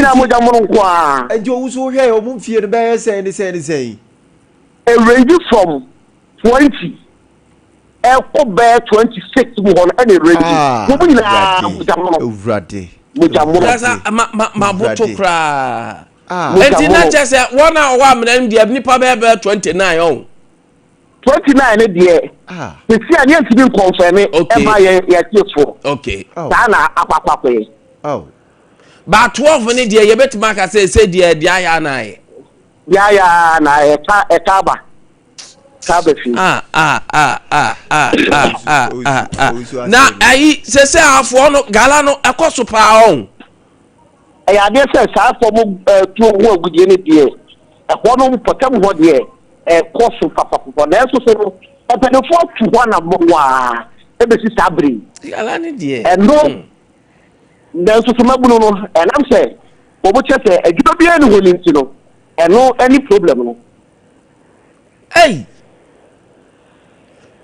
Nyinaa mogya mono nko ara. Nti owu so wohwɛ yɛ ɔmo mfie no bɛyɛ sɛn ne sɛn ne sɛn? Ɛrange from 20 ɛkɔ bɛyɛ 26 mu hɔ no ɛna ɛrange. Ah, Wɔn nyinaa Awurade, mogya mono. Awurade, Mogya mono. Kasa ma ma ma boto Awurade. koraa. Ah. Mogya Enti na mono. kyerɛ sɛ wɔn a wɔwɔ amena no deɛ nipa bɛyɛ bɛyɛ 29 ɔn. 29 ne deɛ Ah. sisi a ne yɛntumi nkɔnfɛme Okay. ɛma yɛn yɛtiefoɔ. Okay. Oh. Saa na akɔ akɔ akɔyɛ. Oh. Ba 12 ne deɛ yɛbɛtumi aka sɛ sɛ deɛ deɛ ayɛ ana ayɛ. Yaya na ɛka ɛka aba. Ka aba fie. Ah ah ah ah ah ah ah ah ah. Owusu Na asɛm. ayi sɛ sɛ afoɔ no gala no ɛkɔ so paa ɔn. Ɛyɛ adeɛ sɛ saa fam tuo ho agudie no deɛ, ɛhɔ no mpɔtam hɔ deɛ ɛkɔ so papapapa, nanso so no mpanimfoɔ atu hɔ anammɔn a ɛbɛsi saa bere yi. Gala ne deɛ. Ɛno nanso so mabunu no ɛnam sɛ wɔn kyerɛ sɛ adwuma biara ni hɔ ne nti no, ɛno ɛne problem no. Ei.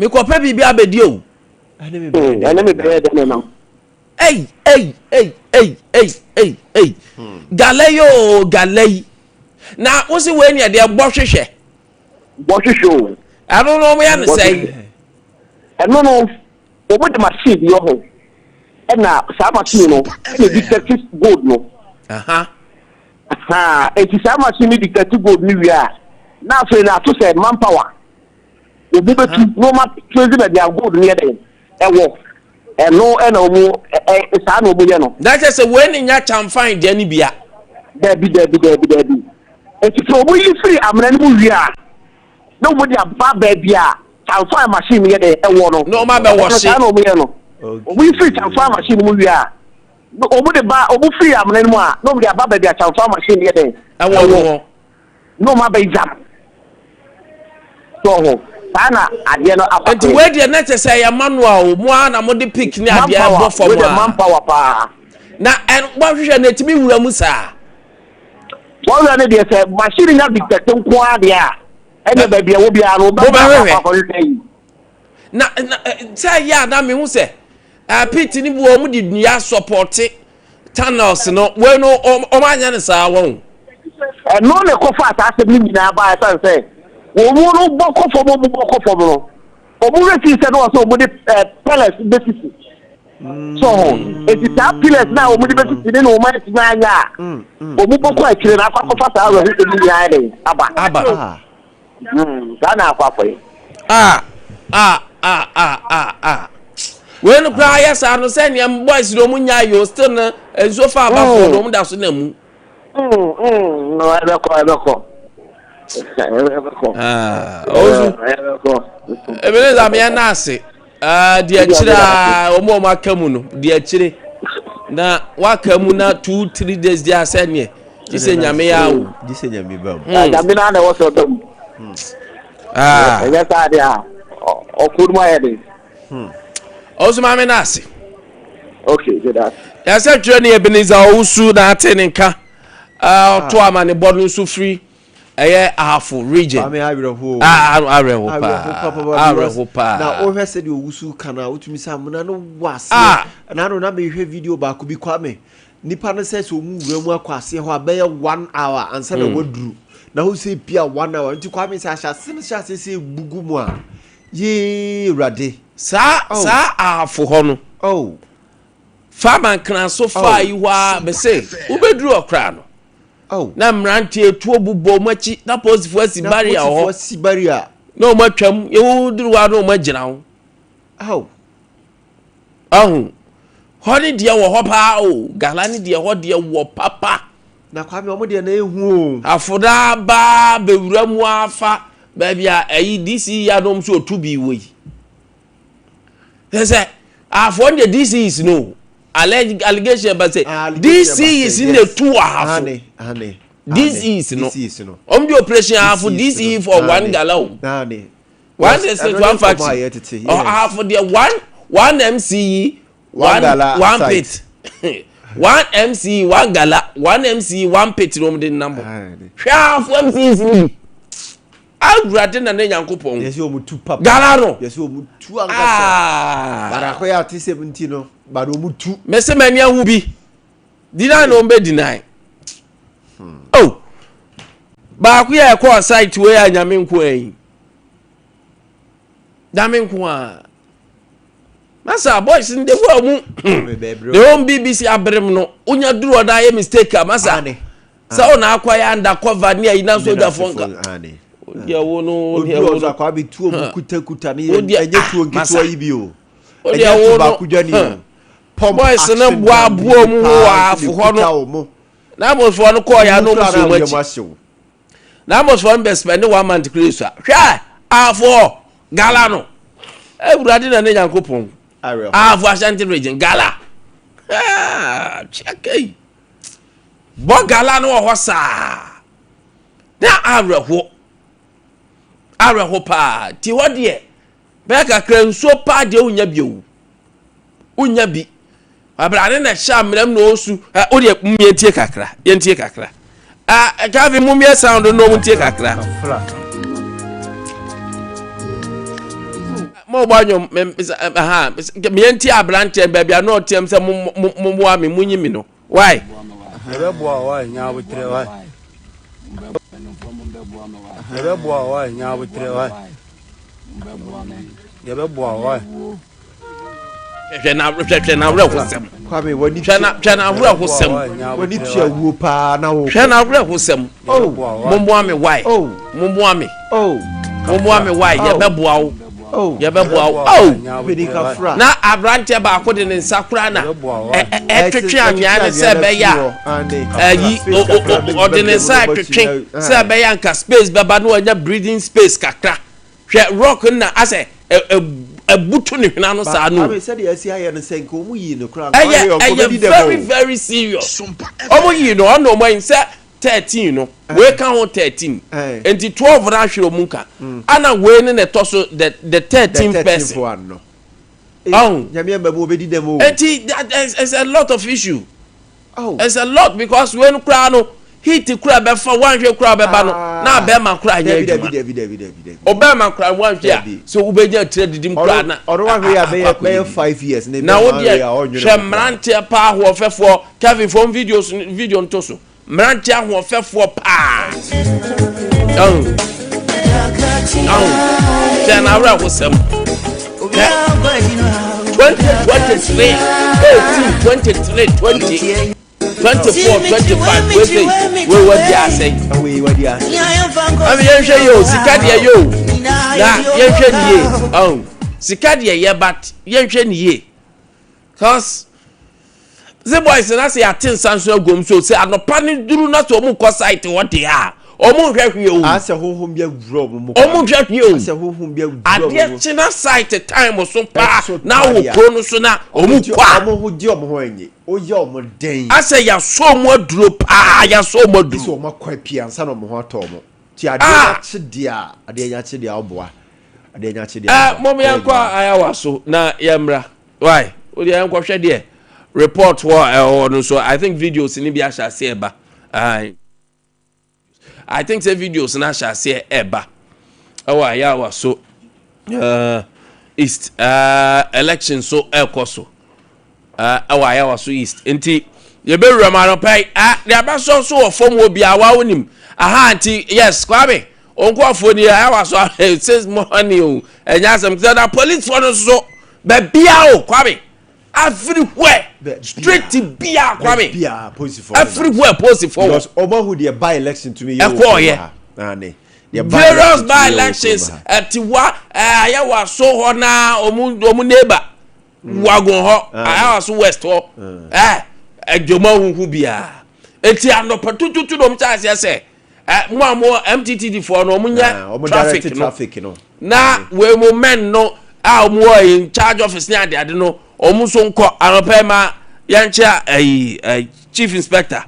Mekɔpɛ biribi abɛdi o. Ɛne me bɛyɛ dɛn Ɛne me bɛyɛ dɛn nam. Ei ei ei ei ei ei ei. Gala yi o, gala yi. Na wosi wei ne deɛ bɔ hwehwɛ. Bɔ hwehwɛ o. Ɛno no wɔn yɛ no sɛn? Ɛno no wɔn de machine bi wɔ hɔ, ɛna saa machine no ɛna detect gold no. Aha. Ha, eti saa machine no detect gold no wie a, na afei na ato sɛ manpower obi bɛtu na wɔn atrace baabi a gold no yɛ dɛ ɛwɔ. Ɛno ɛna wɔn ɛ ɛ saa na wɔn yɛ no. Na kyerɛ sɛ wei ne nya kyamfan deɛ ne bia. Dabi, dabi, dabi, dabi. Eti sɛ wɔn yi firi amena no mu wie a, na wɔn de aba baabi a kyamfan machine no yɛ dɛ ɛwɔ no. Na wɔn abɛwɔ Ɛno saa na wɔn yɛ no. Wɔn yi firi kyamfan machine no mu wie a, na wɔn de ba, wɔn firi amena no mu a, na wɔn de aba baabi a kyamfan machine no yɛ dɛ ɛwɔ no. Na wɔn abɛgya so ho. Saa na adeɛ no akɔ. Nti wei deɛ na kyerɛ sɛ ɛyɛ manual o, mo ara na mo de pick ne adeɛ ɛbɔ fam wei deɛ a. Manpower paa. Na ɛn wɔhwehwɛ na etimi wura mu saa. Wɔwura no deɛ, sɛ machine nya detect nko ara deɛ a, ɛnna baabi a ɛwɔ biara no wɔbɛba Mobɛhwehwɛ. akɔ akɔhwehwɛ yi. Na sɛ ɛyɛ a na mehu sɛ pit ne bi wɔ wɔn de nnua support tunnels no, wei no wɔn anyɛ no saa wɔn. Ɛno na ɛkɔfa saa asɛm no nyinaa baa, ɛsiane sɛ wɔn mu no bɔ kɔ fam, wɔn bɔ kɔ fam no, wɔn werɛ fii sɛ no wɔ sɛ wɔn de pillars bɛsisi so ho. Eti saa pillars na wɔn de bɛsisi ne na wɔn atumi anyɛ a, wɔn bɔ kɔ akyire na akɔ akɔfa saa awerɛhosɛm no nyinaa de aba. Aba. Ah. Saa na akɔ akɔyɛ. Ah ah ah ah ah ah. Wei no koraa yɛ saa no sɛ nea boys no wɔn nya yɛ o, still no nsuo fa abafoɔ no wɔn da so na mu. No, ɛbɛkɔ, ɛbɛkɔ, ɛbɛkɔ. Ah, ɔwusu. Ɛbɛkɔ. Ebenezer, meyɛ naase. Ah, deɛ akyire a wɔn a wɔn aka mu no, deɛ akyire na waka mu na 2, 3 days deɛ asɛ neɛ gye sɛ Nyame yɛ awo. Gye sɛ Nyame ba mu. Nyame na na ɛwɔ sɛ ɔda mu. Ah. Ɛnyɛ saa deɛ a, ɔko no mu ayɛ den. Ɔwusu, maame naase. Okay, good. That. Yɛsɛ twerɛ ne Ebenezer Owusu na ate ne nka. Ah, ɔto amanebɔ no nso firi ɛyɛ Ahafo Region. Kwame, awerɛho. Ah, awerɛho paa, awerɛho paa. Na wohwɛ sɛdeɛ owusu ka no a, wotumi sɛ amena no wɔ aseɛ. Ah. Na no na mehwɛ video baako bi, Kwame, nipa no sɛ ɔmu wura mu akɔ aseɛ hɔ a, bɛyɛ one hour ansa na waduru na wo sɛ pia one hour. Nti Kwame, sɛ ahyɛ ase no hyɛ ase sɛ ebugu mu a, yee, Awurade. Saa Oh. saa Ahafo hɔ no, oh farmer Nkraso faa Oh. yi hɔ a, mese wobɛduru ɔkora no oh na mmeranteɛ tuo bobɔ wɔn akyi na polisifoɔ asi na barrier wɔ polisifoɔ hɔ si barrier na wɔn atwam, yɛwoduru hɔ a na wɔn agyina ho. Oh. Ahu hɔ ne deɛ wɔ hɔ paa o, gala ne deɛ hɔ deɛ wɔ papa. Na Kwame, ɔmo deɛ na ehu o. Afoda baa bɛwura mu afa baabi a ɛyi DC yi a na wɔn nso otu bi wɔ yi sɛ afoɔ no deɛ DCs no allegation ba sɛ Ah, allegation ba sɛ, DCs na yes. etu Ahafo. Ane, ane. DCs no. DCs no. Wɔn de operation Ahafo DCs DCE no. for one Ane. gala o. Ane. One Yes, district ɛno ne one nkɔmmɔ factory. a yɛtete, yes. Ahafo deɛ one MCE, one one gala one site. Pit, one MCE, one gala, one MCE, one pit na wɔn de nam hɔ. Ane. Hwɛ Ahafo MCEs ni bi, Awurade na ne Nyankopɔn. Yɛsɛ ɔmo tu papa. Gala no. Yɛsɛ ɔmo tu ankasa. Ah. Baako yɛ ate sɛm nti no, bade ɔmo tu. Mɛsɛ mɛni ahu bi deny na wɔn bɛ deny. Oh, baako yɛ ɛkɔɔ site wei a nyame nko a yi. Nyame nko a. Masa boys no de wo mu. The home BBC abrem no. Unya duru ɔda ayɛ mistake a masa. Sɛ wo na akɔ yɛ undercover ne ayi na sojafoɔ nka. Wodeɛ wo no wodeɛ wo no. Akwa bi tuo mu kuta kuta ne yɛ ɛnyɛ tuo nketewa yi bi o. Ɛnyɛ tuo baako dwa ni o. Pump Boys no action boa gun boa bi mu ho paa wɔ nso afo hɔ na no. ekuta wɔn. Na abosfoɔ no kɔɔ ya no Ɔmo ɔmo si kura wɔn na akyi. wɔn ahyew. Na abosfoɔ no bɛ spend one month kura esua. Hwɛ afoɔ gala no. Ewurade na ne Nyankopɔn. Awerɛho. Ahafo Ashanti region gala. Ah, kyɛkɛ yi. Bɔ gala no wɔ hɔ saa. Na awerɛho. Awerɛho paa. Ti hɔ deɛ bɛyɛ kakra nsuo paa deɛ wonya bi o. Wonya bi. Abrane na ɛhyɛ amena mu na ɔresu. Ɛ o deɛ mu yɛntie kakra. Yɛntie kakra. Ah, Calvin mu yɛ sound no mu ntie kakra. Mo bɔ anwom me ha me yɛntie aberanteɛ baabi a na ɔteɛm sɛ mo mo mo moa me mo nyi me no. Why? Yɛbɛboa wo a nya abotrɛ why? Yɛbɛboa wo a nya abotrɛ why? Yɛbɛboa wo why? Hwɛ na hwɛ hwɛ na awerɛhosɛm. Kwame wani Hwɛ na hwɛ na awerɛhosɛm. Wani tua wuo paa na wo. Hwɛ na awerɛhosɛm. Oh. Mommoa me why? Oh. Mommoa me. Oh. Mommoa me why? Yɛbɛboa wo. Oh. Yɛbɛboa wo. Oh. Panin kafra. Na aberanteɛ baako de ne nsa koraa na ɛtwetwe anwea no sɛ ɛbɛyɛ a ɛyi ɔde ne nsa ɛtwetwe sɛ ɛbɛyɛ anka space bɛba na wanya breathing space kakra. Hwɛ rock no na asɛ ɛbutu ne hwena no saa no. Kwame sɛdeɛ asi ayɛ no sɛ nka ɔmo yii no koraa. Ɛyɛ ɛyɛ very very serious. Ɔmo yii no ɔno ɔmo ayi sɛ 13 no wei ka ho 13 nti 12 no ahwere ɔmo nka ana wei ne na ɛtɔ so the 13th person. Ɔn. Nyame ɛmɛ mu obedi dɛm o. Eti that is a lot of issue. Oh. It's a lot because wei no koraa no heat koraa bɛfa wanhwɛ koraa bɛba no na abɛɛma koraa nyɛ adwuma. Ɔbɛɛma koraa wanhwɛ a sɛ wobɛnya tiri adidim koraa na ɔno wanhwɛ yɛ abɛyɛ bɛyɛ 5 years ne na wo deɛ hwɛ mmeranteɛ paa ahoɔfɛfoɔ. Kevin fom video video nto so mmeranteɛ ahoɔfɛfoɔ paa ɔn ɔn hwɛ na awerɛhosɛm. Hwɛ, 2023, 18, 23, 20, 24, 25, wei sɛ wei wadi asɛn. Wei wadi asɛn. Ami yɛnhwɛ yie o, sika deɛ yɛ o, na yɛnhwɛ ne yie. Ɔn sika deɛ yɛ, but yɛnhwɛ ne yie cause sɛ boys na sɛ yɛate nsa nso agum so sɛ anɔpa ne duru na sɛ ɔmo kɔ site hɔ deɛ a, ɔmo nhwɛ hwee o. Asɛ honhom bi awura ɔmo mu. Ɔmo nhwɛ hwee o. Asɛ honhom bi awura ɔmo mu. Adeɛ kyena site time so paa Ɛso na wɔ tadeɛ. kuro no so na ɔmo kɔ a Ɔmo ho gye ɔmo ho anyi woyɛ ɔmo den. Asɛ yasɔ ɔmo aduro paa, yasɔ ɔmo Gye sɛ aduro. ɔmo akɔ apia ansa na ɔmo ho atɔ ɔmo ti adeɛ Ah! nyakye deɛ a adeɛ nyakye deɛ a ɔboa adeɛ nyakye deɛ Ɛ ɔboa. mɔm yɛn kɔ ayawa so na yɛn mmra why o deɛ yɛn kɔhwɛ deɛ report wɔ ɛwɔ no so. I think videos ni bi ahyɛ aseɛ ɛba. Ayi, I think sɛ videos no ahyɛ aseɛ ɛba ɛwɔ ayawa so East election so ɛkɔ so ɛwɔ ayawa so East nti yɛbɛwura mu anɔpɛ yi deɛ abɛsɔ so wɔ fam wɔ bia wa wonim aha. Nti yes, Kwame nkurɔfoɔ ni ayawa so since morning o. Ɛnyɛ asɛm sɛ na policefoɔ no nso baabia o. Kwame, everywhere, street bia, Kwame. Bia polisifoɔ. Everywhere polisifoɔ wɔ. Because ɔmo ahu deɛ by election tumi yɛ wɔ Ɛkɔɔyɛ. kurom ha. Ane. Deɛ by various election by tumi yɛ wɔ elections kurom ha. Ɛtiwa ayawa so hɔ na ɔmo neighbor wagon hɔ, ayawa so West hɔ ɛdwoma huhu biara. Eti anɔpɛ tututu na ɔmo kyɛ aseɛ sɛ mo a mo MTTD foɔ no ɔmo Ah, nyɛ ɔmo traffic direct no traffic no. Na wei mo men no a ɔmo wɔ in charge office ne adeade no, ɔmo nso nkɔ anɔpɛ ma yɛnkyɛ ɛyi chief inspector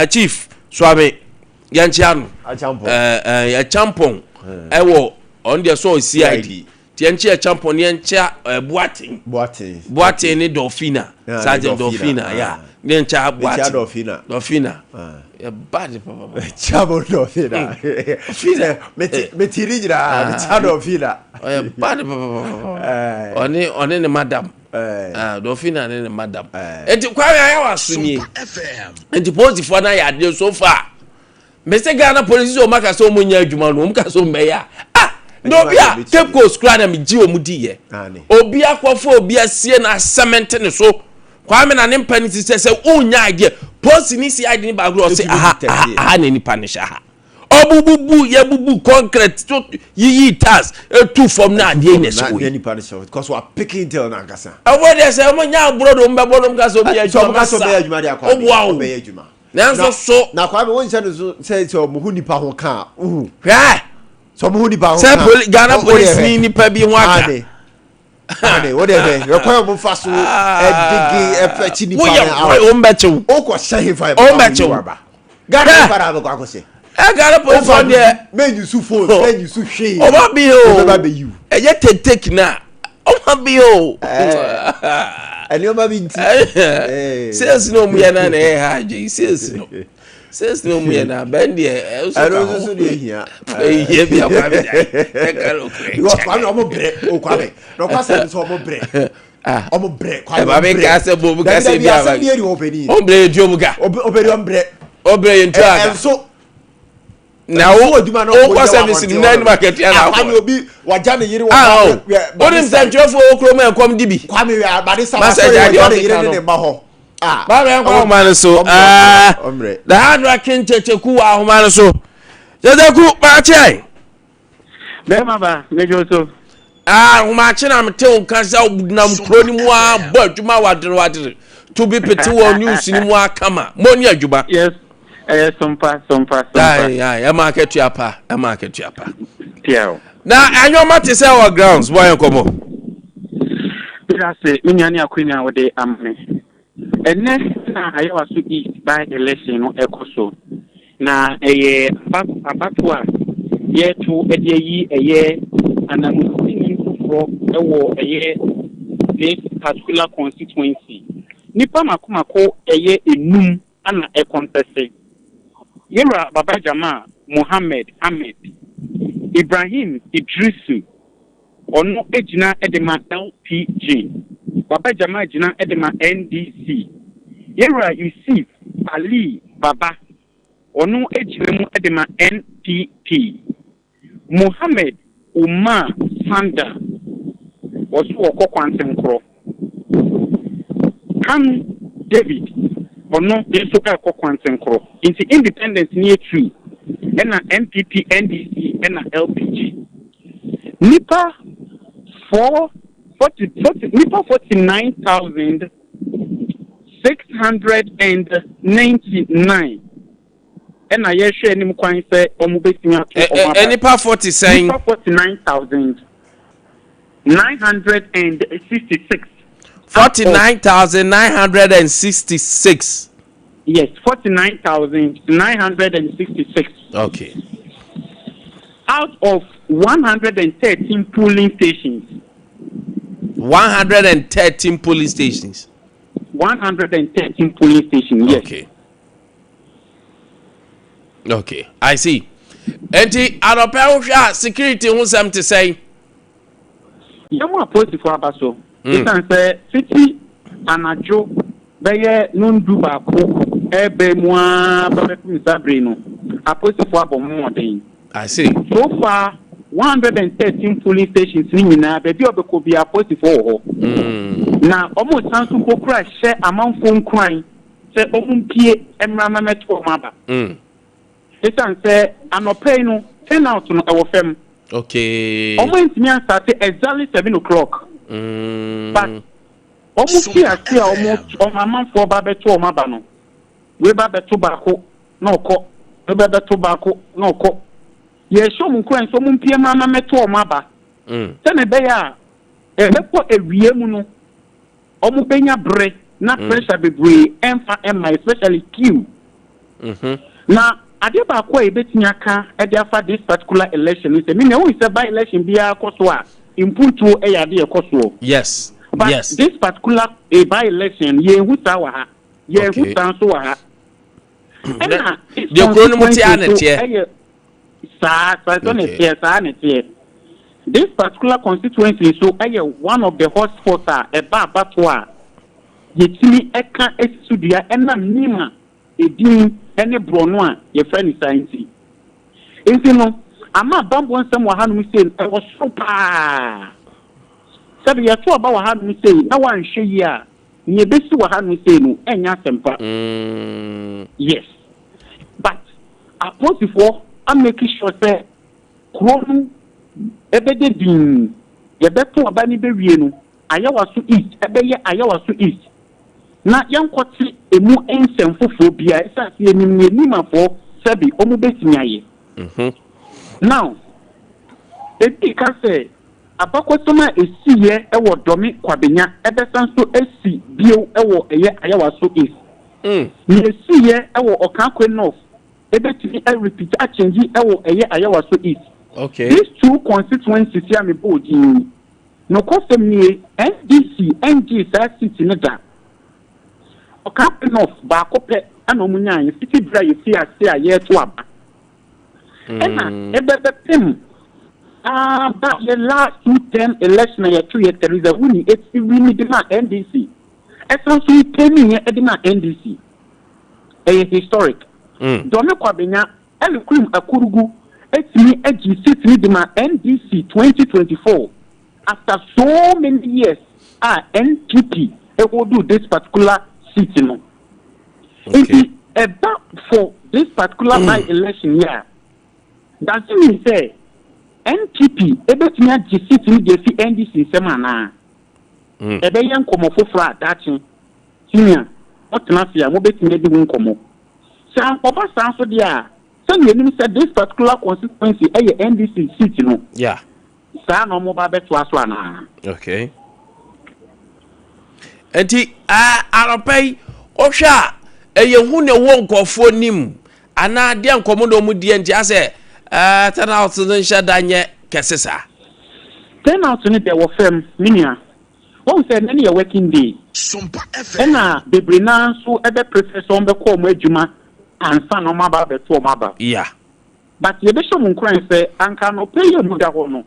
chief Suame, yɛnkyɛ ano. Achampong. Ɛɛ ɛɛ Ɛchampong ɛwɔ ɔno deɛ sɛ ɔyɛ CID. CID. Ti yɛnkyɛ Ɛchampong ne yɛnkyɛ Boaten. Boaten. Boaten ne Dolphina. Ah, ne Sergeant Dolphina. Dolphina ya ne yɛnkyɛ Mekyia Boaten. Dolphina. Dolphina Ah. yɛ bad papa. Kyia Dolphina. Dolphina. Mete mete ne nyinaa mekyia Dolphina. Ɔyɛ bad papa. Ɔne ne madam. Ah, Dolphina ne ne madam. Eti Kwame ayɛ wa so nie. Nti polisifoɔ no ayɛ adeɛ so far. Mese Ghana police sɛ ɔmo aka sɛ ɔmo nyɛ adwuma no, ɔmo ka sɛ ɔmo bɛyɛ a, ah, na obi a Cape Coast kura na megye ɔmo di yɛ. Obi akɔfo obi asie na asɛmɛnte ne so. Kwame na ne mpa ne ti sɛ sɛ wonya idea. Post ni si ID ne baako ɔse aha aha aha na nipa ne hyɛ ha. Ɔbububu yɛbubu concrete to yiyi tiles etu fam na adeɛ na ɛhyɛ wɔ yi. Nipa ne hyɛ because wa pick intel na ankasa. Ɛwɔ deɛ sɛ ɔmo nya aborɔ de ɔmo bɛbɔ nom ka sɛ ɔmo yɛ adwuma masa. Ɔboa wo. Nanso so. Na Kwame wo nhyɛ no so sɛ sɛ ɔmo ho nipa ho ka a. Hwɛ. Sɛ ɔmo ho nipa ho ka. Sɛ poli Ghana police ni nipa bi ho aka. Ade wo de hwɛ hwɛ kwan a ɔmo fa so ɛdege ɛfɛ kyi nipa na awo. Woyɛ ɔmo bɛkyew. Okɔ hyɛ hefa ɔmo bɛkyew. Ghana hefa na abɛkɔ akɔhyɛ. Ɛ Ghana police fɔ deɛ. Mɛnyi su phone mɛnyi su hwee. Ɔmo bi o. Ɔmo bɛ yi o. Ɛyɛ tete na ɔmo bi o. Ɛnneɛma bi nti. Sales na ɔmo yɛ na na ɛyɛ ha adwe sales no. Sales na ɔmo yɛ na bɛn deɛ ɛnso ka ho. Ɛno nso so deɛ ehia. Ehia bi akwa bi deɛ ɛka no kure. Because Kwame ɔmo brɛ o Kwame na ɔkɔ asɛm sɛ ɔmo brɛ. Ɔmo brɛ Kwame ɔmo brɛ. Ɛba mi ka sɛ bo mi ka sɛ bi aba. Dabi dabi asɛm bi eri hɔ ɔpɛni. Ɔmo brɛ yɛ ntua mu ka. Ɔpɛni ɔmo brɛ. Ɔmo brɛ yɛ ntua ka. Ɛnso. Na wo wokɔ service ni na anim akatua na akɔ. Kwame obi wagya ne yere wɔ. Ah o. Wonim sɛntwerɛfoɔ wɔ kurom a ɛkɔm di bi. Kwame wɛ abade sa wa sɛ wagya ne yere ne ne mma hɔ. Ah. Báwo yɛn kɔ ahoma no so. The hard working Kyekyeku wɔ ahoma no so. Kyekyeku maakye. Bɛrima ba medwo so. Ah, ahomakye na mete wo nka sɛ nam kuro no mu a bɔ adwuma wadere wadere to bi pete wɔ news no mu akama mo ne adwuma. Yes. Ɛyɛ sompa sompa sompa. Ayi ayi ɛma akatua pa ɛma akatua pa. Pia o. Na anyɔma te sɛ wɔ grounds bɔ yɛn nkɔmɔ. Meda ase me nua ne akwanya a wode ama me. Ɛnnɛ na Ayawaso East by election no ɛkɔ so. Na ɛyɛ aba abatoɔ a yɛreto de ayi ɛyɛ ananmusini foforɔ ɛwɔ ɛyɛ this particular constituency. Nipa mako mako ɛyɛ enum ana ɛkɔntɛse. Yɛwura Baba Jamal Mohammed Ahmed, Ibrahim Idrisu, ɔno gyina de ma LPG. Baba Jamal gyina de ma NDC. Yɛwura Yusuf Ali Baba, ɔno gyina mu de ma NPP. Mohammed Umar Sanda, wɔso wɔkɔ kwantenkorɔ. Kanu David, ɔno nso ɛrekɔ kwantenkorɔ. Nti independent ni etu, ɛna NPP, NDC, ɛna LPG. Nipa four forty forty nipa 49,699 ɛna yɛhwɛ anim kwan sɛ wɔn bɛtumi ato wɔn aba. Nipa 40 sɛn? Nipa 49,966. 49,966. Yes, 49,966. Okay. Out of 113 polling stations. 113 polling stations. 113 polling stations, yes. Okay. Okay, I see. Enti anɔpɛ wohwɛ a security ho sɛm te sɛn? Yɛn mu apolisifoɔ aba so. Esiane sɛ fiti anadwo bɛyɛ nondu baako ɛbɛn mu ara bɛbɛpem saa bere no, apolisifoɔ abɔ mmɔden. I see. So far, 113 polling stations ni nyinaa baabi a ɔbɛkɔ bi apolisifoɔ wɔ hɔ. Na wɔn san so mpo kura hyɛ amanfoɔ nkuran sɛ wɔn mpie mmra mmɛto wɔn aba. Esiane sɛ anɔpɛ yi no turnout no ɛwɔ fam. Okay. Wɔn ntumi ansate exactly 7 o'clock. But wɔn fi ase a wɔn amanfoɔ ba bɛto wɔn aba no, wei ba bɛto baako na ɔkɔ, wei ba bɛto baako na ɔkɔ. Yɛhyɛ wɔn nkuran sɛ wɔn mpie mmra mmɛto wɔn aba. Sɛnɛ ɛbɛyɛ a ɛbɛkɔ ewie mu no, wɔn bɛnya bere na pressure bebree ɛnfa ɛma, especially queue. Na adeɛ baako a yɛbɛtumi aka de afa this particular election no sɛ mi na ehu sɛ by election biara kɔ so a, mpuntuo yɛ adeɛ ɛkɔ soɔ. But this particular by election, yɛn hu saa wɔ ha, yɛn hu saa nso wɔ ha. Ɛna this Deɛ kuro no mu te a na constituency teɛ. nso ɛyɛ saa saa sɛ ne teɛ saa ne teɛ. This particular constituency nso ɛyɛ one of the hot spots a ɛba abato a yɛtumi ɛka esi so dua ɛnam nima edin. ne borɔno a yɛfrɛ no saa nti. Nti no, ama bammɔ nsɛm wɔ hanom sei no, ɛwɔ soro paa. Sɛbe yɛto aba wɔ hanom sei na woanhwɛ yie a, nea ɛbɛsi wɔ hanom sei no, ɛnyɛ asɛmpa. Yes. But apolisifoɔ amake sure sɛ kuro no ɛbɛda dinn. Yɛbɛto aba no bɛwie no, Ayawaso East ɛbɛyɛ Ayawaso East. Na yɛnkɔte ɛmu nsɛm foforɔ biara ɛsiane sɛ yɛnim nea Nimafoɔ sɛbe wɔn bɛtumi ayɛ. Now, ebi ka sɛ abakɔsɛm a ɛsiiɛ wɔ Dome Kwabenya ɛbɛsan so asi bio wɔ ɛyɛ Ayawaso East. Nea ɛsiiɛ wɔ Okaikwei North ɛbɛtumi arepeat akyɛngyi wɔ ɛyɛ Ayawaso East. These two constituencies a mebɔɔ din yi, nokwasɛm nie, NDC ngyee saa seat no da. Okaikwei North baako pɛ ɛna ɔmo nyaeɛ fiti berɛ a yɛfii ase a yɛreto aba. Ɛna ɛbɛbɛpem aba yɛ last two term election a yɛto yɛ Theresa Wuni eti win de ma NDC. Ɛsan so retaining de ma NDC. Ɛyɛ historic. Dome Kwabenya Elikplim Akurugu etumi agye seat no de ma NDC 2024 after so many years a NPP hold this particular seat no. Nti ɛba for this particular by election yi a, does it mean sɛ NPP ebetumi agye seat no de afi NDC nsɛm anaa? Ɛbɛyɛ nkɔmɔ foforɔ a daakye senior ɔtena ase a mobɛtumi adi ho nkɔmɔ. Sɛ ankɔba saa nso deɛ a, sɛnea yɛnim sɛ this particular constituency ɛyɛ NDC seat no, saa na ɔmo ba bɛtoa so anaa? Okay. Nti anɔpa yi, wohwɛ a, ɛyɛ hu na ɛwɔ nkɔfoɔ nim anaa deɛ nkɔmɔ na ɔmo diɛ nti asɛ turnout no nhyɛ da nyɛ kɛse saa? Turnout no deɛ, wɔ fam, me nua. Wɔn sɛ ɛnɛ no yɛ working day, ɛna bebree naa nso ɛbɛ prefer sɛ wɔn bɛkɔ wɔn adwuma ansa na wɔn aba abɛto wɔn aba. But yɛbɛhyɛ wɔn nkuran sɛ anka anɔpɛ yi a mu da hɔ no,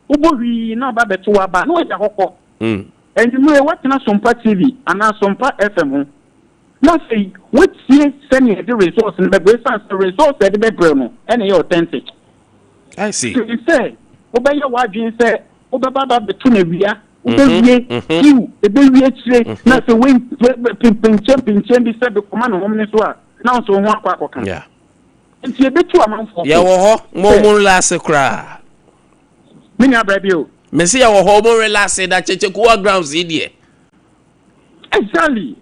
wobɔ hwii na ɔba abɛto wɔn aba na wɔagya hɔ kɔ. Enyimire wɔtena Sompa TV anaa Sompa FM ho na afei wɔtie sɛnea yɛde results no bɛbrɛ, esan sɛ results a yɛde bɛbrɛ no ɛna ɛyɛ authentic. I see. Sɛ sɛ wobɛyɛ w'adwene sɛ wobɛba aba abɛto no awia, wobɛwie kiw ɛbɛwie akyire na afei wei pimpinkyɛn pinkyɛn bi sɛ bɛkɔma ne hom ne so a, na nso wo ho akɔ akɔka. Nti yɛbɛtu amanfoɔ fo. Yɛwɔ hɔ mo mo relax koraa. Me nua brɛ bi o. Mesi yɛwɔ hɔ, mo relax na Kyekye grounds yi deɛ.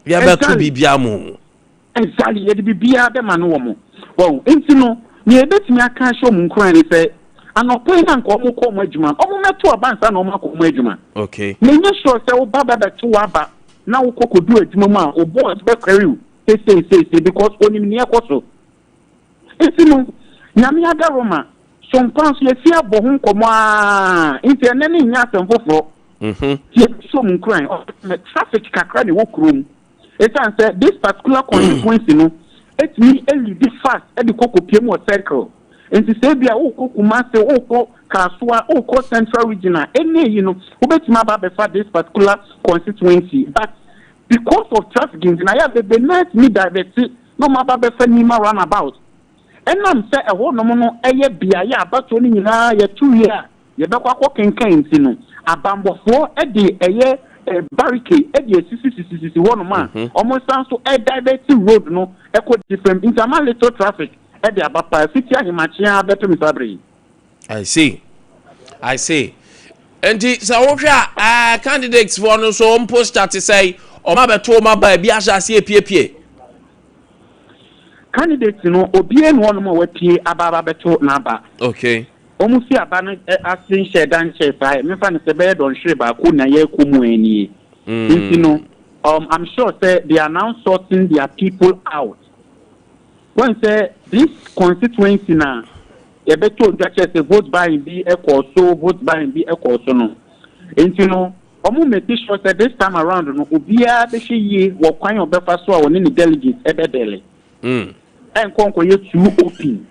Yɛbɛto biribiara mu. Exactly, yɛde biribiara bɛma no wɔ mo wɔn. Nti no, nea yɛbɛtumi aka ahyɛ ɔmo nkuran ne sɛ anɔpɛ yi na nka ɔmo kɔ ɔmo adwuma, ɔmo mɛto aba nsa na ɔmo akɔ ɔmo adwuma. Na enye sure sɛ woba ba bɛto w'aba na wokɔ kɔdu adwuma mu a, wo boss bɛkwɛri wo seesei seesei because onim nea ɛkɔ so. Nti no, Nyame adaroma so mpa nso yɛfi abɔ ho nkɔmmɔ aa, nti ɛnɛ ne nyɛ asɛm foforɔ. Nti yɛbɛhyɛ ɔmo nkuran. Ɔsɛ traffic kakra na ɛwɔ kurom ɛsiane sɛ this particular constituency no ɛtumi ɛlead fast ɛde kɔ kɔpie mu wɔ Circle. Nti sɛ ebi a wokɔ Kumase, wokɔ Kasoa, wokɔ Central Region a, ɛnɛ yi no wobɛtumi aba abɛfa this particular constituency, but because of traffic nti na yɛ bebree naa tumi divert na ɔmo aba abɛfa Nima Roundabout, ɛnam sɛ ɛhɔnom no ɛyɛ beaeɛ a abatoɔ no nyinaa yɛto wie a yɛbɛkɔ akɔ kenkan. Nti no abanbɔfoɔ ɛde ɛyɛ barricade ɛde esisisisisi hɔnom a ɔmo san so ɛdivert road no ɛkɔ different, nti ama little traffic ɛde aba paa fiti ahemakye bɛpem saa bere yi. I see, I see. Nti sɛ wohwɛ a, candidates foɔ no nso wɔn poster te sɛ ɔmo abɛto wɔn aba, ebi ahyɛ ase epiepie? Candidate no, obiara ni hɔnom a wapue aba bɛto n'aba. Wɔn fi aba no ase nhyɛ da nkyɛn saa yɛ mefa no sɛ bɛyɛ dɔnhwere baako na yɛrekɔ mu ani. Nti no, I'm sure sɛ they are now sorting their people out. Wɔn sɛ this constituency na yɛbɛtɔ odwa kyerɛ sɛ vote buying bi ɛkɔɔ so, vote buying bi ɛkɔɔ so no, nti no wɔn make sure sɛ this time around no obiara bɛhwɛ yie wɔ kwan a ɔbɛfa so a wɔne ne delegates ɛbɛdɛlɛ. Ɛnkɔ nkɔyɛ too open.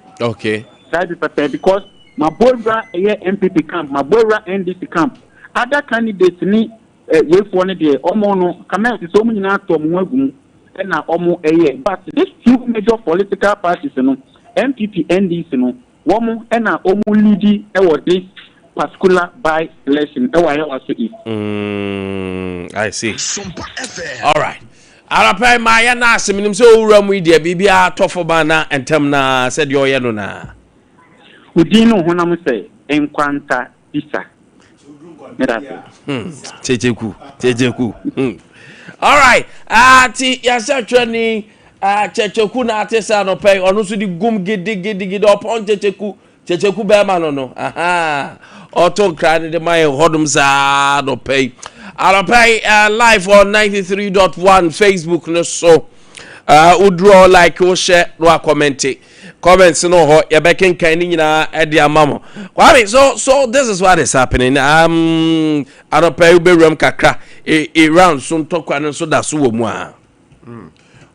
Saa bi pɛpɛ because mabɔ ewura ɛyɛ NPP camp, mabɔ ewura NDC camp, other candidates ni ɛ weifoɔ no deɛ, ɔmo no kamɛ sɛ ɔmo nyinaa tɔ ɔmo ho agu mu. Ɛna wɔn ɛyɛ, but this two major political parties no, NPP, NDC no, wɔn ɛna wɔn lead ɛwɔ this particular by election ɛwɔ Ayawaso East. I see. All right. Arapa ma yɛ na ase menim sɛ owura mu yi deɛ biribiara tɔ fam a na ntɛm na sɛdeɛ ɔyɛ no na. Odin no honam sɛ Nkwanta Bisa. Meda ase. Kyekyeku, kyekyeku. All right. Ti yɛsɛ twɛ ni kyekyeku na ate sɛ anɔpɛ yi ɔno nso de gum gidigidigidi ɔpɔn kyekyeku kyekyeku bɛrima no. Aha. Ɔto nkra ne de ma yɛn hɔnom saa anɔpɛ yi. Anɔpɛ yi live on 93.1 Facebook no so. Woduro like, wo share na wa comment. Comments no hɔ yɛbɛkenkan ne nyinaa ɛde ama mo. Kwame, so this is what is happening. Anɔpɛ yi wobɛwuram kakra. Iran so ntɔkwa no nso da so wɔ mu a.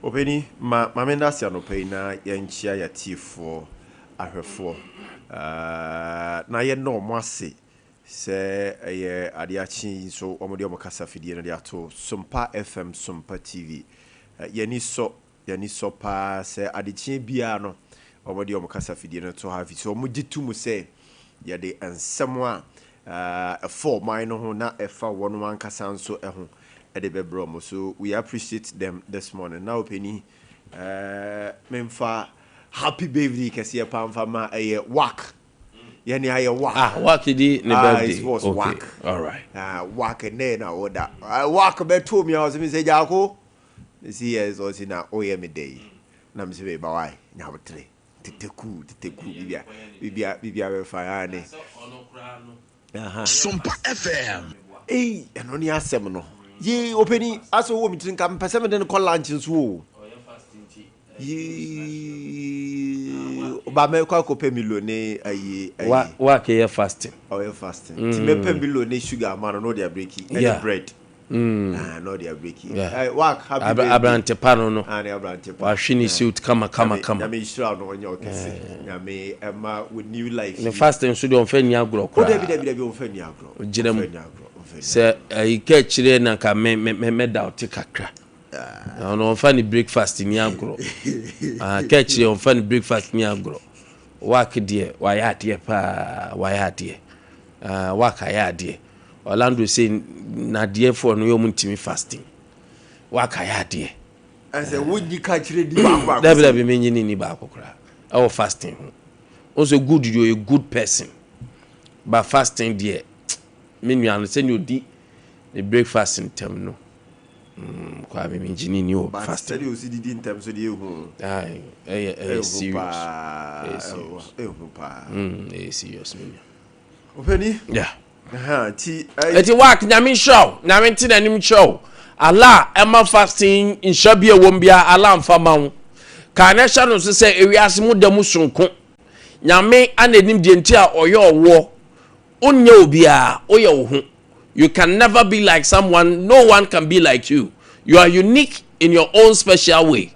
Ɔpɛni, ma maame nda ase anɔpa yi na yɛnkyia yɛatiefoɔ ahwɛfoɔ na yɛnna ɔmo ase sɛ ɛyɛ adeɛ akye yi nso ɔmo de ɔmo kasa fidie no de ato Sompa FM, Sompa TV. Yɛni sɔ, yɛni sɔ paa sɛ adekyeɛ biara no ɔmo de ɔmo kasa fidie no to ha fi so ɔmo gye to mu sɛ yɛde nsɛm a ɛfa ɔman no ho na ɛfa wɔn ankasa nso ho ɛde bɛbrɛ ɔmo. So we appreciate them this morning. Na ɔpɛni, memfa happy birthday kɛseɛ paa mfa ma ɛyɛ WAC, yɛne ayɛ WAC. Ah, WAC di ne Ah, birthday. it was WAC. All right. Ah, WAC ɛnɛ na wɔda. Ah, WAC bɛto mi a ɔsɛ mi sɛ gyaako mesi yɛ sɛ ɔsi na ɔyɛ mi dɛ yi na mi sɛ bɛba wae nyabotere teteku teteku bibia bibia bibia bɛfa ya ne. Aha. Sompa FM. Ei, ɛno ne asɛm no yee. Ɔpɛni, asɛ wɔ me tiri nka mpɛ sɛ mede no kɔ lunch nso o. Yee, ba mɛkɔ akɔpɛ Milo ne ayi ayi. WAC yɛ fasting. Ɔyɛ fasting nti mɛpɛ Milo ne sugar ama no na ɔde abreki ɛne bread. Ah, na ɔde abreki. Eh, WAC, happy birthday. Aberante pa no. Ah, ne aberante pa. Wahwe ne suit kama kama kama. Nyame nhyira no, ɔnyɛ ɔkɛse. Nyame ɛma wo new life Ne yi. fasting nso deɛ ɔmfa ni agorɔ O koraa. dabi dabi dabi, ɔmfa ni agorɔ. Gyina mu. Ɔmfa ni agorɔ, ɔmfa ni. Sɛ ayi ka akyire na nka me me me mɛda ɔte kakra na ɔno ɔmfa ne breakfast ni agorɔ. Ah, ka akyire ɔmfa ne breakfast ni agorɔ. WAC deɛ wayɛ adeɛ paa, wayɛ adeɛ. Ah, WAC ayɛ adeɛ. Orlando sɛ nadeɛfoɔ no yɛ ɔmo ntumi fasting. WAC ayɛ adeɛ. Ɛsɛ wonyi ka kyerɛ di baako baako. Dabi dabi, menyi ne ni baako koraa ɛwɔ fasting ho. Ɔnso good deɛ, ɔyɛ good person, but fasting deɛ, me nua no, sɛnea odi ne breakfast ntɛm no, kwame, mengye ne ni wɔ But fasting. sɛdeɛ osi didi ntɛm so deɛ, ehu. Aye, ɛyɛ Ehu serious. paa. Ɛyɛ serious. Ehu paa. Ɛyɛ serious, me nua. Ɔpɛni. Ɛhɛn, ti ɛyi. Eti WAC, Nyame nhyira wo, Nyame nte n'anim kyerɛ wo. Allah ɛma fasting nhyira bi a ɛwɔ mu biara, Allah mfa ma wo kaa na ɛhyɛ no nso sɛ ewiase mu da mu sonko. Nyame ana anim deɛ nti a ɔyɛ ɔwoɔ. Wonyɛ obiara, woyɛ wo ho. You can never be like someone. No one can be like you. You are unique in your own special way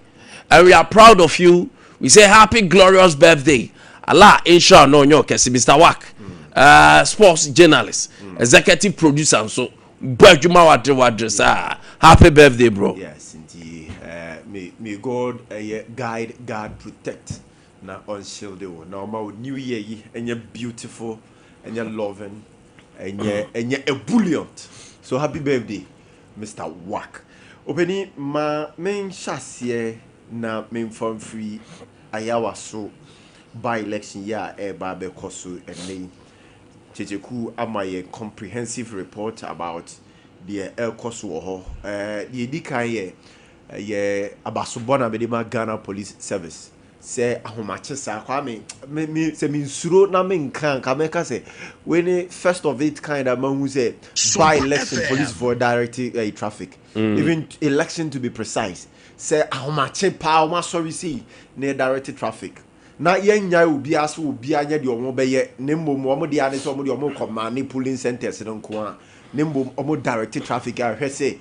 and we are proud of you. We say happy glorious birthday. Allah nhyira no, ɔnyɛ ɔkɛse. Mr WAC, sports journalist, executive producer nso bɔ adwuma wadere wadere saa. Happy birthday, bro. Yes, nti may God ɛyɛ guide, guard, protect na ɔnshield wo na ɔma wo new year yi ɛnyɛ beautiful, ɛnyɛ loving, ɛnyɛ ebullient. So happy birthday, Mr WAC. Ɔpɛni, ma menhyɛ aseɛ na memfa mfiri Ayawaso by election yi a ɛreba abɛkɔ so ɛnnɛ yi. Kyekyeku ama yɛ comprehensive report about deɛ ɛrekɔ so wɔ hɔ. Deɛ ɛdi kan yɛ ɛyɛ abasobɔ na mede ma Ghana Police Service sɛ ahomakye saa. Kwame, me sɛ mensuro na menka nka mɛka sɛ wei ne first of it kind a mahu sɛ by election police for direct traffic, even election to be precise, sɛ ahomakye paa ɔmo asɔre sei na yɛ direct traffic na yɛnnya obiara so obiara nyɛ deɛ ɔmo bɛyɛ, ne mmom ɔmo deɛ ane sɛ ɔmo deɛ ɔmo kɔ maane polling centers no nko a. Ne mmom wɔn direct traffic a hwɛ sɛ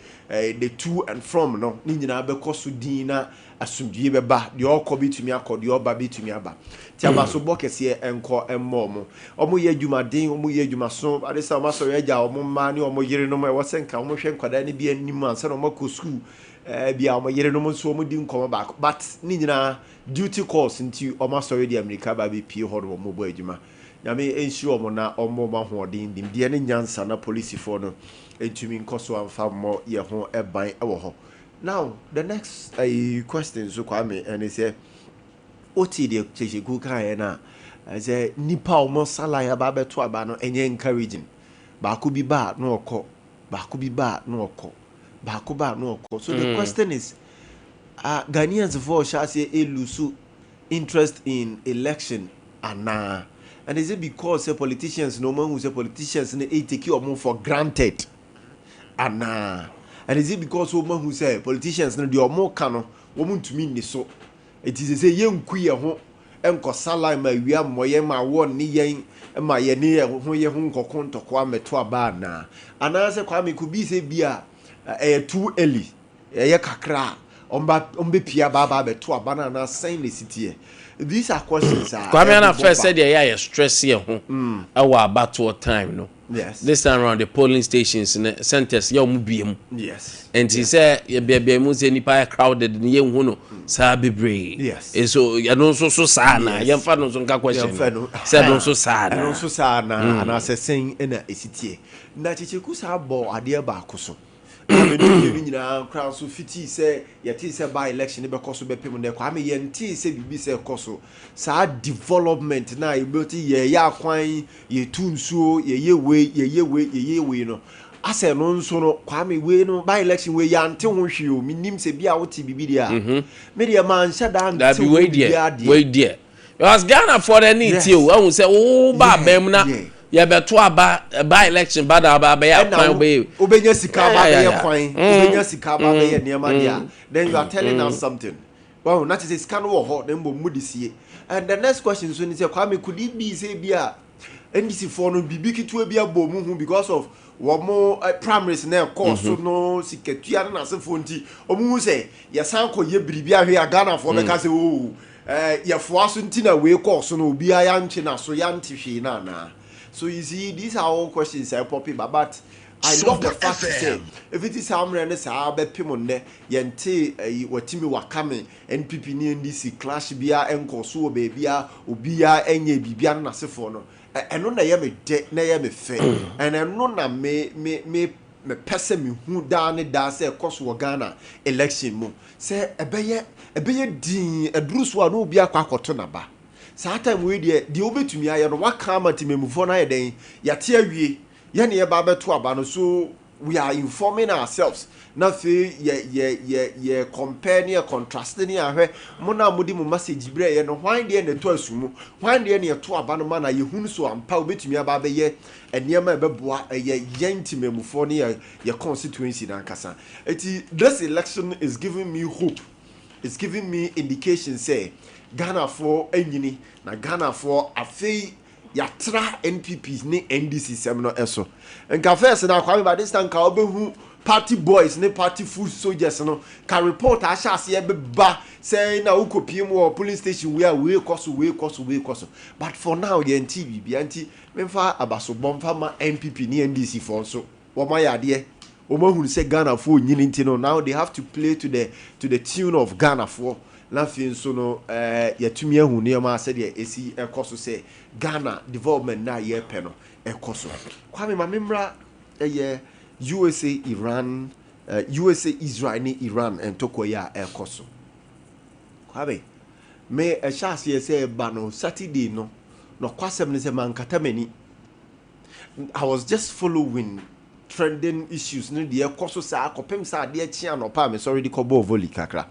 the to and from no ne nyinaa bɛkɔ so din na asomdwie bɛba. Deɛ ɔkɔ bɛtumi akɔ, deɛ ɔba bɛtumi aba. Nti abasobɔ kɛseɛ nkɔ mmɔ wɔn. Wɔn yɛ adwumaden, wɔn yɛ adwumaso. Ade sɛ wɔn asɔre agya wɔn mma ne wɔn yerenom, ɛwɔ sɛ nka wɔn hwɛ nkwadaa no bi anim ansa na wɔn akɔ sukuu. Bi a wɔn yerenom nso wɔn di nkɔmɔ baako, but ne nyinaa duty calls nti wɔn asɔre de amirika ba abɛpie hɔ na wɔn bɔ adwuma. Nyame nhyira wɔn na ɔmmɔ wɔn ahoɔden, nimdeɛ ne nyansa na polisifoɔ no ntumi nkɔ so amfa mmɔ yɛn ho ban wɔ hɔ. Now the next question nso, Kwame, ɛne sɛ wote deɛ Kyekyeku kaeɛ no a, sɛ nnipa a wɔn sa line aba abɛto aba no ɛnyɛ encouraging. Baako bi ba a na ɔkɔ, baako bi ba a na ɔkɔ, baako ba a na ɔkɔ. So the question is, Ghanaians foɔ hyɛ aseɛ elose interest in election anaa? And is it because sɛ politicians no, wɔn ahu sɛ politicians no take wɔn for granted anaa? And is it because wɔn ahu sɛ politicians no, deɛ wɔn ka no, wɔn ntumi nni so, eti sɛ yɛnku yɛn ho nkɔsa line ma awia mmɔ yɛn, ma awɔ ne yɛn, ma yɛn ne yɛn ho nkɔko ntɔkwa mmɛto aba anaa? Anaasɛ, Kwame, could be sɛ bi a ɛyɛ too early, ɛyɛ kakra a ɔmba ɔmbɛpia aba abɛto aba no, anaa sɛn na esi teɛ? These are questions a Kwame, ana ɛbobɔ first ba. sɛdeɛ ɛyɛ a yɛ stress yɛ ho ɛwɔ abatoɔ time no, this time round the polling stations ne centers yɛ ɔmo bie mu. Nti sɛ yɛbeabea mu sɛ nipa yɛ crowded ne yɛnhu no saa bebree. So ɛno nso so saa na yɛmfa no nso nka question Yɛmfa no no. sɛ ɛno nso saa na Ɛno nso saa na anaasɛ sɛn ɛna esi teɛ? Na Kyekyeku saa bɔ adeɛ baako so a mene mmienu nyinaa koraa nso fitii sɛ yɛtee sɛ by election bɛkɔ so bɛpem nnɛ, Kwame, yɛntee sɛ biribi sɛ ɛkɔ so saa development na yɛbɛti yɛyɛ akwan, yɛtu nsuo, yɛyɛ wei, yɛyɛ wei, yɛyɛ wei no, asɛ no nso no, Kwame, wei no by election wei yɛante ho hwee o. Menim sɛ bi a wote biribi deɛ a, me deɛ manhyɛ da nte Dabi, ho wei deɛ biribiara deɛ. Wei deɛ, because Ghana foɔ no ani tie o, ɛhu sɛ wo ba abɛn mu na yɛbɛto aba, by election ba na aba abɛyɛ Ɛna akwan wobɛyɛ wobɛnya sika aba abɛyɛ kwan, wobɛnya sika aba abɛyɛ nneɛma deɛ a, then you are telling us something. Well, na kyerɛ sɛ sika no wɔ hɔ na mmom mu de sie. And the next question nso ni sɛ, Kwame, could it be sɛ bi a NDC foɔ no biribi ketewa bi abɔ mu ho because of wɔn primaries na ɛkɔɔ so no, sikatua ne n'asefoɔ nti wɔn hu sɛ yɛsan kɔ yɛ biribi ahwɛ a Ghanafoɔ bɛka sɛ oo yɛfoa so nti na wei kɔɔ so no, obiara yɛantwe n'aso, yɛante hwee no anaa? So you see, these are all questions a ɛpop ba, but I love the fact sɛ efiti saa mmerɛ ne saa bɛpem nnɛ, yɛnte ɛyi wɔtumi wakame NPP ne NDC clash biara ɛnkɔ so wɔ beebiara, obiara ɛnyɛ biribiara ne n'asefoɔ no. Ɛno na ɛyɛ me dɛ na ɛyɛ me fɛ, and ɛno na me me me mepɛ sɛ mehu daa ne daa sɛ ɛkɔ so wɔ Ghana election mu, sɛ ɛbɛyɛ din ɛduru so a na obi akɔ akɔto n'aba. Saa time wei deɛ, deɛ wobɛtumi ayɛ no, waka ama temamufoɔ no ayɛ dɛn, yɛate awie, yɛne yɛba abɛto aba no. So we are informing ourselves na afei yɛ compare ne yɛ contrast ne ahwɛ mo na mo de mo message brɛ yɛ no, hwan deɛ na ɛtɔ asu mu, hwan deɛ na ɛto aba no ma na yɛhunu so ampa wobɛtumi aba abɛyɛ nneɛma a ɛbɛboa ɛyɛ yɛn temamufoɔ ne yɛ constituency n'ankasa. Eti this election is giving me hope, it's giving me indication sɛ Ghanafoɔ anyini na Ghanafoɔ afei yɛatra NPP ne NDC sɛm no ɛso. Nka first na, Kwame, by this time nka wobɛhu party boys ne party foot soldiers no ka report ahyɛ aseɛ bɛba sɛ na wokɔpie mu wɔ polling station wei a, wei kɔ so, wei kɔ so, wei kɔ so, but for now yɛnte biribia. Nti memfa abasobɔ mfa ma NPP ne NDC foɔ nso. Wɔn ayɛ adeɛ, wɔn ahunu sɛ Ghanafoɔ nyini nti no, now they have to play to the tune of Ghanafoɔ. Na afei nso no yɛtumi ahu nneɛma sɛdeɛ esi ɛkɔ so sɛ Ghana development na yɛrepɛ no ɛkɔ so. Kwame, maame mmra ɛyɛ USA Iran, USA Israel ne Iran ntɔkwa yi a ɛkɔ so. Kwame, me ɛhyɛ aseɛ sɛ ɛba no Saturday no, nɔkwasɛm ne sɛ mankata m'ani. I was just following trending issues ne deɛ ɛkɔ so saa kɔpem sɛ adeɛ kye anɔpa a mesɔre de kɔbɔɔ volley kakra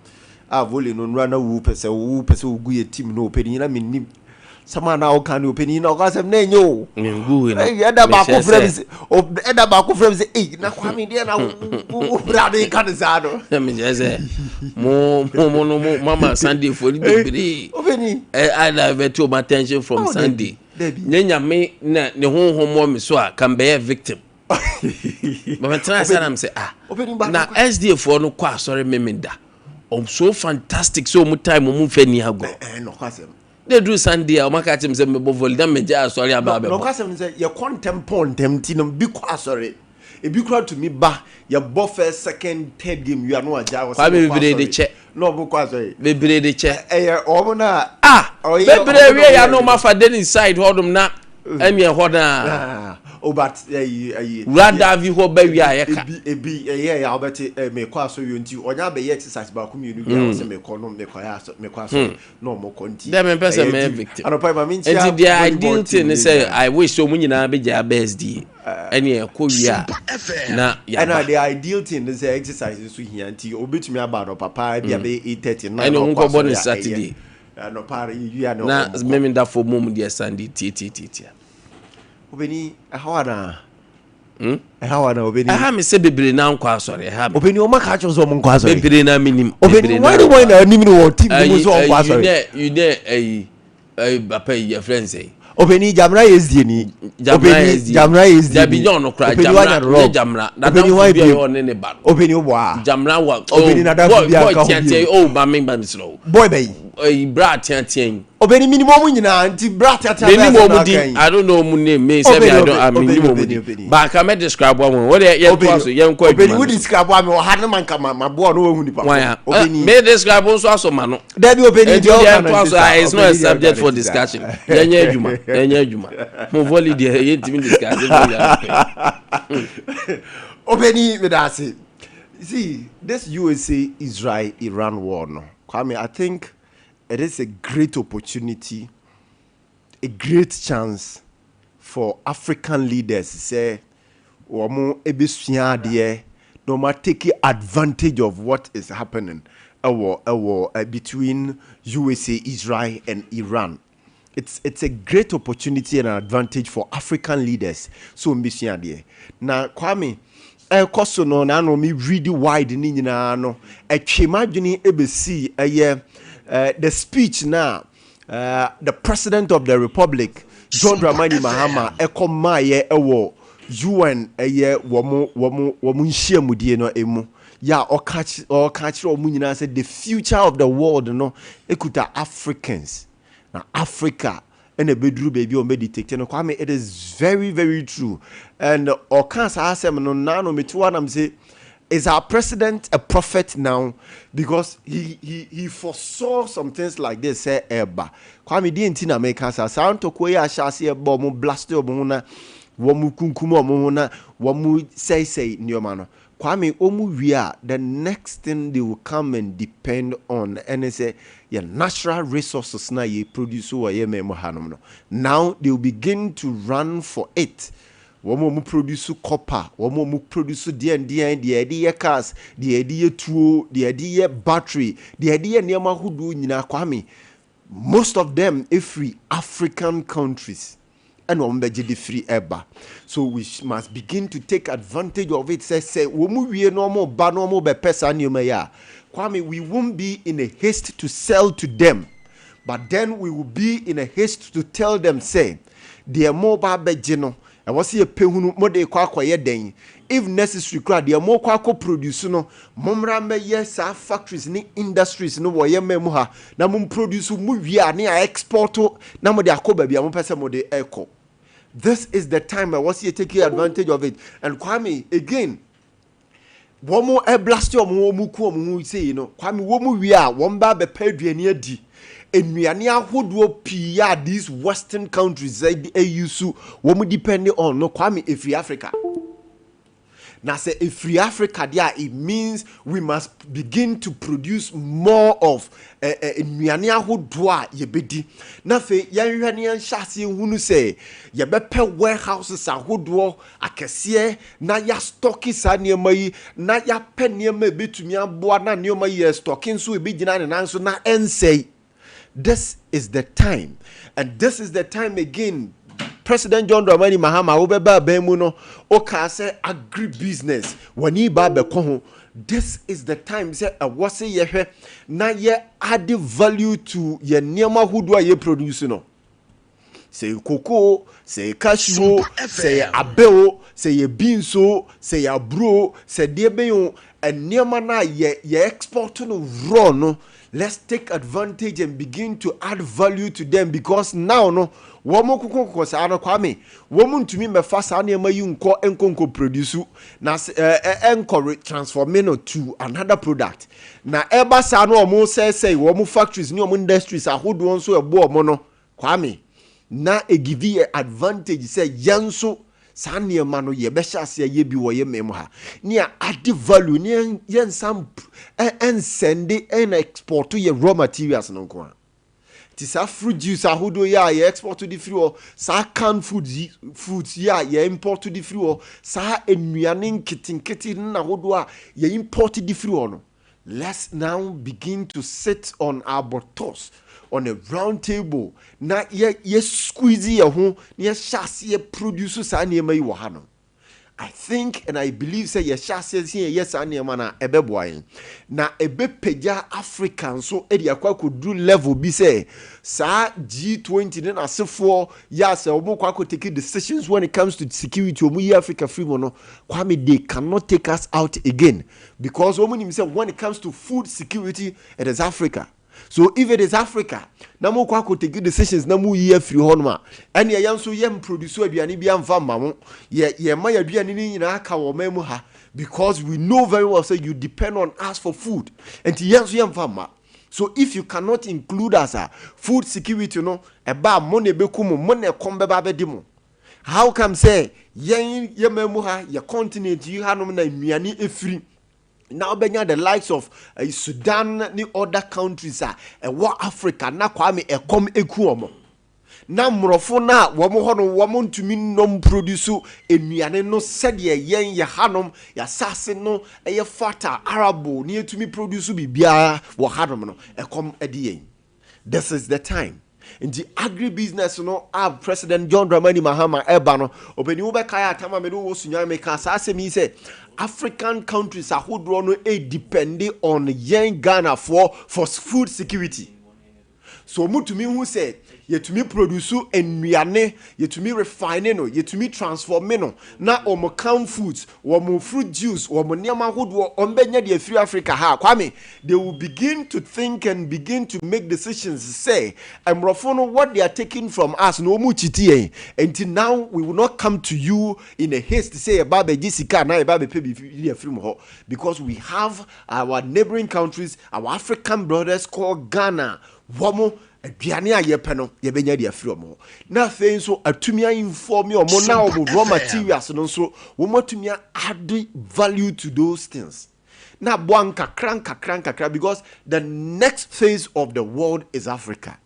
a, volley no nnura na wo pɛ sɛ wogu yɛ team no ɔpanin na mennim sɛm a na woka ne ɔpanin na ɔka sɛm na ɛnyɛ o. Mengu no. Ɛda baako mehyɛ frɛ me sɛ ɛda baako frɛ me sɛ, ei, na Kwame deɛ na wo bra de ka ne saa no. Mekyerɛ sɛ mo no mo mama Sunday fo ni bebree. Ɔpanin. Ɛ I divert your attention from Oh, Sunday. Dabi. Nye Nyame na ne honhom wɔ me so a kan bɛyɛ victim. Mɛtena ase anam sɛ, ah, na SDA foɔ no kɔ asɔre Memenda. Ɔm so fantastic sɛ ɔmo time ɔmo nfɛ ni agorɔ. Na eduru Sunday a, ɔmo aka kyerɛ me sɛ mebɔ volley na megya asɔre aba abɛbɔ. Nɔkwasɛm ne sɛ, yɛkɔ ntɛm pɔn ntɛm nti no, bi kɔ asɔre, ebi koraa tumi ba, yɛbɔ first, second, third game wie a na wagyae, ɔsɛ Kwame mekɔ bebree de asɔre kyɛ. na ɔmo kɔ asɔre. Bebree de kyɛ. Ɛyɛ ɔmo na Ah! ɔyɛ Bebree ɔmo na wie ya ɔyɛ na ɔmo afa Dennis side hɔnom na ɛne ɛhɔ naa. Ah, oh, but ɛyi ɛyi. Wura Davi hɔ bɛ wie a yɛka. Ebi ebi ɛyɛ yɛ a ɔbɛte mekɔ asɔre o, nti ɔnya abɛyɛ exercise baako mmienu bi a ɔsɛ mekɔ no, mekɔ yɛ asɔ, mekɔ asɔre na ɔmo kɔ nti. Dɛ mempɛ sɛ Ɛyɛ mɛyɛ team. victim. Anɔpa yi ma me nkyia Nti the volleyball ideal team thing ne ne sɛ nyinaa. I wish sɛ ɔmo nyinaa bɛgyae aba SDA. Ɛne ɛkɔ wie a na Ɛna yaba. The ideal thing ne sɛ exercise nso hia, nti obetumi aba anɔpa paa bi a bɛyɛ 8:30, 9 Ɛne ɔmo ɔkɔ nkɔbɔ asɔre ne a ɛyɛ. Saturday. Anɔpa yɛwie a na Na ɔmo kɔ. Memendafo mom deɛ Sunday tietietietia. Obeni, ɛhaw anaa? Ɛhaw anaa, obeni? Ɛha me sɛ bebree na nkɔ asɔre, ɛha me. Obeni, ɔmo aka akyerɛ sɛ ɔmo nkɔ asɔre? Bebree na menim. Obeni, Bebree na wɔn ne nkɔ wɔn na anim ne wɔ team ne mu Ɛyi sɛ ɔnkɔ ɛyi asɔre? Yunɛ ɛyi ɛyi papa yi yɛfrɛ nsɛn. Obeni, Jamra yɛ SDA ni. Jamra Obeni, SDA. Jamra yɛ SDA Dabi ni. nyɛ ɔno koraa. Obeni, Jamra wanya no nyɛ wrong. Jamra. Obeni, Nadamfo wɔn bi a ebiem? ɔyɛ ɔne ne ba no. Obeni, wɔ a. Jamra wa. Obeni, nadamfo boy bi a boy nka ho teatea yi bio. oh, maame ba mesrɛ wo. Boy bɛyi? Ɛyi bra teatea yi. Obeni, minim ɔmo nyinaa, nti bra teatea Menim bɛyɛ sɛ wɔn na din. aka yi. I don't know wɔn name. Me sɛbi Obeni, I don't I Obeni, menim wɔn Obeni, din. Obeni. Baaka mɛ describe wɔn. Wo deɛ yɛn to aso, yɛn kɔ Obeni, adwuma wo no so. describe wa mi wɔ ha ne ma nka ma ma boɔ no wɔn hu nipa Wɔn ko. ya. Obeni. Me describe nso aso ma no. Dabi, Obeni, Nti deɛ deɛ ɔka no yɛn to nti aso saa. ah, it's not a Obeni, deɛ ɔka subject no for nti saa. discussion. Yɛn nyɛ adwuma. Yɛn nyɛ adwuma. Mo volley deɛ, yɛn ntumi discuss volley anɔpɛ. Obeni, medase. See, this USA Israel Iran war no, Kwame, I think it is a great opportunity, a great chance for African leaders sɛ wɔn ebesua adeɛ na wɔn take advantage of what is happening ɛwɔ between USA, Israel and Iran. It's a great opportunity and an advantage for African leaders so wɔn besua adeɛ. Na Kwame, ɛkɔ so no, n'ano mi read wide ne nyinaa no, ɛtwe mu adwene ebesi ɛyɛ the speech na the President of the Republic, John Dramani Mahama, ɛkɔ maayɛ ɛwɔ UN, ɛyɛ wɔn nhyiamudie no emu yɛ a ɔka kyerɛ wɔn nyinaa sɛ the future of the world no ekuta Africans, na Africa ɛna ebeduru baabi a wɔn bɛ dictate no. Kwame, it is very very true, and ɔka saa asɛm no nanu mi ti wa nam say, is our president a prophet now? Because he foresaw some things like this sɛ ɛɛba. Kwame, deɛ nti na meka saa ntɔkwa yi ahyɛ ase ɛbɔ, ɔmo blast ɔmo ho na wɔn kunkum ɔmo ho na wɔn sɛesɛe nneɛma no, Kwame, ɔmo wie a, the next thing they will come and depend on ɛne sɛ yɛ natural resources na yɛ produce wɔ yɛ mɛmo hanom no. Now they will begin to run for it. Wɔn a wɔn produce copper, wɔn a wɔn produce deɛ deɛ deɛ yɛde yɛ cars, deɛ yɛde yɛ tuo, deɛ yɛde yɛ battery, deɛ yɛde yɛ nneɛma ahodoɔ nyinaa, Kwame, most of them efiri African countries ɛna wɔn bɛgye de firi ɛba. So we must begin to take advantage of it sɛ wɔn mu wie na wɔn ba na wɔn bɛpɛ saa nneɛma yi a, Kwame, we won't be in a haste to sell to them, but then we will be in a haste to tell them say deɛ mo ba abɛgye no, ɛwɔ sɛ yɛpɛ hunu mo de kɔ akɔyɛ dɛn. If necessary kora, deɛ mo kɔ akɔ produce no, mo mmra mmɛyɛ saa factories ne industries no wɔ yɛ mma mu ha na mo produce mo wie a, ne a export na mo de akɔ baabi a mo pɛ sɛ mo de ɛkɔ. This is the time ɛwɔ sɛ yɛ take advantage of it. And Kwame, again, wɔn mo ɛblast wɔn ho, wɔn ku wɔn ho sei no, Kwame, wɔn mu wie a, wɔn ba abɛpɛ aduane adi. Nnuane ahodoɔ pii a these Western countries ɛyi so wɔn depend on no, Kwame, efiri Africa. Na sɛ efiri Africa deɛ a, it means we must begin to produce more of nnuane ahodoɔ a yɛbɛdi. Na afei yɛnhwɛ ne yɛnhyɛ aseɛ hunu sɛ yɛbɛpɛ warehouses ahodoɔ akɛseɛ na yɛastock saa nneɛma yi, na yɛapɛ nneɛma a ebɛtumi aboa na nneɛma yi yɛ stock nso ebɛgyina ne nan so na ɛnsɛe. This is the time, and this is the time again. President John Dramani Mahama, wobɛba aban mu no, wokaa sɛ agri business w'ani ba abɛkɔ ho. This is the time sɛ ɛwɔ sɛ yɛhwɛ na yɛ add value to yɛ nneɛma ahodoɔ a yɛ produce no. Sɛ yɛ cocoa, sɛ yɛ cashew o, sɛ yɛ abɛ o, sɛ yɛ beans o, sɛ yɛ aburo o, sɛ deɛ bɛn o, nneɛma no a yɛ yɛ export no raw no, let's take advantage and begin to add value to them, because now no, wɔn kokokoko saa no, Kwame, wɔn ntumi mmɛfa saa nneɛma yi nkɔ nkɔ produce na ɛɛ ɛnkɔ transform no to another product. Na ɛba saa no, wɔn sɛɛsɛɛ wɔn factories ne wɔn industries ahodoɔ nso ɛbɔ wɔn no, Kwame, na egive yɛ advantage sɛ yɛn nso saa nneɛma no yɛbɛhyɛ aseɛ yɛ bi wɔ yɛ mɛm ha ne a add value ne yɛnsa ɛnsɛnde ɛna export yɛ raw materials no nko a. Nti saa fruit juice ahodoɔ yi a yɛ export de firi hɔ, saa canned foods yi, fruits yi a yɛ import de firi hɔ, saa nnuane nketenkete ne ahodoɔ a yɛ import de firi hɔ no, let's now begin to sit on our buttocks on a round table na yɛ squeeze yɛ ho na yɛhyɛ aseɛ produce saa nneɛma yi wɔ ha no. I think and I believe sɛ yɛhyɛ aseɛ sɛ yɛyɛ saa nneɛma no a, ɛbɛboa yɛn na ɛbɛpagya Africa nso de akɔ akɔduru level bi sɛ saa G20 ne n'asefoɔ yɛ a sɛ wɔn kɔ akɔ take decisions when it comes to security, wɔn yi Africa firi mu no, Kwame, they cannot take us out again, because wɔn nim sɛ when it comes to food security, it is Africa. So if it is Africa na mo kɔ akɔ take decisions na mo yi afiri hɔ nom a, ɛnea yɛn nso yɛn produce aduane bi amfa mma mo, yɛ ma yɛ aduane no nyinaa ka wɔ ɔman mu ha, because we know very well say you depend on us for food, nti yɛn nso yɛn mfa mma. So if you cannot include us a, food security no ɛba, mo na ebeku mo, mo na ɛkɔm bɛba abɛdi mo. How come sɛ yɛn yɛ man mu ha, yɛ continent yi hanom na nnuane efiri, na wobɛnya the likes of Sudan ne other countries a ɛwɔ Africa na, Kwame, ɛkɔm eku wɔn, na mmorɔfo no a wɔn hɔ no wɔn ntumi nnɔm produce nnuane no sɛdeɛ yɛn yɛ hanom yɛasase no ɛyɛ fertile, arable, ne yɛtumi produce biribiara wɔ hanom no, ɛkɔm ɛde yɛn? This is the time. Nti agri business no a President John Dramani Mahama ɛba no, ɔpanin, wobɛkae atama mede wɔ Sunyani, meka saa asɛm yi sɛ African countries ahodoɔ no depend on yɛn Ghanafoɔ for food security. So ɔmutumi hu sɛ yɛtumi produce nnuane, yɛtumi refine no, yɛtumi transform no, na wɔn canned foods, wɔn fruit juice, wɔn nneɛma ahodoɔ, wɔn bɛnya deɛ firi Africa ha, Kwame, they will begin to think and begin to make decisions sɛ mmorɔfo no, what they are taking from us na wɔn kyiti yɛn. Nti now we will not come to you in a haste sɛ yɛba abɛgye sika na yɛba abɛpɛ biribi afiri mu hɔ, because we have our neighboring countries, our African brothers called Ghana, wɔn aduane a yɛpɛ no yɛbɛnya de afiri wɔn hɔ. Na afei nso atumi inform wɔn na wɔn raw materials no nso wɔn atumi add value to those things na aboa nkakra nkakra nkakra, because the next phase of the world is Africa.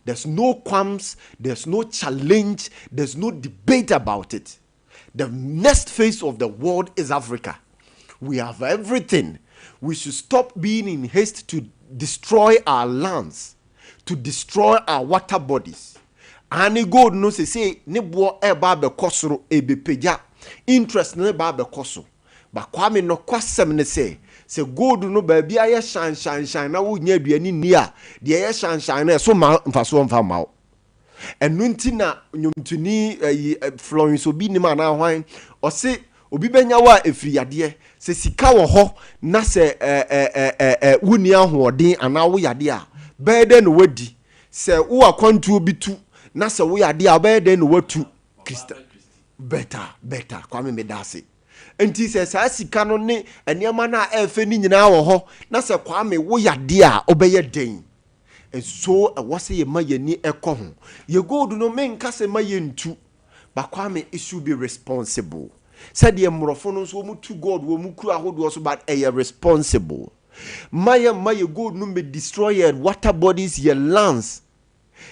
There's no qualms, there's no challenge, there's no debate about it. The next phase of the world is Africa. We have everything. We should stop being in haste to destroy our lands, to destroy our water bodies. Ane gold no sese ne boɔ ɛba abɛkɔ soro, ebepagya interest ne ba abɛkɔ so ba. Kwame, nɔkwasɛm ne sɛ gold no baabi ayɛ hyɛnhyɛnhyɛn na wonya aduane nni a, deɛ ɛyɛ hyɛnhyɛn no ɛso ma mfasoɔ mfa ma wo. Ɛno nti na nnwomtoni ɛyi Florence Obi nim anaa hwan, ɔse obi bɛnya wo a ɛfiri yadeɛ sɛ sika wɔ hɔ na sɛ ɛɛ ɛɛ ɛɛ wonni ahoɔden anaa wo yadeɛ a, bɛyɛ dɛn na wadi? Sɛ wo akwantuo bi tu na sɛ wo yadeɛ a, bɛyɛ dɛn na watu? Krista better better. Kwame, meda ase. Nti sɛ saa sika no ne nneɛma no a ɛɛfɛ no nyinaa wɔ hɔ na sɛ, Kwame, wo yadeɛ a, wobɛyɛ dɛn? Nso ɛwɔ sɛ yɛma yɛni ɛkɔ ho. Yɛ gold no, menka sɛ ma yɛntu, but Kwame, it should be responsible, sɛdeɛ mmorɔfo no nso wɔn tu gold wɔn mu kuro ahodoɔ so, but ɛyɛ responsible. Ma yɛ ma yɛ gold no mɛ destroy yɛ water bodies, yɛ lands,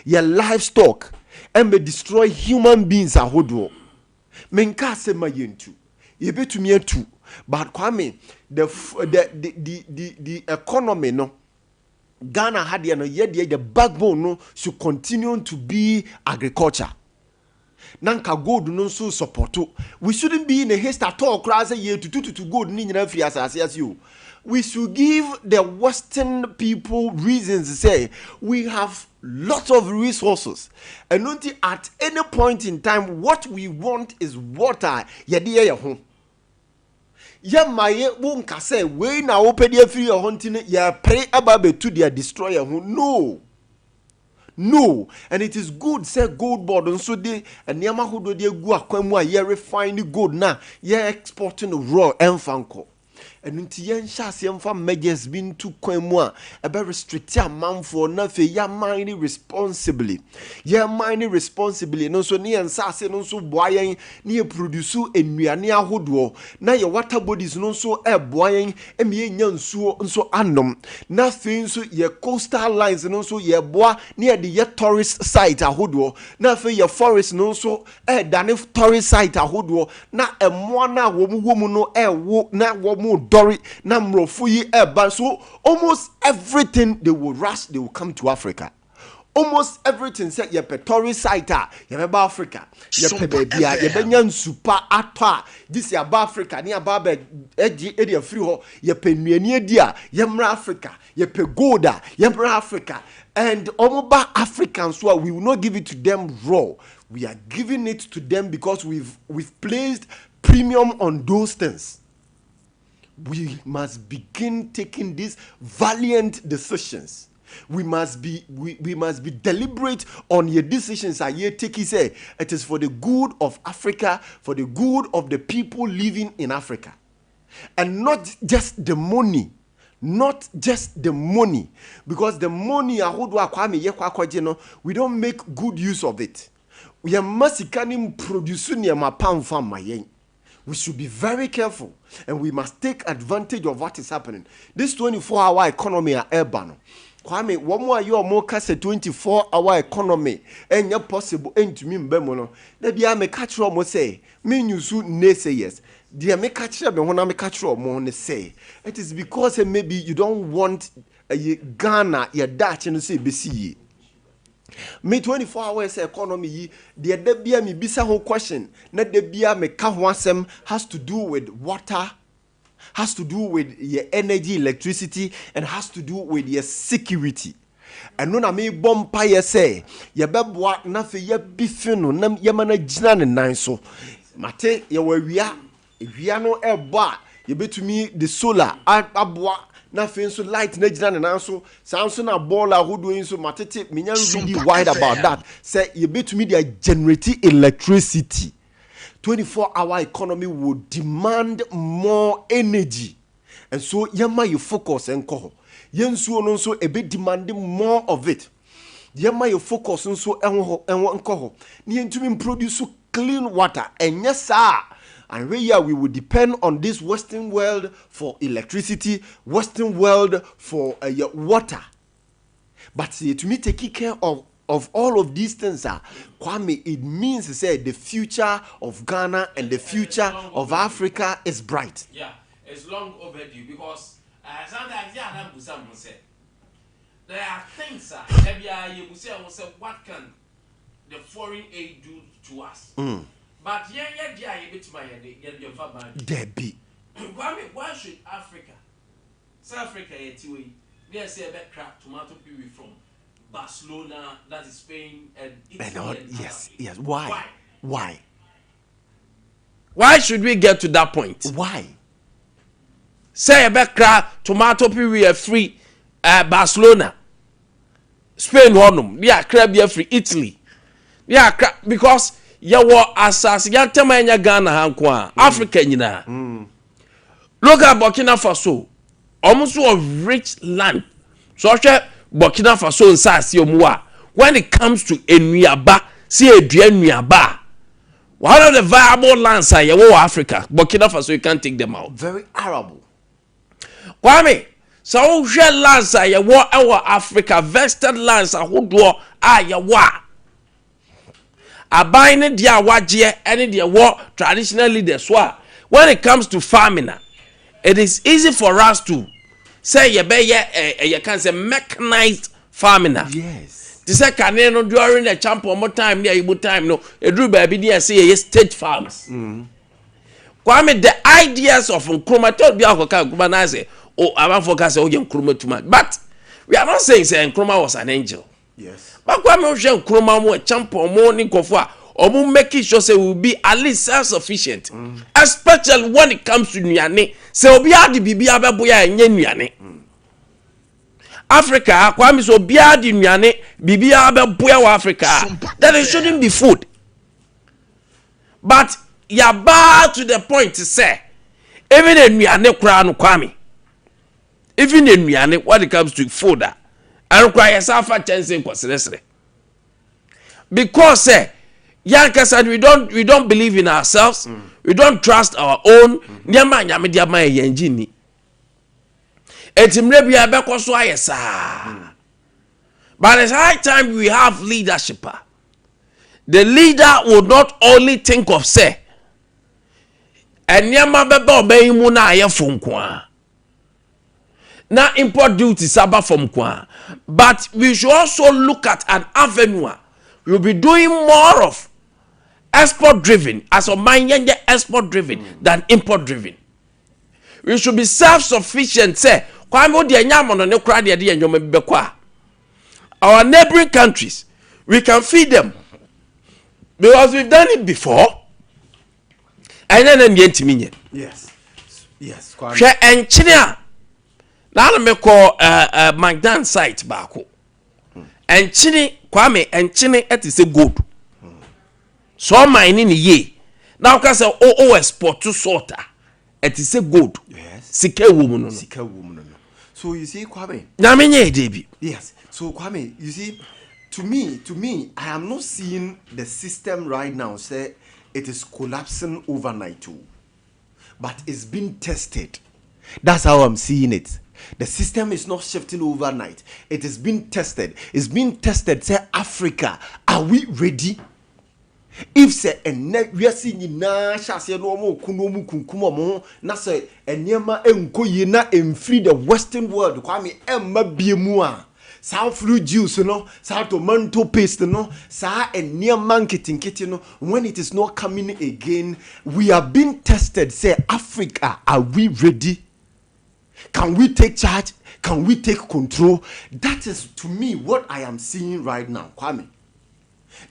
yɛ livestock, ɛmɛ destroy human beings ahodoɔ. Menka sɛ ma yɛntu, yɛbɛtumi atu, but Kwame, the economy no, Ghana ha deɛ no, yɛ deɛ, the backbone no should continue to be agriculture, na nka gold no nso support. We shouldn't be in a haste at all koraa sɛ yɛtutututu gold no nyinaa firi asase ase o. We should give the Western people reasons sɛ we have lots of resources. Ɛno nti at any point in time what we want is water yɛde yɛ yɛn ho. Yɛmma yɛ wo nka sɛ wei na wopɛ de afiri yɛn hɔ nti no yɛpere aba abɛtu de destroy yɛn ho. No. No, and it is good sɛ Gold Board nso de nneɛma ahodoɔ de agu akwan mu a yɛ refine gold na yɛ export no raw ɛmfa nkɔ. Ɛno nti yɛnhyɛ aseɛ mfa measures bi nto kwan mu a ɛbɛ restrict amanfoɔ, na afei yɛ mine responsibly. Yɛ mine responsibly no nso ne yɛn nsaase no nso boa yɛn ne yɛ produce nnuane ahodoɔ, na yɛ water bodies no nso ɛboa yɛn ɛma yɛnya nsuo nso anom, na afei nso yɛ coastal lines no nso yɛboa ne yɛde yɛ tourist site ahodoɔ, na afei yɛ forest no nso ɛɛdane tourist site ahodoɔ, na ɛmmoa no a wɔn wɔ mu no ɛɛwo na wɔn dɔre na mmorɔfo yi ɛɛba. So almost everything, they will rush, they will come to Africa. Almost everything, sɛ yɛpɛ tourist site a, yɛbɛba Africa. Yɛpɛ baabi a yɛbɛnya nsupa atɔ a, gye sɛ aba Africa ne aba abɛ ɛgye ɛde afiri hɔ. Yɛpɛ nnuane adi a, yɛmmra Africa. Yɛpɛ gold a, yɛmmra Africa. And ɔmo ba Africa nso a, we will not give it to them raw. We are giving it to them because we've placed premium on those things. We must begin taking these valiant decisions. We must be deliberate on your decisions are here taking, say it is for the good of Africa, for the good of the people living in Africa, and not just the money, not just the money, because the money ahodoɔ a Kwame yɛ kɔ akɔgye no, we don't make good use of it. Yɛmma sika no produce nneɛma pa mfa mma yɛn. We should be very careful and we must take advantage of what is happening. This 24 hour economy a ɛreba no, Kwame, wɔn a yɛ wɔn ka sɛ 24 hour economy ɛnyɛ possible, ɛntumi mba mu no, dabi a meka kyerɛ wɔn sɛ me nyusu naysayers deɛ, meka kyerɛ me ho na meka kyerɛ wɔn ne sɛ it is because maybe you don't want ɛyɛ Ghana yɛ daakye no sɛ ebesi yie. Me 24 hours economy yi deɛ, da bia me bisa ho question na da bia meka ho asɛm has to do with water, has to do with your energy, electricity, and has to do with your security. Ɛno na mebɔ mpayɛ sɛ yɛbɛboa na afei yɛbi fi no na yɛma no gyina ne nan so. Mate, yɛwɔ awia, awia no ɛbɔ a, yɛbɛtumi de solar aboa na afei nso light na gyina ne nan so. Saa nso na bɔɔl ahodoɔ yi nso matete menya really wide about that sɛ yɛbɛtumi de generate electricity. 24 hour economy will demand more energy, and so yɛma yɛ focus nkɔ hɔ. Yɛn nsuo no nso ebe demand more of it. Yɛma yɛ focus nso ɛho hɔ, ɛho nkɔ hɔ na yɛntumi produce clean water. Ɛnyɛ saa and we here we will depend on this Western world for electricity, Western world for water. But yɛtumi take care of all of these things ah, Kwame, it means say the future of Ghana and the future of Africa is bright. Yeah, it's long overdue because sometimes, yeah, I'm busa mo say there are things ah, every year you say say, what can the foreign aid do to us? But yeah, you bit my yeah, yeah. Debbie. Kwame, why should Africa, South Africa, yeah, tiwi, they say about tomato puree from Barcelona, that is Spain, and Italy. And all, and other yes places. Yes, why? Why? Why? Why should we get to that point? Why? Sɛ yɛbɛkra tomato puree afiri Barcelona, Spain hɔnom, ne akra bi afiri Italy, ne akra, because yɛwɔ asase yɛntɛm a ɛnyɛ Ghana ha nko a, Africa nyinaa. Look at Burkina Faso, ɔmo nso wɔ rich land. So ɔhwɛ Burkina Faso nsaase ɔmo a, when it comes to enuaba, si edua nnuaba a, one of the viable lands a yɛwɔ wɔ Africa, Burkina Faso, you can't take them out. Very arable. Kwame, sɛ wohwɛ lands a yɛwɔ ɛwɔ Africa, vested lands ahodoɔ a yɛwɔ a aban ne deɛ a wagyeɛ ɛne deɛ wɔ traditional leaders so a, when it comes to farming a, it is easy for us to sɛ yɛbɛyɛ ɛyɛ kan sɛ mechanized farming a te sɛ kane no during the Champɔn time ne ayibo time no, eduru baabi ne yɛsɛ yɛyɛ state farms. Kwame, the ideas of Nkrumah tell bi akɔka Nkrumah na sɛ O amanfoɔ ka sɛ woyɛ Nkrumah too much, but we are not saying sɛ Nkrumah was an angel. But Kwame, wohwɛ Nkrumah mo, Acheampong mo ne nkurɔfoɔ a ɔmo making sure sɛ we will be at least self sufficient, especially when it comes to nnuane. Sɛ obiara de biribi abɛboya a, ɛnyɛ nnuane. Africa ha, Kwame, sɛ obiara de nnuane biribiara bɛboya wɔ Africa a, then it shouldn't be food. But yaba to the point sɛ even nnuane koraa no, Kwame, even nnuane, when it comes to food a, ɛno koraa yɛsa afa kyɛnse nkɔsrɛsrɛ because sɛ yankasa we don't believe in ourselves. We don't trust our own nneɛma a Nyame de ama yɛ. Yɛn gye ni eti mmerɛ bi a ɛbɛkɔ so ayɛ saa. But it's high time we have leadership a the leader will not only think of sɛ nneɛma bɛba ɔbɛn yi mu na ayɛ fo nko a na import duties aba fam nko a, but we should also look at an avenue a we will be doing more of export driven. As ɔman, yɛn yɛ export driven than import driven. We should be self sufficient. Sɛ Kwame, o deɛ nyɛ amɔnɔ ne koraa deɛ de yɛn nneɛma bi bɛkɔ a, our neighbouring countries, we can feed them because we've done it before. Ɛnyɛ na ndeɛ ntumi nyɛ. Yes. Hwɛ, nkyene a naanu mi kɔ ɛɛ ɛɛ McDan site baako, nkyene, Kwame, nkyene ɛte sɛ gold. Sɛ ɔman ne ne yie na ɔka sɛ o export salt a, ɛte sɛ gold. Sika ewo mu no. Sika wo mu no. So you see, Kwame. Nyame nyɛ ɛde bi. Yes. So Kwame, you see, to me, I am not seeing the system right now say it is collapsing overnight too, but it's been tested. That's how I'm seeing it. The system is not shifting overnight. It is being tested. It's being tested. Say, Africa, are we ready? If sɛ ɛnɛ wiase nyinaa hyɛ aseɛ na wɔn ko na wɔn kunkum wɔn ho na sɛ nneɛma nkɔ yie na mfiri the Western world, Kwame, ɛmma bie mu a, saa fruit juice no, saa tomato paste no, saa nneɛma nketenkete no, when it is not coming again, we are being tested. Say, Africa, are we ready? Can we take charge? Can we take control? That is, to me, what I am seeing right now, Kwame.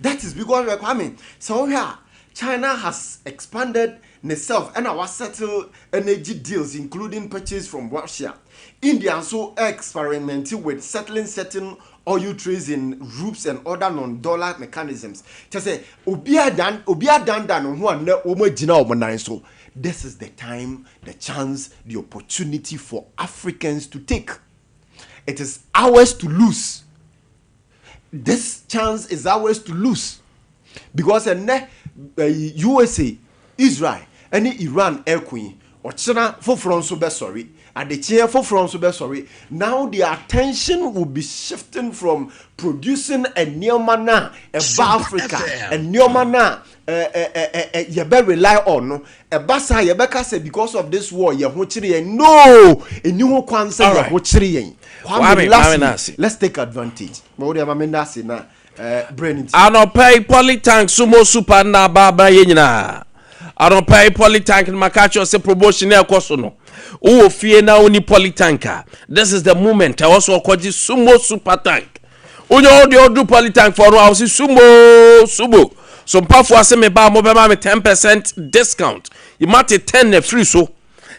That is because, Kwame, so here China has expanded itself and our settle energy deals, including purchase from Russia. India also experimenting with settling certain oil trades in rupees and other non-dollar mechanisms. Kyɛ sɛ obi adan obi adandan ne ho a nnɛ wɔn agyina wɔn nan so. This is the time, the chance, the opportunity for Africans to take. It is ours to lose. This chance is ours to lose because ɛnɛ USA, Israel ɛne Iran ɛko yi, ɔkyena foforɔ nso bɛsɔre, adekyeɛ foforɔ nso bɛsɔre. Now the attention will be shifting from producing nneɛma na ɛba Africa, nneɛma na ɛ ɛ ɛ ɛ yɛbɛ rely on no. Ɛba saa, yɛbɛka sɛ because of this war yɛn ho kyerɛ yɛn no, ɛni ho kwan sɛ yɛn ho kyerɛ yɛn. Kwame, lastly, let's take advantage. Ma o de ama mi nase na brain nti. Anɔpɛ yi, Polytank Sumo Super na abaaba yɛ nyinaa. Anɔpɛ yi, Polytank no, maka kyerɛ sɛ promotion na ɛkɔ so no, wowɔ fie na woni Polytank a, this is the moment ɛwɔ so ɔkɔgye Sumo Super Tank. Wonyɛ wo deɛ ɔdu Polytank fɔ no a, wɔsi sumo sumo so mpafoɔ ase me ba a, mobɛma me 10% discount. Yɛmate 10 na firi so,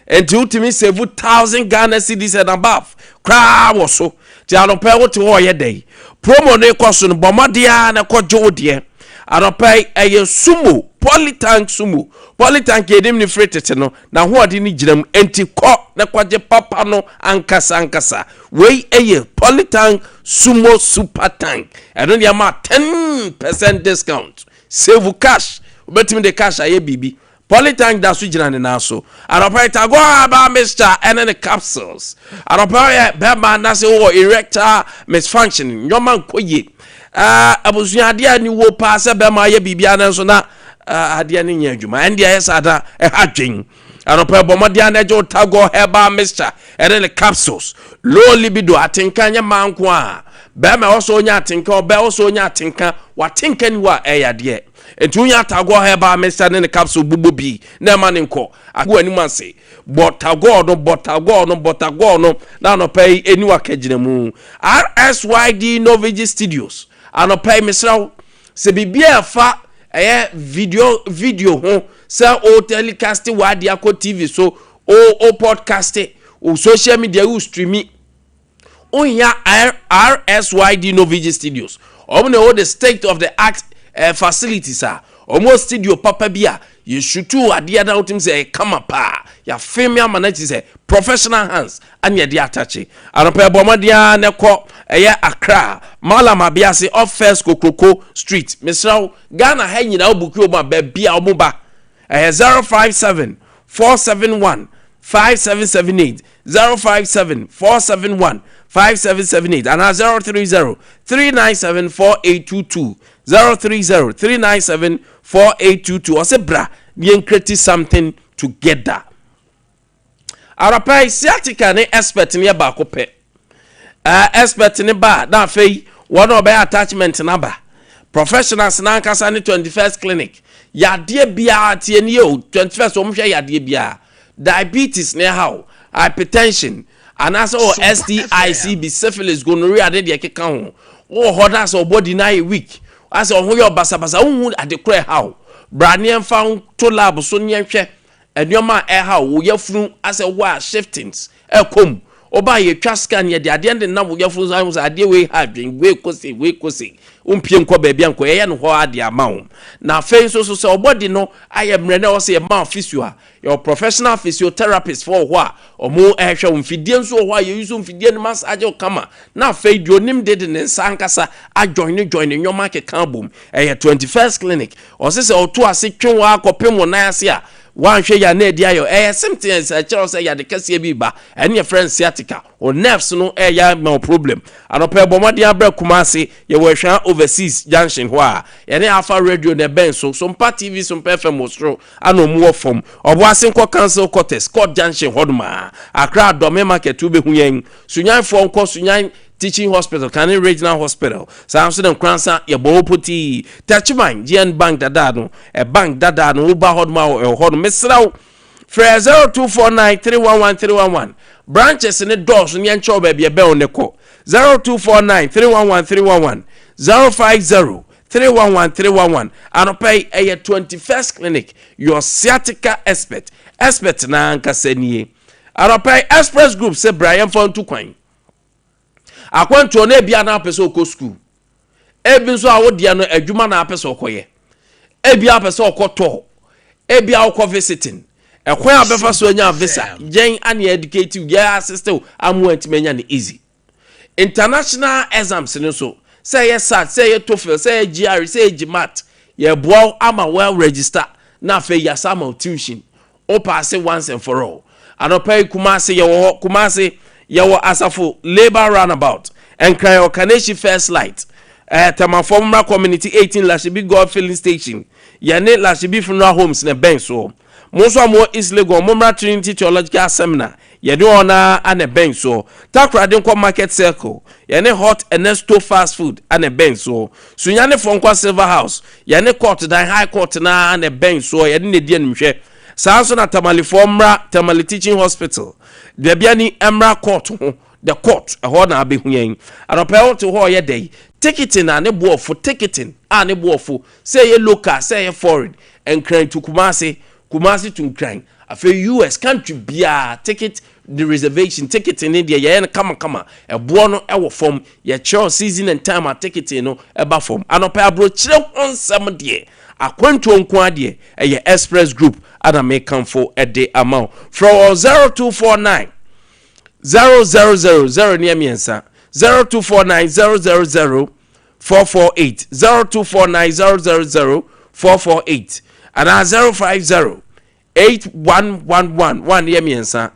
nti wotumi save 1,000 Ghana cedis and above koraa wɔ so. Nti anɔpɛ, wote hɔ ɔyɛ dɛ, promo no kɔ so no, bɔ mmɔden a na kɔgye wo deɛ. Anɔpɛ, ɛyɛ Sumo Polytank. Sumo Polytank, yɛnim ne firi tete no na ahoɔden no gyina mu, nti kɔ na kɔgye papa no ankasa ankasa. Wei ɛyɛ Polytank Sumo Super Tank. Ɛno deɛ ma 10% discount, save cash. Wobɛtumi de cash ayɛ biribi. Polytank da so gyina ne nan so. Anɔpa yi, Tago herbal mixture ɛne ne capsules. Anɔpa yɛ bɛrima anase wɔ erectile misfunction, nneɛma nkɔ yie, abusua, adeɛ a ni wo paa sɛ bɛrima ayɛ biribi ana nso na adeɛ no nyɛ adwuma, ɛn deɛ ɛyɛ saa da ɛha dwen. Anɔpa, bɔ mmɔden ana agye wo Tago herbal mixture ɛne ne capsules. Low libido, atenka nyɛ mmaa nko a, bɛrima ɛwɔ so onya atenka, ɔbaa ɛwɔ so onya atenka, watenka ni hɔ a, ɛyɛ adeɛ. Nti wonya Tagore Herbal Mixture ne ne capsule bobɔ bi na ɛma ne nkɔ agu anim ase. Bɔ Tagore no, bɔ Tagore no, bɔ Tagore no na anɔpa yi ɛni wakagyina mu. RSYD Novigi Studios, anɔpa yi mesrɛ wo sɛ biribi a ɛfa ɛyɛ video ho, sɛ o telecast w'adeɛ akɔ TV so, o podcast, o social media, o streaming, wohia RSYD Novigi Studios. Ɔmo na ɛwɔ the state of the art facilities a ɔmo studio papa bi a yɛsutu adeɛ na wotim sɛ ɛyɛ kama paa, yɛafilm ama no akyi sɛ professional hands ane yɛde atakye. Anɔpɛ ɛbɔ mmɔden a ne kɔ ɛyɛ Accra, Malam Abiase, off First Kokroko Street. Mesrɛ wo, Ghana ha nyinaa wobook wɔ mu a, baabi a ɔmo ba, ɛyɛ 057 471 5778, 057 471 5778 anaa 030 397 4822, 030 397 4822. Ɔsɛ bra yɛn create something together. Arapa yi, sciatica ne expert ne yɛ baako pɛ. Expert ne ba na afei wɔn a ɔbɛyɛ attachment n'aba, professionals n'ankasa ne 21st Clinic. Yadeɛ biara tie nie o, 21st wɔn hwɛ yadeɛ biara, diabetes ne ɛha o, hypertension anaasɛ wɔ STI, bi syphilis, gonorrhea, ade deɛ keka ho wowɔ hɔ na sɛ ɔbɔdi no ayɛ weak, asɛ ɔho yɛ ɔbasabasa, wohu ade korɔ ɛha o, bra ne yɛmfa to lab so ne yɛnhwɛ nneɛma a ɛha wo yɛfunu, asɛ wo a shiftings ɛkɔ mu. Ɔba yɛtwa scan, yɛde adeɛ de nam wo yɛfunu so ahu sɛ adeɛ wei ha adwen, wei kose, wei kose, wompie nkɔ baabi a nkɔ yɛyɛ no hɔ adeɛ ama wo. Na afei nso so sɛ ɔbɔdi no ayɛ mmerɛ na ɛwɔ sɛ yɛma physio a, yɛwɔ professional physiotherapist fo wɔ hɔ a ɔmo ɛhwɛ wo. Mfidie nso wɔ hɔ a yɛyi so mfidie no massage wo kama, na afei deɛ onim de ne nsa ankasa ajoin ne join ne nneɛma akeka abom. Ɛyɛ 21st Clinic. Ɔsɛ sɛ ɔto ase twe wɔ akɔpem wɔ nan ase a wanhwɛ yɛ na adi ayɛ ɛyɛ symptoms ɛkyerɛw sɛ yɛade kɛseɛ bi ba. Ɛne yɛ frɛ sciatica, o nerves no ɛyɛ ma o problem. Anɔpɛ bɔ mmɔden abrɛ Kumase, yɛwɔ Ahwea Overseas Junction hɔ a yɛne Afa Radio na ɛbɛn so, Sompa TV, Sompa FM wɔ soro ana ɔmu wɔ fam. Ɔboase nkɔ Council Quarters, Court Junction hɔ nom a Accra Dɔme Market wobɛhu yɛn. Sunyanfoɔ nkɔ Sunyan Teaching Hospital, Kane Regional Hospital. Saa nso ne Nkransa yɛbɔ hɔ potii. Techiman, GN Bank dadaa no, ɛ bank dadaa no, woba hɔ nom a ɛwɔ hɔ no. Mesrɛ wo, frɛ 0249 311 311. Branches ne dɔɔso ne yɛnkyɛw baabi ɛbɛn wo ne kɔ 0249 311 311, 050 311 311. Anɔpɛ yi ɛyɛ 21st Clinic, your sciatica expert. Expert na ankasa nie. Anɔpɛ yi Express Group sɛ bra yɛmfa ntu kwan. Akwantuo no, ebia na apɛ sɛ ɔkɔ school, ebi nso a wodeɛ no adwuma na apɛ sɛ ɔkɔyɛ, ebi apɛ sɛ ɔkɔ tɔɔ, ebi a ɔkɔ visiting. Ɛkwan a bɛfa so anya visa, yɛn ane educate you, yɛn assist you amu ntumi anya no easy. International exams no nso, sɛ ɛyɛ SAT, sɛ ɛyɛ TOEFL, sɛ ɛyɛ GRE, sɛ ɛyɛ GMAT, yɛboa wo ama well register na afei yɛasa ama wo tuition, wo pass once and for all. Anɔpa yi Kumase yɛwɔ hɔ. Kumase yɛwɔ Asafo Labour Roundabout. Nkran Ɔkaneshi First Light. Tɛmafo mmra Community 18, Lashibi God Filling Station. Yɛne Lashibi Funeral Homes na bɛn soɔ. Mo nso a mo East Legon, mommra Trinity Theological Seminar, yɛne wɔn a ana bɛn soɔ. Takoradi nkɔ Market Circle, yɛne Hot Ernesto Fast Food ana bɛn soɔ. Sunyanefoɔ nkɔ Silver House, yɛne court dan, High Court na ana bɛn soɔ, yɛne ne di animhwɛ. Saa nso na Tamalefoɔ mmra Tamale Teaching Hospital, baabi ani mmra court ho, the court ɛhɔ na abɛhu yɛn. Anɔpɛ wote hɔ ɔyɛ dɛ ticketing a ne boɔfo, ticketing a ne boɔfo, sɛ ɛyɛ local, sɛ ɛyɛ foreign, Nkran to Kumase, Kumase to Nkran, afei US country biara ticket, the reservation ticketing ne deɛ yɛyɛ no kamakama. Ɛboɔ no ɛwɔ fam. Yɛkyerɛw season and time a ticketing no ɛba fam. Anɔpɛ aburokyerɛ ho nsɛm deɛ, akwantuo nko adeɛ, ɛyɛ Express Group ana mekamfo ɛde ama wo. Frɛ wɔ 0249 000 0 ne mmiɛnsa, 0249 000 448, 0249 000 448 anaa 050 8111 1 yɛ mmiɛnsa,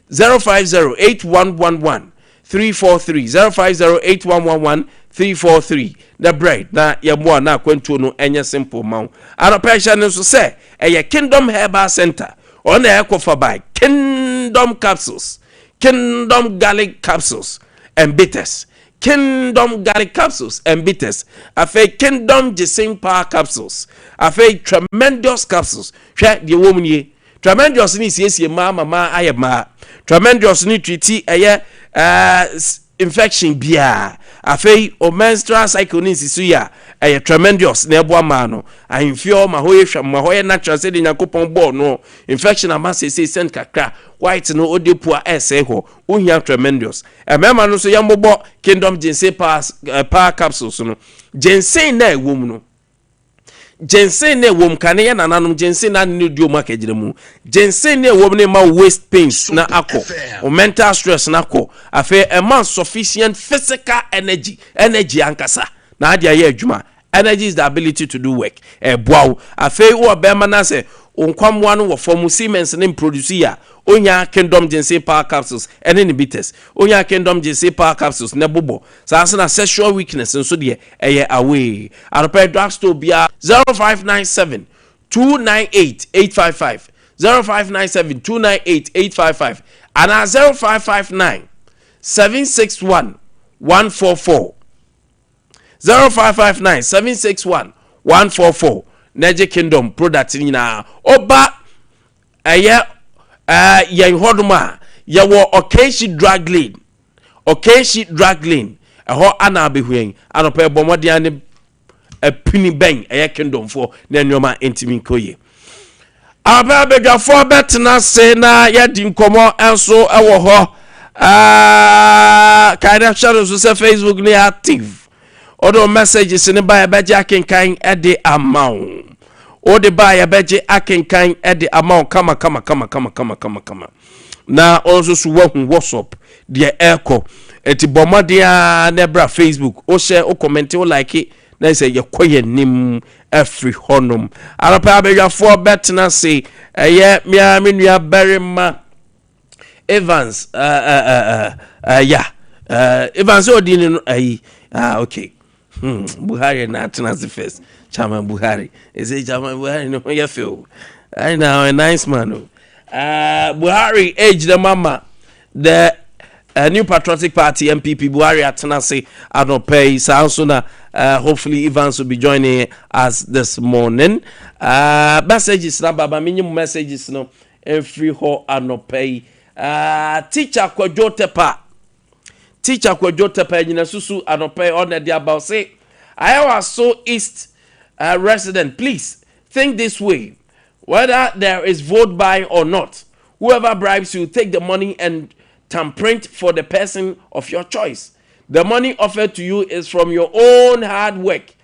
050 8111 343, 050 8111 343. Na brɛ na yɛmmoa na akwantuo no ɛnyɛ simple ma wo. Anɔpɛ hyɛ no nso sɛ ɛyɛ Kingdom Herbal Center, ɔno na ɛkɔfa by Kingdom Capsules, Kingdom Garlic Capsules and Bitters. Kingdom Garlic Capsules and Bitters, afei Kingdom Ginseng Power Capsules, afei Tremendous Capsules. Hwɛ deɛ ɛwɔ mu nie. Tremendous ne siesie mmaa ma mmaa ayɛ mmaa. Tremendous ne treati ɛyɛ ɛɛ infection biara. Afei o menstrual cycle ne nsisi yi a ɛyɛ tremendous na ɛboa mmaa no. Ahemfie hɔ ma hɔ yɛ hwam, ma hɔ yɛ natural sɛdeɛ Nyankopɔn bɔɔ no. Infection ama seesei scent kakra, white no ode pua ɛresɛe hɔ. Wohia tremendous. Mmarima no nso yɛmmobɔ Kingdom Ginseng Power, eh, power Capsules no. Ginseng na ɛwɔ mu no. Ginseng na ɛwɔ mu kane yɛ nananom ginseng na ne di ɔmo akagyina mu. Ginseng na ɛwɔ mu no ma waist pains na akɔ, o mental stress na akɔ. Afei ɛma sufficient physical energy, energy ankasa na ade ayɛ adwuma. Energy is the ability to do work. Ɛboa wo. Afei wowɔ bɛrima no sɛ wo nkwammoa no wɔ fam, semens ne mproduce yi a, onya Kingdom Ginseng Power Capsules ɛne ne bitters. Onya Kingdom Ginseng Power Capsules na ɛbobɔ. Saa nso na sexual weakness nso deɛ ɛyɛ away. Anɔpɛ drugstore biara 0597 298 855, 0597 298 855 anaa 0559 761 144, 0559 761 144 na gye Kingdom product no nyinaa. Ɔba ɛyɛ yɛn hɔnom a yɛwɔ Ɔkanhyi Drug Lane, Ɔkanhyi Drug Lane ɛhɔ ana abɛhu yɛn. Anɔpɛ bɔ mmɔden ne apini bɛn ɛyɛ Kingdomfoɔ na nneɛma ntumi nkɔ yie. Anɔpɛ abadwafoɔ bɛtena ase na yɛdi nkɔmmɔ nso ɛwɔ hɔ. Kae na hyɛ no nso sɛ Facebook ne active. Ɔde messages ne ba, yɛbɛgye akenkan ɛde ama wo. Wode ba, yɛbɛgye akenkan ɛde ama wo kama kama kama kama kama kama kama. Na ɔno nso so wahu WhatsApp deɛ ɛrekɔ. Eti bɔ mmɔden a na ɛbra Facebook, wohyɛ, wo comment, wo like, na sɛ yɛkɔ yɛn nim afiri hɔnom. Anɔpɛ abadwafoɔ bɛtena ase. Ɛyɛ mmea me nua barima Evans, ya Evans ɔdi ne no ayi. Ah, okay, Buhari na atena ase first. Chairman Buhari ɛsɛ Chairman Buhari ne ho yɛ fɛ o. Ayi na ɔyɛ nice man o. Buhari egyina mama the New Patriotic Party, NPP. Buhari atena ase anɔpɛ yi. Saa nso na hopefully Evans will be joining us this morning. Messages na baba menye mu messages no mfiri hɔ anɔpɛ yi. Teacher Kwadwo Tepa, Teacher Kwadwo Tepa nyina susu anɔpɛ yi ɔna de aba. Ɔse Ayawaso East resident, please think this way: whether there is vote buy or not, whoever bribes you, take the money and thumbprint for the person of your choice. The money offered to you is from your own hard work,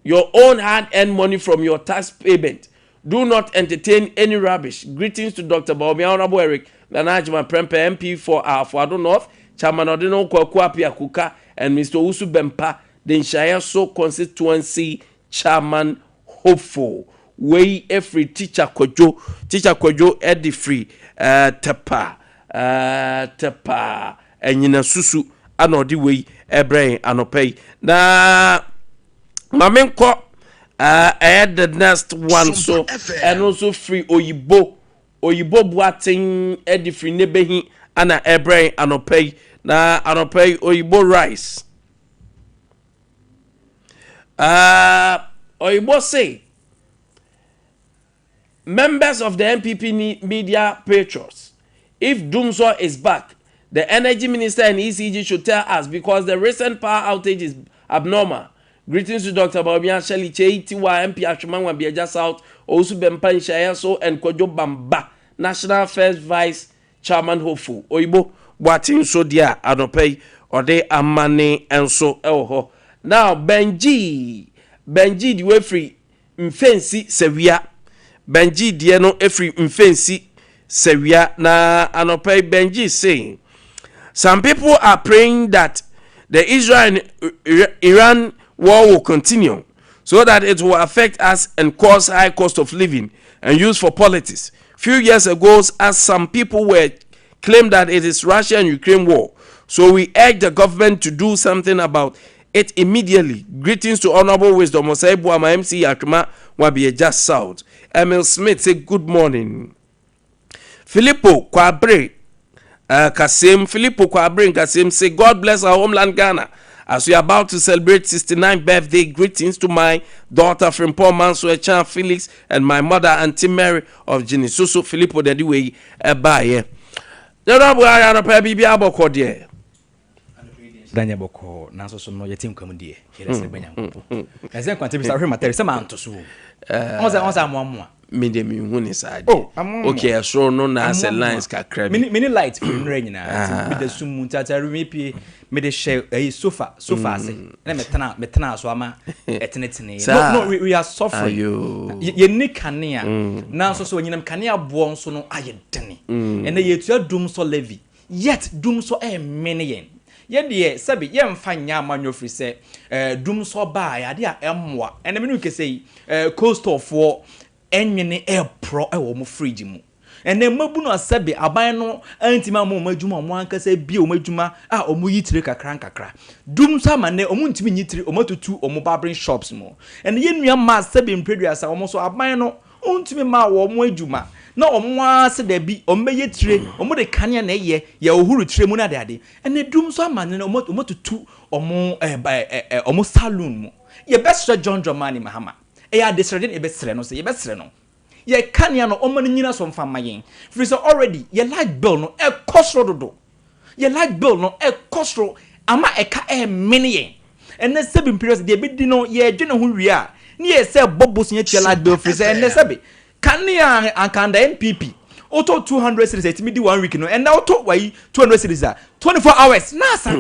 your own hard-earned money from your tax payment. Do not entertain any rubbish. Greetings to Dr. Bawumia, Honorable Eric Nana Agyeman Prempeh, MP for Ahafo North, Chairman Odino Kwaku Appiah and Mr. Owusu Bempa, the Nhyiaeso constituency chairman hopeful. Wei efiri Teacher Kwadwo, Teacher Kwadwo ɛde firi Tepa, Tepa ɛnyina susu ana ɔde wei ɛbrɛ yɛn anɔpɛ yi. Na maame nkɔ ɛyɛ the next one so. Ɛno nso firi Oyibo, Oyibo Buaten ɛde firi ne behi ana ɛbrɛ yɛn anɔpɛ yi. Na anɔpɛ yi Oyibo rice, Oyibo say members of the NPP media patriots, if Dumsor is back, the energy minister and ECG should tell us because the recent power outage is abnormal. Greetings to Dr. Bawumia, Shelley Chei, Tiwa, MP Atwima Nwabiagya South, Owusu Bempa Nhyiaeso, and Kojo Bamba, National First Vice Chairman hopeful. Oyibo Boaten nso deɛ a anɔpɛ yi ɔde amane nso wɔ hɔ. Now Benji, Benji de wafiri Mfɛnsi Sɛwia. Benji deɛ no efiri Mfɛnsi Sɛwia. Na anɔpɛ yi Benji say some people are praying that the Israel and Iran war will continue so that it will affect us and cause high cost of living and use for politics. Few years ago, as some people were claimed that it is Russia and Ukraine war. So we urge the government to do something about it immediately. Greetings to Honorable Wisdom Osei Boamah, MC Atwima Nwabiagya South. Emil Smith say good morning. Filippo Kwabre Kasem, Filippo Kwabre Kasem say God bless our homeland Ghana. As we are about to celebrate 69th birthday, greetings to my daughter Frimpong Manso Echan Felix and my mother Auntie Mary of Gini Soso Filippo na ɛde wei ɛbaeɛ. General Buhari, anɔpa biribi abɔkɔ deɛ? Da nyɛ bɔkɔɔ, nanso so no yɛte nkwa mu deɛ, yɛde sɛ bɛ Nyankopɔn. Na sɛ nkwante bi sa hwɛ matɛre sɛ manto so o. Ɔn sɛ ɔn sɛ amoamoa. Me deɛ menhu ne saa deɛ. Oh, amoamoa. Okay, ɛsoro no na asɛ Amoamoa. lines kakra bi. Mini light firi nnora nyinaa. Nti meda sum mu, nti atare mepie mede hyɛ ɛyi sofa ase na metena metena so ama ɛtenetene. No Saa. no, we are suffering. Ayo. Yɛnni kanea. Nanso so anyinam kanea boɔ nso no ayɛ dene. Ɛnɛ yɛtua dum sɔ levy. Yet dum sɔ ɛmmene yɛn. Yɛ deɛ sɛbe yɛmfa nyɛ amanyɔ firi sɛ dum sɔ baa yɛ adeɛ a ɛmmoa. Ɛnɛ me ne wo kasa yi, cold store foɔ ɛnwene ɛreporɔ ɛwɔ wɔn fridge mu. Ɛnɛ mmabunu a sɛbe aban no antumi amma wɔn adwuma a wɔn ankasa abue wɔn adwuma a wɔyi tire kakra nkakra. Dum nso ama nnɛ wɔn ntumi nyi tire, wɔn atutu wɔn barbering shops mu. Ɛnɛ yɛn nua mmaa sɛbe mprɛduasa wɔn nso aban no ntumi mmaa wɔn adwuma na wɔn ara sɛ dabi wɔn bɛyɛ tire, wɔn de kanea na ɛyɛ, yɛhohoro tire mu ne adeade. Ɛnɛ dum nso ama nnɛ wɔn atutu wɔn wɔn saloon mu. Yɛbɛsrɛ John Dramani Mahama. Ɛyɛ adesrɛdeɛ na yɛbɛsrɛ no sɛ yɛbɛsrɛ no yɛ kanea no ɔma no nyina so mfa mma yɛn, firi sɛ already yɛ light bill no ɛkɔ soro dodo. Yɛ light bill no ɛkɔ soro ama ɛka ɛmene yɛn. Ɛnɛ sɛbi mpere sɛ deɛ ɛbɛdi no yɛdwene ho wie a ne yɛ sɛ bɔ bosea tua light bill, firi sɛ ɛnɛ sɛbi kanea anka NPP wotɔ 200 cedis a ɛtumi di one week no, ɛnɛ wotɔ wayi 200 cedis a, 24 hours na asa.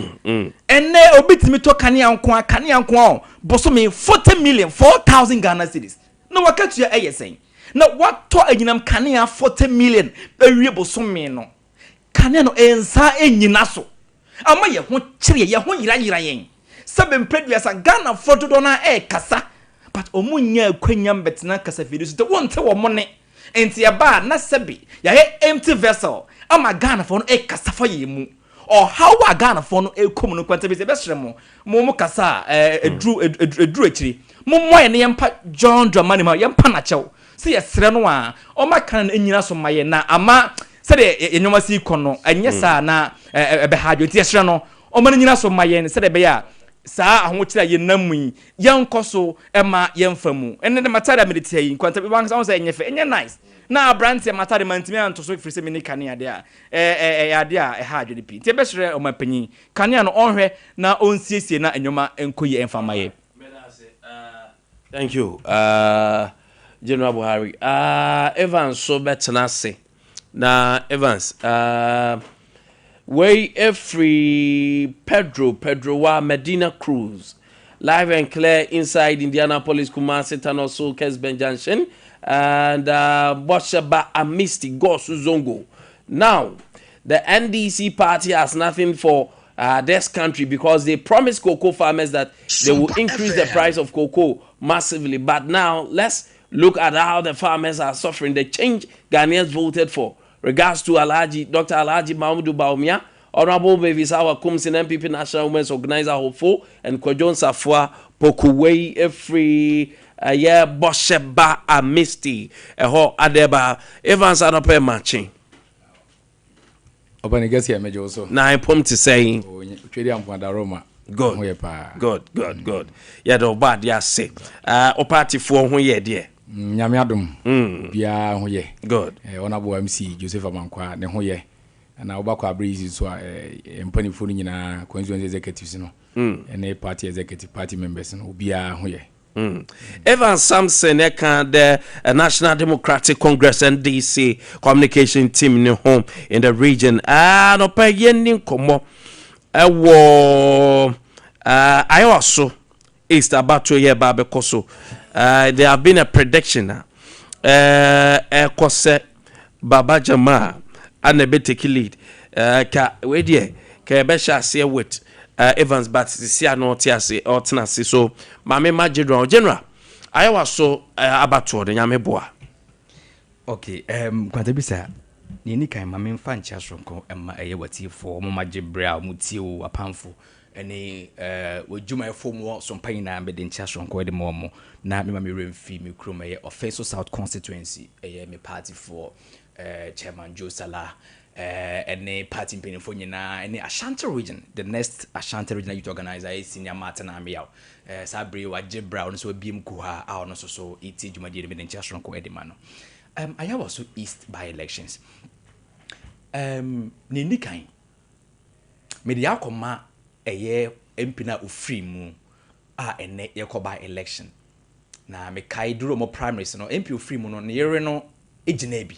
Ɛnɛ obi tumi tɔ kanea nko a, kanea nko a o, bosome 40 million, 4,000 Ghana cedis na wakatua. Ɛyɛ sɛn na watɔ anyinam kanea 40 million awie bosome no, kanea no ɛnsa ɛnyina so ama yɛ ho kyerɛ yɛ ho yerayera yɛn? Sɛbe mprɛduasa, Ghanafoɔ dodoɔ no a ɛɛkasa, but ɔmo nya akwanya mbɛtena kasafidie so nti wonte wɔn ne. Nti ɛbaa na sɛbe yɛayɛ empty vessel ama Ghanafoɔ no ɛkasa fa yɛn mu. Ɔhaw a Ghanafoɔ no ɛkɔ mu no, kwanta bi sɛ ɛbɛsrɛ mo kasa a ɛduru akyiri, mo mmoa yɛn na yɛmpa John Dramani ma yɛmpa n'akyɛw sɛ yɛsrɛ no a ɔma kan no nyina so ma yɛn na ama sɛdeɛ yɛn nneɛma si kɔ no ɛnyɛ saa na ɛbɛha adwo. Nti yɛsrɛ no ɔma no nyina so ma yɛn sɛdeɛ ɛbɛyɛ a saa ahokyerɛ a yɛnam mu yi yɛnkɔ so ɛma yɛmfa mu. Ɛne de matade a mede tia yi, nkwanta bi wankasa ho sɛ ɛnyɛ fɛ, ɛnyɛ nice na aberanteɛ matade ma ntumi anto so firi sɛ mene kanea deɛ a ɛyɛ adeɛ a ɛha adwene pii. Nti ɛbɛsrɛ ɔmanpanyin, kanea no ɔnhwɛ na ɔnsiesie na nneɛma nkɔ yie ɛmfa ma yɛ. Thank you, General Buhari. Evans so bɛtena ase na Evans wei efiri Pedro wa Medina Cruz, live and clear inside Indianapolis, Kumasi, Tanoso, Kesben Junction and Bosheba Amisti Gosu Zongo. Now the NDC party has nothing for this country because they promised cocoa farmers that they will increase the price of cocoa massively. But now let's look at how the farmers are suffering. The change Ghanaians voted for. Regards to Alhaji, Dr. Alhaji Mahmudu Bawumia, Honorable Mavis Hawa Koomson, NPP National Women's Organizer Hopeful, and Kwajon Safua Pokuwei Efri yeah, Bosheba Amisti. Eho Adeba Evans Anope Machin. Ɔbɛne gɛsi a mɛgye wo so. Na mpom te sɛn? Twɛdi ampoada Roma. Good. Ho yɛ paa. Good. Yɛde ɔbɔ adeɛ ase. Ɔpaatifoɔ ho yɛ deɛ? Nyame adom, biara ho yɛ. Good. Honorable MC Joseph Amankwa ne ho yɛ, na wobakɔ abere yi so a, mpanimfoɔ no nyinaa, constituency executives no ɛne party executive, party members no, obiara ho yɛ. Evan Sampson ɛka the National Democratic Congress, NDC, communication team ne ho in the region. Anɔpɛ yɛnni nkɔmmɔ ɛwɔ Ayawaso East abato yɛ ba abɛkɔ so. There have been a prediction a ɛkɔ sɛ Baba Jamal ana ɛbɛtake lead. Ka wei deɛ ka yɛbɛhyɛ aseɛ with Evans, but sisi a na ɔte ase ɔtena ase so, maame ma general Ayawaso abatoɔ no, Nyame boa. Okay, kwanta bisa nea ɛni kan, ma memfa nkyea soronko ɛma ɛyɛ watiefoɔ ɔmo magye berɛ a ɔmo tie wo, apamfo ɛne w'adwumayɛfoɔ mu wɔ sompa nyinaa. Mede nkyea soronko ɛde ma ɔmo na mema me werɛ mfi me kurom, ɛyɛ Ɔfɛso South constituency, ɛyɛ me partyfoɔ, chairman Joe Salah. Ɛne party mpanimfoɔ nyinaa ɛne Ashanti Region, the next Ashanti Regional Youth Organizer ɛyɛ Senior Martin Ameyaw. Saa bere yi wagye bra, ɔno nso abiem kuha a ɔno nso so ɛtie dwumadie no bi ne nkyɛn soronko ɛde ma no. Ayawaso East by elections. Ne nni kan, mede akɔma ɛyɛ MP no a ofiri mu a ɛnɛ yɛkɔ by election. Na mekae duro mo primaries no, MP ofiri mu no, ne yere no gyina bi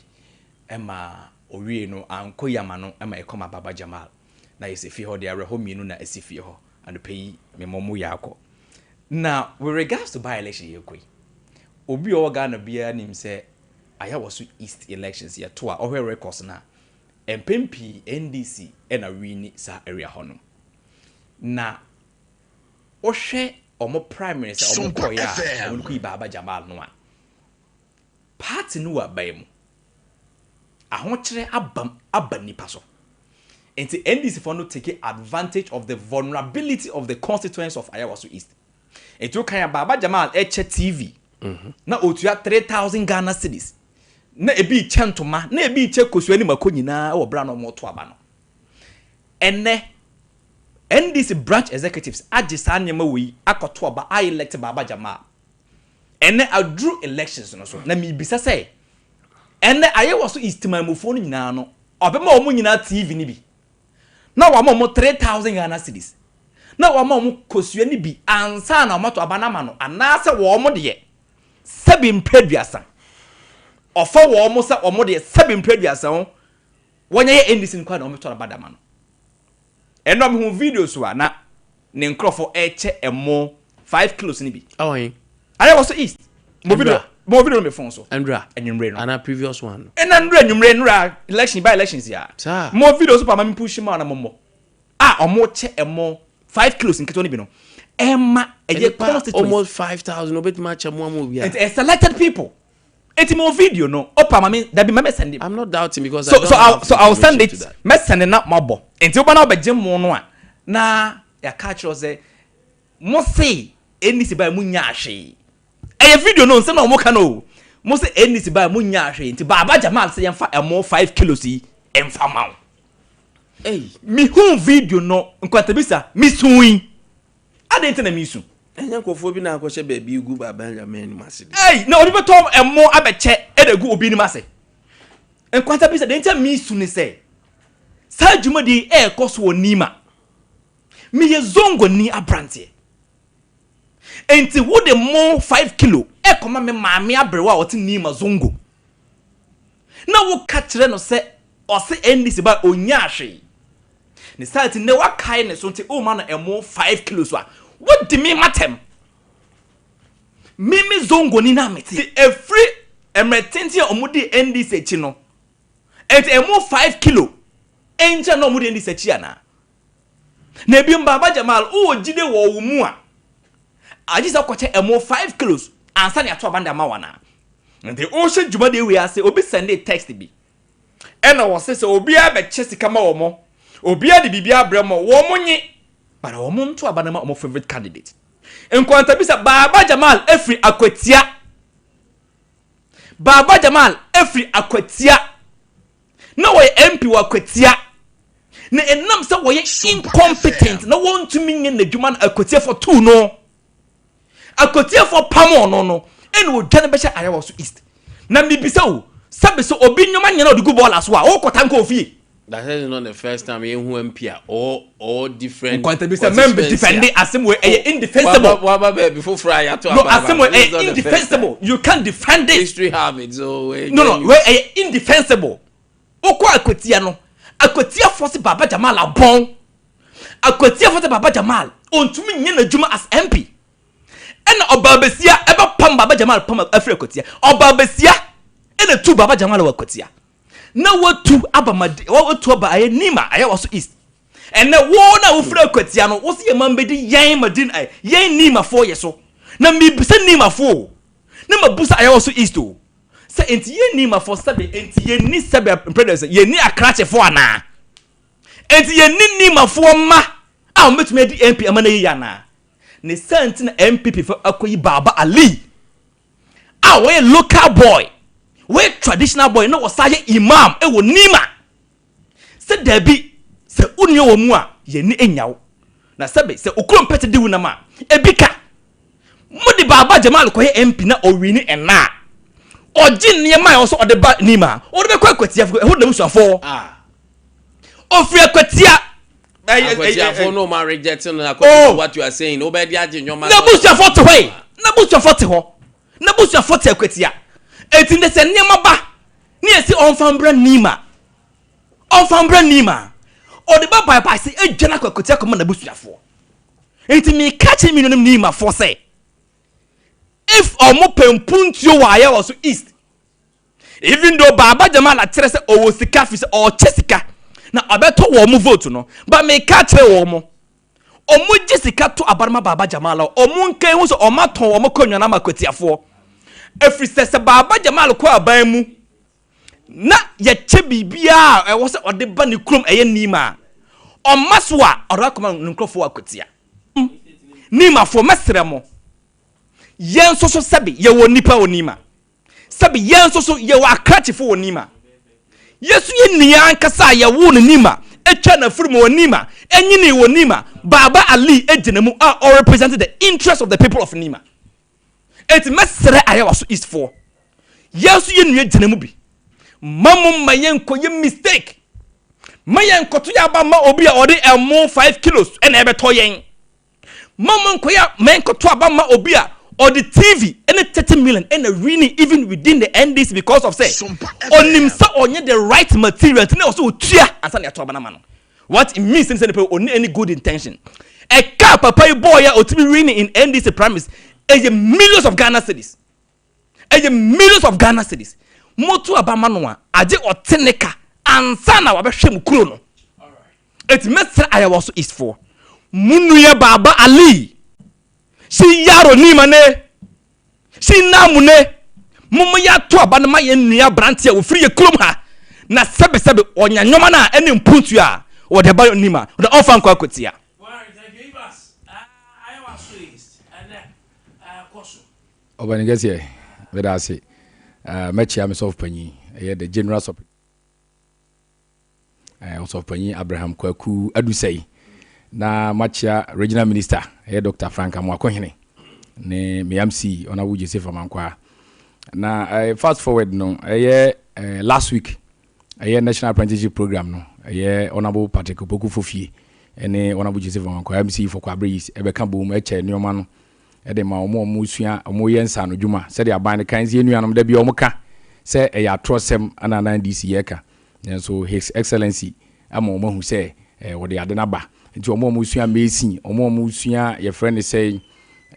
ɛma owie no ankɔ yi ama no ɛma ɛkɔma Baba Jamal. Na yɛsɛ fie hɔ de awerɛhɔ mmienu na ɛsi fie hɔ. Anɔpɛ yi, memmɔ mu yɛ akɔ. Na with regards to by election yɛkɔ yi, obi a ɔwɔ Ghana biara nim sɛ Ayawaso East elections yɛto a, ɔhwɛ records no a, mpɛn pii NDC ɛna win saa area hɔ no. Na wohwɛ ɔmo primaries a ɔmo Sompa kɔɔeɛ a FM. ɔmo de kɔyi Baba Jamal no a, party no wɔ aban mu. Ahokyerɛ aba nipa so. Nti NDC foɔ no take advantage of the vulnerability of the constituents of Ayawaso East. Nti wokan a, Baba Jamal ɛkyɛ TV na otua 3,000 Ghana cedis, na ebi kyɛ ntoma, na ebi kyɛ kosua ne mako nyinaa wɔ bra na ɔmo to aba no. Ɛnɛ NDC branch executives agye saa nneɛma wɔ yi akɔto aba a elect Baba Jamal. Ɛnɛ aduru elections no so na miribisa sɛ, ɛnɛ Ayawaso East maamufoɔ no nyinaa no, ɔbɛma wɔn nyinaa TV no bi na wɔama wɔn 3,000 Ghana cedis na wɔama wɔn kosua no bi ansa na wɔato aba no ama no, anaasɛ wɔn deɛ sɛbi mpɛ 30 ɔfa wɔn sɛ wɔn deɛ sɛbi mpɛ 30 ho wɔnyɛ yɛ NDC nkwa na wɔn aba dama no? Ɛnna ɔmo hu video so a na ne nkurɔfoɔ ɛkyɛ ɛmo 5 kilos ni bi. Ɔwɔ Ayawaso East mo video. Ndra. Mo video no mi phone so. Ndra. Enyimire no. Ana previous one no? Ɛna ndura enyimire nura election by elections ya. Saa. Mo video so pa ma mi push ma na mo mo a ɔmo kyɛ ɛmo 5 kilos nketewa no bi no ɛma ɛyɛ Nipa constituents almost 5,000 obetumi akyɛ mu ama obi a. Nti ɛ selected people, eti mo video no ɔpa ma mi dabi ma mi send it. I'm not doubting because I So don't so have I'll, so I'll send information it to that. Mɛ send it na mo abɔ, nti woba na ɔbɛgye mo no a na yɛaka kyerɛ sɛ mo se NDC ba mo nya ahwee. Ɛyɛ video no nsɛm na ɔmo ka no o. Mo se NDC ba mo nya ahwee, nti Baba Jamal sɛ yɛmfa ɛmo 5 kilos yi ɛmfa ma wo. Hey. Mihu video no, nkwantabisa, misui adi nti na misu. Ɛnyɛ nkurɔfoɔ bi na akɔhyɛ baabi gu Baba Jamal anim ase de? Ɛy, na obi bɛtɔ ɛmo abɛkyɛ ɛna egu obi anim ase. Nkwantabisa deɛ nti a misu ne sɛ saa dwumadi ɛɛkɔ so wɔ Nima. Meyɛ Zongo ni aberanteɛ, nti wode mo 5 kilo ɛkɔma me maame aberewa a ɔte Nima Zongo na woka kyerɛ no sɛ ɔse NDC ba onya ahwee ne saa ti nnɛ wakae ne so, nti woma no ɛmo 5 kilos a wodi me matɛm. Mimi Zongo ni na mete efiri mmerɛ tenten a ɔmo di NDC akyi no, nti ɛmo 5 kilo nkyɛn na ɔmo di NDC akyi anaa? Na ebi Baba Jamal wowɔ gyide wɔ wo mu a agye sɛ kɔkyɛ ɛmo 5 kilos ansa ne ato aba de ama wo anaa? Nti wohyɛ dwumadie wei ase, obi send text bi ɛna wɔse sɛ obiara bɛkyɛ sika ma wɔn, obiara de biribi abrɛ mo, wɔn mo nye, but wɔn nto aba no ma wɔn favourite candidate. Nkwantabisa, Baba Jamal efiri Akwatia. Baba Jamal efiri Akwatia na wɔyɛ MP wɔ Akwatia, na ɛnam sɛ wɔyɛ incompetent na wɔntumi nyɛ n'adwuma no, Akwatiafoɔ tuu no, Akwatiafoɔ pam ɔno no, ɛna odwa no bɛhyɛ Ayawaso East. Na mibisa o, sɛbi, sɛ obi nnwoma nyina ɔde gu bɔɔla so a, ɔkɔta nkɔ ofie? That is not the first time yɛn hu MP a or different. Nkwantabisa, mɛmbi defend asɛm wei, ɛyɛ indefensible. Waba baabi foforɔ a yɛato No, asɛm wei ɛyɛ indefensible, you can't defend it. History have it so. No, wei ɛyɛ indefensible. Wokɔ Akwatia no, Akwatiafoɔ sɛ Baba Jamal abɔn, Akwatiafoɔ sɛ Baba Jamal ɔntumi nyɛ n'adwuma as MP, ɛna ɔbaa besia ɛbɛpam Baba Jamal pam afiri Akwatia. Ɔbaa besia ɛna tu Baba Jamal wɔ Akwatia na watu aba ma watu aba ayɛ Nima, Ayawaso East. Ɛnɛ wo na wofiri Akwatia no, wosi yɛ man bɛdi yɛn Madina ɛ yɛn Nimafoɔ yɛ so. Na mibisa Nimafoɔ o, na mabusa Ayawaso East o, sɛ nti yɛn Nimafoɔ, sɛbi, nti yɛn ni, sɛbi mpɛrɛ sɛ yɛn ni akrakyefoɔ anaa? Nti yɛn ni Nimafoɔ mma a wɔn bɛtumi adi MP ama na yɛ yɛ anaa? Ne saa nti na NPP fo akɔyi Baba Ali a wɔyɛ local boy, wɔyɛ traditional boy na wɔsa yɛ imam ɛwɔ Nima. Sɛ daabi, sɛ wo nua wɔ mu a, yɛn ani nnya wo. Na sɛbe sɛ okurom pɛte di wo nam a, ebi ka. Mode Baaba Jamal kɔyɛ MP na ɔwini ɛnna a, ɔgye nneɛma a ɛwɔ sɛ ɔde ba Nima a, ɔde bɛkɔ Akwatia, ɛhɔ na n'abusuafoɔ wɔ. Ɔfiri Akwatia. Akwatiafoɔ no ma reject no according to what you are saying. Wobɛde agye nneɛma. N'abusuafoɔ te hɔ yi. N'abusuafoɔ te hɔ. N'abusuafoɔ te Akwatia. Eti ndɛ sɛ nneɛma ba ne yɛsi ɔmfa mbra Nima, ɔmfa mbra Nima a, ɔde ba bypass edwa no akɔ Akwatia akɔma n'abusuafoɔ. Enti meka kyerɛ me nuanom Nimafoɔ sɛ, if ɔmo pɛ mpuntuo wɔ Ayawaso East, even though Baaba Jamal akyerɛ sɛ ɔwɔ sika firi sɛ ɔkyɛ sika na ɔbɛtɔ wɔn mo vote no, but meka kyerɛ wɔn mo, ɔmo gye sika to aba no ma Baaba Jamal a, ɔmo nka ehu sɛ ɔmo atɔn wɔn akonnwa no ama Akwatiafoɔ. Ɛfiri sɛ sɛ Baaba Jamal kɔ aban mu na yɛkyɛ biribiara a ɛwɔ sɛ ɔde ba ne kurom ɛyɛ Nima a, ɔmma so a, ɔde akɔma ne nkurɔfoɔ akwatia. Nimafoɔ, mɛsrɛ mo, yɛn nso so sɛbe yɛwɔ nnipa wɔ Nima. Sɛbe yɛn nso so yɛwɔ akrakyefo wɔ Nima. Yɛn nso yɛn nua ankasa a yɛwoo no Nima, atwa n'afurum wɔ Nima, anyinii wɔ Nima, Baaba Ali gyina mu a ɔrepresent the interest of the people of Nima. Enti mɛsrɛ Ayawaso East foɔ, yɛn nso yɛn nua gyina mu bi. Mma mo mma yɛn nkɔ yɛ mistake. Mma yɛn nkɔto yɛn aba mma obi a ɔde ɛmo 5 kilos ɛna ɛbɛtɔ yɛn. Mma mo nkɔ yɛ mma yɛn nkɔto aba mma obi a ɔde TV ɛne 30 million ɛna winning even within the NDC because of sɛ ɔnim sɛ ɔnyɛ the right material nti na ɔsɛ ɔtua ansa na yɛato aba no ama no. What it means ne sɛ nipa yi ɔnni any good intention. Ɛka a papa yi bɔɔyɛ a ɔtumi winning in NDC primaries ɛyɛ millions of Ghana cedis. Ɛyɛ millions of Ghana cedis. Moto aba ma no a, agye ɔte ne ka ansa na wabɛhwɛ mo kuro no. Eti mɛsrɛ Ayawaso East foɔ, mo nua Baaba Ali, shi yaro ni ma ne. Shi namu ne, momma yɛato aba no ma yɛn nua aberante a ɔfiri yɛ kurom ha, na sɛbesɛbe ɔnya nneɛma no a ɛne mpuntuo a wɔde ba nim a, na ɔmfa nkɔ akwatia. Ɔbɛne kɛseɛ, meda ase. Mɛkyea me sɔfo panyin, ɛyɛ the general supplicant. Ɔsɔfopanyin Abraham Kwaku Adusei na makyea Regional Minister ɛyɛ Dr. Frank Amoakohene ne me MC Honorable Joseph Amankwaa. Na eh, fast forward no ɛyɛ eh, last week ɛyɛ National Apprenticeship Program no ɛyɛ Honorable Patrick Opoku Fofie ɛne Honorable Joseph Amankwaa MC for Kwabre East ɛbɛka bom ɛkyɛ nneɛma no de ma wɔn a wɔresua, wɔreyɛ nsaanodwuma sɛdeɛ aban no kan sɛ yɛn nuanom da biara wɔka sɛ ɛyɛ atorɔsɛm na na NDC yɛreka nanso His Excellency ama wɔn ahu sɛ eh, wɔde ade no aba nti wɔn a wɔresua mason, wɔn a wɔresua yɛfrɛ no sɛ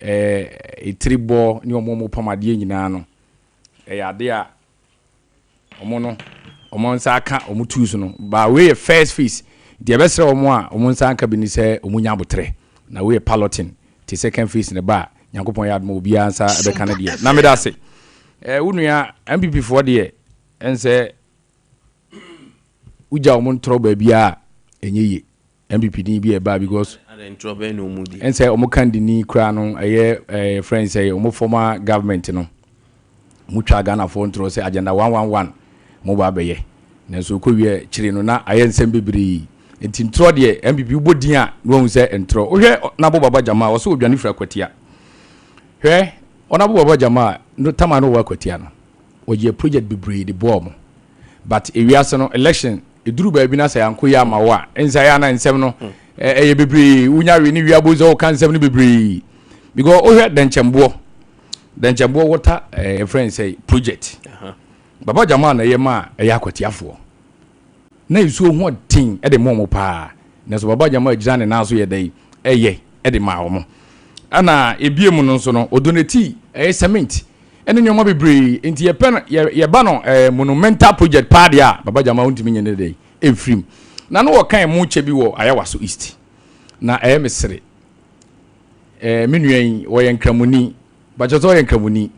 eh, etiribɔ ne wɔn a wɔpam adeɛ nyinaa no ɛyɛ adeɛ a Wɔn no, wɔn nsa aka wɔn tools no. Ba wei yɛ first phase. Nti yɛbɛsrɛ wɔn a wɔn nsa anka bi ne sɛ wɔn nya abotrɛ. Na wei yɛ piloting. Nti second phase no ba a, Nyankopɔn yɛ adom a obiara nsa bɛka ne deɛ. Na meda ase. Eh, wo nua NPP foɔ deɛ, ɛnsɛ wogya wɔn ntorɔ baabiara a, ɛnyɛ yie. NPP din bi a ɛbaa because ɛnsɛ wɔn kandini koraa no ɛyɛ ɛɛ friend sɛ wɔn former government no wɔn twa Ghanafoɔ ntorɔ sɛ agenda 111 wɔn ba abɛyɛ nanso okɔ wie kyerɛ no na ayɛ nsɛm bebree nti ntorɔ deɛ NPP wobɔ din a na wɔn sɛ ntorɔ wohwɛ Nabo Baba Jama ɔsɛ odwane firi akwatia hwɛ Ɔnabo Baba Jama no tama no wɔ akwatia no wɔyɛ project bebree de boa wɔn but ewiase no election Ɛduru baabi na sɛ anko yie ama wo a, ɛnsɛ ayɛ a na nsɛm no ɛyɛ bebree. Wonya we ne wia bo sɛ woka nsɛm no bebree. Because wohwɛ dɛnkyɛmboɔ, dɛnkyɛmboɔ water ɛɛ friend sɛ project. Baba Jamal na ɛyɛ ma ɛyɛ akwatiafoɔ. Na nsuo ho ɔden ɛde ma wɔn paa. Nanso Baba Jamal gyina ne nan so yɛ dɛn ɛyɛ ɛde ma wɔn. Ɛna ebie mu no nso no, odoneti ɛyɛ cement. Ɛne nneɛma bebree nti yɛpɛ no yɛ yɛba no ɛɛ monumental project paa deɛ a Baba Gyama wontumi nye ne dɛ ɛmfiri mu. Na no wɔka ɛmo kyɛ bi wɔ Ayawaso East na ɛyɛ me sere. Ɛɛ me nua yi wɔyɛ nkramoni bakyɛ sɛ ɔyɛ nkramoni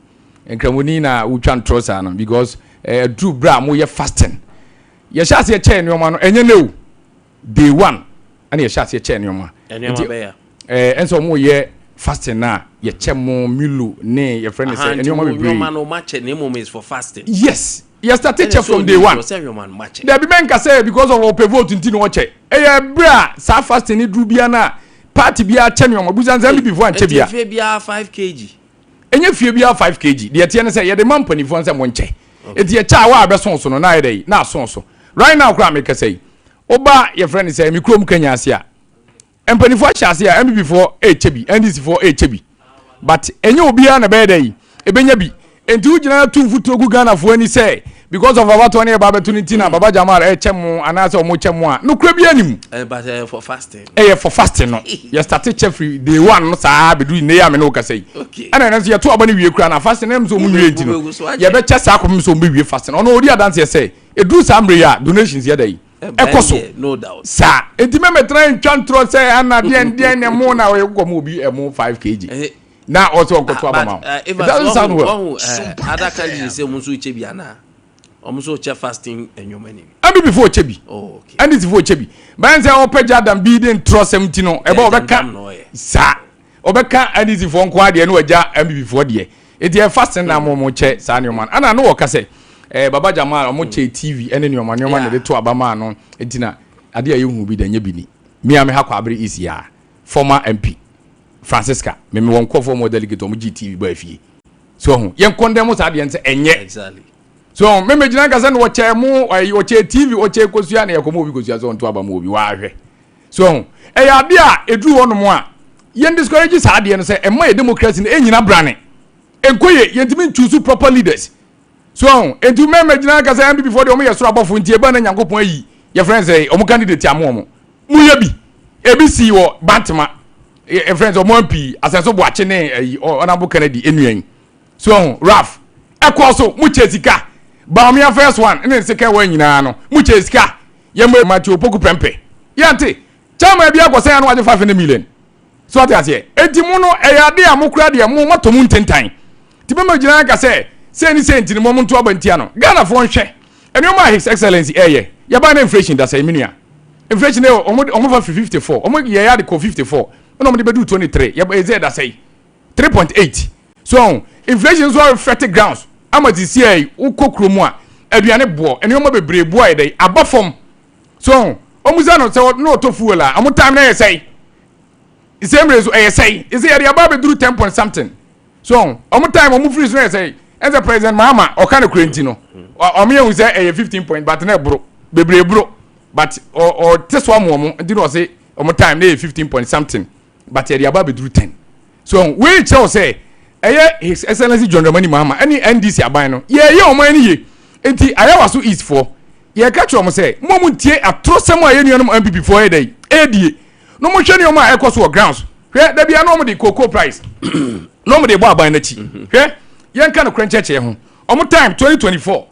nkramoni na wotwa ntorɔ saa no because ɛɛ aduru berɛ a moyɛ fasting yɛhyɛ aseɛ kyɛɛ nneɛma no ɛnyɛ ne o. Day one ɛna yɛhyɛ aseɛ kyɛ nneɛma. Nneɛma bɛyɛ. Ɛɛ ɛnsɛ wɔn yɛ fasting na yɛkyɛ mo milo ne yɛfrɛ ne sɛ nneɛma bebree. Nneɛma no wɔn akyɛ na mmom is for fasting. Yes. Yɛ start kyɛ from day one. Dabi, mɛnka sɛ because of ɔpɛ vote nti na ɔkyɛ. Ɛyɛ berɛ a saa fasting ne duru bia na party biara kyɛ nneɛma. Busa nsɛm bi before ankyɛ bia. Fie biara 5 kg. Ɛnyɛ fie biara 5 kg. Deɛ teɛ ne sɛ yɛde ma mpanimfoɔ sɛ mo nkyɛ. Eti yɛkyɛ a, wa abɛso so no na ayɛ dɛ na aso so. Right now koraa mekasa yi, woba yɛfrɛ no sɛ me kurom Kenya ase a, mpanimfoɔ ahyɛ ase a NPP foɔ ɛrekyɛ bi, NDC foɔ ɛrekyɛ bi, but ɛnyɛ obiara na ɛbɛyɛ dɛ yi ɛbɛnya bi. Nti wogyina tu mfuturo gu Ghanafoɔ ani sɛ because of abatoɔ ne yɛba abɛto no nti na Baba Jamal ɛrekyɛ mo anaasɛ ɔmo kyɛ mo a, nokora bi anim. But for fasting. Ɛyɛ for fasting no, yɛ start kyɛ firi day one no saa bɛduru nne yɛ a me ne wo kasa yi. Ɛna ɛno nso yɛto aba no wie kura na fasting no nso ɔmo nwie, nti no yɛbɛkyɛ saa kɔpem sɛ ɔmo bɛwie fasting. Ɔno ɔdi adanseɛ sɛ ɛduru saa mmerɛ yi a, donations yɛ dɛ yi ɛkɔ so No doubt. Saa nti mɛmɛtena ntwa ntorɔ sɛ ana deɛn deɛn ne mo na ɔyɛ kɔkɔ mu obi ɛmo 5 kg na ɔsɛ ɔnkɔto aba ma wo. It doesn't sound well. Wɔhu other candidates sɛ ɔmo nso kyɛ bi anaa ɔmo nso kyɛ fasting nneɛma ni bi? NPP fo kyɛ bi. Oh, okay. NDC fo kyɛ bi bɛn sɛ ɔpɛ gya dam bi de ntorɔ sɛm ti no ɛbɛ ɔbɛka na ɔyɛ. Saa ɔbɛka NDC foɔ nko adeɛ ne wagya NPP foɔ deɛ. Eti ɛ fasting na mo kyɛ saa nneɛma no, ana ne wɔka sɛ Baba Jamal ɔmo kyɛ TV ɛne nneɛma nneɛma na yɛde to aba maa no. Eti na adeɛ a yɛhu bi da nyɛ bi ni. Mia me ha kɔ abere esi a former MP Francisca meme wɔn nkɔfoɔ mo delegate ɔmo gye TV ba efie so ɔho yɛn condemn saa adeɛ no sɛ ɛnyɛ. So meme gyina nka sɛ no wɔkyɛ mo ɛyi, wɔkyɛ TV, wɔkyɛ kosua na yɛkɔ mo obi kosua sɛ ɔnto aba mu obi wahwɛ so ɔho ɛyɛ adeɛ a ɛduru hɔ nom a yɛn discourage saa adeɛ no sɛ ɛma yɛ democracy no ɛnyina brane ɛnkɔ yɛ, yɛntumi nchoose proper leaders so ɔho. Nti mɛmɛ gyina nka sɛ NPP foɔ deɛ, ɔmo yɛ soro abɔfo nti ɛba na Nyankopɔn ayi yɛfrɛ no sɛ ɔmo candidate ama ɔmo mo yɛ bi. Ebi si wɔ Bantama, yɛfrɛ no sɛ ɔmo MP Asɛnso Boakye ne ɛyi Honourable Kennedy enua yi so ɔho Raf ɛkɔ so mo kyɛ sika. Bawumia first one ne nseka ɛwɔ nyinaa no, mo kyɛ sika yɛ mo Matthew Opoku Prempeh yɛnte chairman bi akɔsɛn ano agye 500 million so ate aseɛ. Eti mo no ɛyɛ ade a mo kura deɛ mo matɔ mo ntentan ti bɛma gyina aka sɛ sɛ ni sɛ nti no mo nto aba ntia no. Ghanafoɔ nhwɛ nneɛma a His Excellency ɛyɛ. Yɛba na inflation da sɛ mi nua inflation yɛ ɔmo fa firi 54, ɔmo yɛ yɛ ade kɔ 54 ɛna ɔmo de bɛdu 23. Yɛ ɛsɛ ɛda sɛ 3.8 so inflation nso affect grounds ama ti si yɛ wokɔ kurom a aduane boɔ, nneɛma bebree boɔ ayɛ dɛ aba fam so ɔmo sɛ no sɛ na ɔtɔ fuel a ɔmo time na yɛ sɛn same rate so ɛyɛ sɛn ɛsɛ yɛde aba abɛduru 10 point something so ɔmo time ɔmo firi so na yɛ sɛn. Ɛsɛ President Mahama ɔka ne kure nti no ɔmo yɛ hu sɛ ɛyɛ 15 point, but na ɛboro bebree boro, but ɔ ɔte so ama ɔmo nti na ɔse ɔmo time na yɛ 15 point something, but yɛde aba abɛduru 10 so wei kyerɛw sɛ ɛyɛ His Excellency John Dramani Mahama ɛne NDC aban no yɛyɛ ɔmo ani yie. Nti Ayawaso East foɔ, yɛka kyerɛ ɔmo sɛ mo mo ntie atorosɛm a yɛ nuanom NPP foɔ yɛ dɛ ɛɛdie na ɔmo hwɛ nneɛma a ɛkɔ so wɔ grounds. Hwɛ, dabi a na ɔmo de cocoa price na ɔmo de bɔ aban n'akyi. Hwɛ, yɛnka no korɛ nkyɛnkyɛn ho. Ɔmo time 2024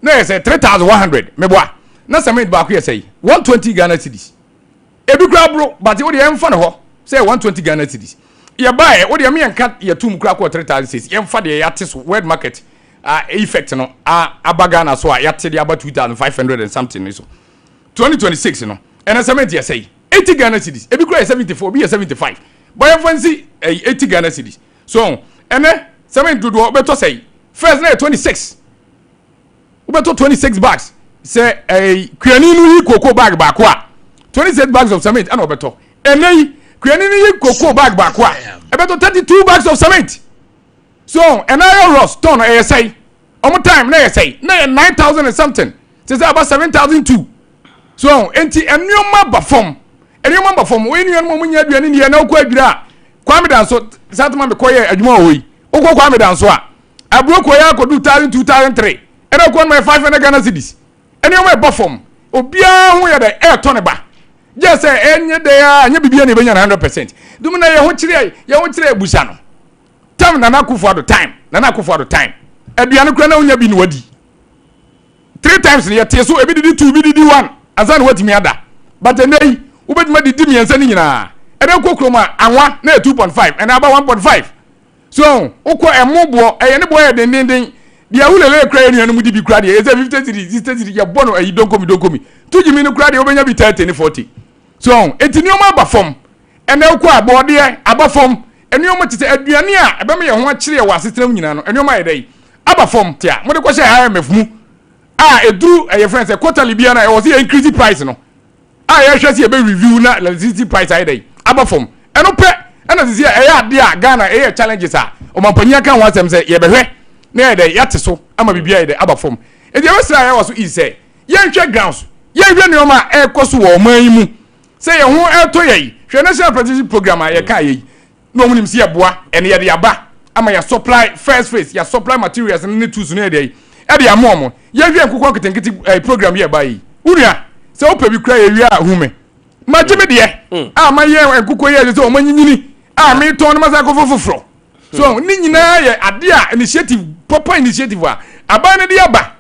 na yɛ sɛ 3,100 meboa na cement baako yɛ sɛ 120 Ghana cedis, ebi kura boro, but o de yɛmfa no hɔ sɛ 120 Ghana cedis. Yɛbaeɛ o deɛ meyɛnka yɛtum kura kɔ 3,006. Yɛmfa deɛ yɛate so world market effect no aba Ghana so a yɛate de aba 2,500 and something no so. 2026 no ɛnɛ cement yɛ sɛyi 80 Ghana cedis, ebi kura yɛ 74, ebi yɛ 75, bɔ yɛmfa nsi ɛyi 80 Ghana cedis so. Ɛnɛ cement dodoɔ bɛtɔ sɛyi? First na yɛ 26, wobɛtɔ 26 bags. Sɛ ɛɛ kuani no yi cocoa bag baako a, 26 bags of cement ɛna ɔbɛtɔ. Ɛnɛ yi kuani no yi cocoa bag baako a, ɛbɛtɔ 32 bags of cement so. Ɛnɛ ayɛ ross ton ɛyɛ sɛyi? Ɔmo time na yɛ sɛyi? Na yɛ 9,000 and something, te sɛ aba 7,002 so. Nti nneɛma ba fam, nneɛma ba fam. Wɔyɛ nuanom a wɔn nyɛ aduane ni yɛ na wokɔ adwira a Kwame Danso satuma mi kɔ yɛ adwuma wɔ hɔ yi, wokɔ Kwame Danso a aburo kɔ yɛ akɔdu 1,200, 1,300, ɛna kɔ no yɛ 500 Ghana cedis. Nneɛma ɛbɔ fam, obiara ho yɛ dɛ ɛɛtɔ ne ba gye sɛ ɛnyɛ dɛ a ɛnyɛ biribiara na ebɛnya na 100% dum na yɛ ho kyerɛ, yɛ ho kyerɛ ebusa no time Nana Akufo Addo time, Nana Akufo Addo time, aduane kura na wonya bi na wadi three times no yɛte so, ebi didi two, ebi didi one ansa na watumi ada, but ɛnɛ yi wobɛtumi adidi mmiɛnsa ne nyinaa. Ɛnɛ kɔ kurom a anwa na yɛ 2.5, ɛnɛ aba 1.5 so. Wokɔ ɛmo boɔ ɛyɛ ne boɔ yɛ dendenden deɛ awulele kura yɛ nuanom di bi kura deɛ ɛsɛ 50 cedi, 60 cedi, yɛbɔ no ayi donkomi donkomi tugyimi no kura deɛ wobɛnya bi 30 ne 40 so. Eti nneɛma aba fam. Ɛnɛ wokɔ a bɔɔdeɛ aba fam, nneɛma te sɛ aduane a ɛbɛma yɛn ho akyerɛ wɔ asetena mu nyinaa no, nneɛma ayɛ dɛ aba fam. Tia mode kɔhyɛ IMF mu. A ɛduru ɛyɛ frɛ sɛ quarterly biara no a ɛwɔ sɛ yɛ increase price no a yɛhwɛ sɛ yɛbɛ review na electricity price ayɛ dɛn aba fam. Ɛno pɛ ɛna sisi a ɛyɛ adeɛ a Ghana ɛyɛ challenges a ɔmanpanyin aka ho asɛm sɛ yɛbɛhwɛ na yɛ dɛn yɛate so ama biribi ayɛ dɛn aba fam. Enti yɛbɛsrɛ a yɛwɔ so is sɛ yɛnhwɛ grounds, yɛnhwɛ nneɛma a ɛrekɔ so wɔ ɔman yi mu sɛ yɛn ho ɛretɔ yɛn. Hwɛ National Apprenticeship Program a yɛkaa yɛ yi na wɔn nim sɛ yɛboa ɛne yɛde aba ama yɛ supply first phase yɛ supply materials no ne tools no yɛ deɛ ɛde ama wɔn. Yɛhwɛ nkokɔ nketenkete ɛɛ program yɛ ɛba yi wo nua sɛ wopɛ bi kura yɛ wie a hu me magye me deɛ a mayɛ nkokɔ yi a sɛ wɔn anyinyini a metɔn no ma san akɔfo foforɔ so ne nyinaa yɛ adeɛ a initiative, proper initiative a aban no de aba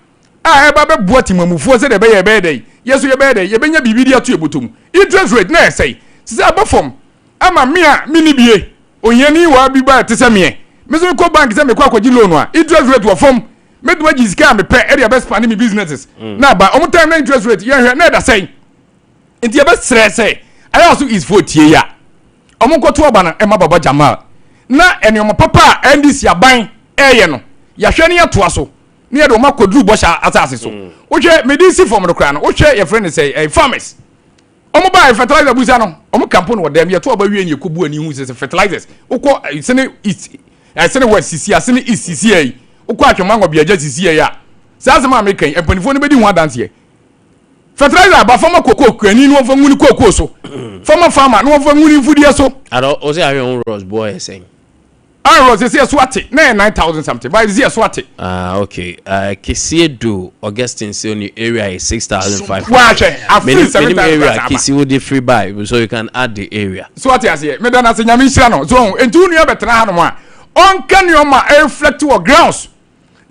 a ɛba bɛboa temamufoɔ sɛdeɛ ɛbɛyɛ ɛbɛyɛ dɛ yɛ so yɛbɛyɛ dɛ yɛbɛnya biribi de ato yɛ bɔtɔ mu. Interest rate na ɛsɛe sɛ aba fam ama me a menni bie ohiani waa bi ba ɛte sɛ meɛ me nso mekɔ bank sɛ mekɔ akɔgye loan a, interest rate wɔ fam, mɛtumi agye sika a mepɛ ɛde abɛspane me businesses na aba. Ɔmo time na interest rate yɛhwɛ na ɛda sɛn. Nti yɛbɛsrɛ sɛ Ayawaso East foɔ tie yi a, ɔmo nkɔto aba no ɛma Baba Jamal na nneɛma papa a NDC aban ɛɛyɛ no yɛahwɛ ne yɛtoa so ne yɛde ɔmo akɔduru bɔhyɛ asase so. Wohwɛ mede si fam no koraa no, wohwɛ yɛfrɛ no sɛ farmers ɔmo baa fertilizer busa no, ɔmo kampo no wɔ dɛm. Yɛto aba wie ne yɛkɔbu ani hu sɛ fertilizers wokɔ Sene East, Sene West sisi a, Sene East sisi yi, wokɔ Atwoma Nwabiagya sisi yi a, saa asɛm a meka yi mpanimfoɔ no bɛdi ho adanseɛ. Fertilizer aba fama koko kuani no wɔmfa ngu ne kookoo so, fama farmer no wɔmfa ngu ne mfudeɛ so. Adɔ o sɛ iron rods boɔ yɛ sɛn? Iron rods sɛ ɛso ate na yɛ 9,000 something, but sɛ ɛso ate. Ah, okay. Kesiedu Augustine sɛ oni area yɛ 6,500. Wahwɛ afiri 7,000 area Kesi wo de free buy, so you can add the area. So ate aseɛ, meda no ase, Nyame nhyira no. So enti wo nua bɛtena hanom a ɔnka nneɛma a ɛreflect wɔ grounds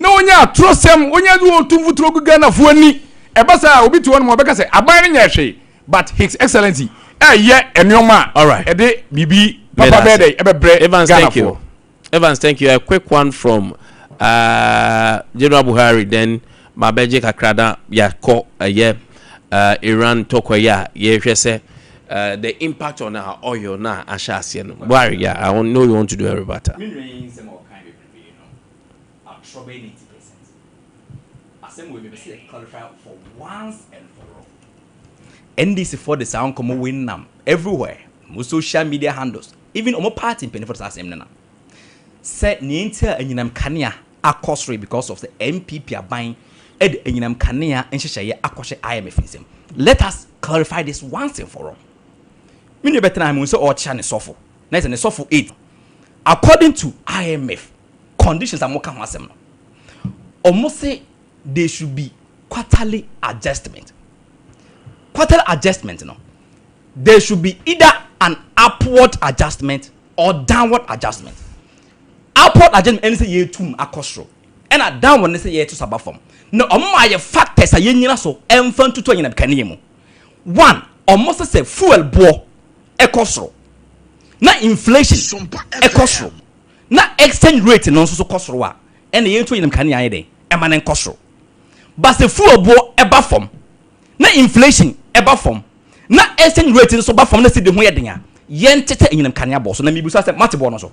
na ɔnyɛ atorɔsɛm, ɔnyɛ de ɔtu mfuturo gu Ghanafoɔ ani. Ɛba saa a, obi te hɔ nom a ɔbɛka sɛ aban no nyɛ hwee, but His Excellency ɛyɛ nneɛma a ɛde biribi papa bɛyɛ dɛ ɛbɛbrɛ Evans, thank you. Evans, thank you. A quick one from General Buhari, then mabɛgye kakra na yɛakɔ ɛyɛ Iran tɔkwa yi a yɛhwɛ sɛ the impact on our oil na ahyɛ aseɛ no. Buhari, yeah, I know you want to do a rebuttal. Me nua yi nsɛm a ɔkan bebrebe no atorɔ bɛyɛ 90%. Asɛm wei mepɛ sɛ yɛ clarify for once and for all. NDC foɔ de saa nkɔmmɔ wei nam everywhere, mo social media handles, even ɔmo party mpanyinfoɔ de saa asɛm no nam sɛ nea nti a anyinam kanea akɔ soro because of the NPP aban de anyinam kanea nhyehyɛeɛ akɔhyɛ IMF nsam. Let us clarify this once and for all. Me nua bɛtena ha mu sɛ ɔrekyea ne sɔfo na sɛ ne sɔfo 8 according to IMF conditions a moka ho asɛm no, ɔmo se there should be quarterly adjustment. Quarterly adjustment no, there should be either an upward adjustment or downward adjustment. Upward adjustment ɛne sɛ yɛtum akɔ soro, ɛna downward ne sɛ yɛto saba fam. Na ɔmo ma yɛ factors a yɛnyina so ɛmfa ntutu anyinam kanea mu. One, ɔmo sɛ fuel boɔ ɛkɔ soro na inflation ɛkɔ soro na exchange rate no nso so kɔ soro a, ɛna yɛntu anyinam kanea ayɛ dɛn ɛma ne nkɔ soro. But sɛ fuel boɔ ɛba fam na inflation ɛba fam na exchange rate nso ba fam na cedi ho yɛ den a, yɛntete anyinam kanea bɔ so. Na mibisa sɛ mate boɔ no so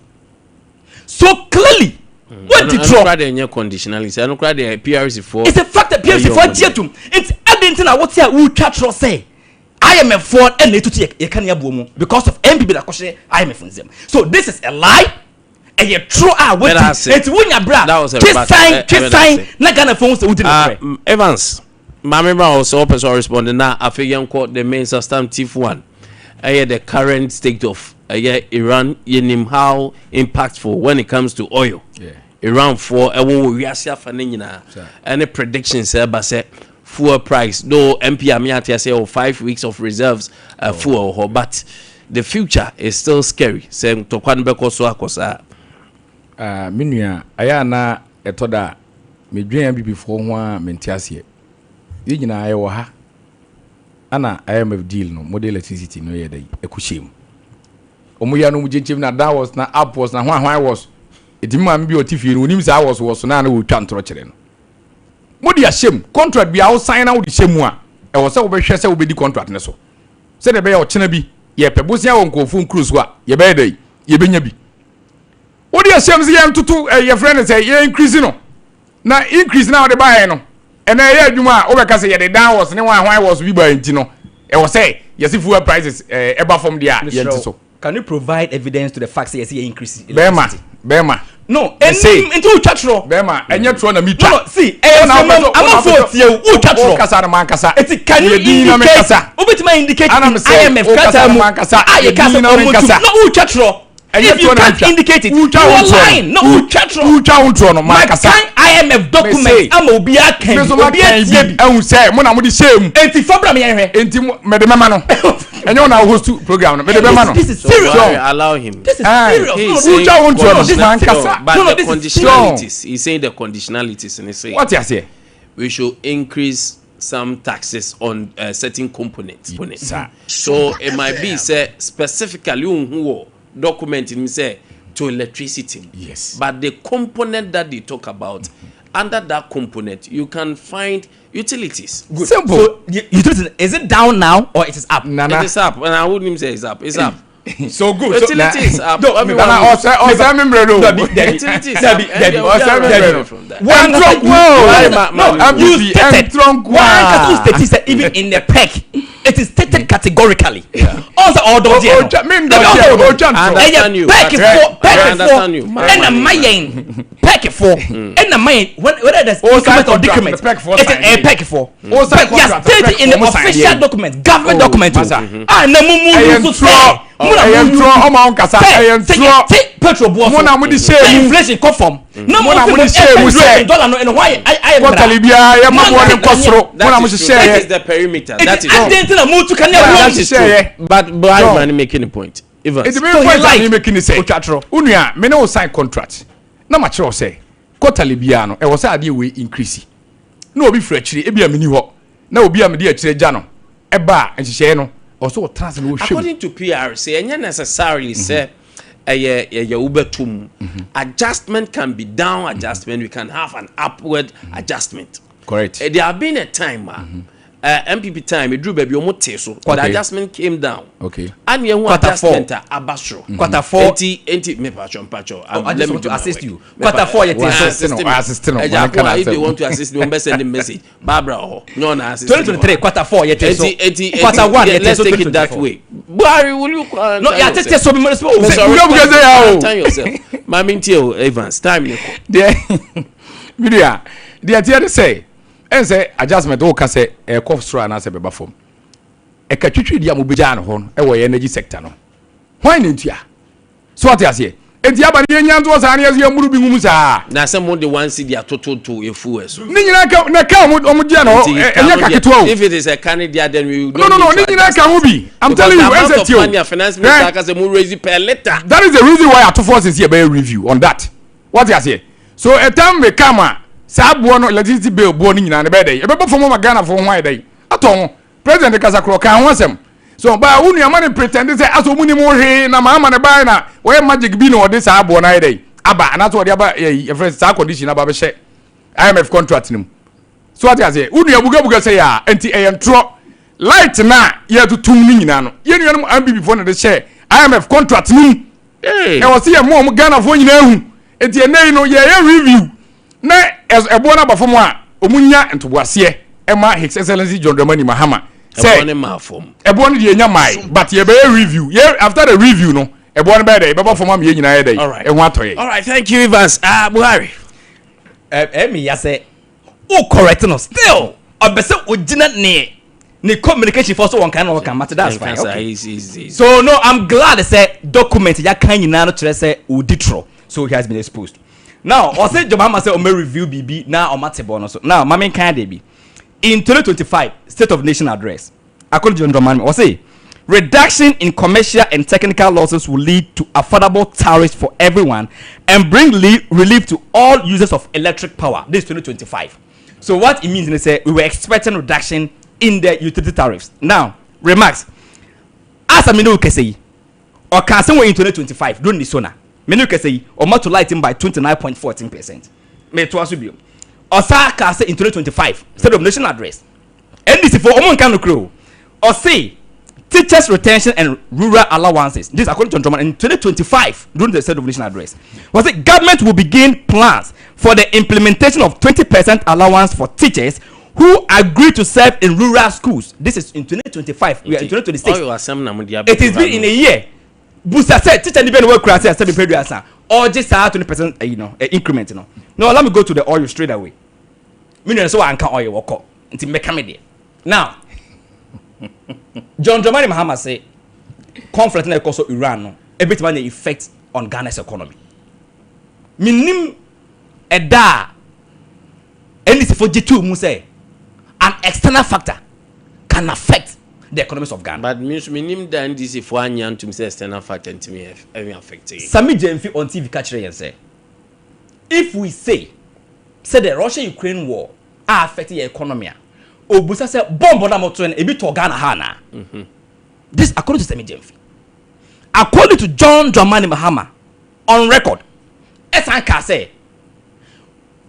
so clearly wɔdi torɔ. Ɛno kora deɛ nyɛ conditionality, ɛno kora deɛ PRC foɔ. It's a fact that PRC foɔ agye atum. Nti adi nti na wote a wotwa torɔ sɛ IMF foɔ ɛna etutu yɛ kanea boɔ mu because of NPP na akɔhyɛ IMF nsam. So this is a lie, ɛyɛ toro a wodi. Eti wonya bra twe san, twe san na Ghana fo sɛ wodi no korɛ. Evans, maame bra wɔ sɛ ɔpɛ sɛ ɔrespond na afei yɛnkɔ the main substantive one, ɛyɛ the current state of ɛyɛ Iran. Yɛnim how impactful when it comes to oil Iran foɔ ɛwɔ wɔ wiase afa ne nyinaa, ɛne predictions ɛba sɛ fuel price, though MP ame ate ase ɛwɔ 5 weeks of reserves fuel hɔ, but the future is still scary sɛ ntɔkwa no bɛkɔ so akɔ saa. Me nua, ɛyɛ ana ɛtɔ da a medwen abibifoɔ ho a mente aseɛ. Yɛn nyinaa yɛwɔ ha ana IMF deal no mode electricity no yɛ dɛ ɛkɔhyɛ mu. Ɔmo yɛ no ɔmo gyinkyim na down was na up was na hwan hwan was. Ɛtumi maame bi a ɔte fie no onim saa was na na wɔtwa ntorɔ kyerɛ no. Mode ahyɛ mu, contract bi a wosan na wode hyɛ mu a, ɛwɔ sɛ wobɛhwɛ sɛ wobɛdi contract no so sɛdeɛ ɛbɛyɛ ɔkyena bi yɛpɛ bosea wɔ nkurɔfoɔ nkuro so a, yɛbɛyɛ dɛ yɛbɛnya bi. Wode ahyɛ mu sɛ yɛntoto, yɛfrɛ no sɛ yɛ increase no, na increase na wode baeɛ no. Ɛnɛ ɛyɛ adwuma a wobɛka sɛ yɛde down was ne hwan hwan was bi baa nti no, ɛwɔ sɛ yɛse fuel prices ɛba fam deɛ a, yɛnte so. Can you provide evidence to the fact sɛ yɛse yɛ increase Bɛɛma, electricity? bɛɛma. No, Mese. ɛnim nti wotwa torɔ. Bɛɛma, ɛnyɛ torɔ na metwa. No, no, see, ɛyɛ Wo na nsɛm wopɛ sɛ- wo na amanfoɔ wopɛ sɛ- tie wo, wotwa torɔ. Wokasa no mankasa. Eti can you Yɛ din na indicate, menkasa. wobɛtumi a indicate Ana in mese, IMF wokasa krataa no mu mankasa. a Yɛ yɛka din sɛ na ɔmo menkasa. tum, na wotwa torɔ. Ɛnyɛ If you torɔ na can't metwa. indicate it, Wotwa you wo are torɔ no. lying. No, wotwa torɔ. Wotwa wo torɔ no mankasa. Makan IMF document Mese. ama obi aka Me bi, nso obi makan atie bi bi. ahu sɛ mo na mode hyɛɛ mu. Enti fa bra me yɛnhwɛ. Enti mo- mede mɛma no. Ɛnyɛ wo na wo host program no. Mede bɛma no. This is So serious. Buhari, allow him. This is Ah, serious. He No, is no, saying Wotwa wo ntorɔ no, conditional- mankasa. But No, no, the this is conditionalities. He's saying the conditionalities, and he's saying Wate aseɛ? we should increase some taxes on certain components. Sir. So it might be sɛ specifically who document him sɛ to electricity. Yes. But the component that they talk about, under that component, you can find utilities. Good. Simple. So the utility, is it down now or it is up? Nana. It is up, and I wouldn't say it's up. It's up. So good. So, Utilities is up. No, Everyone Nana, knows. ɔsɛ ɔsɛ mi mmerɛ no. Dabi, dabi. Utilities Dabi, up. dabi. And Ɔsɛ we are mi mmerɛ running no. from that. One Ɛntorɔ kasa- nko o. No, you MPP, stated. ɛntorɔ nko One kasa a. who stated sɛ even in the PEC, it is stated categorically. Ɔn sɛ ɔdɔ diɛ no. Otwa- mi ndɔ diɛ no, otwa I ntorɔ. understand Ɛyɛ you, PEC but- fo, I PEC fo, understand you. ɛna ma yɛn PEC fo, ɛna ma yɛn whether there's O sign increment or contract, decrement. the PEC fo It is sign ɛyɛ deɛ. PEC fo. O sign But yes, contract, the stated PEC in the fo, mo sign official deɛ. document, government Oh, document o. masa. Ah, na mo mu Ɛyɛ use so ntorɔ. sɛ, mo na Ɛyɛ mo use ntorɔ, ɔma wo nkasa. sɛ, Ɛyɛ sɛ ntorɔ. yɛte petrol boɔ so. Mo na mo de hyɛɛ Na mu. inflation kɔ fam. Na Mo mo na se mo mo de hyɛɛ mu exchange rate sɛ dollar no ɛno hɔ ayɛ ayɛ mmra. Quarterly biara yɛ ma boɔ ne nkɔ soro. Mo na That mo is true. hyehyɛɛ That yɛ. is the perimeter. Eti That is adi nti na mo tu kanea Yeah, wɔ That mu. is Hyehyɛɛ true. yɛ. But Buhari John. man making a point. Evans. Eti mi So he point a lied. mi make ni sɛ, Otwa torɔ. wo nua, me ne wo sign contract na ma kyerɛ wo sɛ quarterly biara no ɛwɔ sɛ adeɛ wei increase. Na obi firi akyire, ebi a mi ni hɔ, na obi a mi de akyire gya no ɛba a nhyehyɛeɛ no ɔwɔ sɛ ɔtena ase na ɔhwɛ mu. According to PRC, ɛnyɛ necessarily sɛ ɛyɛ ɛyɛ wobɛto mu. Adjustment can be down adjustment. We can have an upward adjustment. Correct. There have been a time a NPP time eduru baabi ɔmo te so. The adjustment came down. Ani ehu Quarter four. adjustment a aba soro. Quarter four. Enti me patcho mpatcho. Oh, I Let just me want do to my assist work. you. Me Quarter four yɛ te so. Assist me. Assist no, Ɛgya wɔn ko ka a, if they n'asɛm. want to assist me, wɔn bɛ send the message. Barbara hɔ. No na assist me. 2023 quarter four yɛ te so. Enti Quarter one yeah, yɛ te let's so take it that 2024. way. Buhari, will you quarantine No, yɛ yourself? tete so mi mo so. Sorry, Buga buga sɛ ya o. quarantine yourself. Maame ntie o, Evans, time ne kɔ. Deɛ mi nua, deɛ teɛ de sɛ ɛn sɛ adjustment wo ka sɛ ɛkɔ soro anaasɛ bɛba fam. Ɛka twitwi di a mo bɛgyaa no hɔ no ɛwɔ yɛ energy sector no. Hwan na ntua? So ate aseɛ. Enti aba ne yɛnya ntoɔ saa ne yɛso yɛmmuru bi ngu mu saa. Na sɛ mo de one cedi atototo efu ɛ so. Ne nyinaa ka na ka ɔmo ɔmo gye no Nti hɔ ka ɛnyɛ no ka deɛ, ketewa o. If it is a can deɛ, then we No don't no no, need ne to nyinaa adjust ka ho it. bi. I'm Because telling the you, amount ɛsɛ of tie o. money a finance minister Eh? aka sɛ mo raise per litre. That is the reason why Ato Forson sɛ yɛbɛyɛ review on that. What you say? So a time may come a saa boɔ no electricity bill boɔ no nyinaa no bɛyɛ dɛ ɛbɛbɔ fam ama Ghana fo ho ayɛ dɛ atɔ ho. President kasa korɔ kan ho asɛm. So ba wo nua ma ne pretend sɛ asɛ ɔmu nim ho hwee na maa ma ne bae na wɔyɛ magic bi na ɔde saa boɔ no ayɛ dɛ aba anaasɛ ɔde aba yɛ yɛfrɛ saa condition aba bɛhyɛ IMF contract no mu. So ate aseɛ, wo nua bugabuga sɛ yɛ a nti ɛyɛ ntorɔ. Light na yɛtotom no nyinaa no yɛn nuanom NPP foɔ na de hyɛ IMF contract no mu. Ɛwɔ sɛ yɛ mo ɔmo Ghanafoɔ nyinaa hu. Nti ɛnɛ yi no yɛyɛ review na ɛboɔ no aba fam a ɔmo nya ntoboaseɛ ɛma His Excellency John Dramani Mahama Ɛbɔ sɛ ne maa fam. Ɛboɔ no deɛ nya mae, but yɛbɛyɛ review yɛ after the review no ɛboɔ no bɛyɛ dɛ ɛbɛbɔ fam ama yɛn nyinaa yɛ dɛ All right. ɛho atɔ yɛ. All right, thank you, Evans. Ah, Buhari. Ɛ ɛ mi ya sɛ o correct no still ɔbɛ sɛ o gyina ne ne communication fɔ so wɔn kan na wɔn kan, but that's fine. Nkasa, Okay. he's So no, I'm glad sɛ document yaka nyinaa no kyerɛ sɛ odi torɔ, so he has been exposed. Now ɔsɛ John Mahama sɛ ɔmɛ review biribi na ɔma te bɔ no so. Now maame nkan de bi in 2025 State of Nation Address, according to John Mahama, ɔsɛ reduction in commercial and technical losses will lead to affordable tariffs for everyone and bring relief to all users of electric power. This is 2025. So what it means is sɛ we were expecting reduction in the utility tariffs. Now remarks asa mi ne o kɛse yi ɔka asɛm wɔ in 2025 during the SONA mi ne o kɛse yi ɔma to light in by 29.14%. Mɛ to aso bio, ɔsa ka sɛ in 2025 State of Nation Address, NDC fo ɔmo nka no kuro o, ɔse teachers retention and rural allowances. This according to Ntroma in 2025 during the State of Nation Address was it government will begin plans for the implementation of 20% allowance for teachers. who agree to serve in rural schools. This is in 2025. We are in 2026. It has been in a year. Busa sɛ teacher ni bɛ na wakura sɛ sɛbi pɛdu asa ɔgye saa 20% increment no. Now let me go to the oil straight away. Mi nua sɛ wanka oil wɔkɔ nti mmɛka mi deɛ. Now John Dramani Mahama say conflict na ɛkɔ so Iran no ebetumi anya effect on Ghana's economy. Minim ɛda a NDC fo gye tuu mu sɛ an external factor can affect the economies of Ghana. But me nso menim da NDC fo anya ntum sɛ external factor ntumi ɛmi affect yi. Sammy Gyamfi on TV ka kyerɛ yɛn sɛ if we say the Russia Ukraine war a affect yɛ economy a, obusa sɛ bomb na mo to no ebi tɔ Ghana ha na. This according to Sammy Gyamfi. According to John Dramani Mahama on record, ɛsan ka sɛ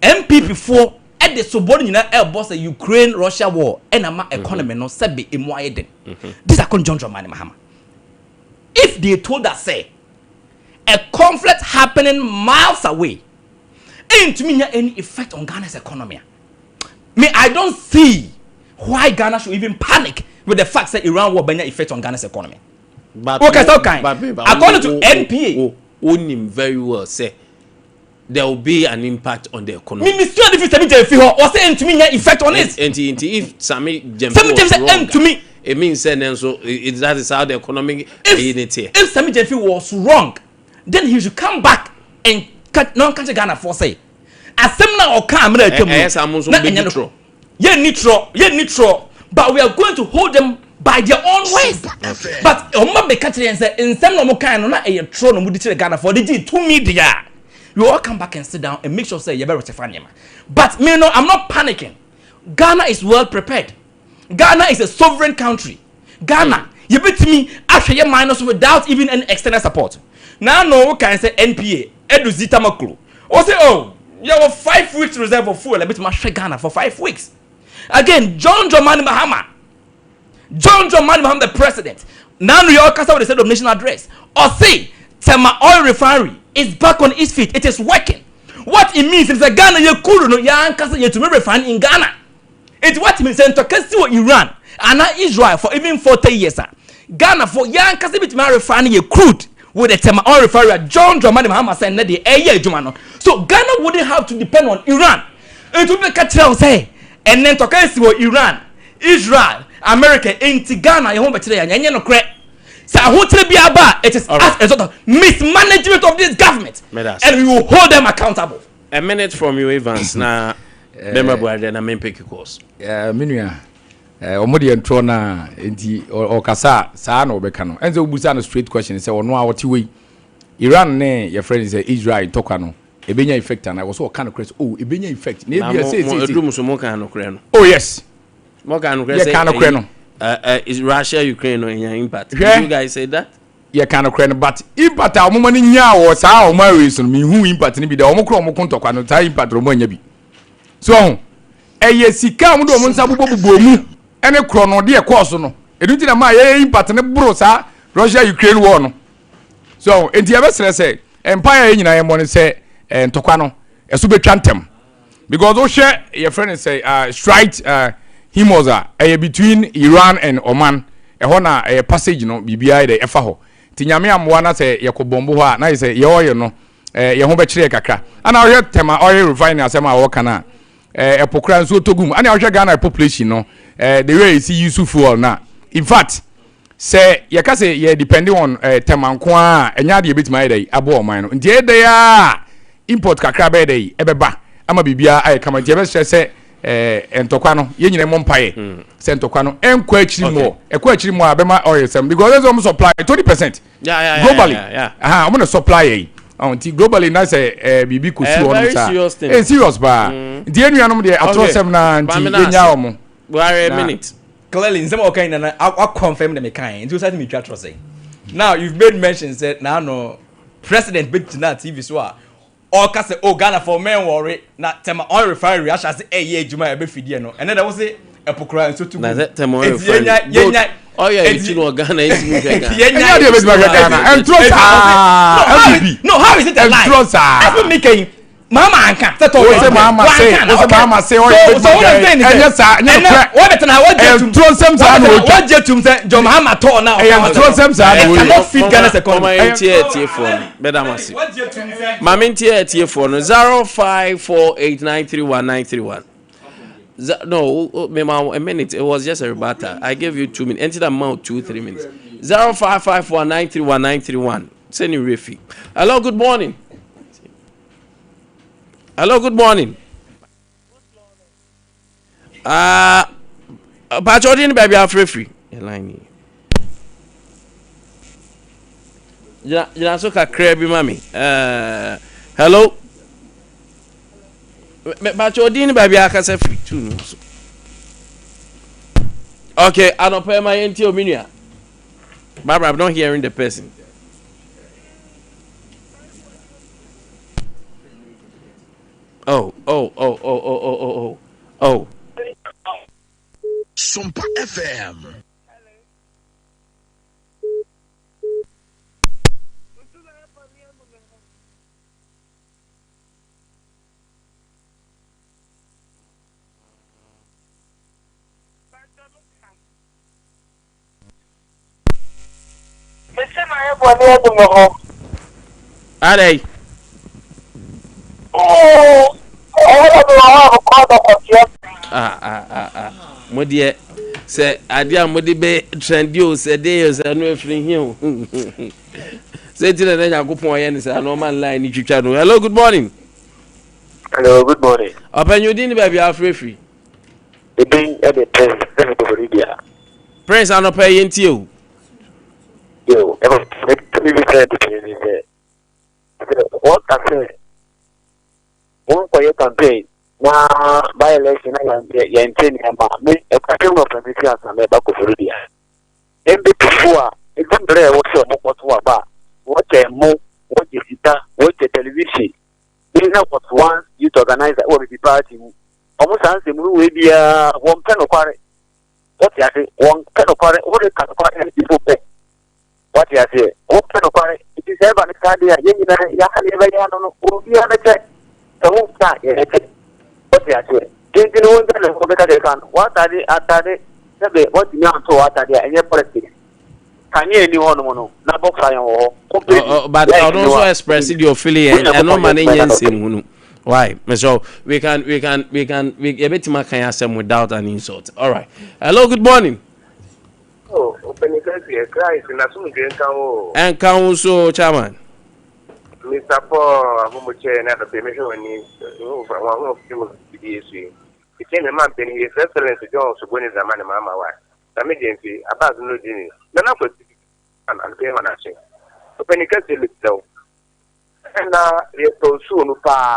NPP foɔ ɛde sobɔ no nyinaa ɛbɔ sɛ Ukraine Russia war ɛna ma economy no sɛbi emu ayɛ den. This according to John Dramani Mahama. If they told us say a conflict happening miles away ɛntumi nya any effect on Ghana's economy, me, I don't see why Ghana should even panic with the fact that Iran war benya effect on Ghana's economy. But Okay, so kind. But According to NPA. Onim very well say there will be an impact on the economy. Me sua de fi Sammy Gyamfi hɔ, ɔsɛ ntumi nya effect on it. Nti if Sammy Gyamfi Sammy was Gyamfi sɛ wrong, ntumi. it means say then so that is how the economic unit here. If Sammy Gyamfi was wrong, then he should come back and cut no catch Ghana for say asɛm na ɔka amena atwam. Ɛyɛ saa mo nso na bɛdi ɛnyɛ no torɔ. Yɛn ni torɔ, yɛn ni torɔ, but we are going to hold them by their own ways. But ɔmo bɛka kyerɛ yɛn sɛ nsɛm na ɔmo kan no na ɛyɛ torɔ na ɔmo di kyerɛ Ghana for de gye tumi deɛ a, we all come back and sit down and make sure say yɛbɛ rectify nneɛma. But me no, I'm not panicking. Ghana is well prepared. Ghana is a sovereign country. Ghana yɛbɛtumi ahwɛ yɛ man no so without even any external support. Na no wo kan sɛ NPA Edudzi Tamakloe o say, oh, yɛwɔ 5 weeks reserve of fuel, ɛbɛtumi ahwɛ Ghana for 5 weeks. Again, John Dramani Mahama, John Dramani Mahama, the president, nanu yɛ ɔkasa with the State of Nation Address, ɔse Tema Oil Refinery is back on its feet, it is working. What it means is that Ghana yɛ crude no, yɛ ankasa yɛtumi refine in Ghana. It what it means sɛ ntɔkwa si wɔ Iran ana Israel for even 40 years a, Ghana for yɛ ankasa bitumi refine yɛ crude with the Tema Oil Refinery a John Dramani Mahama sɛ nnɛ deɛ ɛyɛ adwuma no. So Ghana wouldn't have to depend on Iran. Nti wobɛka kyerɛ wo sɛ ɛnɛ ntɔkwa si wɔ Iran, Israel, America nti Ghana yɛn ho bɛkyerɛ yɛn, ɛnyɛ nokorɛ. Sɛ ahokyere bi aba a, it is as a result of mismanagement of this government Medas. and we will hold them accountable. A minute from you, Evans, na bɛmɛ buhari na men pick calls. Me nua, ɔmo deɛ ntorɔ na nti ɔkasa a saa na ɔbɛka no. Ɛn sɛ wobusa no straight question sɛ ɔno a ɔte wei, Iran ne yɛfrɛ no sɛ Israel ntɔkwa no ebenya effect ana, wɔ so ɔka no korɛ sɛ oh, ebenya effect na Na ebia mo sɛ mo sɛ edum so mo kan no korɛ no. Oh yes. Mo kan no korɛ Yɛ sɛ kan no korɛ no. Is Russia Ukraine no nya impact? Hwɛ. Did you guys say that? Yɛ ka no korɛ no, but impact a ɔmo ma no nyaa wɔ saa ɔmo awie so no, mehu impact no bi da. Ɔmo korɛ ɔmo ko ntɔkwa no, saa impact no ɔmo anya bi so. Ɔho ɛyɛ sika a ɔmo de ɔmo nsa bobɔ bobɔ mu ɛne korɔ no deɛ ɛkɔɔ so no, ɛnu ti na maa yɛyɛ impact no boro saa Russia Ukraine war no so. Nti yɛbɛsrɛ sɛ mpaeɛ a yɛn nyinaa yɛmmɔ no sɛ ntɔkwa no ɛso bɛtwa ntɛm, because wohwɛ yɛfrɛ no sɛ Strait Hormuz a ɛyɛ between Iran and Oman, ɛhɔ na ɛyɛ passage no, biribiara yɛ dɛ ɛfa hɔ. Nti Nyame amoa na sɛ yɛkɔ bɔmbo hɔ a, na yɛ sɛ yɛɔyɛ no yɛn ho bɛkyerɛ yɛ kakra. Ana wohwɛ Tema Oil Refinery asɛm a wɔka no a, ɛpo kora nsuo tɔ gu mu. Ana wohwɛ Ghana population no, the way yɛsi use fuel na, in fact, sɛ yɛka sɛ yɛ depending on Tema nko a, ɛnyɛ adeɛ yɛbɛtumi ayɛ dɛ aboa ɔman no. Nti ɛyɛ dɛ a import kakra bɛyɛ dɛ ɛbɛba ama biribiara ayɛ kama. Nti yɛbɛhyɛ sɛ ntɔkwa no, yɛn nyinaa mmɔ mpaeɛ sɛ ntɔkwa no ɛnkɔ akyiri mu. Ɛkɔ akyiri mu a, bɛma ɔyɛ sɛm because ɛsɛ ɔmo supply 20% globally. Aha, ɔmo na supply yɛ yi ɔn. Nti globally na sɛ biribi kò si hɔ nom saa, ɛɛ serious paa. Nti yɛn nuanom deɛ atorɔ sɛm na nti yɛn nya ɔmo. Buhari, a minute. Clearly nsɛm a ɔka yi nana wa confirm na meka yi, nti o sa ti mi twa torɔ sɛ now you've made mention sɛ naano president bɛ gyina TV so a ɔka sɛ, oh, Ghana for men wɔre na Tema Oil Refinery ahyɛ ase ɛyɛ adwuma a ɛbɛ fidie no. Ɛnɛ dɛ wɔsi ɛpo kora nso tu gu. Na sɛ Tema Oil Refinery yɛnya ɔyɛ etu no Ghana esi mu hwɛ Ghana. Ɛnyɛ adeɛ bɛtumi ahwɛ Ghana ɛntoro saa. No, how is it a lie? Ɛntoro saa. Ɛfɛ mi kɛyin. Mahama anka sɛ tɔɔ Wose Mahama se, wose Mahama se ɔyɛ bɛtumi agyae. Ɛnyɛ saa, ɛnyɛ nokorɛ. Wɔbɛtena ha, wɔgye Ɛyɛ atum. ntorɔ nsɛm saa na Wɔbɛtena wɔtwa. wɔgye atum sɛ John Mahama tɔɔ na Ɛyɛ ɔka ntorɔ nsɛm saa na It wɔyɛ. cannot feed Ghana's economy. Mama yɛntie atiefoɔ no. Bɛda mo ase. Ma mentie atiefoɔ no. 0548931931. No, mema a minute. It was just a rebuttal. I gave you 2 minutes. Enti na mma wo 2, 3 minutes. 0551931931. Sɛ ne werɛ fi. Hello, good morning. Hello, good morning. Pakyɛ ɔde ne baabi afrɛfiri. Line yi. Gyina gyina so kakra bi ma me. Hello. Pakyɛ ɔde ne baabi akasa firi tu no so. Okay, anɔpɛ ma yɛntie omi nua. Barbara, I'm not hearing the person. Oh, oh, oh, oh, oh, oh, oh, oh, oh. Sompa FM. Mese mayɛ bɔne agu me ho. Adɛn? Oo, ɛyɛ na mewɔ hɔ a mekɔ adɔkɔteɛ. Ah, ah, ah, ah. Mo deɛ, sɛ adeɛ a mode bɛ trendi o, sɛ de o, sɛ ɛno afiri hi o. Sɛ nti na na Nyankopɔn ɔyɛ ne saa na ɔma line ne twitwa no. Hello, good morning. Hello, good morning. Ɔpanyin odin ne baabi a afrɛfiri. Edin de Prince ɛfiri Koforidua. Prince anɔpa yi yɛntie o. Yo, ɛfɛ mi bi sɛ ɛdi ni sɛ sɛ wɔka sɛ wɔnkɔyɛ campaign na by election na yɛnkyɛ yɛnkyɛ nneɛma me ɛkɔhwɛ mu ɔfɛ mi fi ansa mɛba Koforidua. NPP fo a edu mmerɛ a ɛwɔ sɛ wɔn kɔto aba a wɔkyɛ mo, wɔgye sika, wɔkyɛ television. Me na was once youth organizer wɔ bibi party mu. Wɔn saa nsɛm no wei biara wɔn pɛ nokware. Wɔte ase, wɔn pɛ nokware, wɔde ka nokware ne people pɛ. Wɔte aseɛ, wɔn pɛ nokware. Nti sɛ ɛba ne saa deɛ a yɛn nyinaa yɛha ne yɛbɛyɛ ano no, obiara bɛkyɛ. Sɛ wɔn nsa a yɛbɛkyɛ. Wɔte aseɛ. Nti no wɔn nsa na wɔbɛka deɛ ka no. Wɔatade atade sɛbe wɔntumi anto wɔatade a ɛnyɛ politics. Kanea ni hɔ nom no na box iron wɔ hɔ. Oh, oh, but ɔno nso express deɛ ɔfili yɛn ɛno ma ne nyɛ nsɛm hunu. Why? So we can we yɛbɛtumi aka yɛn asɛm without an insult. All right. Hello, good morning. Oh, ɔpanin kɛseɛ, Christ n'asomdwe nka wo o. Ɛnka wo so, chairman. Mr. Paul Ahomokyɛ na anɔpɛ mehwɛ w'ani wɔn ahoɔfɛ mu bidie so yi. Ɛkyɛ me ma mpanin His Excellency John Osogoni Dramani Mahama wa. Na me gye mfi Abbas no di ni. Nana Kwasi anɔpɛ yi ma n'akye. Ɔpanin kɛseɛ mesrɛ wo. Ɛna yɛtɔ nsuo no paa.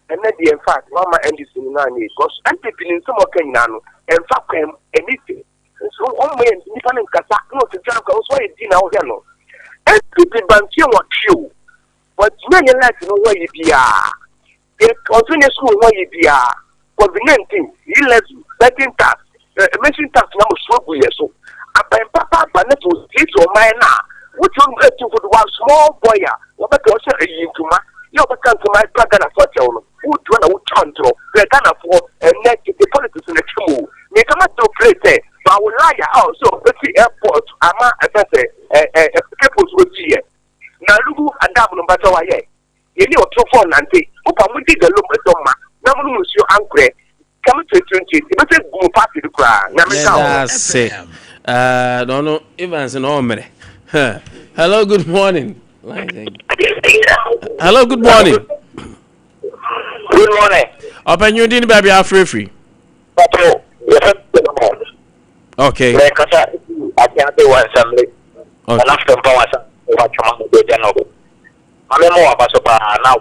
Ɛnɛ deɛ in fact wama NDC no naa ne because NPP ne nsɛm a ɔka nyinaa no ɛmfa kwan mu ɛni ti nso ɔmo yɛ nipa no nkasa na ɔtwitwa no kwan nso ɔyɛ di na ɔhwɛ no NPP bantie wɔtwe o wɔntumi anyɛ light no ho ayɛ biara deɛ ɔnso nyɛ sukuu ho ayɛ biara. COVID-19, e-levy, betting tax, emission tax na mo so agu yɛ so. Aban papa aba ne to siesie ɔman no a wotu no etu fo do one small boy a wɔbɛka ɔhyɛ eyi ntoma yɛ ɔbɛka ntoma ɛpa Ghanafoɔ akyɛw no wotua na wotwa ntorɔ hwɛ. Ghanafoɔ ɛnɛ tete politics na twam o. Mekama to play sɛ bawo liar a ɔsɛ ɔbɛsi airport ama ɛfɛ sɛ ɛ ɛ ɛ cape wɔsi yɛ na lugu adam no mbata wayɛ yɛne ɔtorofo nante wopa mo di galom ɛdɔm ma na mo nom nsuo ankorɛ kame 2028 ebɛsɛ gu mo party no koraa. Nyame nka wo. Yɛda ase. Na ɔno Evans na ɔmmerɛ. Hello, good morning. Hello, good morning. Good morning. Ɔpanyin din ne baabi afrɛfiri. Pato, yɛfɛ Okay. Mɛkasa ate wɔ assembly. Okay. Nana Fɛmpa wɔ assembly wɔ atwoma no bɛ no. Maame mo waba so paa na me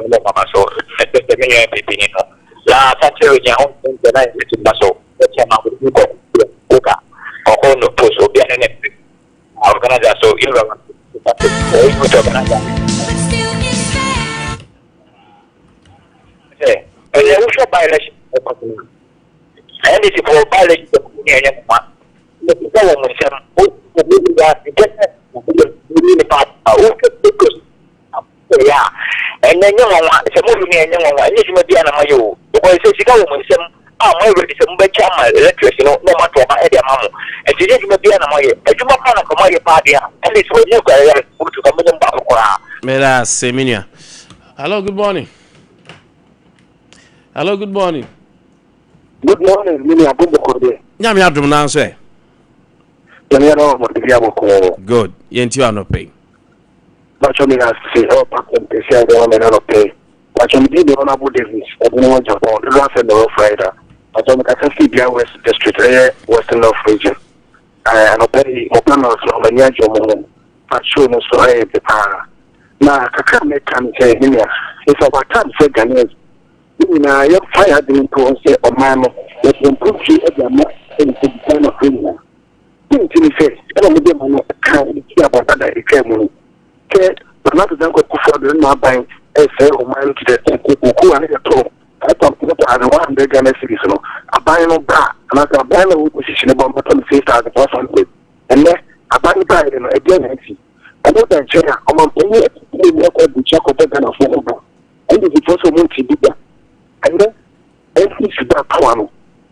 mo waba so. Ɛsɛ me nua pepe ni no. La asante nya ho ntɛntɛ na yɛ ti ba so. Ɛkyɛ ma wo kɔ koka. Ɔkɔ no post obi ane ne organizer so yɛwura wa. Ɛyɛ organizer. Sɛ ɛyɛ wohwɛ by election ɛkɔ so no NDC fo by election ne ɛnyɛ noma sɛ wɔ mo nsɛm wobi ya nkɛ sɛ nipa a wohwɛ photos. moyɛeɛ a, ɛnnɛ ɛnyɛ nwanwa, sɛ mo wini a ɛnyɛ nwanwa, ɛnyɛ adwuma biara na moayɛ o, because sɛ sika wɔ mo nsam a moayɛ ready sɛ mobɛkyɛ ama electors no na wɔato aba de ama mo, nti ɛnyɛ adwuma biara na moayɛ, adwuma paa na nka moayɛ paa deɛ a, ɛnde sɛ wɔnyɛ nkuayɛ a, vote nka mobɛnya mu baako koraa. Meda ase me nua. Hello, good morning. Hello, good morning. Good morning, me nua bɔbɔkɔ deɛ. Nyame adom na nso ɛ. Nyame adom ɔmɔ de bi abɔkɔ. Good. Yɛn ti anɔpɛ yi. Bàtchɔ mi na se ɛwɔ platform kɛse a ɛwɔ mɛ n'anɔpɛ yi. Bàtchɔ mi di mi Honourable Davis ɛdi ne wɔ Japan dodo asɛ na ɛwɔ Florida. Bàtchɔ mi kasa fi Bia West District ɛyɛ Western North Region. Ɛɛ anɔpɛ yi mo panels no m'ani agye ɔmo ho. Fa show no so ɛyɛ dɛ paa. Na kakra a mɛka ne sɛ me nua it's about time sɛ Ghanaians Yɛn nyinaa yɛmfa yɛn adwene nto hɔ sɛ ɔman no, yɛde mpuntuo de ama Ghanafoɔ nyinaa. Deɛ nti ne sɛ, ɛna wɔde ma no ka de tia aba dada a ɛtwaa mu no, sɛ Nana Addo Dankwa Akufo-Addo ne n'aban resɛe ɔman no te sɛ kookoo a na yɛtɔ 5100 Ghana cedis no, aban no ba a, anaasɛ aban no a ɛwɔ opposition no ba a wɔbɛtɔ no 6500. Ɛnnɛ, aban no baeɛ no, ɛdeɛn na asi? Ɛno da nkyɛn a, ɔmampanin atitire mu akɔ aburukyire akɔbɔ Ghanafoɔ ho ban. NDC foɔ sɛ ɔmo nte bi da. Ɛnɛ NPP baa power no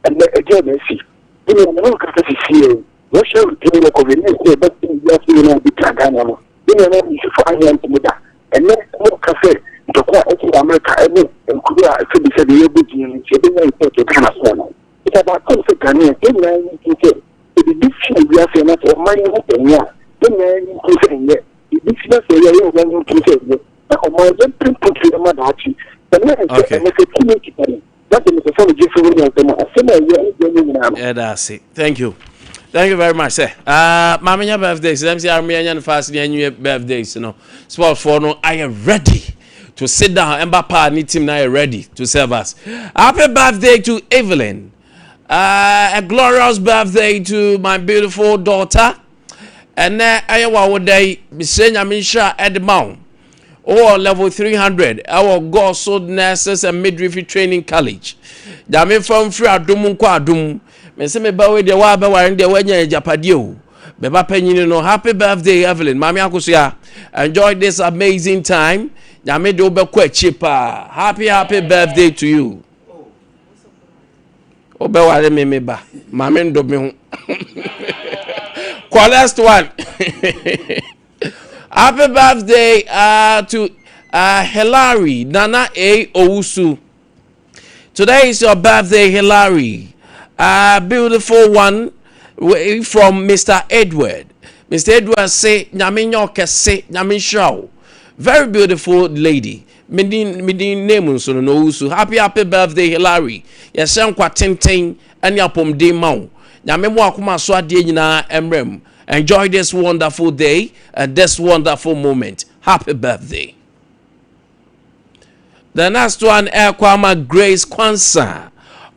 ɛnɛ ɛdeɛn na asi? Me nua me ne wo kasa sisiɛ yi Russia repair work of ɛnɛ sɛ ɛbɛsɛ wiase nyinaa bi tra Ghana no me nua na NDC foɔ anyɛ antumi da. Ɛnɛ ɔmo ka sɛ ntɔkwa a ɛsi wɔ America ɛne nkuro a sɛbi sɛbi yɛbɔ din no nti ɛbɛnya effect wɔ Ghana so anaa? It's about time sɛ Ghanaians yɛn nyinaa yɛn nti sɛ sɛ biribi si wɔ wiase na sɛ ɔman yi ho ɛnyɛ a yɛn nyinaa yɛn nti sɛ ɛnyɛ biribi si na sɛ ɛyɛ yɛn nyinaa yɛn nti sɛ ɛnyɛ. Na ɔman yɛn pere mpotuo ma daakye. Ɛno yɛ sɛ Okay. ɛnɛ sɛ tumi kita no na sɛ mepɛ sɛ megye fi wo nua nsam a, asɛm a ɛyɛ ne deɛ ɛnyɛ nyinaa no. Yɛda ase. Thank you. Thank you very much sir. Uh, maame nya birthdays. Let me see arme nya no fast ne anwie birthdays no. Sport for no I ready to sit down. Emba pa ne team na ready to serve us. Happy birthday to Evelyn. Uh, a glorious birthday to my beautiful daughter. Ɛnɛ ɛyɛ w'awoda yi, mesrɛ Nyame nhyira ɛde ma wo. Wowɔ level 300 ɛwɔ Goso Nurses and Midwifery Training College. Nyame fa mfiri adom nkɔ adom. Mese me ba wei deɛ woabɛware no deɛ woanya agyapadeɛ o. Me ba panyini no, happy birthday Evelyn. Maame Akosua, enjoy this amazing time. Nyame de wobɛkɔ akyire paa. Happy happy birthday to you. Wobɛware me me ba ma me ndo me ho kɔ next one happy birthday uh, to uh, Hilary Nana A Owusu today is your birthday Hilary uh, beautiful one from Mr. Edward Mr. Edward say nyame nyɛ ɔkɛse nyame nhyira wo very beautiful lady Me din me din name nso no na owusu. Happy happy birthday Hilary. Yɛhyɛ nkwa tenten ne apɔmuden ma wo. Nyame mo akoma so adeɛ nyinaa mmerɛ mu. Enjoy this wonderful day and this wonderful moment. Happy birthday. The next one ɛkɔ ama Grace Kwansa.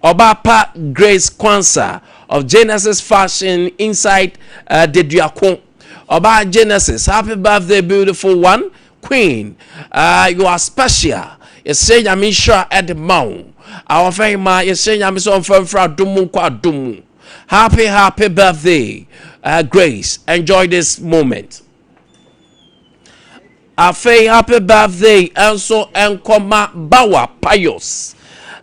Ɔbaa pa Grace Kwansa of Genesis Fashion inside uh, Deduako. Ɔbaa Genesis, happy birthday beautiful one. Queen uh, you are special yɛsrɛ nyame nhyira ɛde ma wo awɔfɛ ma yɛsrɛ nyame sɛ ɔmfa mfiri adom mu nkɔ adom mu happy happy birthday uh, Grace enjoy this moment afei happy birthday nso nkɔma Bawa Pius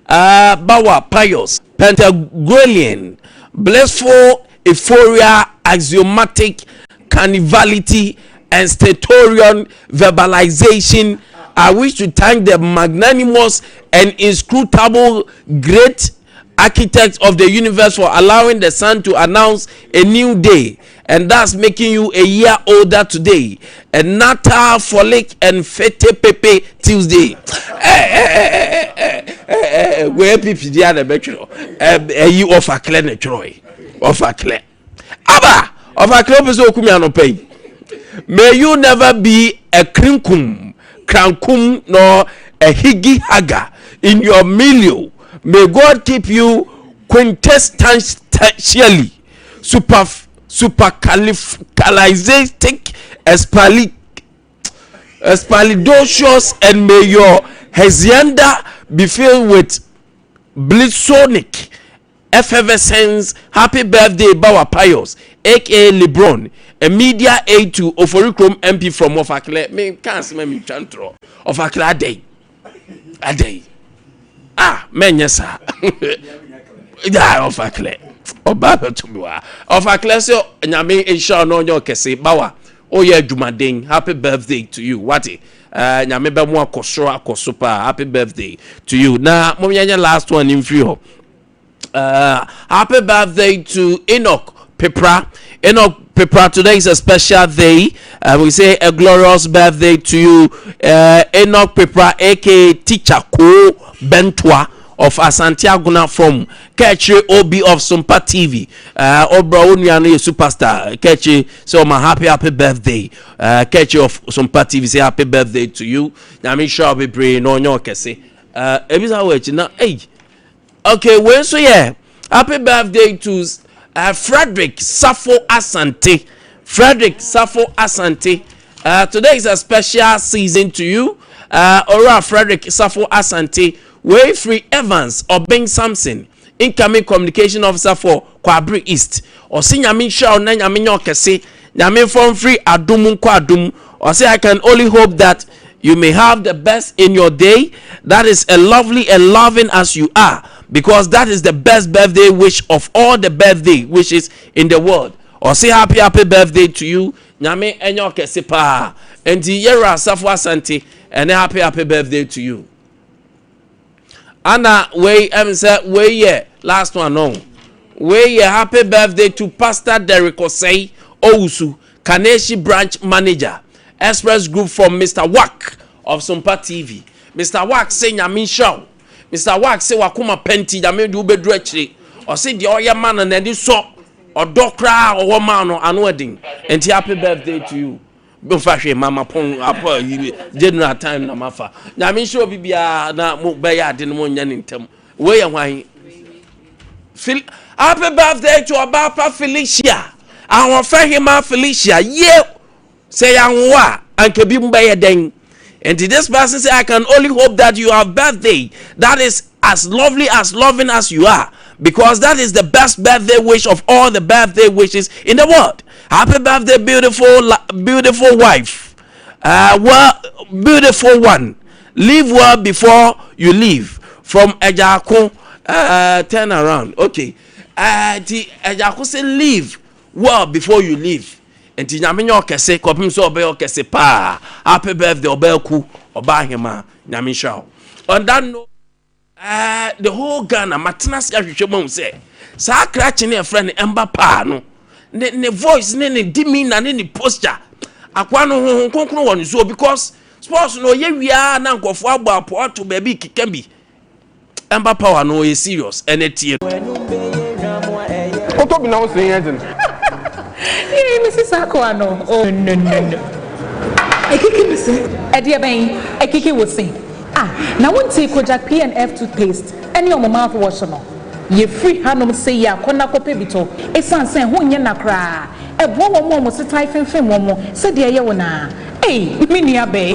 uh, Bawa Pius Pantagruelian blissful euphoria axiomatic carnivality and statorian verbalization I wish to thank the magnanimous and inscrutable great architect of the universe for allowing the sun to announce a new day and thus making you a year older today. A natal frolic and fete pepe Tuesday. Eh, eh, eh, wei pp di a na ɛbɛtwerɛ ɛyi ɔfa klɛ na ɛtwerɛ yi ɔfa klɛ aba ɔfa klɛ ɔpɛ sɛ ɔkum anɔpa yi may you never be a krinkum krankum nor a higgy haga in your milieu may God keep you quintessentially super supercalifragilistic expali expalidocious and may your hacienda be filled with blissonic effervescence happy birthday bawa pius. aka Lebron, a media aide to Oforikrom MP from Ofakle. Me ka asɛm a metwa ntorɔ. Ofakle adɛn? Adɛn? Ah, mɛnyɛ saa. Yeah, Ofakle. Ɔbaa bɛto me wa. Ofakle sɛ Nyame nhyira no ɔnyɛ ɔkɛse. Bawa, woyɛ adwumaden. Happy birthday to you. Wate? Nyame bɛ mo akɔ soro akɔ so paa. Happy birthday to you. Na mo yɛnyɛ last one mfiri hɔ. Happy birthday to Enoch Pipra. Enoch Pipra, today is a special day. We say a glorious birthday to you, Enoch Pipra, aka Teacher Ko Bentwa of Asante Aguna from Kechi Obi of Sumpa TV. Obra Onuano ye superstar. Kechi, so my happy, happy birthday. Kechi of Sumpa TV say happy birthday to you. Nyame sure be pray no nyo kese. Ebisa wechi na hey. Okay, wei nso yɛ happy birthday to Frederick Safo Asante. Frederick Safo Asante. Today is a special season to you. Ora Frederick Safo Asante. Wei firi Evans Obeng Samson, incoming communication officer for Kwabri East. Ɔsi Nyame nhyira wo na Nyame nyɛ ɔkɛse. Nyame fɔm firi adum nkɔ adum. Ɔsi I can only hope that you may have the best in your day. That is a lovely and loving as you are, because that is the best birthday wish of all the birthday wishes in the world. Ɔsi happy happy birthday to you. Nyame ɛnyɛ ɔkɛse paa. Nti yɛrɛ Asafo Asante ɛne happy happy birthday to you. Ana wei sɛ wei yɛ last one no. Wei yɛ happy birthday to Pastor Derek Osei Owusu, Kaneshi branch manager, Express Group from Mr. Wak of Sumpa TV. Mr. Wak say Nyame nhyira wo. Mr. Wak say wakoma penti Nyame de wobɛduru akyire. Ɔse deɛ ɔyɛ ma no n'ani sɔ ɔdɔ koraa a ɔwɔ ma no ano ɛden. Nti happy birthday to you. Bɛmfa hwee mama pɔn apɔ yi general time na mafa. Nyame nhyira obi biara na mo bɛyɛ ade no mo nyɛ ne ntɛm. Wei yɛ hwan? Happy birthday to Obapa Felicia. Ahoɔfɛ hema Felicia. Ye sɛ yɛanwo a anka bi mu bɛyɛ dɛn. And this person say, I can only hope that you have birthday that is as lovely as loving as you are, because that is the best birthday wish of all the birthday wishes in the world. Happy birthday, beautiful, beautiful wife. Well, beautiful one. Live well before you leave. From Ejako, turn around. Okay. The Ejako say live well before you leave. Nti Nyame nyɛ ɔkɛse kɔpem sɛ ɔbɛyɛ ɔkɛse paa. Happy birthday ɔbɛɛku ɔbaa hema Nyame nhyira wo. On that note, the whole Ghana matena se ahwehwɛ mu ahu sɛ saa krakye ne ɛfrɛ no ɛmba paa no ne voice ne demeanor ne posture akoa no honhom kronkron wɔ ne so, because sports no ɔyɛ wia na nkɔfoɔ abɔ apɔ ato baabi keka bi. Ɛmba power no ɔyɛ serious ɛne tie. Wotɔ bi na wo sen yɛn den. Yee, Mrs. Akwa no. Oh, no, no, no. Ekiki mi se. Ɛdeɛ bɛn, ekiki wo se. Ah, na wonti Kojak P and F toothpaste ɛne ɔmo mouthwash no. Yɛfiri hanom sɛ yi akɔ na kɔpɛ bi tɔ. Ɛsiane sɛ ho nyɛ na koraa. Ɛboa wɔn a wɔn se tae femfem wɔn mo sɛdeɛ ɛyɛ wo naa. Ei, me nua bɛɛ.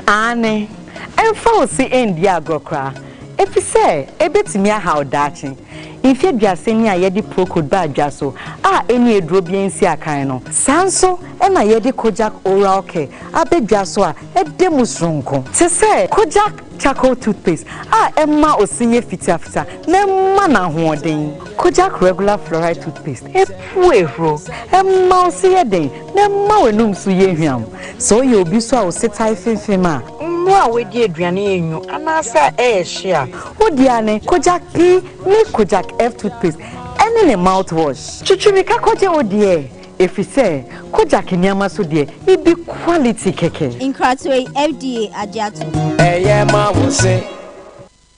Aane, ɛmfa wo se ɛndi agorɔ koraa, ɛfiri sɛ ɛbɛtumi ahaw daakye. Mfe 30 ni a yɛde Procode ba adwa so a ɛni aduro bi nsi akan no. Saa nso ɛna yɛde Kojak Oral Care abɛdwa so a ɛda mu soronko. Te sɛ Kojak Charcoal Toothpaste a ɛma ose yɛ fitafita na ɛma no ahoɔden. Kojak Regular Fluoride Toothpaste epu ehuro, ɛma ose yɛ den na ɛma w'anum so yɛ hwam. Sɛ ɔyɛ obi so a ose tae femfem a, mmoa a wɔadi aduane enyu anaasɛ ɛyɛ hye a, wodi ane Kojak P ne Kojak F toothpaste ɛne ne mouthwash. Twitwirika kɔgye wo deɛ, ɛfiri sɛ Kojak nneɛma so deɛ ebi quality kɛkɛ. Nkratoɔ yi FDA agye ato. Ɛyɛ ma wo se.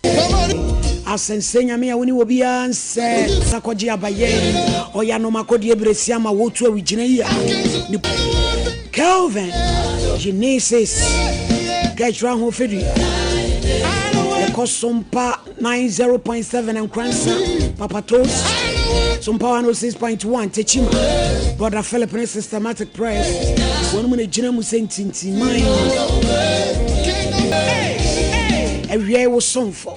Asɛnsɛ Nyame a wo ne wɔ biara nsɛ sakɔgye abayɛ ɔyɛ anomakɔdeɛ berɛsi ama wotu awigyina yi a ne Kelvin Genesis kɛkyerɛ ho fɛdua yɛkɔ Sompa 90.7 Nkransa, Papa Toast Sompa 106.1 Techima, Brother Philip ne Systematic Press wɔn mu na gyina mu sɛ ntintiman awia wo somfo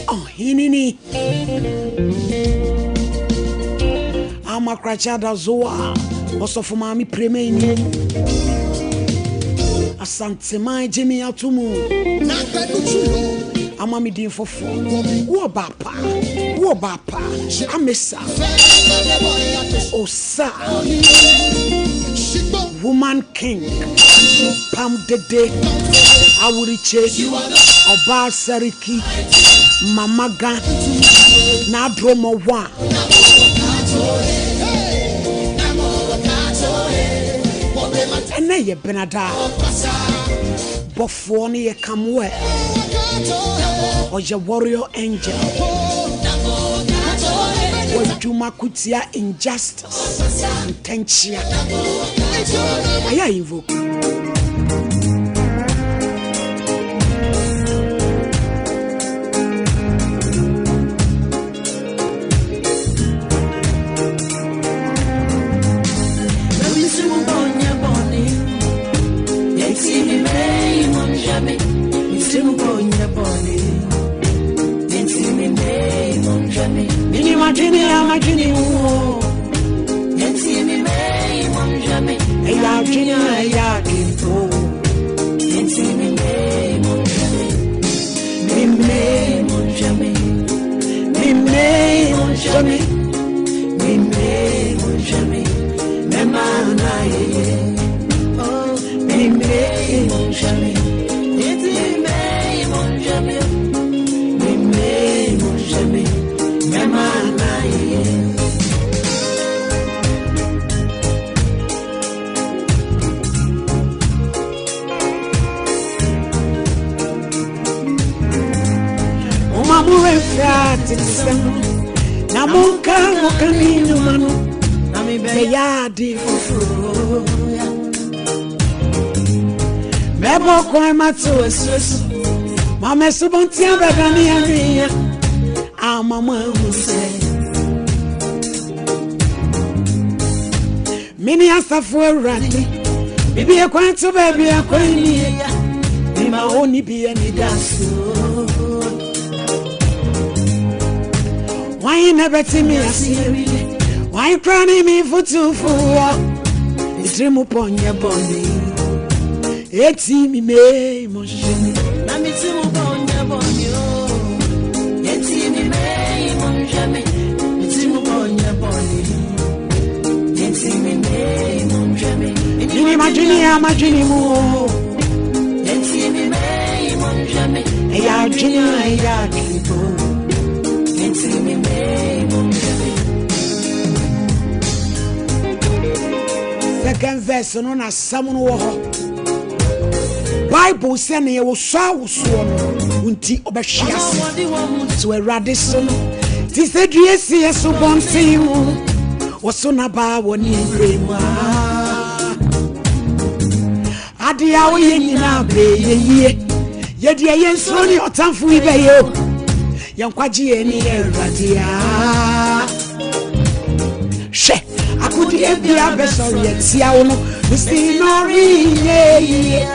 ɔhene ni. Mama Krakye Adazoa, Ɔsɔfo Maame Premeni, Asanteman gye me ato mu, ama me din foforɔ, wo ɔbaa pa, wo ɔbaa pa, Amesa, Osa, Woman King, Pam Dede, Awurikye, Ɔbaa Sariki, Mama Ga, N'Adromɔ Wa. Ɛnɛ yɛ Benada. Bɔfoɔ no yɛ Kamuel. Ɔyɛ warrior angel. W'adwuma ko tia injustice, ntɛnkyea. Ayɛ a invoke. Momma mo werɛ mfiri atetesɛm no, na monka mo kane nnwuma no, na mebɛyɛ ade foforo. Mɛbɔ kwan mato asuo so, ma m'asubɔnten abɛdane anwea, ama mo ahu sɛ Mene asafo Awurade, mebue kwan to baabi a kwan nni, mema onni bi anidaso. Hwan na bɛte me ase awie? Hwan kora ne me fotufoɔ? Me tiri mu pɔ nyɛ bɔne, eti me mee mo nhwehwɛ me. Na me tiri mu pɔ nyɛ bɔne o, eti me mee mo nhwehwɛ me. Me tiri mu pɔ nyɛ bɔne. Mini madwene a madwene mu o. Ɛyɛ adwene a ɛyɛ adwene po. Second verse no na asɛm no wɔ hɔ. Bible sɛ nea wɔsɔ awosoɔ no nti ɔbɛhwe ase. So Awurade so no te sɛ dua si asubɔnten mu wɔso n'aba wɔ ne berɛ mu a adeɛ a woyɛ nyinaa bɛyɛ yie yɛdeɛ yɛ nsuro ne ɔtamfo yi bɛyɛ o yɛn nkwagye yɛ ne yɛ Awurade a hwɛ akodeɛ bia bɛsɔre atia wo no mesi na ɔrenyɛ yie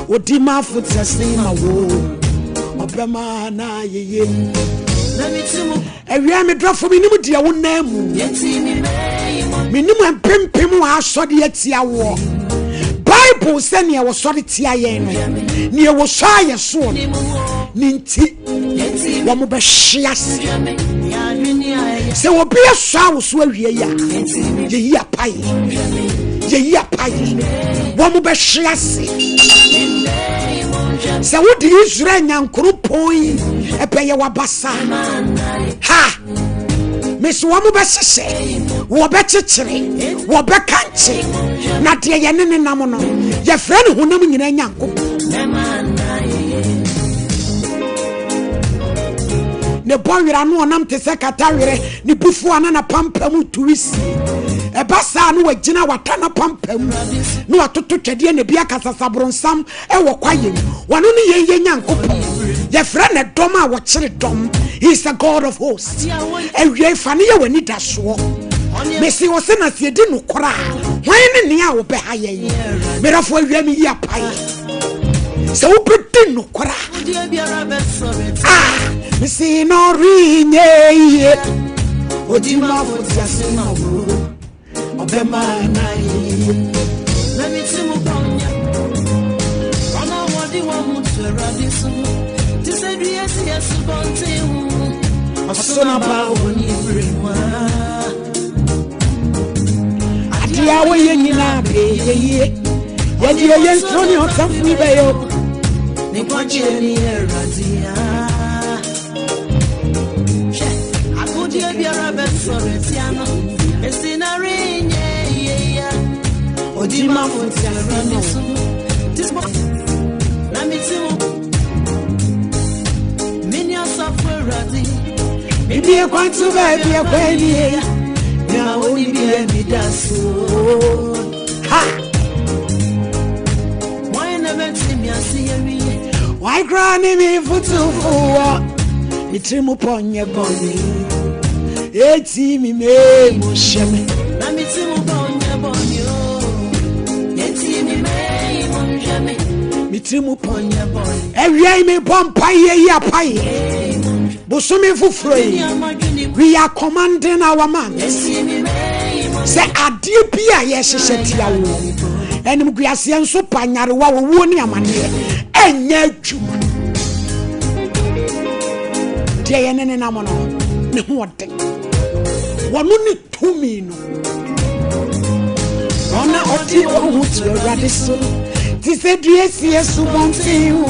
odi ma afotɛse ma wo ɔbɛma na ayɛyie awia me dɔfo menim deɛ wo nan mu menim mpempem a asɔre atia woɔ bible sɛ neɛ wɔsɔre tia yɛn no neɛ wɔsɔ ayɛ soɔ no ne nti wɔn bɛhye ase sɛ obi asɔ awoso awie yi a yɛyi apae yɛyi apae wɔn bɛhye ase sɛ wode israel nyankoropɔn yi ɛbɛyɛ wabasa ha mesi wɔn bɛhyehyɛ wɔbɛkyekyere wɔbɛkankye na deɛ yɛne ne nam no yɛfrɛ no honam nyinaa nyankopɔn ne bɔ werɛ ano ɔnam te sɛ kata werɛ ne bufuo ana napampam tu wisie ɛba saa no wagyina wata napampam na watoto twɛdeɛ na bi akasasaboronsam ɛwɔ kwaeɛ mu wɔno ne yɛn yɛ nyankopɔn yɛfrɛ no dɔm a wɔkyere dɔm he is a god of hosts awiei fa ne yɛ w'ani dasoɔ mese wɔ sɛ na sɛ yɛdi nokorɛ a hwan ne nea a wɔbɛha yɛn merɛfo awia me yi apaeɛ sɛ wobɛdi nokorɛ a mese na ɔrenyɛ yie. Odimafo te ase ma wo. Ɔbɛma na ayɛ yie. Na me ti mu bɔ nyɛ. Wɔn a wɔde wɔn ho to Awurade so no, te sɛ dua si asubɔnten ho. Ɔso n'aba wɔ ne bere mu a. Adeɛ a wɔyɛ nyinaa bɛyɛ yie. Yɛde yɛn nsuro ne ɔtamfo yi bɛyɛ o. Ne nkwagyeɛ ne Awurade a. Hwɛ, akodeɛ biara bɛsɔre atia no, esi na renyɛ yie ya. Odimafo te Awurade so. Na me ti mu, mene asafo Awurade. Bibie kwan to baabi ɛkwan nie. Na oni bi ani da so. Ha! Wɔn na bɛte me ase awie. Why cry ne me futufoɔ? Me tiri mu pɔ nyɛ bɔne. Eti mi mee mu hyɛ me. Na me ti mu bɔ nyɛ bɔne o. Eti mi mee mu nhwɛ me. Me tiri mu pɔ nyɛ bɔne. Awia yi me bɔ mpaeɛ yi apaeɛ. Bosome foforɔ yi, we are commanding our man. Sɛ adeɛ bi a yɛhyehyɛ tia wo, animguaseɛ nso pa nyarewa, owuo ne amaneɛ, ɛnyɛ adwuma. Deɛ yɛne ne nam no, ne ho ɔden. Wɔno ne tumi no. Wɔn a ɔde wɔn ho to Awurade so no, te sɛ dua si asubɔnten ho.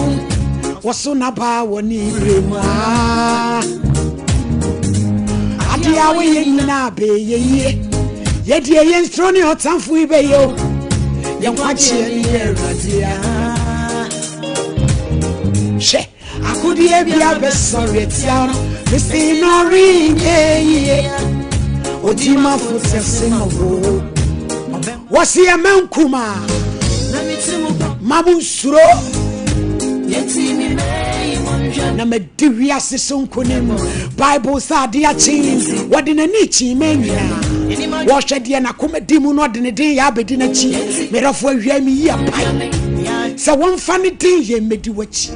Wɔso n'aba wɔ ne berɛ mu a. Adeɛ a wɔyɛ nyinaa bɛyɛ yie. Yɛdeɛ yɛn nsuro ne ɔtamfo yi bɛyɛ o. Yɛn nkwagyeɛ ne yɛ Awurade a. Hwɛ, akodeɛ bi abɛsɔre atia no, mesi na ɔrenyɛ yie. Odimafo te ase ma wo. Wɔsi ɛmɛ nkuma. Ma mo nsuro. Na madi wiase so nkonim. Bible sɛ ade akye, wɔde n'ani kyi ma nyinaa. Wɔhwɛ deɛ n'akoma di mu na ɔde ne den yɛ abɛdi n'akyi. Merɛfo awia mi yi apae. Sɛ wɔmfa ne den yɛ mmɛdi w'akyi.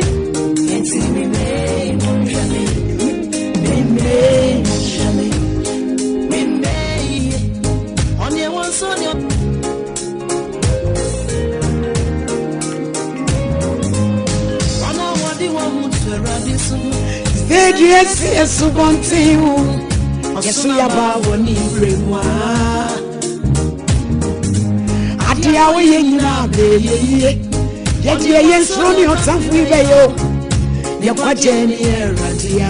Sɛ si asubɔnten ho, yɛso yɛaba wɔ ne berɛ mu a. Adeɛ a woyɛ nyinaa bɛyɛ yie. Yɛdeɛ yɛn nsuro ne ɔtamfo yi bɛyɛ o. Yɛkwagye ne Awurade a.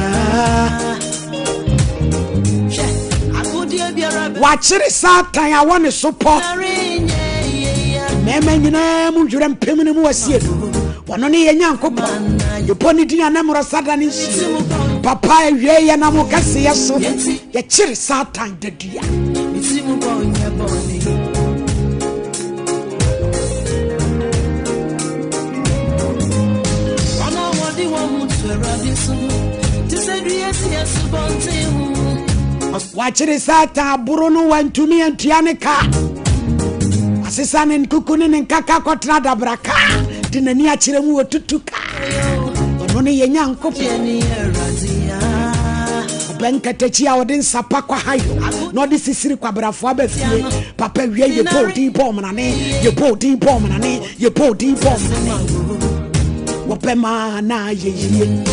Wakyere Satan a wɔ ne so pɔ. Mmarima nyinaa mu dwerɛ mpem no mu asie no. Ɔno ne yɛn Nyankopɔn. Yɛbɔ ne din a na mmorɔ sada ne nsuo. Papa awie yɛ nam wo kɛseyɛ so. Yɛkyere Satan dadua. Wakyere Satan aboro no wantumi antua ne ka. Wasesa ne nkuku ne ne nkaka kɔtena dabraka de n'ani akyerɛ mu wɔtutu ka. Ɔno ne yɛn Nyankopɔn. Ɔbɛnkatakyi a ɔde nsapa kɔ hayo na ɔde sisiri kwabrafo aba fie. Papa wie yɛbɔ odin bɔ ɔmanane, yɛbɔ odin bɔ ɔmanane, yɛbɔ odin bɔ ɔmanane. Wɔbɛma na ayɛ yie.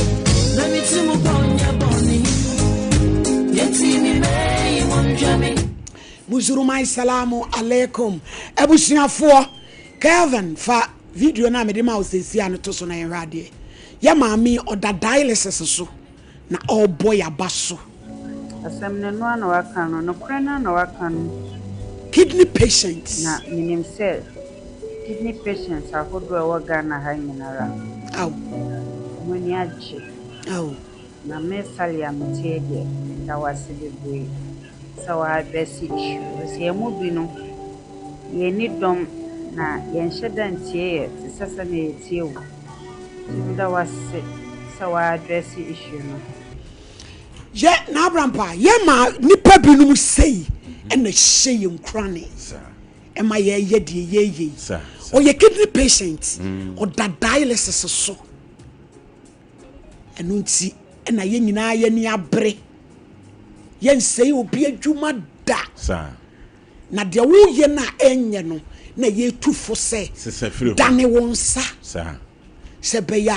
Musurumai salamu alaikum. Abusuafoɔ, Kelvin fa video no a mede ma wo seesia no to so na yɛhwɛ adeɛ. Yɛ maame ɔda dialysis so na ɔrebɔ yaba so. Asɛm no, ɛno ara na waka no. Nokorɛ no ara na waka no. Kidney patients. Na menim sɛ kidney patients ahodoɔ a ɛwɔ Ghana ha nyinara, Aw. wɔn ani agye. Aw. Na me Sally a mete yi deɛ, meda wo ase bebree sɛ wo address issue. Ɛfiri sɛ yɛn mu bi no, yɛnni dɔm na yɛnhyɛ da ntie yɛ te sɛ sɛdeɛ yɛtie wo. Nti meda wo ase sɛ wo address issue no. Yɛ n'abrampa yɛ ma nipa binom sei ɛna hyɛ yɛn nkurane ɛma yɛyɛ deɛ yɛyɛ yi. Ɔyɛ kidney patient, ɔda dialysis so. Ɛno nti ɛna yɛn nyinaa yɛn ani abere. Yɛnsɛe obi adwuma da. Na deɛ woyɛ no a ɛnyɛ no na yɛtu fo sɛ dane wo nsa sɛ ɛbɛyɛ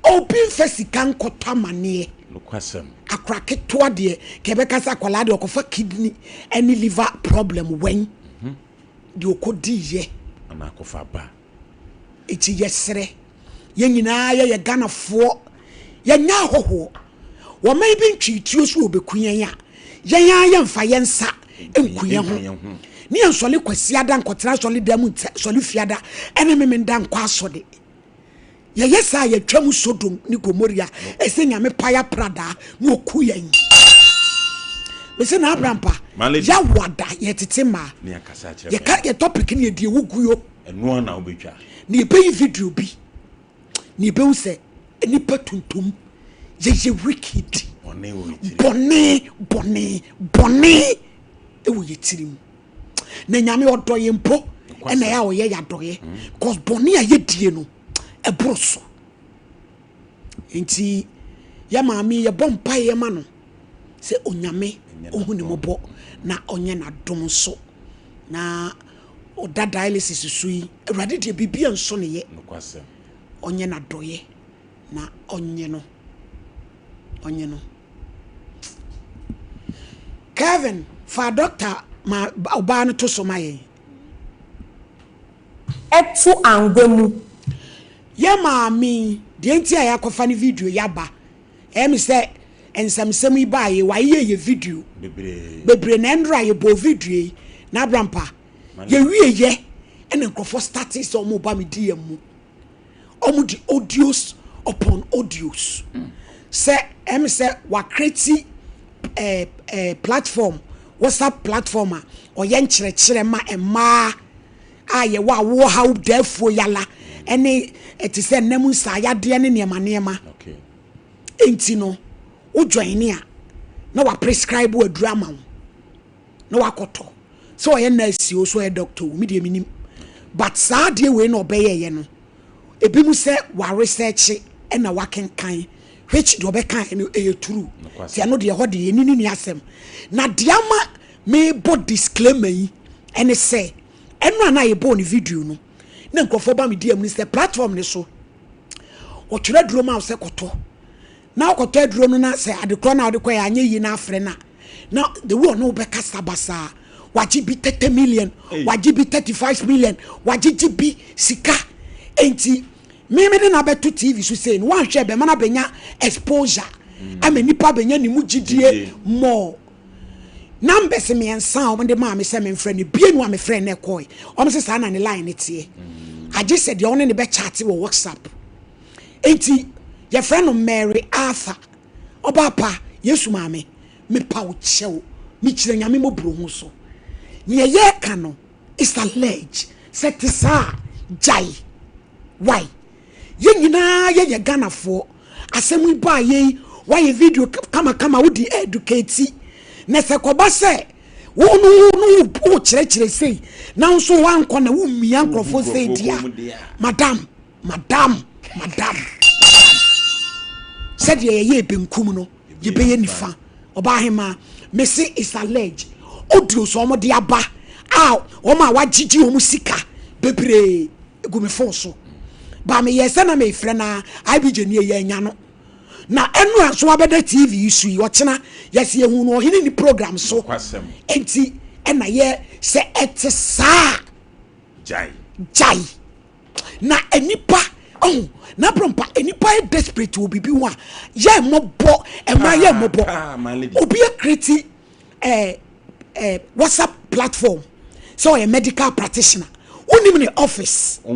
a obi mfa sika nkɔtɔ amaneɛ. Akora ketewa deɛ ka yɛbɛka sɛ akwadaa deɛ ɔkɔfa kidney ne liver problem wɛn mhm. deɛ ɔkɔdiiɛ. Anaa akɔfa ba. Enti yɛsrɛ, yɛn nyinaa yɛyɛ Ghanafoɔ, yɛnyɛ ahɔhoɔ. Wɔman bi ntwii tuo so wɔbɛku yɛn a, yɛn ara yɛmfa yɛn nsa nku yɛn ho. Ne yɛn nsɔle Kwasiada nkɔtena asɔle dan mu nsɔle Fiada ne Memenda nkɔ asɔde. Yɛyɛ saa a yɛtwam Sodom ne Gomoria ɛsɛ Nyame pae apradaa na ɔku yɛn. Mese na Abrampa, yɛawo ada yɛtete mmaa. Yɛka yɛ topic ne yɛdi ɛwu guyo. Ɛno ara na wobɛtwa. Na yɛbɛyi video bi na yɛbɛhu sɛ nnipa tuntum yɛyɛ wicked. Bɔne wɔ yɛ tirim. Bɔne, bɔne, bɔne wɔ yɛ tirim. Na Nyame ɔdɔ yɛn mpo ɛna ɛyɛ a ɔyɛ yɛ adɔyɛ. Mm. Because bɔne a yɛdie no ɛboro so. Nti yɛ maame yɛbɔ mpaeɛ ma no sɛ Onyame ɔhu ne mmɔbɔ na ɔnyɛ n'adom nso. Na ɔda dialysis so yi, Awurade deɛ biribi nso ne yɛ. Ɔnyɛ n'adɔyɛ na ɔnye no. Ɔnye no. Kevin, fa doctor ma ɔbaa no to so ma yɛn. To angwa mu. Yɛ maame yi, deɛ nti a yɛakɔfa ne video yi aba, ɛyɛ me sɛ nsɛmsɛm yi baeɛ yi, wayeyɛ yɛ video bebree na ɛndora yɛbɔɔ video yi na abrampa yɛwieyɛ ɛna nkurɔfoɔ startee sɛ wɔn ba me DM mu, wɔn de audios upon audios sɛ ɛyɛ me sɛ wakreti ɛɛ ɛɛ platform, WhatsApp platform a ɔyɛ nkyerɛkyerɛ ma mmaa a yɛwɔ awoɔ haw daafuo yala ɛne ɛte sɛ nna mu nsaayadeɛ ne nneɛma nneɛma nti no wo joine a na wa prescribe aduru ama wo na wakɔtɔ sɛ ɔyɛ nurse o sɛ ɔyɛ doctor o me deɛ menim but saa adeɛ wei na ɔbɛyɛyɛ no ebi mu sɛ wa research ɛna wakenkan which deɛ ɔbɛka no ɛyɛ true nti ɛno deɛ ɛhɔ deɛ yɛni ne ni asɛm na deɛ ama mebɔ disclaimer yi ɛne sɛ ɛno a na yɛbɔɔ ne video no na nkurɔfoɔ ba me DM no sɛ platform ne so ɔtwerɛ aduro ma wo sɛ kɔtɔ na wokɔtɔ aduro no na sɛ adekorɔ no a wode kɔɛ anyɛ yie na afrɛ no a na the way ɔne wobɛkasa basaa wagye bi 30 million wagye bi 35 million wagyegye bi sika enti me mede no abɛto TV so sei no woanhwɛ bɛma no abɛnya exposure ama nipa abɛnya ne mu gyidie more Numbers mmiɛnsa a wɔde maa me sɛ memfrɛ no, bienu a mefrɛ no ɛkɔe. Wɔn sɛ saa na ne line no teɛ. Agye sɛ deɛ ɔne ne bɛ chat wɔ WhatsApp. Enti yɛfrɛ no Mary Arthur. Ɔbaa pa, Yesu maame, mepa wo kyɛw. Mekyerɛ Nyame mmɔborɔhu so. Nea yɛreka no is alleged. Sɛ te saa a, gyae. Why? Yɛn nyinaa yɛyɛ Ghanafoɔ. Asɛm yi baa yei, woayɛ video kamakama wode educate. Na sɛ kɔba sɛ wo no wo no wo kyerɛkyerɛ sei na wo nso woankɔ na womia nkurɔfoɔ sei di a, madam, madam, madam, madam. Sɛdeɛ yɛyɛ benkum no, yɛbɛyɛ nifa. Ɔbaahemaa, mese it's alleged. Audios a wɔde aba a wɔn a wɔagyegye wɔn sika bebree gu me phone so. Ba meyɛɛ sɛ na mefrɛ na IBJ nie yɛanya no. Na ɛno a nso abɛda TV yi so yi ɔkyena yɛsɛ yɛhu no ɔhene ni program so. Enti ɛna yɛ sɛ ɛte saa. Gyae. Gyae. Na nnipa ɔho na brɔmpa nnipa yɛ desperate wɔ biribi ho a yɛ mmɔbɔ ɛma yɛ mmɔbɔ. Obi akreti eh, eh, WhatsApp platform sɛ ɔyɛ medical practitioner wonim ne office wo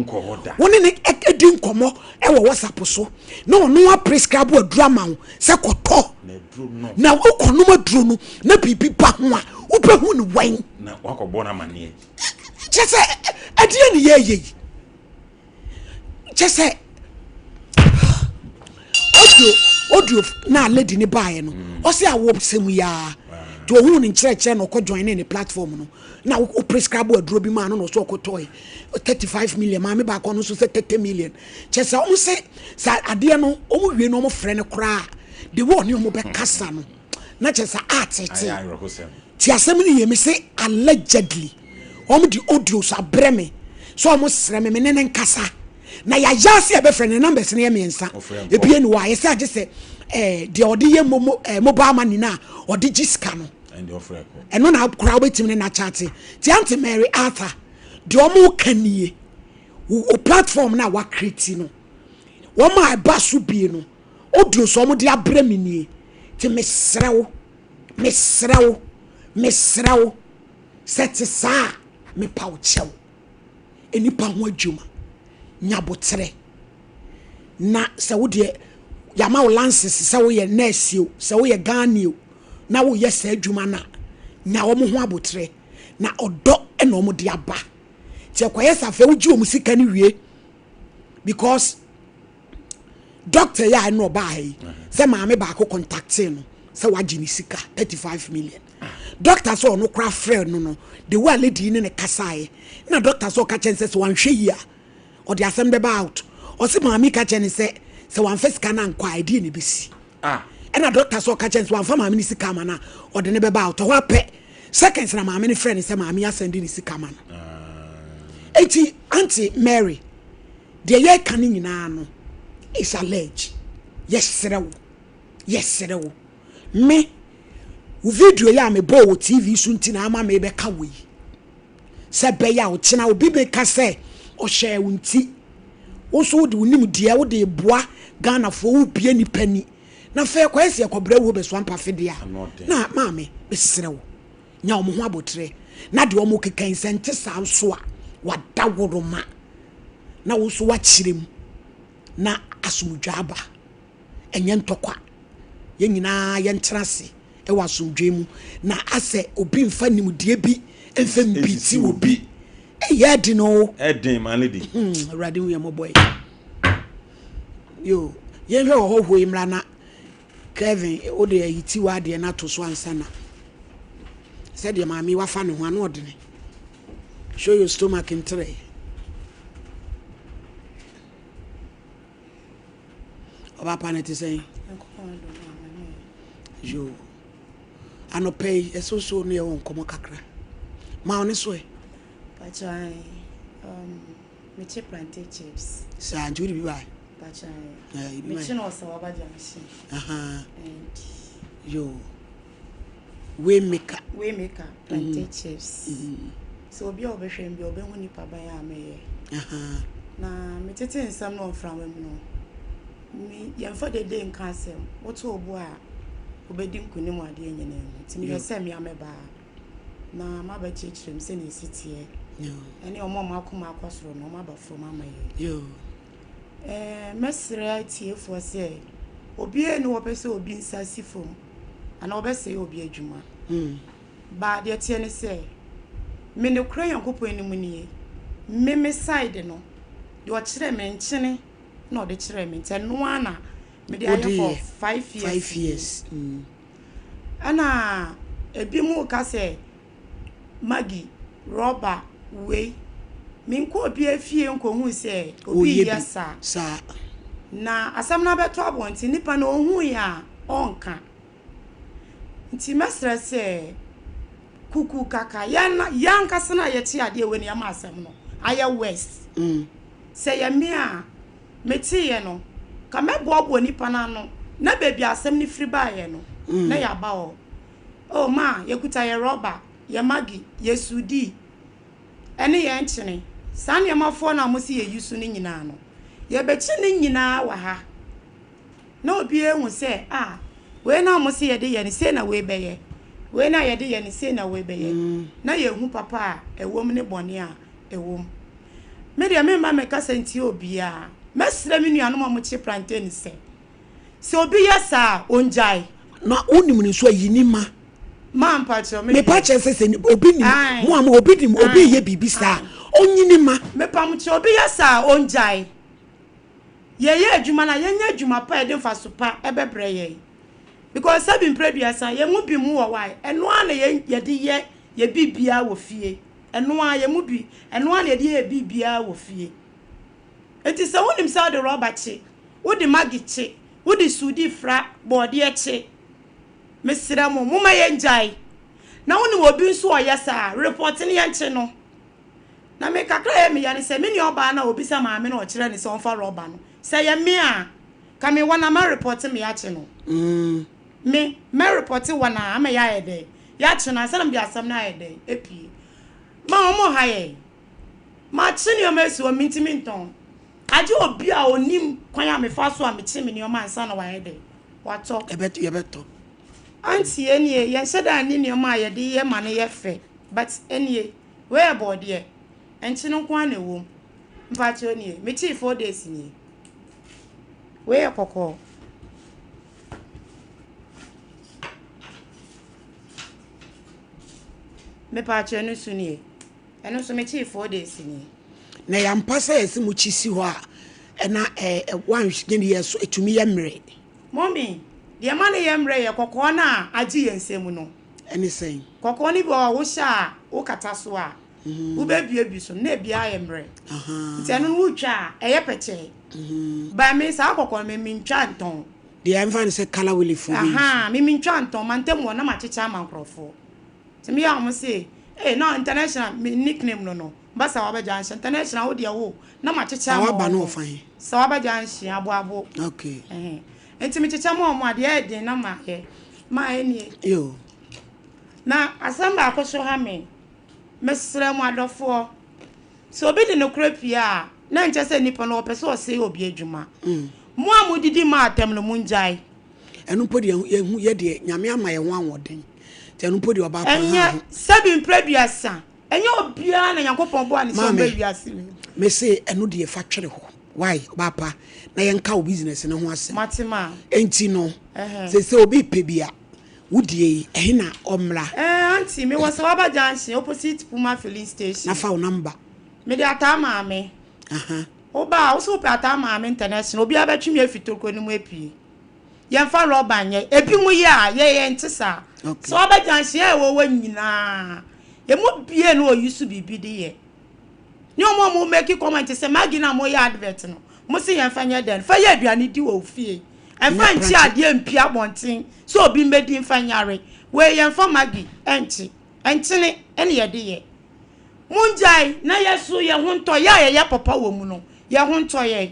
ne ne di nkɔmmɔ wɔ WhatsApp so na ɔno a prescribe aduru ama wo sɛ kɔtɔ na wokɔnom aduro no na biribi ba ho a wobɛhu ne wɛn kyɛ sɛ ɛdeɛ ne yɛyɛ yi kyɛ sɛ audio audio na lady ne baeɛ no mm. ɔsɛ awɔ sɛm yi ara nti ohun ne nkyerɛkyerɛ na ɔkɔ join ne platform no na o prescribe aduro bi maa no na ɔsɛ ɔkɔtɔe 35 million maame baako no nso sɛ 30 million kyɛ sɛ wɔn sɛ sɛ adeɛ no wɔn wie no wɔn frɛ no koraa de wɔ ne wɔn bɛkasa no. Na kyerɛ sɛ atete. Ti asɛm no yie, mese allegedly wɔn de audios abrɛ me sɛ wɔn srɛ me me ne ne nkasa na yɛayɛ ase a yɛbɛfrɛ ne numbers no yɛ mmiɛnsa ebie ne wɔ a yɛsɛ agye sɛ ɛɛ deɛ ɔde yɛ momo ɛɛ mobile money na ɔde gye sika no ɛno na koraa wobɛtumi ne n'akyate ti Aunty Mary Arthur deɛ wɔn ka nie wo platform na wakreti no wɔn a ɛba so bie no audios wɔn de abrɛ me nie ti mesrɛ wo. Mesrɛ wo, mesrɛ wo, sɛ ɛte saa a, mepa wo kyɛw. Nnipa ho adwuma, nya aboterɛ. Na sɛ wo deɛ, yɛama wo lances sɛ woyɛ nurse o, sɛ woyɛ Ghani o, na woyɛ saa adwuma no a, nya wɔn ho aboterɛ. Na ɔdɔ na wɔn de aba. Nti ɛkɔyɛ sɛ afei wogye wɔn sika no wie because doctor yi a ɛna ɔbaa ha yi sɛ maame baako contactee no sɛ wagye ne sika 35 million doctor sɛ ɔno kora frɛ no no the way a lady yi ne ne kasaeɛ na doctor sɛ ɔka kyɛn sɛ sɛ wanhwɛ yi a ɔde asɛm bɛba out ɔse maame ka kyɛn ne sɛ sɛ wamfa sika no ankɔ a ɛdeɛ ne bɛsi ah. ɛna doctor sɛ ɔka kyɛn sɛ wamfa maame ne sika ama no a ɔde ne bɛba out ɛhɔ apɛ seconds na maame no frɛ ne sɛ maame asɛnde ne sika ma no ah. eti auntie Mary Deɛ yɛreka no nyinaa no is alleged. Yɛsrɛ wo, yɛsrɛ wo. Me, wo video yi a mebɔɔ wɔ TV so nti na ama mebɛka wei. Sɛ ɛbɛyɛ a ɔkyena obi bɛka sɛ ɔhyɛɛ wo nti, wo nso wode wo nimdeɛ wode boa Ghanafoɔ wobie nipa ni. Na afei ɛkɔyɛ sɛ yɛkɔbrɛ wo bɛsoa mpafe deɛ a, na maame, mesrɛ wo, nya wɔn ho aboterɛ. Na deɛ wɔn keka yi sɛ nte saa nso a, wadaworoma. na wo nso woakyerɛ mu na asomdwoe aba. Ɛnyɛ ntɔkwa. Yɛn nyinaa yɛntena ase wɔ asomdwoe mu na asɛ obi mfa nimdeɛ bi mfa mpiti obi. Ɛyɛ ɛden o. Ɛden maa lady. Hmm, Awurade hu yɛn mmɔbɔ yi. Yo, yɛnhwɛ ɔhɔhoɔ yi mmra na Kevin, wode ayi ti w'adeɛ no ato so ansa na sɛdeɛ maame wafa ne ho ano ɔdene. Show your stomach ntere. Ɔba pa no te sɛn? Yo. Anɔpa yi ɛsɛ so ne yɛwɔ nkɔmmɔ kakra. Ma ɔne so ɛ. Pakyɛ um, mekye plantain chips. Saa nti wode bi bae? Pakyɛ mekye no wɔ Sawaba junction. Aha. And yo. Waymaker. Waymaker plantain mm. chips. Mm. Sɛ obi a ɔbɛhwɛ mi bi ɔbɛhu nipa ban a meyɛ. Na metete nsɛm no mframa mu no, me yɛmfa dede nka asɛm. Woto obo a wobɛdi nkonim wɔ adeɛ nyinaa mu. Nti meyɛ sɛ mmea mɛbaa na mabɛkyerɛkyerɛ mu sɛnea ɛsi teɛ. Ɛne wɔn a wɔn akoma akɔ soro no, wɔn aba fam ama yɛn. Ɛɛ, mɛsrɛ atiefoɔ sɛ, obiara nni hɔ a ɔpɛ sɛ obi nsa si fam anaa ɔbɛsɛe obi adwuma. But deɛ ɛteɛ ne sɛ, me nokorɛ Nyankopɔn anim nie, me me side no, deɛ ɔkyerɛɛ me nkyene na ɔde kyerɛɛ me, nti ɛno ara na mede ayɛ for five years nie. Ɛna ebinom reka sɛ, Maggie, rɔba wei, menkɔɔ obiara fie nkɔhuu sɛ obi reyɛ saa. Na asɛm no abɛto abɔnten, nipa no ɔhui a ɔnka. Nti mɛsrɛ sɛ kuku kaka, yɛn yɛn ankasa no a yɛte adeɛ wei no yɛma asɛm no ayɛ worse. Sɛ ɛyɛ me a, meteeɛ no, ka mɛboaboa nipa no ano na baabi a asɛm no firi baeɛ no, na yɛaba hɔ. Oh ma yɛkuta yɛ rɔba, yɛ maggi, yɛ sudii, ɛne yɛn nkyene. Saa nneɛma foɔ no a mose yɛ use no nyinaa no, yɛbɛkye ne nyinaa wɔ ha. Na obiara ahu sɛ ah, wei no a mose yɛde yɛ no, sei na wei bɛyɛ. Wei no a yɛde yɛ no, sei na wei bɛyɛ. Na yɛhu papa a ɛwɔ mu ne bɔne a ɛwɔ mu. Me deɛ memma mekasa ntia obiara. Mɛsrɛ me nuanom a wɔkye plantain sɛ, Sɛ obi yɛ saa a, ongyae. Na wonim no nso a, yi ni ma. Ma mpakyɛw me deɛ. Mepa kyɛw sɛ sɛ obi nim mo a mo obi nim obi yɛ biribi saa a, ɔnyi ni ma. Mepamkyɛw obi yɛ saa a, ongyae. Yɛyɛ adwuma no a, yɛnyɛ adwuma pa a ɛde mfaso pa ɛbɛbrɛ yɛn. Because sɛbi mprɛ aduasa, yɛn mu bi mu wɔ hɔ a, ɛno ara na yɛn yɛde yɛ yɛ biribiara wɔ fie. Ɛno ara, yɛn mu bi, ɛno ara na yɛde yɛ yɛ biribiara wɔ fie. Enti sɛ wonim sɛ wode rɔba kye, wode maggi kye, wode sudi fra bɔɔdeɛ kye. Mesrɛ mo, momma yɛngyae. Na wonim obi nso a ɔyɛ saa a, report no yɛnkye no. Na me kakra a ɛyɛ me ya ne sɛ, me nua ɔbaa no a ɔbisa maame no a ɔkyerɛ no sɛ ɔmfa rɔba no, sɛ ɛyɛ me a, ka mewɔ no a mɛrepɔte me akye no. Me, mɛrepɔte wɔn a ama yɛayɛ dɛn? Yɛakye no ansa na mede asɛm no ayɛ dɛn? Apue. Ma wɔn ha yɛn. Makye nneɛma asi hɔ, mentumi ntɔn. Agye obi a ɔnim kwan a mefa so a mekye me nneɛma ansa na wayɛ dɛn? Watɔ. Yɛbɛtɔ. Auntie, ɛnie, yɛnhyɛ da nni nneɛma a yɛde yɛ ma no yɛ fɛ, but ɛnie, wei yɛ bɔɔdeɛ, nkyene nko ara na ɛwɔ mu. Mpakyɛw nie, mekyee 4 days nie. Wei yɛ kɔkɔɔ. Mepaakyɛw ɛno nso nie. Ɛno nso mekyee 4 days nie. Na ɛyɛ ampa sɛ yɛse mo kyi si hɔ a ɛna ɛ woanhwɛ ne yɛ so ɛtumi yɛ mmerɛ. Mummy, deɛ ɛma no yɛ mmerɛ yɛ kɔkɔɔ no a agye yɛn nsam no. Ɛne sɛn? Kɔkɔɔ no bi wɔ hɔ a wohyɛ a wokata so a, wobɛbuebue so no na ebi ayɛ mmerɛ. Nti ɛno no wotwa a ɛyɛ pɛkyɛɛ. But me saa kɔkɔɔ no me mentwa ntɔn. Deɛ ɛmfa no sɛ colour wele foɔ bɛyi so. Ahaa, me mentwa ntɔn, mantam wɔ na makyekyɛ ama nkurɔfoɔ. Nti meyɛ a wɔn se, ee na international me nickname no no, Basa wabɛgya nhyɛ international wo deɛ wo na makyekyɛ ama Sawaba no wɔn. ɔfa he? Sawaba junction aboabo. Okay. Ɛhɛn. Nti mekyekyɛ ma wɔn a deɛ ɛyɛ den na mayɛ. Mayɛ nie. Yo. Na asɛm baako so ha me. Mesrɛ mo adɔfoɔ, sɛ obi de nokorɛ pue a, na ɛnkyɛ sɛ nipa no ɔpɛ sɛ ɔsɛe obi adwuma. Mo a modidi ma atɛm no, mongyae. Ɛno mpo deɛ yɛhu yɛ deɛ Nyame ama yɛn ho ahoɔden nti ɛno mpo deɛ ɔbaa pa ha Ɛnyɛ ho. sɛbi mprɛ aduasa, ɛnyɛ obiara na Nyankopɔn boa no sɛ Maame, ɔmba wiase wei mu. me se ɛno deɛ fa twere hɔ wai ɔbaa pa na yɛnka wo business no ho asɛm. Mate ma. Enti no Ɛhɛn. sese obi pɛ bi a wo deɛ yi ɛhe na ɔmmra? Ɛɛ auntie me wɔ Sawaba junction opposite Puma filling station. Na fa wo number. Mede ataa maame. Aha. Wo ba a, wo se wopɛ ataa maame international, obiara bɛtwe me afi tokuro no mu apue. Yɛmfa rɔba nyɛ. Ebinom yɛ a, yɛ yɛnte saa. Okay. Sawaba junction a ɛwɔ hɔ nyinaa, emu bie na oyi so biribi de yɛ. Ne wɔn a wɔn make comment sɛ Maggie na wɔyɛ advert no, mo se yɛmfa nyɛ dɛn? Fa yɛ aduane di wɔ wo fie. Ɛmfa nkye adeɛ mpue abɔnten sɛ obi mmɛdi mfa nyare. Wei yɛmfa Maggie nkye. Nkyene na yɛde yɛ. Mongyae na yɛso yɛn ho ntɔ yɛn a yɛyɛ papa wɔ mu no, yɛn ho ntɔ yɛn.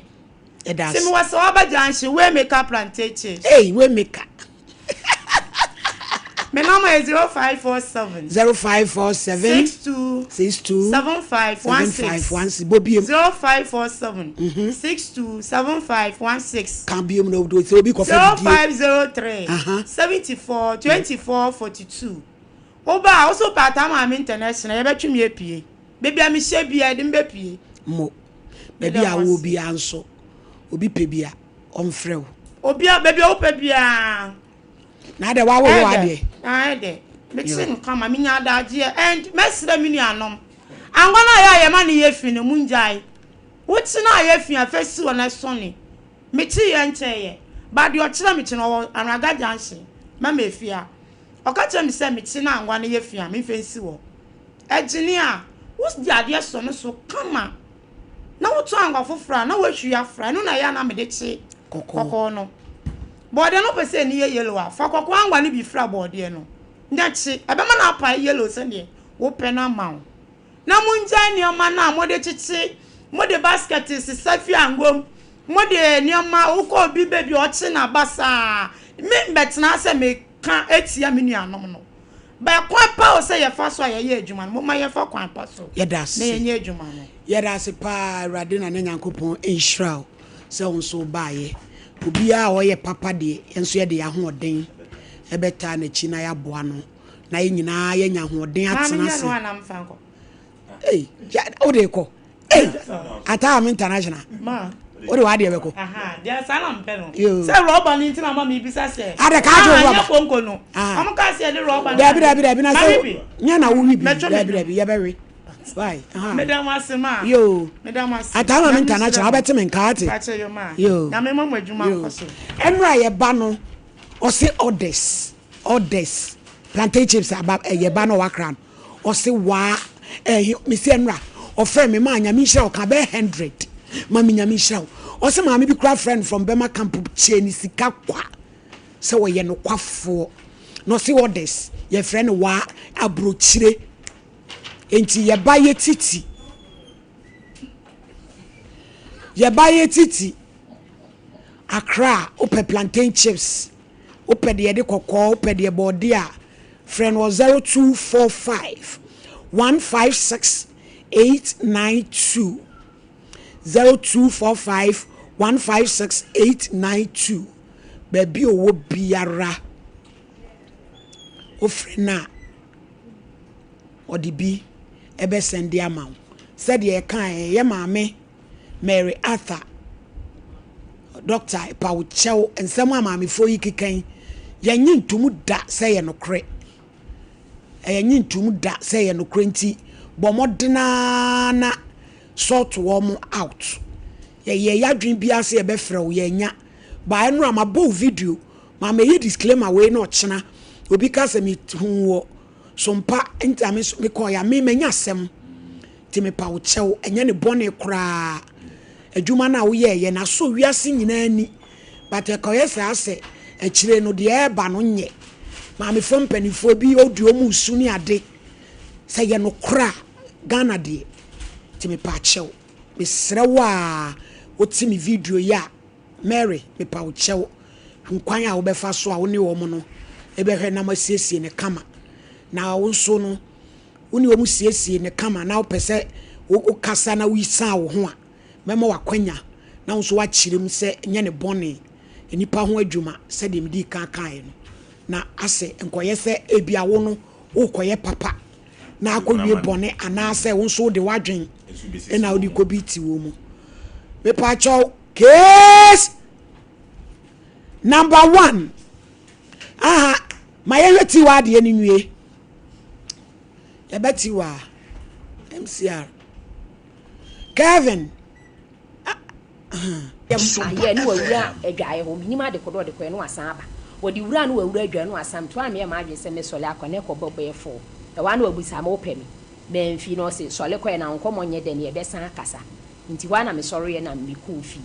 Ɛda Ti ase. mewɔ Sawaba Junction, Waymaker Plantations. Ei, Waymaker. Me number yɛ 0547. 0547. 62. 62. 7516. 7516. Bɔ biem. 0547. 62 7516. Ka biem na sɛ obi kɔfa didie. 0503. Aha. 74 24 42. Woba a, wo so wopɛ Ataa Maame International, yɛbɛtwe me apue. Baabi a mehyɛ biara, yɛde me bɛpue. Mo. Baabi a wowɔ biara nso, obi pɛ bi a, ɔmfrɛ wo. Obi a, baabi a wopɛ biara. Na adɛ woawowo adeɛ? Ɛdɛ. Mete no kama, menya adagyeɛ. And mɛsrɛ me nuanom, angwa no a ɛyɛ a yɛma no yɛ fi no, mongyae. Wote no a ɛyɛ fi a, fa si hɔ na sɔne. Meteeɛ nkyɛeɛ, but deɛ ɔkyerɛ me kye no, ɔwɔ Anraga Junction, Mama Afia. Ɔka kyerɛɛ me sɛ mekye na anwa no yɛ fi a, memfa nsi hɔ. Ɛgyene a, wode adeɛ sɔ no so kama na wotɔ anwa foforɔ a, na woahwie afra. Ɛno na ɛyɛ a na mede kye kɔkɔɔ no. Bɔɔdeɛ no wopɛ sɛ ani yɛ yellow a, fa kɔkɔɔ anwa no bi fra bɔɔdeɛ no na kye. Ɛbɛma no apae yellow sɛdeɛ wopɛ no ama wo. Na mongyae nneɛma no a mode kyekye, mode basket sesa fi anwa mu, mode nneɛma, wokɔ obi baabi a ɔkye n'aba saa. Me mbɛtena ha sɛ meka atia me nuanom no. But kwan pa a ɔsɛ yɛfa so a yɛyɛ adwuma no, momma yɛmfa kwan pa so Yɛda na ase. yɛnyɛ adwuma no. Yɛda ase paa Awurade Nana Nyankopɔn nhyira wo sɛ wo nso wobaeɛ. Obiara a ɔyɛ papa deɛ yɛn nso yɛde yɛn ahoɔden bɛtaa n'akyi na yɛaboa no na yɛn nyinaa yɛanya ahoɔden Maame atena nyɛ ase. no a na mfa nkɔ. Ei, ya, wode kɔ. Ei, ataa me international. Ma. Wode w'adeɛ bɛkɔ. Aha, deɛ saa na mpɛ no. Yo. Sɛ rɔba no nti na ama mebisa sɛ. Ada ka akyerɛ Ah, rɔba. nyɛ konko no. Ah. Ɔmo kaa sɛ yɛde rɔba no. Dabi dabi dabi na Maame sɛ bi. nyɛ na wowi bi. Mɛtwe me Dabi no. dabi yɛbɛwe. Why? Aha. Meda mo ase ma. Yo. Meda mo ase. Ataa ma me Nyame international nhyira mo. wobɛte me nka ate. Pakyɛ yo ma. Yo. Nyame ma mo adwuma Yo. nkɔ so. Ɛnora yɛba no ɔse orders orders plantain chips aba ɛyɛ ba na ɔwɔ akra no ɔse waa ɛhe mesi ɛnora ɔfrɛ me maa nyame nhyira ɔka bɛyɛ hundred ma me nyame nhyira wo ɔse maame bi kura frɛ no from bɛma camp kyɛ ne sika kwa sɛ ɔyɛ nokwafoɔ. Na ɔse orders yɛfrɛ no waa abrokyire. Enti yɛba yɛ titi. Yɛba yɛ titi. Accra wopɛ plantain chips, wopɛ deɛ yɛde kɔkɔɔ, wopɛ deɛ bɔɔde a, frɛ no wɔ 0245 156 892. 0245 156 892. Baabi a ɔwɔ biara, wofrɛ no a, ɔde bi bɛsɛnde ama wo. Sɛdeɛ yɛkaeɛ, yɛ maame Mary Arthur, Dɔkta, pa wo kyɛw, nsɛm a maamefoɔ yi keka yi, yɛnnye ntom da sɛ ɛyɛ nokorɛ. Yɛnnye ntom da sɛ ɛyɛ nokorɛ nti, bɔ mmɔden ara na sort wɔn out. Yɛyɛ yɛadwene biara sɛ yɛbɛfrɛ wo, yɛannya. But ɛnora mabɔ wo video, ma mɛyɛ disclaimer wei na ɔkyena obi ka sɛ mehuu wɔ Sompa nti a me nso mekɔeɛ a, me manya asɛm. Nti mepa wo kyɛw, ɛnyɛ ne bɔne koraa. Adwuma no a woyɛeɛ no, asɔ wiase nyinaa ani. But ɛkɔyɛ saa sɛ akyire no deɛ ɛreba no nyɛ. Maamefoɔ mpanimfoɔ bi ɔdi wɔn resu ne ade. Sɛ ɛyɛ nokorɛ a, Ghana deɛ. Nti mepa kyɛw. Mesrɛ wo a wote me video yi a, Mary, mepa wo kyɛw, hu kwan a wobɛfa so a wo ne wɔn no bɛhwɛ na moasiesie no kama. Na wo nso no, wo ne wɔn siesie no kama na wopɛ sɛ wokasa na woyisan wo ho a, mɛma wo akwanya na wo nso woakyerɛ mu sɛ nyɛ ne bɔne, nnipa ho adwuma sɛdeɛ medii kan kaeɛ no. Na asɛ nkɔyɛ sɛ ebia wo no worekɔyɛ papa na akɔwie bɔne anaasɛ wo nso wode w'adwen na wode kɔbi ti wɔ mu. Mepaakyɛw, case number one. Aha, ma yɛhwɛ tiwa adeɛ no nwie. Yɛbɛ tiwa MCR. Kevin. Ayɛ ne wawura adwaeɛ hɔ menim ade kodoɔ ɔde kɔɛ ne wasan aba wɔde wura ne wawura adwaeɛ ne wasan nti a meyɛ m'adwene sɛ mesɔle akɔ ne kɔbɔ bɛyɛ fɔɔ ɛhɔ a na wabusa me wopɛ me mamfi na ɔse sɔle kɔɛ na wo nkɔmmɔ nyɛ dɛ ne yɛbɛsan akasa nti hɔ a na mesɔreɛ na mekɔɔ fie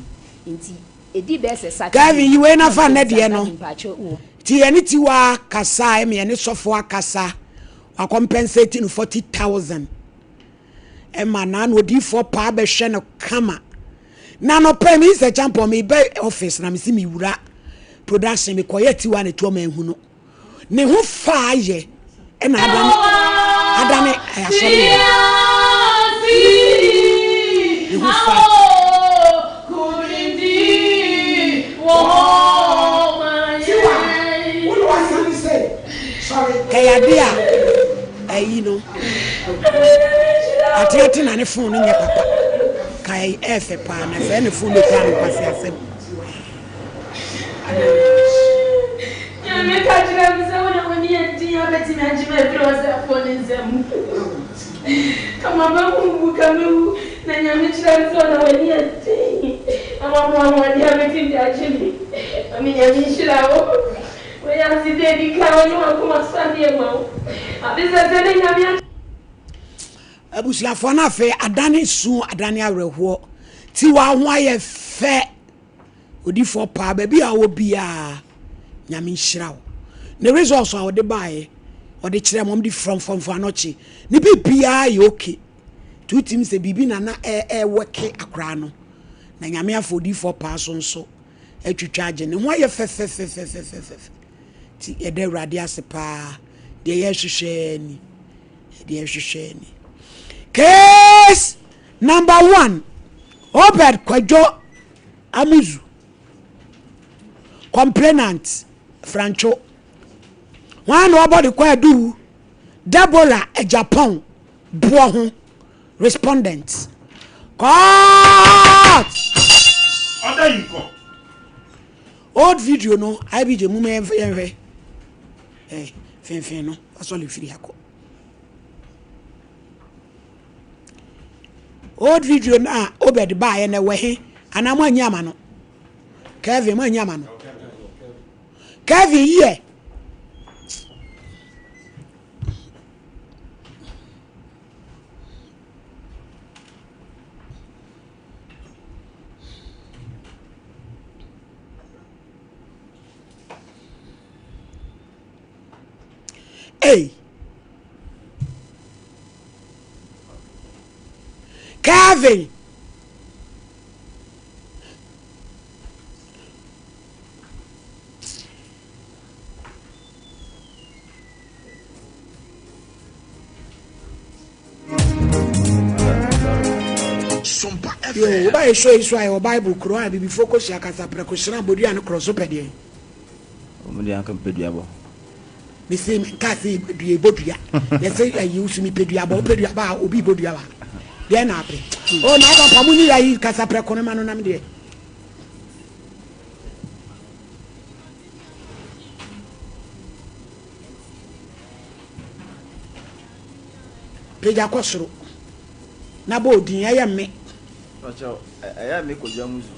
nti ɛdi bɛyɛ sɛ Saturday Kevin yi wei na na fa nnɛ mekɔbisa deɛ no daddy mpakyɛ o nti yɛne Tiwa kasa ɛma yɛne sɔfo akasa wa compensate no 40,000 ɛma naa na odiifoɔ paa bɛhwɛ no kama na nɔpɛ mi sɛ champɔn mi bɛ office na mi si mi wura production mi kɔyɛ tiwa na etu ɔmo ehu no ne ho fa ayɛ ɛna adane adane asɔre yɛ ne ho fa. Kɛyɛ a ayi no ateate na ne fon no nyɛ papa ka ɛyɛ fɛ paa na sɛ ne fon no kura no nkwasi asɛm. Nyame ka kyerɛ me sɛ wo na w'ani yɛ den a bɛtumi agye me afiri ɔsɛefoɔ no nsam. Ka m'abamu bu ka mewu na Nyame kyerɛ me sɛ wo na w'ani yɛ den na wama ahoɔden a bɛtumi de agye me. Mame Nyame nhyira wo. Wei aseda edi kan wo ne w'akoma so adeɛ ma wo. Abisa sɛ ne Nyame akyɛ. Abusuafoɔ no afei adane su adane awerɛhoɔ tiwa ho ayɛ fɛ odifoɔ paa baabi a ɔwɔ biara nyame nhyira wo ne results a ɔde baeɛ ɔde kyerɛ mo ɔmde frɔmfrɔmfrɔm anɔkye ne biribiara yɛ okay nti wotim sɛ biribi na na ɛwɔke akoraa no na nyame afa odifoɔ paa so nso atwitwa agye ne ho ayɛ fɛfɛfɛfɛfɛfɛ nti yɛda awurade ase paa deɛ yɛhwehwɛ ni deɛ yɛhwehwɛ ni case number one obed kwadwo amuzu complainant franco wɔn a na wɔbɔ de kɔ adu deborah japan boɔ ho respondent court. Order in court. Old video no IBJ mu ma yɛnhwɛ eh finfin no asɔle firi akɔ. Old video no a Obed baayɛ na ɛwɔ he anaa mo anyi ama no Kevin mo anyi ama no Kevin yɛ. Calvin. Yo, woba yɛ show yi so a yɛwɔ Bible kuro a abibifoɔ kɔhyia kasa prɛko hyena bodua ne korɔ so pɛ deɛn? Wɔn deɛ anka mepɛ duabɔ. Mese menkaa sɛ dua ɛbɔ dua. Yɛsɛ ayi wo so mepɛ duabɔ wopɛ duabɔ a obi bɔ dua wa. Deɛ na apɛ. Oh na aba mpa mo nyi ayi kasa prɛko no ma no nam deɛ. Pagya kɔ soro na bɔ odin ɛyɛ me. Pakyɛw ɛyɛ me Kwadwo Amuzu.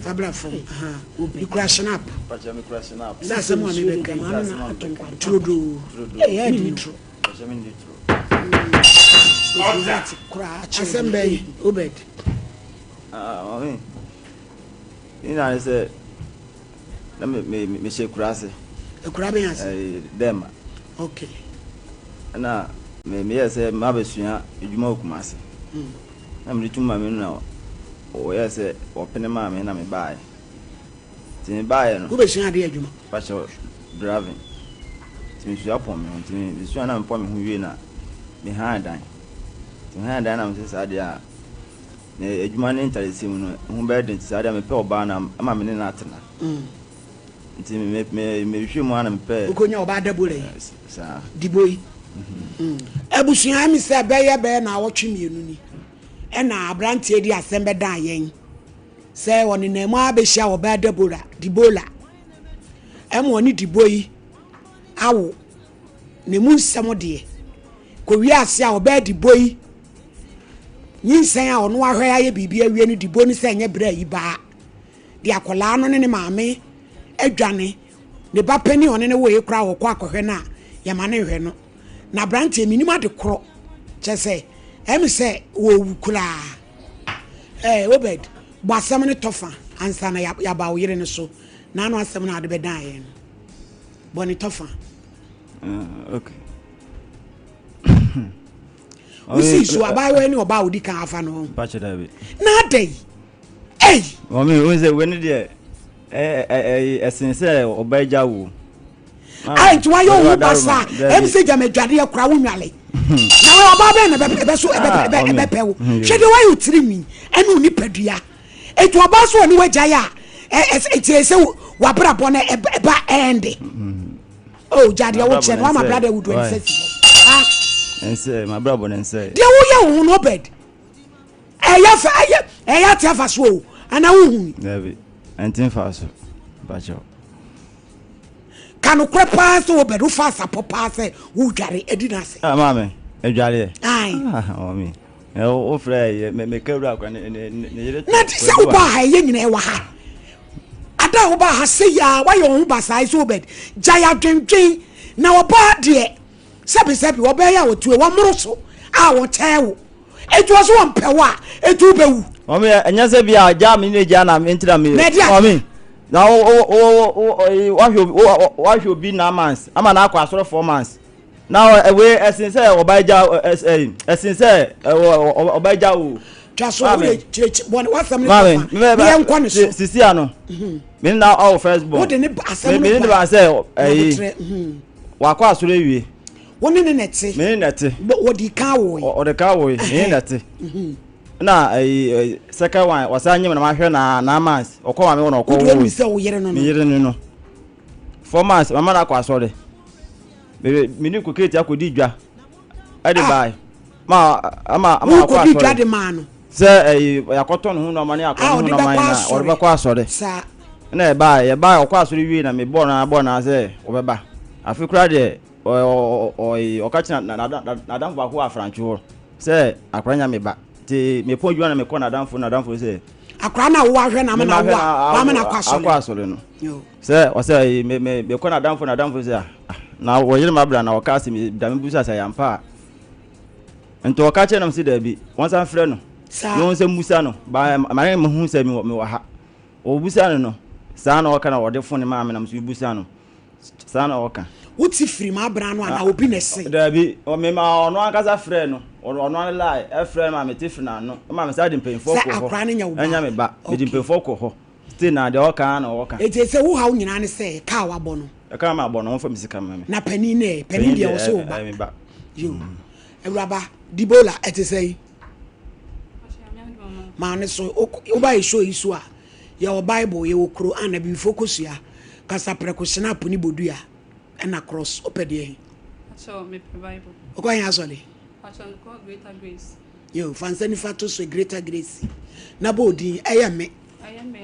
Fa bra fam ahaa mekura snap. Pakyɛw mekura snap. Sɛ asɛm a mebɛka yi turodoo ɛyɛ nni turo. Pakyɛw menni turo. Asɛm bɛn Obed? Ah mami ne nyinaa ne sɛ na me me mehyɛ akura ase. Akura bɛn ase? Ɛɛ Dɛma. Okay. Ɛna me meyɛɛ sɛ mabɛsua adwuma wɔ Kumasi. Mm. Na mede tum ma me nua wɔyɛɛ sɛ wɔpene maa me na mebaeɛ. Nti mebaeɛ no. Wobɛsua adeɛ adwuma? Pakyɛ driving. Nti mesua pɔn me ho nti mesua na mepɔn me ho wie na mehan dan. Nti mehan dan na mesɛ saa deɛ a Na adwuma ne ntadehyɛ mu no, ho bɛyɛ den nti saa deɛ mepɛ ɔbaa na ama me ne no atena. Nti me me mehwehwɛ mu ara na mepɛ. Wokɔnya ɔbaa Deborah yi? Saa. Dibo yi. Abusua ɛmi sɛ bɛyɛ bɛyɛ naawɔtwe mmienu ni ɛna aberanteɛ di asɛm bɛdan yɛn sɛ ɔnenam mu ara bɛhyia ɔbaa Deborah Dibola ɛma ɔne Dibo yi awo na emu nsɛm deɛ kɔwie ase a ɔbaa Dibo yi Nyinsɛn a ɔno ahwɛ ayɛ biribi awie no de bo no sɛ ɛnyɛ berɛ a yi baa de akwadaa no ne ne maame adwane. Ne ba panin a ɔne no woe koraa wɔkɔ akɔhwɛ no a yɛma no nhwɛ no. Na aberanteɛ menim ade korɔ kyɛ sɛ ɛm sɛ wɔwu koraa. Ɛɛ Obed bɔ asɛm no tɔfa ansa na yɛaba wo yere no so na ano asɛm no a wode bɛdan yɛn no bɔ ne tɔfa. Uh, okay. Wosii so abaayewa yi ne ɔbaa a odi kan afa no ho. Mpakyɛ daabi. Na ada yi. Ei! Mɔmi, wo sɛ wei ne deɛ ɛsen sɛ ɔbaa gya wo. A nti wayɛ wo ho basaa. Ɛm sɛ gyama adwadeɛ koraa wo nwale. Na wei ɔbaa bɛn na ɛbɛ so ɛbɛpɛ wo. Hwɛ deɛ wayɛ wo tiri nwi ɛne wo nipadua. Nti ɔbaa so ɔne wagyae a ɛkyerɛ sɛ wabrabɔ no ɛba ɛnde. Oh, gya deɛ wokyɛ no ama brada wudu ɛne sɛ si hɔ. Ah. Ɛnsɛ, ma brabɔ ne nsɛ. Deɛ woyɛ wo ho no bed. Ɛyɛ fɛ, ɛyɛ ɛyɛ ate afa so o. Ana wohu. Dabi, ɛnte mfa so. Bakyɛw. Ka nokorɛ paa sɛ wɔ bed wofa asapɔ paa sɛ wodware adi no ase. Ah, maame, adwareɛ. Ae. Ah, maame. Wo frɛ yɛ me ka wura kwa ne ne ne yere. Na te sɛ wobaa ha ɛyɛ nyina ɛwɔ ha. Ada a wobaa ha sɛ yi a woayɛ wo ho basaa yi sɛ Obed gyae adwendwen na ɔbaa deɛ sɛbesɛbe ɔbaa yi a ɔtue wɔmmoro so a wɔkyɛɛ wo enti wɔ so wɔmpɛ wo a enti wobɛwu. Mami ɛnyɛ sɛ bi a gya me ne gya na me ntira me. Na ɛde ade. Mami na wo wo wo wo wahwɛ wahwɛ obi nine months ama na akɔ asɔrɔ four months. Na wei ɛsen sɛ ɔba gya ɛsen sɛ ɔba gya o. Twa so wo de kyerɛkyerɛ bɔ wasɛm ne tɔfa ne yɛn nkɔ ne so. Sisi ano mhm. me na ɔwɔ first born. Wo de ne asɛm no ba. Me ne ba sɛ ɛyi mhm. wakɔ asɔrɔ ewie. Wo ne ne na ɛte. Me ne na ɛte. Wɔde kan wo yi. Ɔde kan wo yi me ne na ɛte. Mhm. Na ɛyi second one wɔsan nyim na mahwɛ na na months ɔkɔ maame wɔ na ɔkɔ wo yi. Wo de omi sɛ wo yere no no. Me yere no no. 4 months mama na akɔ asɔre. Me me ne koketi akɔdi dwa ɛde ah. bae ma ama ama akɔ asɔre. Wokɔdi dwa de maa no. Sɛ ɛyi yakɔtɔ ne ho nneɛma ne akɔ ne ho nneɛma na ɔde bɛkɔ asɔre. Saa. Ɛna ɛbaa yɛbaa ɔkɔ asɔre wie na mebɔɔ na bɔɔ na sɛ ɔbɛba. Afe koraa deɛ ɔ ɔ ɔka kyerɛ n'adamfo baako wɔ afrantwe hɔ sɛ akora nya me ba. Nti mepɔn adwuma na mekɔ n'adamfo n'adamfo sɛ. Akora na wo ahwɛ na ama na wo a wama na akɔ asɔre. Akɔ asɔre no. Sɛ ɔsɛ ɛyi me me mekɔ n'adamfo n'adamfo sɛ ah na wɔyere ma abira na ɔka ase me da me busa sɛ yampa a nti ɔka kyerɛ nam sɛ daabi wɔn san frɛ no na wɔn sɛ musa no ba ma ne hu sɛ mewɔ mewɔ ha ɔbusa no no saa na ɔka na ɔde fone maa me nam so busa no saa na ɔka. Wote firi m'abena no anaa obi na ɛse? Daabi mema ɔno ankasa frɛ no. Ɔno ara ne lie ɛfrɛ no ma mete firi n'ano ma me saa de mpanyinfoɔ Sɛ kɔ hɔ. akwadaa no nyɛ wo ba. Ɛnyɛ me ba. Mede Okay. mpanyinfoɔ kɔ hɔ. Still na deɛ ɔka ara na ɔka. Enti sɛ wo haw nyinaa ne sɛ kaa wabɔ no. Ɛka ma abɔ no ɔmfa me sika mma me. Na panin no ɛ? Panin Panin deɛ deɛ ɔsɛ wo ɛyɛ ba. me ba. Yo. Awuraba, Debola ɛte sɛn? Maa ne so. Woba yɛ show yi so a, yɛwɔ Bible, yɛwɔ Quran, abibifoɔ kosua, kasaprɛko, snap ne bodua ɛna cross. Wopɛ deɛ? Pacho, mepɛ Bible. Wokɔ he asɔre? Pacho, mekɔ Greater Grace. Yo, fa nsa nifa to so Greater Grace. Na bɔ odin, ɛyɛ me. Ɛyɛ me.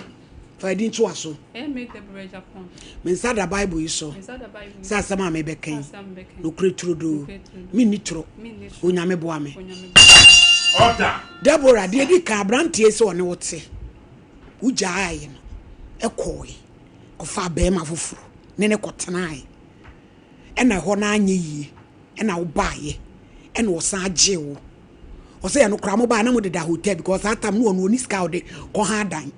Fa edin to aso. Ɛyɛ me Deborah Agyapong. Me nsa da Bible yi so. Me nsa da Bible yi Sɛ asɛm a mebɛka yi. Sɛ asɛm a mebɛka yi. Nokorɛ turodoo. Nokorɛ turodoo. Menni toro. Menni toro. Onyame boa me. Onyame boa me. Order. Deborah, deɛ edi kan, aberanteɛ yi sɛ ɔne wo te. Wogyaee no, ɛkɔɔe, kɔfaa barima foforɔ ne no kɔtenae. Ɛna ɛhɔ no anyɛ yie, ɛna wobaeɛ, ɛna ɔsan gyee wo. Ɔsɛ ɛno koraa mobaeɛ na modeda hotel because saa tam no ɔno ɔni sika a ɔde kɔha dan.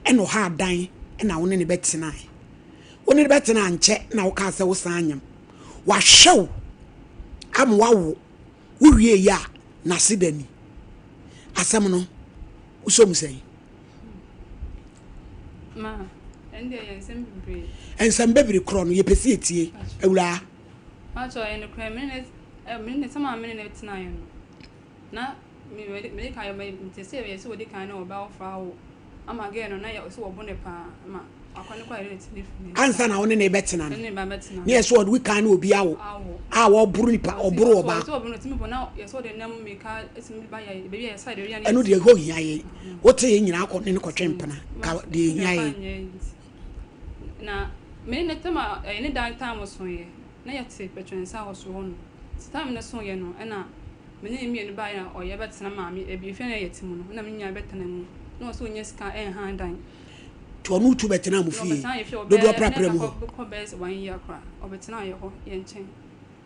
Ɛna ɔhaa dan ɛna wo ne no bɛtenae. Wo ne no bɛtena ankyɛ na wokaa sɛ wosan anyem. Wahwɛ wo ama wawo. Wowie yɛ a n'ase da ni. Asɛm no wosɔ mu sɛn? Ma, ɛndeɛ yɛ nsɛm bebree. Nsɛm bebree korɔ no yɛpɛ sɛ yɛtie. Awuraa. Pakyɛ ɛyɛ nokorɛ me ne me ne sɛm a me ne no tenaeɛ no na me me kan yɛ me te sɛ yɛ sɛ wɔdi kan ne ɔbaa foforɔ awo ama girl no na yɛ sɛ wɔbo ne paa ma akɔ ne kɔ ayɛ ne ti ne fi ne ansa na wo ne ne bɛtena no ne ba bɛtena ne yɛ sɛ ɔde kan ne obi awo a wɔboro nipa ɔboro ɔbaa sɛ ɔboro no tumi bɔ na yɛ sɛ ɔde nam mmirika tumi ba yɛ baabi a yɛ side area ne ɛno deɛ ɛhɔ hia yɛ wote yɛ nyinaa kɔ ne ne kɔtwe mpena ka deɛ hia yɛ Na me ne no tam a ɛyɛ ne dan tam so yɛ, na yɛte Pɛtrɛnsa wɔ soro hɔ nom. Nti tam no so yɛ no, ɛna me ne ne mmienu baeɛ na ɔyɛ bɛtena maame ebi fie na yɛte mu no, ɛna me nua bɛtena mu. Na ɔsɛ ɔnya sika ɛnhan dan. Nti ɔno tu bɛtena mo fie dodoɔ prapra mu hɔ? Ɔbɛtena yɛ fie bɛyɛ sɛ one year koraa, ɔbɛtena yɛ hɔ yɛ nkyɛn.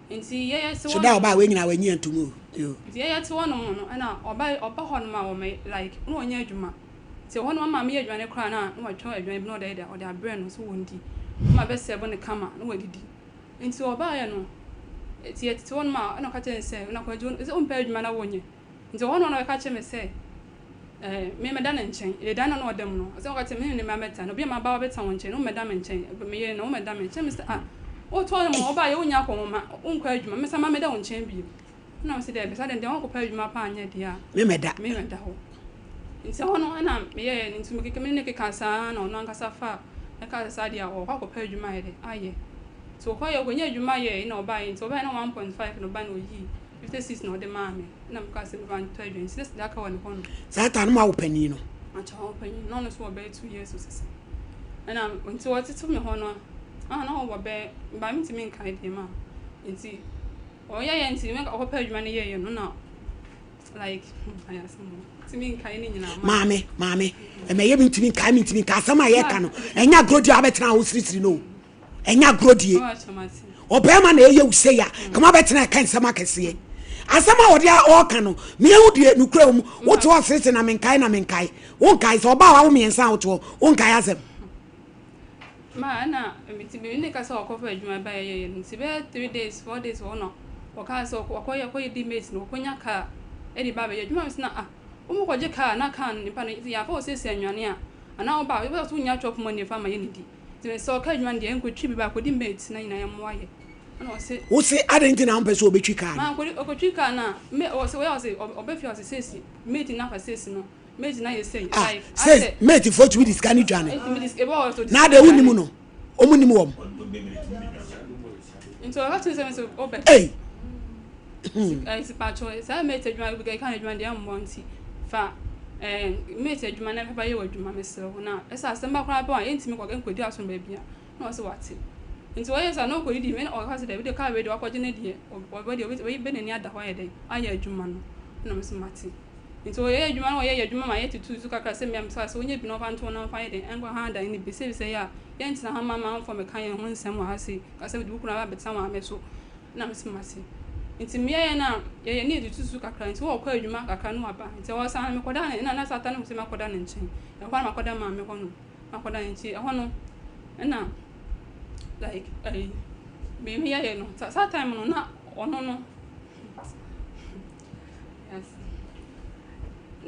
Nti yɛyɛ te hɔ So da a ɔbaa wei nyinaa wanyi anto mu o. Nti yɛyɛ te hɔ nom no, ɛna ɔba ɔba hɔ nom a wɔmɛ like na ɔnyɛ adwuma. Nti ɛhɔ no mama meyɛ aduane koraa no a na watwa aduane bi na ɔde ayɛ dɛ ɔde abrɛ no sɛ wɔndi. Na mabɛ serve no kama na wadidi. Nti ɔbaeɛ no, nti yɛtete hɔ nom a ɛna ɔka kyerɛ me sɛ, na Kwadwo sɛ wompɛ adwuma na wonyɛ. Nti ɛhɔ no na ɔbɛka kyerɛ me sɛ eh, me mɛda ne nkyɛn. Ɛdan no na ɔda mu no, ɔsɛ ɔka kyerɛ me ne ne mma mɛtena. Na obi a maba wabɛtena wo nkyɛn no wommɛda me nkyɛn. Me yere no wommɛda me nkyɛn. Me sɛ ah, wotɔ hɔ nom a wobaeɛ wonnya akɔnhoma, wonkɔ adwuma, mesan ma mɛda wo nkyɛn bio. Ɛna ɔse daabi, saa deɛ deɛ woankɔpɛ adwuma paa anyɛ deɛ a, Me mɛda. me mɛda hɔ. Nti ɛhɔ no ɛna meyɛɛ no, nti mekeka me ne no keka saa na ɔno ankasa faa ɛkaa sɛ saa deɛ a ɔɔkɔ akɔpɛ adwuma ayɛ dɛ ayɛ. Nti ɔkɔyɛ ɔkɔnya adwuma yɛɛ na ɔbaeɛ, nti ɔbaeɛ na 1.5 na ɔba na ɔyii 56 na ɔde maa me, ɛna mekaa sɛ mefa ntɔ aduane, nti na sika aka wɔ ne hɔ no. Saa taa no mo awo panin no? Akyɛ ɔwɔ panin, na ɔno nso wɔ bɛyɛ 2 years osisi. Ɛna nti ɔtete me hɔ no, ah na ɔwɔ bɛyɛ, ba mentumi nkae deɛ ma, nti Ɔyɛeɛ nti me ɔkɔpɛ adwuma no yɛeɛ no na like ayɛ asɛm o ntumi nkae ne nyinaa ma. Maame maame ɛmɛ yɛ mi ntumi nkae mi ntumi nkae asɛm a yɛka no ɛnyɛ agorɔ die a wabɛtena hɔ sirisiri no o ɛnyɛ agorɔ die ɔbɛrima na ɛyɛ wusɛ ya kama bɛtena ɛka nsɛm akɛseɛ asɛm a ɔde ɔka no mehu deɛ nukura wɔ mu wote hɔ sirisiri na menkae na menkae wonkae sɛ ɔbaa wawo mmiɛnsa a wote hɔ wonkae asɛm. Ma ɛna nti me ne ka sɛ ɔkɔfa adwuma ba yɛyɛ no nti bɛyɛ 3 days 4 days wɔ no ɔkaa sɛ ɔkɔyɛ ɔkɔyɛ di mate no ɔkɔnya car ɛde ba abɛyɛ adwuma mi sɛ na ah wɔn kɔgye car na car no nipa no yɛafa ɔsiesie nnuane a anaa ɔba a yɛbɛsɛ so wonya chop money fa ma yɛ ne di nti sɛ ɔka adwuma no deɛ nkɔtwi bi ba akɔdi mate na nyinaa yɛmmoa yɛ ɛna ɔse wo se adɛn nti na wompɛ sɛ ɔbɛtwi car no ma ɔkɔtwi car no a me ɔsɛ wɔyɛ ɔsɛ ɔbɛfie ɔsɛ siesie mate no afa siesie no Ah, sɛ mate foɔ tumi de sika no dwane na adɛ wonim no ɔmu nim wɔm. Ei. Saa mate adwuma ɛka adwuma deɛ mmɔ nti fa mate adwuma na ɛbɛyɛ wɔ adwuma mesrɛ wo na ɛsɛ asɛm ba koraa bɔ a yɛntumi kɔ nkɔdi aso baabi a na ɔsɛ wate nti wɔyɛ sɛ na ɔkɔdidi mɛ ɔka sɛ daabi de kaa wei de wakɔgye ne deɛ ɔbɛ deɛ ɔbɛ n'ani ada hɔ ayɛ dɛn ayɛ adwuma no na mesɛ mate. Ntsi wɔyɛɛ edwuma na wɔyɛɛ edwuma ma yɛtutuu su kakra sɛ mbea mesaa sɛ wonya bi na wɔmfa nto na wɔmfa nyɛ dɛn nkɔ ha dan no bi sɛ a yɛntsena ha mma amanfoɔ mmɛka hɛn ho nsɛm wɔ ha sei ka sɛ mede wo kunu aba abɛtsena maame so na mese mate. Ntsi meyɛɛ na yɛyɛ na yɛtutu su kakra ntsi wɔkɔ edwuma kakra na wɔaba ntsi ɛhɔ saa no mekɔdaa ne na na Satan hu sɛ makɔda ne nkyɛn ɛhɔ a na makɔda maame hɔ no makɔda ne nkyɛn ɛhɔ no ɛna like ɛyi me meyɛɛ no saa time no na ɔno no.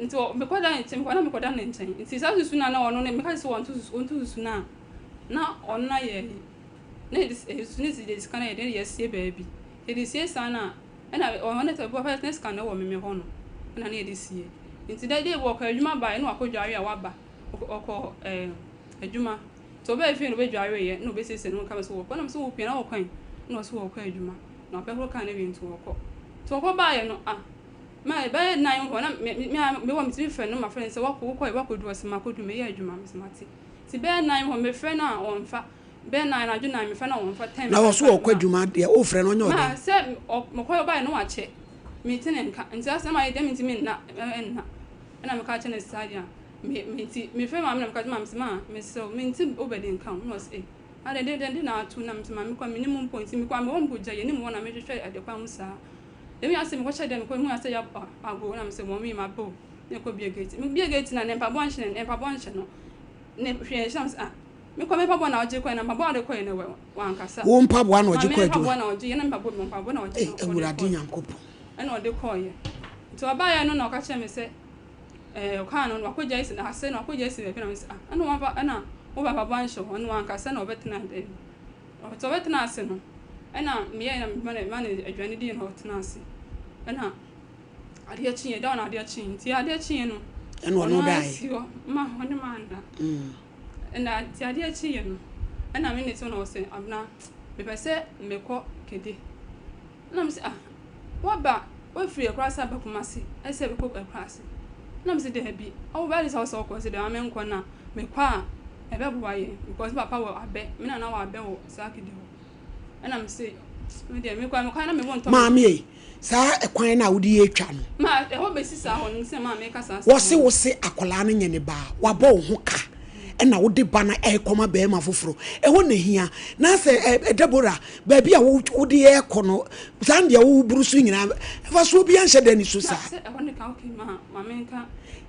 Nti mekɔda ne nkyɛn, mekɔ na mekɔda ne nkyɛn. Nti saa susu no a na ɔno ne meka sɛ ɔnto susu ɔnto susu no a na ɔno na yɛ na yɛde susu no si yɛde sika no yɛde yɛ sie baabi. Yɛde sie saa no a ɛna ɔno ne sɛ bɔfɛ ne sika no wɔ me me hɔ no ɛna na yɛde sie. Nti da de wɔkɔ adwuma baeɛ na wakɔ dware a waba ɔkɔ ɛɛ adwuma. Nti ɔbaa fie na ɔbɛdwareeɛ na ɔbɛsiesie ne ho kama sɛ wɔkɔ na mesɛ wɔpue na wɔkɔ he na ɔse wɔkɔ adwuma na wabɛhoro kaa no awie nti wɔkɔ. Nti wɔkɔ baeɛ no ah Ma ɛbɛyɛ nan hɔ na me me a mewɔ metumi frɛ no mafrɛ no sɛ wakɔ wokɔ wakɔdu ɔse makɔdu meyɛ adwuma mese mate nti bɛyɛ nan hɔ mefrɛ no a ɔmfa bɛyɛ nan anadwo nan mefrɛ no a ɔmfa ten Na ɔso ɔkɔ adwuma deɛ wofrɛ no ɔnyɛ ɔdɛn? Ma sɛ mekɔ ɔbaeɛ no wakyɛ mete ne nka nti asɛ mayɛ dɛn mentumi nna nna ɛna meka kyerɛ no saa deɛ a me me nti mefrɛ maame na meka kyerɛ maame sɛ maa mesrɛ wo mente wobɛdi nka wo na ɔse eh adɛn dɛn dɛn na ato na mese maame kɔ menim mpo nti mekɔ a mewɔ mpo gya yɛnim hɔ na mehwehwɛ adepa ho saa Dɛm wiase mekɔhyɛ dɛm mekɔ muhu asɛ yɛ ago na mesɛ mɔmi maba o na ɛkɔ bie gate me bie gate na ne mpaboa nhyɛ ne mpaboa nhyɛ no ne hwee nhyɛ mesɛ ah mekɔ me mpaboa na ɔgye kɔɛ na mpaboa ɔde kɔɛ no wankasa wo mpaboa na ɔgye kɔɛ adwuma mpaboa na ɔgye yɛ na mpaboa bi mpaboa na ɔgye na awurade nyankopɔn ɛna ɔde kɔɔyɛ nti ɔbaeɛ no na ɔka kyerɛ me sɛ ɛɛ ɔkaa no wakɔgya esi na ase na wakɔgya esi baabi na mesɛ ah ɛna wɔmfa ɛna wo mpaboa nhyɛ hɔ ɛna wankasa na ɔbɛtena dɛm Ɔtɔ bɛtena ase no, ɛna meyɛɛ na mema no mema no aduane dii na ɔtena ase. Ɛna adeɛ kyeeɛ, da na adeɛ kyeeɛ. Nti adeɛ kyeeɛ no, ɛna ɔno daeɛ. asi hɔ ma ɔne ma nna. Ɛna nti adeɛ kyeeɛ no, ɛna me ne so na ɔsɛ Abena, mepɛ sɛ mekɔ Kede. Ɛna me sɛ ah, woaba woafiri akuraase aba Kumasi ɛsɛ bɛkɔ akuraase. Ɛna me sɛ daabi, ɔwo bɛyɛ de sɛ wosɛ wokɔ sɛ daabi ma menkɔ na mekɔ a ɛbɛboa yɛn because me papa wɔ abɛ, me nana wɔ abɛ wɔ saa Kede hɔ. Ɛna me se me deɛ mekɔ a mekɔ a na me bo ntɔ me. Maame ei, saa ɛkwan no a wode yɛ atwa no. Ma ɛhɔ bɛsi saa hɔ no sɛ maa meka saa asɛm Wɔse no. wo se akwadaa no nyɛ ne ba a, wabɔ wo ho ka ɛna wode ba no ɛrekɔma barima foforɔ. Ɛhɔ na ɛhia. Na sɛ ɛ Deborah, baabi a wo wode yɛ rekɔ no, saa deɛ woburu so nyinaa, mfasoɔ biara nhyɛ da ni so Na saa. sɛ ɛhɔ no ka okay ma ma menka.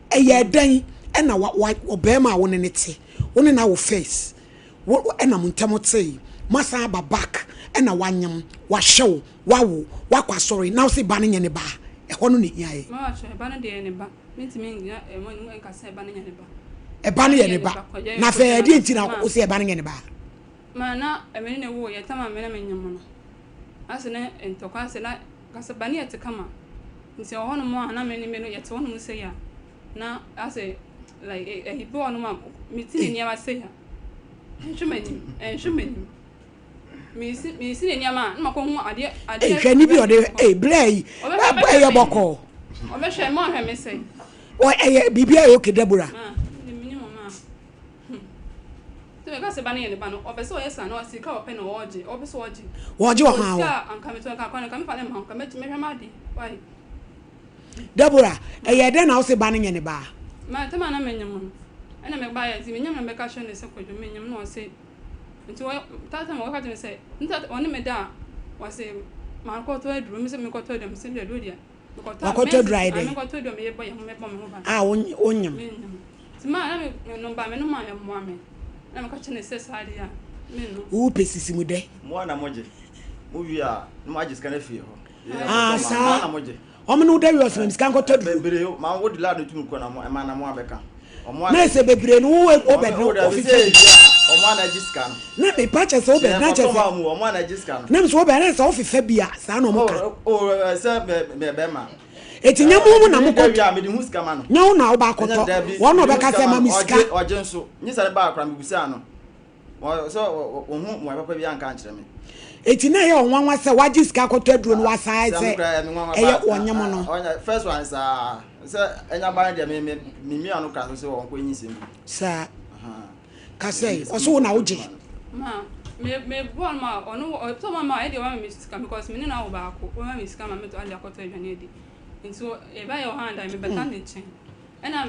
Ɛyɛ dɛn ɛna wa wa ɔbarima a wo ne no te, wo ne no awo first, wo ɛna mo ntam tee, moasan aba back ɛna wanyem, wahwɛ wo, wawo, wakɔ asɔre na wose ba no nyɛ ne ba a, ɛhɔ no na ɛhia yɛ. Ma wakyerɛ, ɛba no deɛ ɛyɛ ne ba. Mentumi ngyina ɛmo anim nka sɛ ɛba no nyɛ ne ba. Ɛba no yɛ ne ba. Na afei ɛdeɛ nti na wose ɛba no nyɛ ne ba? Ma na me ne no woo yɛ tam a me na menyem no. Ase ne ntɔkwa ase na kasa ba ne yɛte kama. Nti ɛwɔ hɔnom a na me ne me no yɛte hɔnom sei a na ase like ɛyi bi wɔ hɔnom a meti ne nneɛma sei a ɛnhwɛ m'anim ɛnhwɛ m'anim. Mesi mesi ne nneɛma a na makɔhu adeɛ adeɛ. Hwɛ ni bi ɔde ee blɛ yi ɛyɛ bɔkɔɔ. Ɔbɛhwɛ mo ahwɛ me sɛ. Ɔ ɛyɛ biribi ayɛ okay Deborah. Ma ne mini mo ma. Hmm. Sɛ meka sɛ ba no yɛ ne ba no ɔpɛ sɛ ɔyɛ saa na sika ɔpɛ na ɔgye ɔpɛ sɛ ɔgye. Wɔgye wɔ hwan hɔ? Sika anka metɔ nka kwan nka mefa ne ma nka mɛhwɛ m'ade why. Deborah ɛyɛ dɛn na wose ba no nyɛ ne ba? Ma tɛm a na menyem no ɛna me ba yɛ nti menyem na mɛka kyerɛ no sɛ kwadwo menyem na ɔse nti wɔ that time ɔka kyerɛ me sɛ nti ɔne me da a ɔse makɔtɔ aduro me sɛ mekɔtɔ aduro me sɛ aduro deɛ mekɔtɔ a Wakɔtɔ aduro ayɛ dɛn? mekɔtɔ aduro meyɛ bɔ yɛ ho mɛbɔ me ho ban A wonyem. Menyem nti maa na menom ba menom a ɛmmoa me na meka kyerɛ no sɛ saa deɛ a mennom. Wopɛ sisi mu dɛ. Mo ara na mogye. Mowie a, na moagye sika no afiri hɔ. Ah, saa. Wɔn ne wo da wie ɔsoma sika nkɔtɔ duro. Bebree ma wo de laa no tumi kɔ na mo ɛma na mo abɛka. Na ɛsɛ bebree no wo wo bɛ no ofifi. Wɔn ana agye sika no. Na me pa kyɛ sɛ wo bɛ na kyɛ sɛ. Wɔn ana agye sika no. Na me sɛ wo bɛ na sɛ wo fefa bi a saa na wɔn ka. O o sɛ bɛ bɛ bɛ ma. Eti nyɛ mo na mo kɔ. Nyɛ mede hu sika ma no. Nyɛ wo na wo ba akɔtɔ. Wɔn na ɔbɛka sɛ ma me sika. Ɔgye nso. Nye sɛ ne ba akora me busaa no. Sɛ wɔhu mmuae papa bi anka ankyerɛ me. Eti na ɛyɛ ɔnwanwa sɛ wagye sika akɔtɔ aduro no wasan sɛ ɛyɛ ɔnyem no. First one saa sɛ ɛnya ba no deɛ me me me mia no kra so sɛ ɔnkɔ nyi nsɛm bi. Saa ka sɛ ɔso wo na wogye. Ma me me bɔ no ma ɔno ɔtɔ ma ma ɛdeɛ wama me sika because me ne no awo baako wama me sika ma me tɔ ade akɔtɔ aduane adi nti ɛba yɛ ɔhan da me bɛta ne nkyɛn. Ɛdeɛn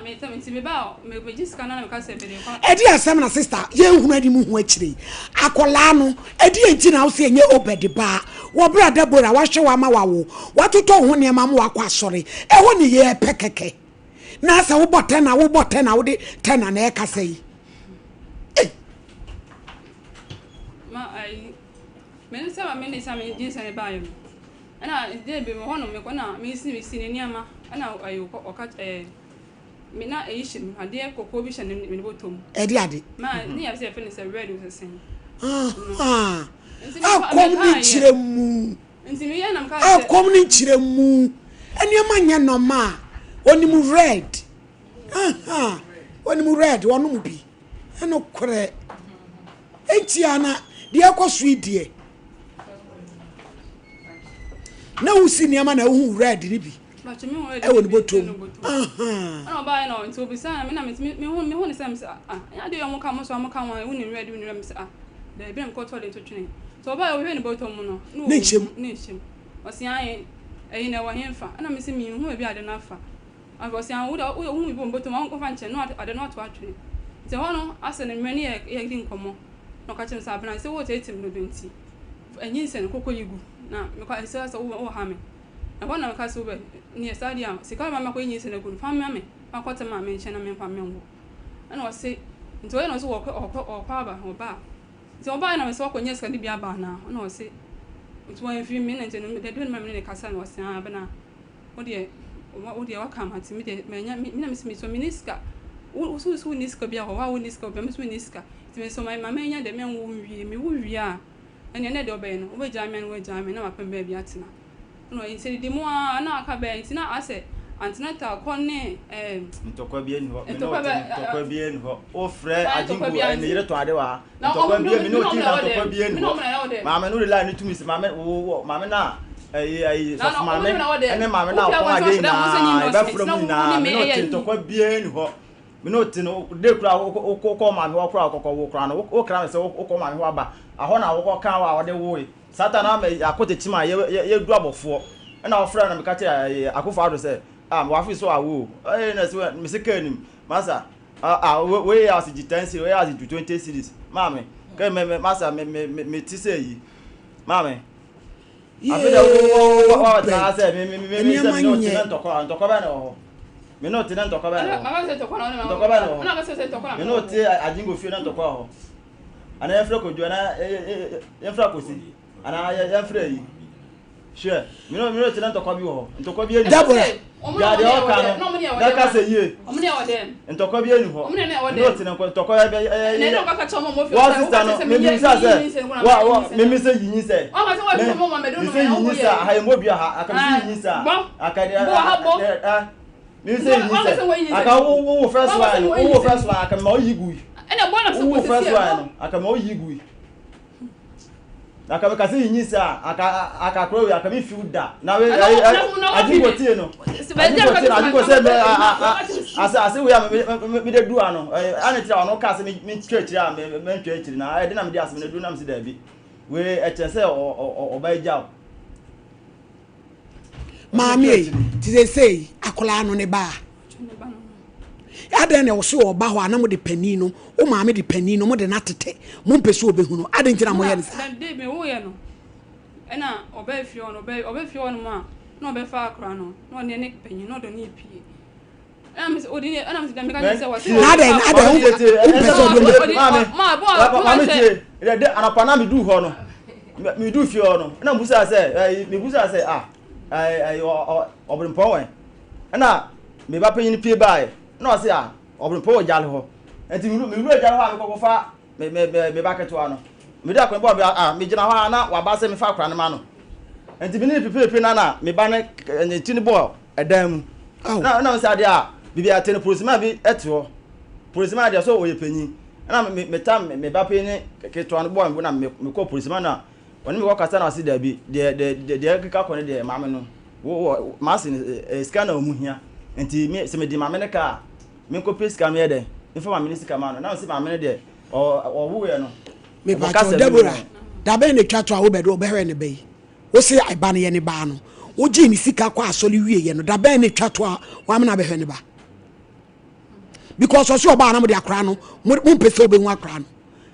asɛm na sister yɛnhunu anim ho akyire yi? Akwadaa no, ɛdeɛn nti na wose ɛnyɛ Obed ba? Wɔ berɛ a Deborah wahwɛ wo ama wawo, watotɔ wo ho nneɛma ama wakɔ asɔre, ɛhɔ ne yɛrepɛ kɛkɛ. Na sɛ wobɔ tɛna, wobɔ tɛna, wode tɛna na ɛrekasa yi. Ei! Ma ayi, me nsa ma me ne sa me gye nsa ne baayɛ no. Ɛna de bi wɔ hɔ no mekɔ na mesi mesi ne nneɛma ɛna ayi ɔka ɛɛ. Me na eyi hyɛ me adeɛ kɔkɔɔ bi hyɛ ne ne bɔtɔ mu. Ɛde ade. Ma ne yɛ sɛ yɛfrɛ no sɛ red o sɛ sɛn. Akɔm ne nkyerɛ mu. Akɔm ne nkyerɛ mu. Nneɛma nyɛ nɔma a onim red. Onim red ɔnom bi. Ɛno korɛ. Enti ana deɛ ɛkɔ so yi deɛ. Na wosi nneɛma na wohu red ne bi. Ɛwɔ ne bɔtɔ mu. Ɛna ɔbaeɛ na nti obisaa me na me mehu mehu ne sɛ me sɛ ah ɛnyɛ adeɛ a wɔn ka mo so a wɔn ka ho a wonim red wonim red me sɛ ah daabi na mekɔ tɔɔ de nto twene nti ɔbaeɛ ɔhwɛ ne bɔtɔ mu no na Ne nhyɛ mu. ne nhyɛ mu ɔsi ae ɛyi na ɛwɔ henfa ɛna me sɛ menhu baabi a ade no afa afei ɔsi ae wo deɛ wohu biribi wɔ me bɔtɔ mu a wɔmfa nkyɛn na ade no ato atwene nti ɛhɔ no asɛ ne mmerɛ ne yɛ yɛdi nkɔmmɔ na ɔka kyerɛ me sɛ abena sɛ woreteetee me dodo nti ɛnyinsɛn kɔkɔ yi gu na mekɔ ɛsɛ sɛ wo ha me Ɛhɔ na meka sɛ, Wobɛ, neɛ saa deɛ a, sika a wobɛma makɔyɛ nyinsɛn agu no, fa ma me, makɔte maame nkyɛn na memfa menwo. Ɛna ɔse, nti ɔyɛ na ɔse ɔɔkɔ, ɔɔkɔ, ɔɔkɔ aba, ɔba a. Nti ɔbaeɛ na mese wakɔnya sika no bi aba anaa? Ɛna ɔse, nti wamfiri me, na nti no, da bi na me ne no kasa na ɔse, ah, Abena, wo deɛ, wo deɛ waka mate, me deɛ manya, me na mese mesɔ menni sika, wo, wo so wonni sika biara wɔ hɔ, wo a wonni sika wɔ bia, me nso menni sika, nti mesɔ ma manya deɛ menwo nwie, mewo wie a, Ɛnneɛ na deɛ ɔbɛyɛ no, wobɛgyaa me a na woagyaa me na mapɛ me baabi atena. Ɛna ɔyɛ nti ɛdidi mu ara na aka bɛyɛ nti na asɛ antenatal kɔ ne ɛɛm. Ntɔkwa biara nni hɔ, me ne Ntɔkwa wo te bɛ no ntɔkwa biara nni hɔ. Wofrɛ Saa ntɔkwa Agyingo biara ne nti. yere tɔn ade wɔ ha. Na Ntɔkwa ɔmo biara me me ne ne wo ɔmo te na na ɛwɔ ntɔkwa dɛm. biara Me nni ne hɔ. ɔmo na ɛwɔ dɛm. Maame no de line no tumi sɛ maame wo wo maame no a ɛyi ɛyi Na na sɔfo ɔmo maame ne me na ɛwɔ dɛm. ɛne maame no a Wopia ɔtɔn wɔn adeɛ nso ahyɛ dɛ wɔn sɛ nyinaa nyi yɛbɛfrɛ nɔɔse na mu wo nyinaa ne me me ne wo ɛyɛ te yi. ntɔkwa biara nni hɔ. Me ne wo te no de kura wo kɔ kɔ maame hɔ koraa kɔkɔ wo koraa no wo kra me sɛ wo kɔ maame hɔ aba ahɔ na wokɔ kan wo a wɔde woe satan ama akote kyim a yɛ yɛ yɛdu abɔfoɔ ɛna wɔfrɛ na meka kyerɛ akufo ado sɛ ah wafe so awo ɛyɛ na sɛ me se kaa nim masa ah ah wei yɛ ase gye 10 series wei yɛ ase gye 20 series maame kɛ me me masa me me me ti sɛ yi maame Yee, Nneɛma nyɛ. Ntɔkwa bɛn na ɛwɔ hɔ? Me ne ɔte na ntɔkwa bɛn na ɛwɔ hɔ? Ntɔkwa bɛn na ɛwɔ hɔ? Me ne ɔte Agyingo fie na ntɔkwa wɔ hɔ. Anaa yɛmfrɛ Kojo anaa yɛmfrɛ Akosi anaa yɛmfrɛ ayi. Hwɛ, me ne ɔte na ntɔkwa bi wɔ hɔ. Ntɔkwa bi ani hɔ. Deborah. Gya deɛ ɔka no na ka sɛ yie. Ntɔkwa bi ani hɔ. Me ne ɔte na ntɔkwa bɛ ɛyɛ. Wɔn sista no, me bisa sɛ, wa wa me mi sɛ yinyi sɛ, me mi sɛ yinyi sɛ aha yɛ mo dua ha, aka mi sɛ yinyi sɛ aka deɛ ɛ mi sɛ yinyi sɛ aka wo wo wo first line wo wo first line aka ma oyi gu yi, wo wo first line no aka ma oyi gu yi. Aka meka sɛ yinyi sɛ a aka aka akora wei aka me fiw da na we ayi agyinko tie no agyinko tie no agyinko sɛ me a a ase ase wei a me me me de du ano ɛɛ ane tira ɔno kaa sɛ me me twa akyiri a me me ntwa akyiri na ɛde na me de asɛm no du na me sɛ daabi wei ɛkyɛn sɛ ɔ ɔ ɔba agya o. Maame ei te sɛ sei akwadaa no ne ba a adɛn na ɛwɔ ɔba hɔ a na mode panin no wo maame de panin no mode no atete mompɛ sɛ ɔbɛhu no adɛn nti na moyɛ no saa de mewoyɛ no ɛna ɔbɛ fie hɔ no ɔbɛ ɔbɛ fie hɔ no mu a na ɔbɛfa akora no na ɔne ne panyin na ɔdɔ ne pie Na adɛn adɛn wompɛ sɛ ɔde maame tie de anapa na medu hɔ no medu fie hɔ no ɛna mebusa sɛ mebusa sɛ ah ɔbrempɔn wɛn ɛna me ba panyin pie baeɛ ɛna ɔse ah ɔbrempɔn wɔ gyale hɔ nti mewura gyale hɔ a mekɔkɔfa me me me me ba ketewa no mede akɔn bɔ me a megyina hɔ a na waba sɛ mefa akora no ma no nti me ne no pipirepi na na me ba no ne ti no bɔ ɛdan mu na na sɛ adeɛ a biribi ate no polisima bi te hɔ polisima deɛ so ɔyɛ panyin ɛna me me tam me ba panyin ne ketewa no bɔ me bo na me mekɔ polisima na ɔne me kɔ kasa na ɔse daabi deɛ deɛ deɛ keka kɔ no deɛ maame no wo wɔ maase no sika na ɔmu hia nti me sɛ mede maame no ka a Menkɔpɛ sika meyɛ dɛn? Memfa maame no sika ma no. Na mese maame no deɛ ɔwoeɛ no. Mepakyɛw Deborah, da bɛn na etwa to a wobɛde wobɛhwɛ ne ba yi? Wose ɛba no yɛ ne ba no, wogyee ne sika kɔ asɔre wieɛ no, da bɛn na etwa to a wamena abɛhwɛ ne ba? Because ɔse ɔbaa na mode akora no, mompɛ sɛ wobɛhu akora no.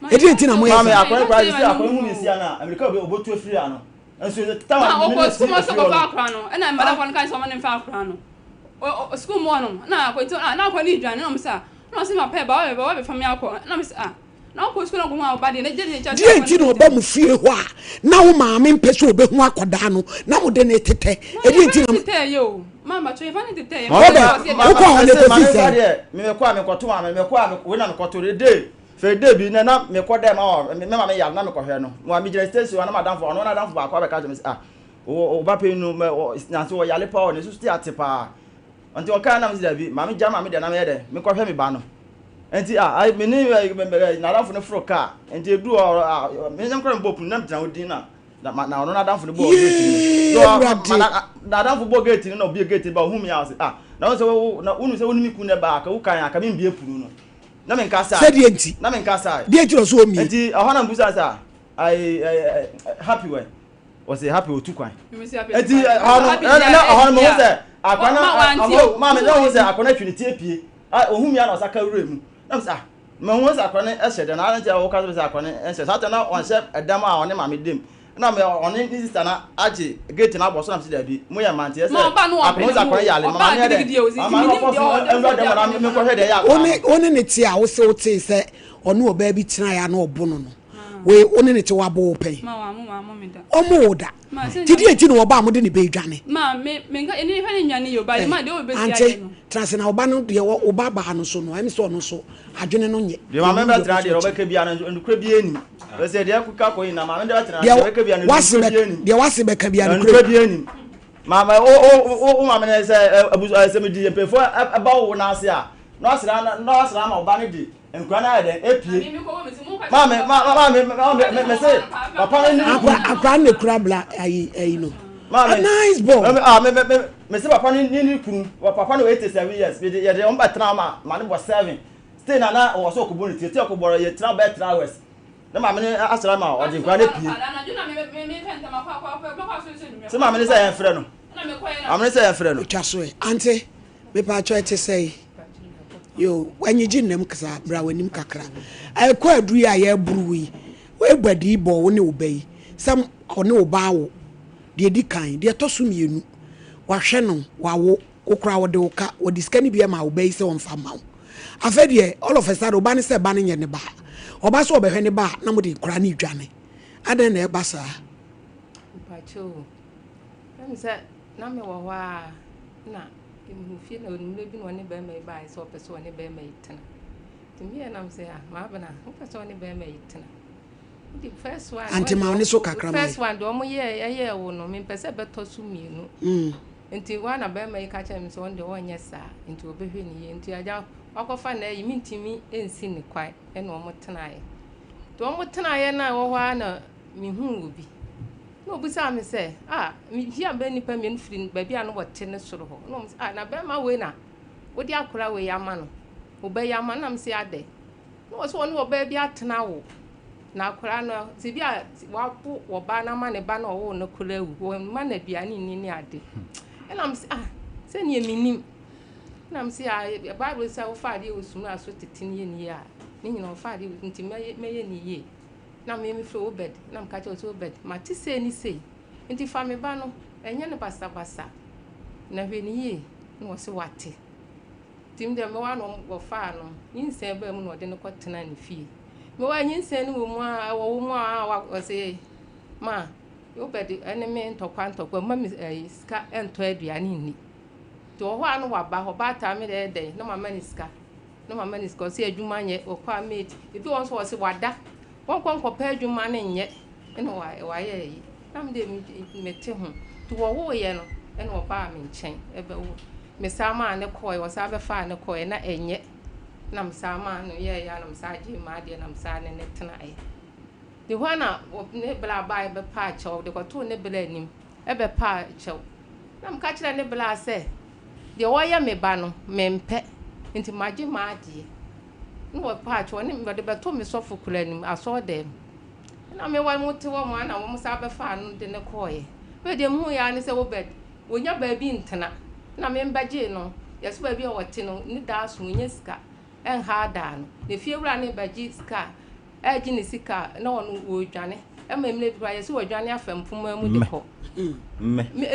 Ɛdeɛ nti na moyɛ Maame saa? akora no koraa sɛ akora no hu ne sia no a, amirika obi obotu afiri ano. Nso tawa Na me ne ɔkɔ si sukuu mu sɛ efiri hɔ ɔkɔfa no. akora no, ɛna mmadafo no ka sɛ ɔma ne mfa akora no. Sukuu mu hɔ nom, na akɔ nti na akɔ ne dwane na ɔmo sɛ ah, na ɔse ma pɛ ba wabɛfa me akɔ, na me sɛ ah. Deɛ nti na ɔba mo fie hɔ a na wo maame mpɛ sɛ ɔbɛhu akwadaa no na mode no tetɛ? Ɛdeɛ nti na. Ɔbɛ wokɔ hɔ na ɛkɔsi sɛn? Mekɔ a mekɔto maame mekɔ a wei na mekɔto de de fɛ de bi na na mekɔ dɛ ma wɔ me maame yare na mekɔhwɛ no mo a megyina station na madamfo ɔno n'adamfo baako abɛka kyerɛ me sɛ ah wo ba panyin no nanso ɔyare paa ɔne so te ate paa Nti ɔkae na mese dabi, maame gya ma me deɛ na meyɛ dɛn, menkɔhwɛ me ba no. Nti ah, ai, me ne n'adamfo no foro kaa, nti eduu hɔ ah, me nyɛ koraa mebɔɔ pono na megyina hɔ din na na na ɔno n'adamfo no bɔɔ gate no. Yee, Awurade! N'adamfo bɔɔ gate no na obie gate no ba ohuu me a ɔse ah, na wo sɛ wo na wonu sɛ wo ne me kun na ɛbaa ka wo kan a ka membie pono no. Na menkasae. Sɛdeɛ nti? Na menkasae. Deɛ nti na ɔsɛ ɔmmie? Nti ɛhɔ na mebusaa sɛ ah, ai, ai, happy wɛ? Wɔsi happy otu kwan. Eti ɛhɔ no na ɛhɔ no mo ho sɛ akwa na ɔmo maame na ɔho sɛ akwa na atwi ne ti epie. Ohun mi a na ɔsa ka wura mu. Na mo sɛ ah mɛ ho sɛ akwa no ɛhyɛ dɛm na adan ti a ɔka sɛ akwa no ɛhyɛ saa tɛ na ɔnhyɛ ɛdɛm a ɔne maame dem. Na mɛ ɔne ne sista na agye gate na abɔ so na mo sɛ dabi mo yɛ mante ɛsɛ akwa ho sɛ akwa no yale ma maame yɛ dɛ maame ɔkɔ so ɛwura dɛm na me kɔhwɛ deɛ ɛyɛ akwa no. One ne te a wose wotee sɛ ɔne ɔbaa bi tenaeɛ a na ɔbo no no. Wei wo ne ne te wabo wo pɛn? Ɔmo wo da. Ti deɛ nti na ɔba a mo de ne bɛ dwane. Ante tena se na ɔba no deɛ ɔba baa no so no ɛm sɛ ɔno so adwene no nyɛ. Deɛ maame bɛ tena deɛ ɔbɛka bia no nukura bia nim. Ɛsɛ deɛ kuka kɔ nyina maame deɛ bɛtena deɛ ɔbɛka bia no nukura bia nim. Deɛ wase bɛka bia nukura bia nim. Maame o o o maame no sɛ abusu sɛ medi mpanyinfoɔ ɛba wo n'ase a na wasra na wasra ama ɔba no de Nkura no ayɛ dɛn epie. Maame maame maame me se papa no ne kunu. Akora no kura bla ayi ayi no. Maame a nice boy. Maame ah me me me se papa no ne ne kunu. Papa no 87 years. Me de yɛ de wɔn bɛ tena ma ma ne bɔ 7. Still na na wɔ so ɔkɔbɔ ne ti. Ti ɔkɔbɔ yɛ tena bɛ 3 hours. Ne maame no asra ma ɔde nkura no pie. Se maame no sɛ yɛn frɛ no. Maame no sɛ yɛn frɛ no. Otwa so ɛ ante. Mepaakyɛw ɛte sɛn? Yoo, w'anyigye nnam saa, bra w'anim kakra. Ɛkɔ aduru yi a yɛreboro wo yi, woabɔ adii bɔ wo ne wo ba yi sɛ ɔne wo ba awo, deɛ ɛdi kan. Deɛ ɛtɔ so mmienu, wahwɛ no, wawo, wo koraa wɔde wo ka, wɔde sika no bi ama wo ba yi sɛ ɔmfa mma wo. Afei deɛ, all of a sudden, wo ba no sɛ ba no nyɛ ne ba. Ɔba sɛ ɔbɛhwɛ ne ba a, na mode nkwadaa no redwane. Adɛn na ɛba saa? Mpakyɛw o, ɛm sɛ na mewɔ hɔ a na Mehuu fie na onwummerɛ bi na ɔne barima yi baeɛ sɛ ɔpɛ sɛ ɔne barima yi tena. Nti meyɛ nam sɛ ah Maabena wopɛ sɛ ɔne barima yi tena. Wode first one Ante ma wo ne so kakra ma first one deɛ ɔmo yɛ ɛyɛɛ wo no mempɛ sɛ ɛbɛtɔ so mmienu. Mm. Nti wa na barima yi ka kyerɛ me sɛ ɔno deɛ ɔnyɛ saa nti ɔbɛhwɛ ne yie nti agya wakɔfa no ayi mentumi nsi ne kwan ɛna ɔmo tenaeɛ. Nti ɔmo tenaeɛ no a ɛwɔ hɔ ara na mehuu obi. Na obisaa me sɛ, Ah, mihyiaa bɛyɛ nnipa mmienu firi baabi a na wɔte no soro hɔ. Na wɔn sɛ, Ah, na bɛrima wei na wode akora wei ama no, wo ba yi ama no. Na mese, Adɛn? Na wɔsɛ wɔne ɔbaa bi atena wo, na akora no, sɛ bi a wabo ɔbaa no ama ne ba na ɔwoo no koraa awu, wɔmma no aduane nni ne ade. Ɛna mese, Ah, sɛdeɛ menim. Ɛna mese, Ah, Bible sɛ wofa adeɛ wɔ sum so tete no yɛ ne yie a, ne nyina wɔfa adeɛ wɔ nti mɛyɛ ne yie. Na me mefrɛ Obed, na meka kyerɛ no sɛ, Obed, mate sei ne sei, enti fa me ba no, ɛnyɛ no basabasa, na hwɛ no yie. Na ɔse wate. Nti me deɛ mewɔ a na wɔfaa no, nyinsɛn baa mu na ɔde no kɔtenaa ne fie. Mewɔ a nyinsɛn no wɔ mu a, ɛwɔ wo mu a, ɔse, ma, Obed ɛne me ntɔkwa ntɔkwa, mma me ɛyi, sika ɛntɔ aduane nni. Nti wɔ hɔ a na waba, ɔbaataa me deɛ ɛyɛ dɛn, na mama no sika. Na mama no sika, ɔse adwuma nyɛ, ɔkɔ a mate, ebi wɔ hɔ nso ɔse wada, wɔnkɔ nkɔpɛ adwuma no nyɛ, ɛna wayɛ ayi, na me deɛ mete ho, nti wɔwoeɛ no ɛna ɔbaa me nkyɛn ɛbɛwo, me san maa no kɔeɛ, ɔsan bɛfaa no kɔeɛ na ɛnyɛ, na me san maa no yɛeɛ a na me san gyee m'adeɛ na me san ne no tenaeɛ. Nti hɔ a na ne bra baeɛ bɛpaa kyɛw, ɔde kɔtoo ne bra anim ɛbɛpaa kyɛw, na meka kyerɛɛ ne bra sɛ, Deɛ ɔyɛ me ba no, mempɛ, nti magye m'adeɛ. Na wɔpaa kyɛw, ɔne wɔde bɛtoo me sɔfo koraa anim, asɔɔdan mu. Ɛna me wɔn te hɔ mo na wɔn san bɛfaa no de no kɔɔeɛ. Afei deɛ mehuiɛ ara ne sɛ Obed, wɔnya baabi ntena. Ɛna me bɛgyee no, yɛso baabi a ɔte no, ne daa so, ɔnya sika, ɛnha daa no. Na efiewura no rebɛgye sika a, ɛregye ne sika a, na ɔno ɔredwane. Ɛma mmerɛ bi koraa yɛse wadwane afa mpoma mu de kɔ.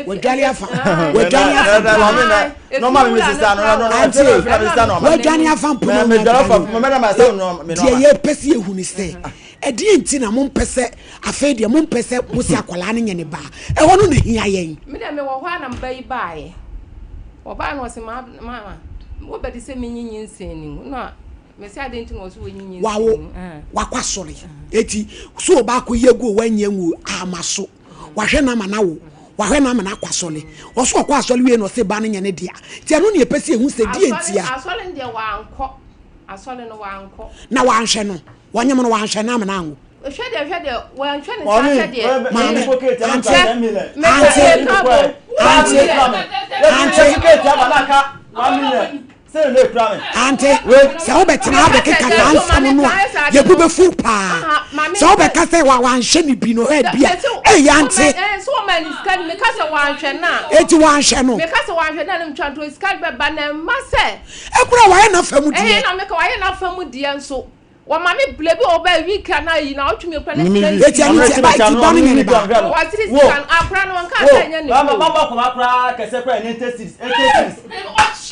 Wadwane afa wadwane afa wadwane afa mpoma mu deɛ yɛpɛ sɛ yɛhu ne sɛ ɛdeɛ nti na mompɛ sɛ afei deɛ mompɛ sɛ mo sɛ akwadaa no nyɛ ne baa ɛhɔ no na hia yɛn. Me deɛ mewɔ hɔ a na mba yi baeɛ ɔbaa no ɔse mama wobɛde sɛ menyi nyinsɛn no mu na Mese adɛn nti na ɔse wɔnyi nyinsɛn Wawo, mu? wakɔ asɔre. Eti so ɔbaako yi agu o wanyi angu o, ama so. Wahwɛ no ama no awo. Wahwɛ no ama no akɔ asɔre. Ɔso ɔkɔ asɔre wie na ɔse ba no nyɛ ne dea. Nti ɛno na yɛpɛ sɛ yɛhu sɛ deɛ Asɔre ntia. asɔre no deɛ wankɔ. Asɔre no wankɔ. Na wanhwɛ no. Wɔnyem no wanhwɛ no ama no anwo. Hwɛ deɛ hwɛ deɛ wanhwɛ no saa sɛdeɛ. Maame, ante, ante, ante, ante. Ante, sɛ wobɛtena ha bɛkeka saa nsɛm no a, yɛbu bɛfu paa. Sɛ wobɛka sɛ wanhwɛ ne bi no, ɛ bi a, ɛyɛ ante. Eti wanhwɛ no. Ɛkura wayɛ n'afa mu deɛ. Wɔma me blɛ bi wɔ hɔ bɛyɛ week anaa ayi na ɔtwe me kura na sika nsi. Eti ɛno nti ɛba eti ba no nyɛ ne ba. Wɔsere sika no akora no wɔnka sɛ ɛnyɛ ne ba o. Mama kɔma koraa kɛsɛ koraa ɛne nte series ɛte series.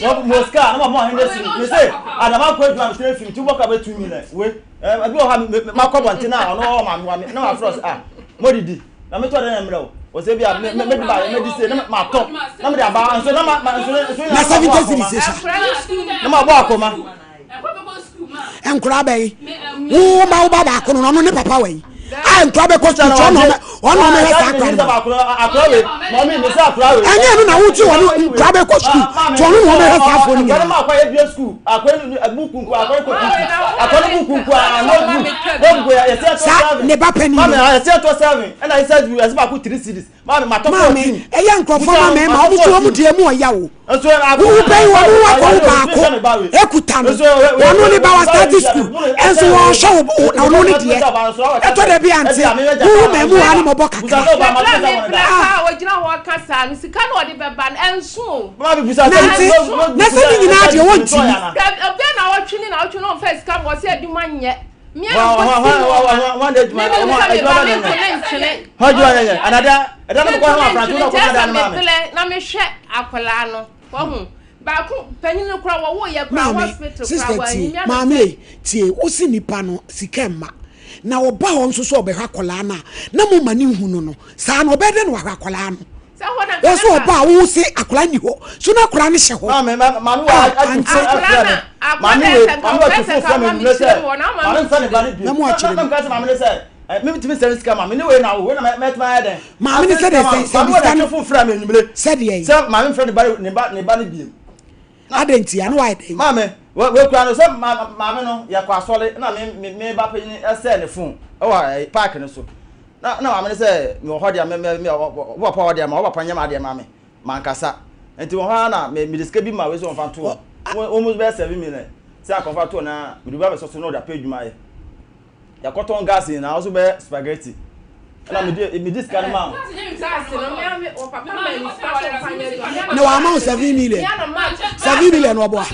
Wɔn mo sika na mama ɔhende series. Me se adama kɔ adwuma me tena fim ti wobɔ ka bɛ 2 million we. Ɛbi wɔ hɔ a me makɔ bɔnten a ɔno ɔwɔ maame wa me na wafrɛ ɔsɛ ah mo didi na metɔ dɛ na mmerɛ o. Ɔsɛ bi a me me me ba me di se na ma tɔ na me de aba nso na ma nso nso na 70 series sa. Na ma bɔ akɔma. Nkora bɛyi wo ma wo ba baako no ɔno ne papa wɔ yi a nkora bɛkɔ sukuu kyɛ ɔno ɔno ɔmɛhwɛ saa akora no ɛnyɛ ɛno na wogye ɔno nkora bɛkɔ sukuu kyɛ ɔno na ɔmɛhwɛ saa afoɔ no nyinaa. Saa ne ba panin no. Maame, matɔ Maame, 14. ɛyɛ nkurɔfoɔ Busa ma no, mmarima, matɔ wɔn nso wɔn 14. deɛ mu ɔya o. Nso ɛ, Wo bɛyi wɔn wo akɔ wo Nso baako ekuta no, Nso ɛ, wɛ- wɔn ne ba wa wɛ- start wɛ- school, wɛ- ɛnso wɛ- wɔn hwɛ wo na ɔno ne deɛ. Ɛtɔ da bi ante, wo wo mmamu ha ne mɔbɔ Busa kakra. sɛ ɔba, matɔ Bla sɛ me wɔn bla da. paa ogyina hɔ ka saa no sika na ɔde bɛba no ɛnso o. Maame, busa sɛ- Nante, na sɛ ne nyinaa deɛ wɔntumi. Dabi ɔbɛn na ɔtwe ne na ɔtwe na ɔmfa sika ma ɔsɛ adwuma nyɛ. Mia no kɔ sukuu mu ɔma. Me me sɛ me ba me nto me ntwene. Me nto me ntwene nti ɛsɛ me blɛ na me hwɛ akwadaa no. Wahu baako panyin no kora wɔwo yɛ kora Maame, hospital kora sister wɔanyi tie, me ano maame sɛ. ei, tie, wo se nipa no sika mma, na ɔba hɔ nso sɛ ɔbɛhwɛ akwadaa no a, na mo ma no nhu no no, saa no ɔbɛyɛ dɛn na wahwɛ akwadaa no? Sɛ hɔ na nka Wɔ so mɛba. ɔba a wo se akwadaa nni hɔ, so na akwadaa no hyɛ hɔ? Maame, maame wa Ah, atu ante. fo Akwadaa afrɛ na me. akwadaa Maame na wei, ɛsɛ nka maame wa ɔpɛ tu sɛ fo nka frɛ me ɔma me nwumire sɛ, kyerɛ mu hɔ na ɔma maame me nfa ne ba nkyerɛ no mu. Na bio. mo Na akyerɛ na mu. meka sɛ maame ne sɛ, eh, me tumi sɛ sika maame ne wei na wo, wei na mɛtumi ayɛ dɛn. Maame ne Asɛn sɛdeɛ sika sɛ maame, sɛ maame wa sika na no tu fo frɛ me nwumire. sɛdeɛ yi. Sɛ maame nfrɛ ne ba ne ba ne ba no bio. Adɛn nti ano ayɛ dɛn? Maame, wei kura no sɛ maame no yɛkɔ asɔre na me me me ba panyin ɛsɛɛ ne phone ɛwɔ eh, park no so. Na na maame no sɛ mewɔ hɔ deɛ me me me wo papa wɔ deɛ ma wo papa nyɛ ma adeɛ ma me. Mankasa. Nti wɔ hɔ ara na me mede sika bi ma wei sɛ wɔmfa nto hɔ. Wɔn mu bɛyɛ 7 million sɛ akɔmfa to na mede bi abɛsɔ so na ɔde apɛ adwuma ayɛ. Yɛakɔtɔn gas nyinaa ɔso bɛyɛ spaghetti. Ɛna mede mede sika no maa wo. Na wama wo 7 million. 7 million ɔboa.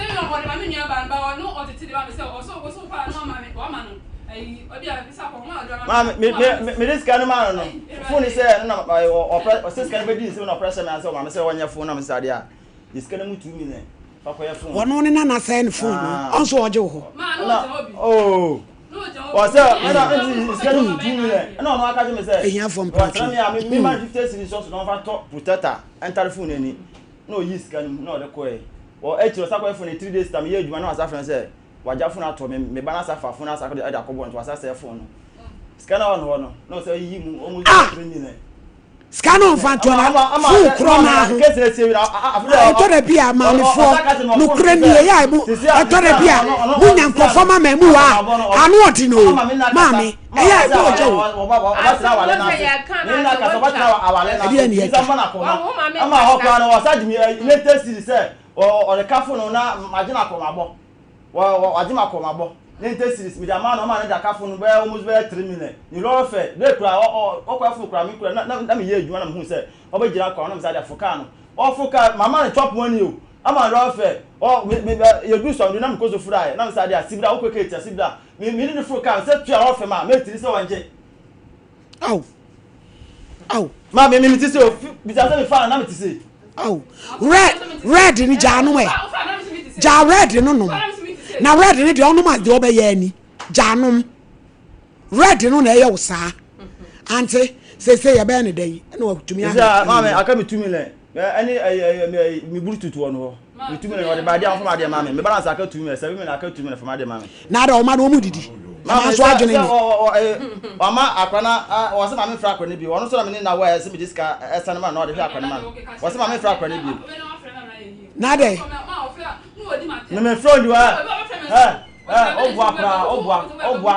Maame me me mede sika no maa no no. Phone sɛ no na ɔpɛ ɔsɛ sika no bɛdi nsɛm na ɔpɛ sɛ me ansɛ ɔmaame sɛ ɔnyɛ phone na me sɛ adeɛ a yɛ sika no mu 2 million fa kɔyɛ phone. Ɔno ne nana sɛɛ ne phone no ɔnso ɔgye wo hɔ. Ɛna oh ɔsɛ ɛna ɛnti sika no mu 2 million ɛna ɔno aka kyerɛ me sɛ Ehiafoɔ ɔtena me a me me ma mpatwe. 50 cedis sɔso na ɔmfa tɔ protector ɛntare phone n'ani na ɔyi sika no mu na ɔde kɔɛ wɔ akyire ɔsa kɔyɛ phone no 3 days time yɛ adwuma na wasa frɛ no sɛ wagya phone atɔ me me ba no asa fa phone asa de akɔbɔ nti wasa sɛɛ phone no sika no a ɔwɔ no hɔ no na ɔsɛ yiyi mu ɔmo 3 million. Sika no ɔmfa ntoɔ na fon korɔ no ara ho. Ɛtɔ da bi a maamefoɔ nokorɛ ni ɛyɛ a mo ɛtɔ da bi a monya nkurɔfoɔ ma mmamu a ano ɔden o maame ɛyɛ a ɛmu ɔgya o. Ɛdeɛ ne yɛtwa. Ama hɔ koraa no ɔsa gye me latest series sɛ ɔreka fo no na magye no akɔmabɔ. Wɔ wɔ wagye me akɔmabɔ ne nte series mede ama no ɔma ne da kafo no bɛyɛ almost bɛyɛ 3 million ne lɔre fɛ bere kura ɔ ɔ ɔkɔ afo kura me kura na na na meyɛ adwuma na mehu sɛ ɔbɛgyina kwan na mesɛ ade afo kaa no ɔfo kaa mama no chop money o ama no lɔre fɛ ɔ me me yɛdu sɔmdo na mekɔ so fura yɛ na mesɛ ade asibra wokɔ kɛti asibra me me ne no foro kaa sɛ tua lɔre fɛ ma mɛtiri sɛ wɔngye. Aw. Aw. Maa mi mi ti se o bisa sɛ mi fa na mi ti se. Aw. Red red ni gyaa nom ɛ. Gyaa red no nom. Na red no deɛ ɔnom a deɛ ɔbɛyɛ ani. Gyaa nom. Red no na ɛyɛ wo saa. Ante sese yɛbɛyɛ ne dɛn ɛna watumi ahwɛ. Sɛ maame aka mi tumi lɛ ɛne ɛyɛ ɛyɛ mi buru tutu ɔno hɔ mi tumi lɛ ɔde ba adeɛ afɔm adeɛ maame mi balance aka tumi lɛ sɛbi mi na aka tumi lɛ fɔm adeɛ maame. Na ada ɔma no ɔmu didi. Maame nso adwene nyɛ. Ɔma akora na ɔsɛ maame fira akora no bi ɔno nso na mi ne na wɔ ɛsɛ mi de sika ɛsɛn ma na ɔde hwɛ akora no ma no ɔsɛ maame fira akora no bi. Na adɛ. Meme fira odi wa ɛ. Ɛ ɔboa koraa ɔboa ɔboa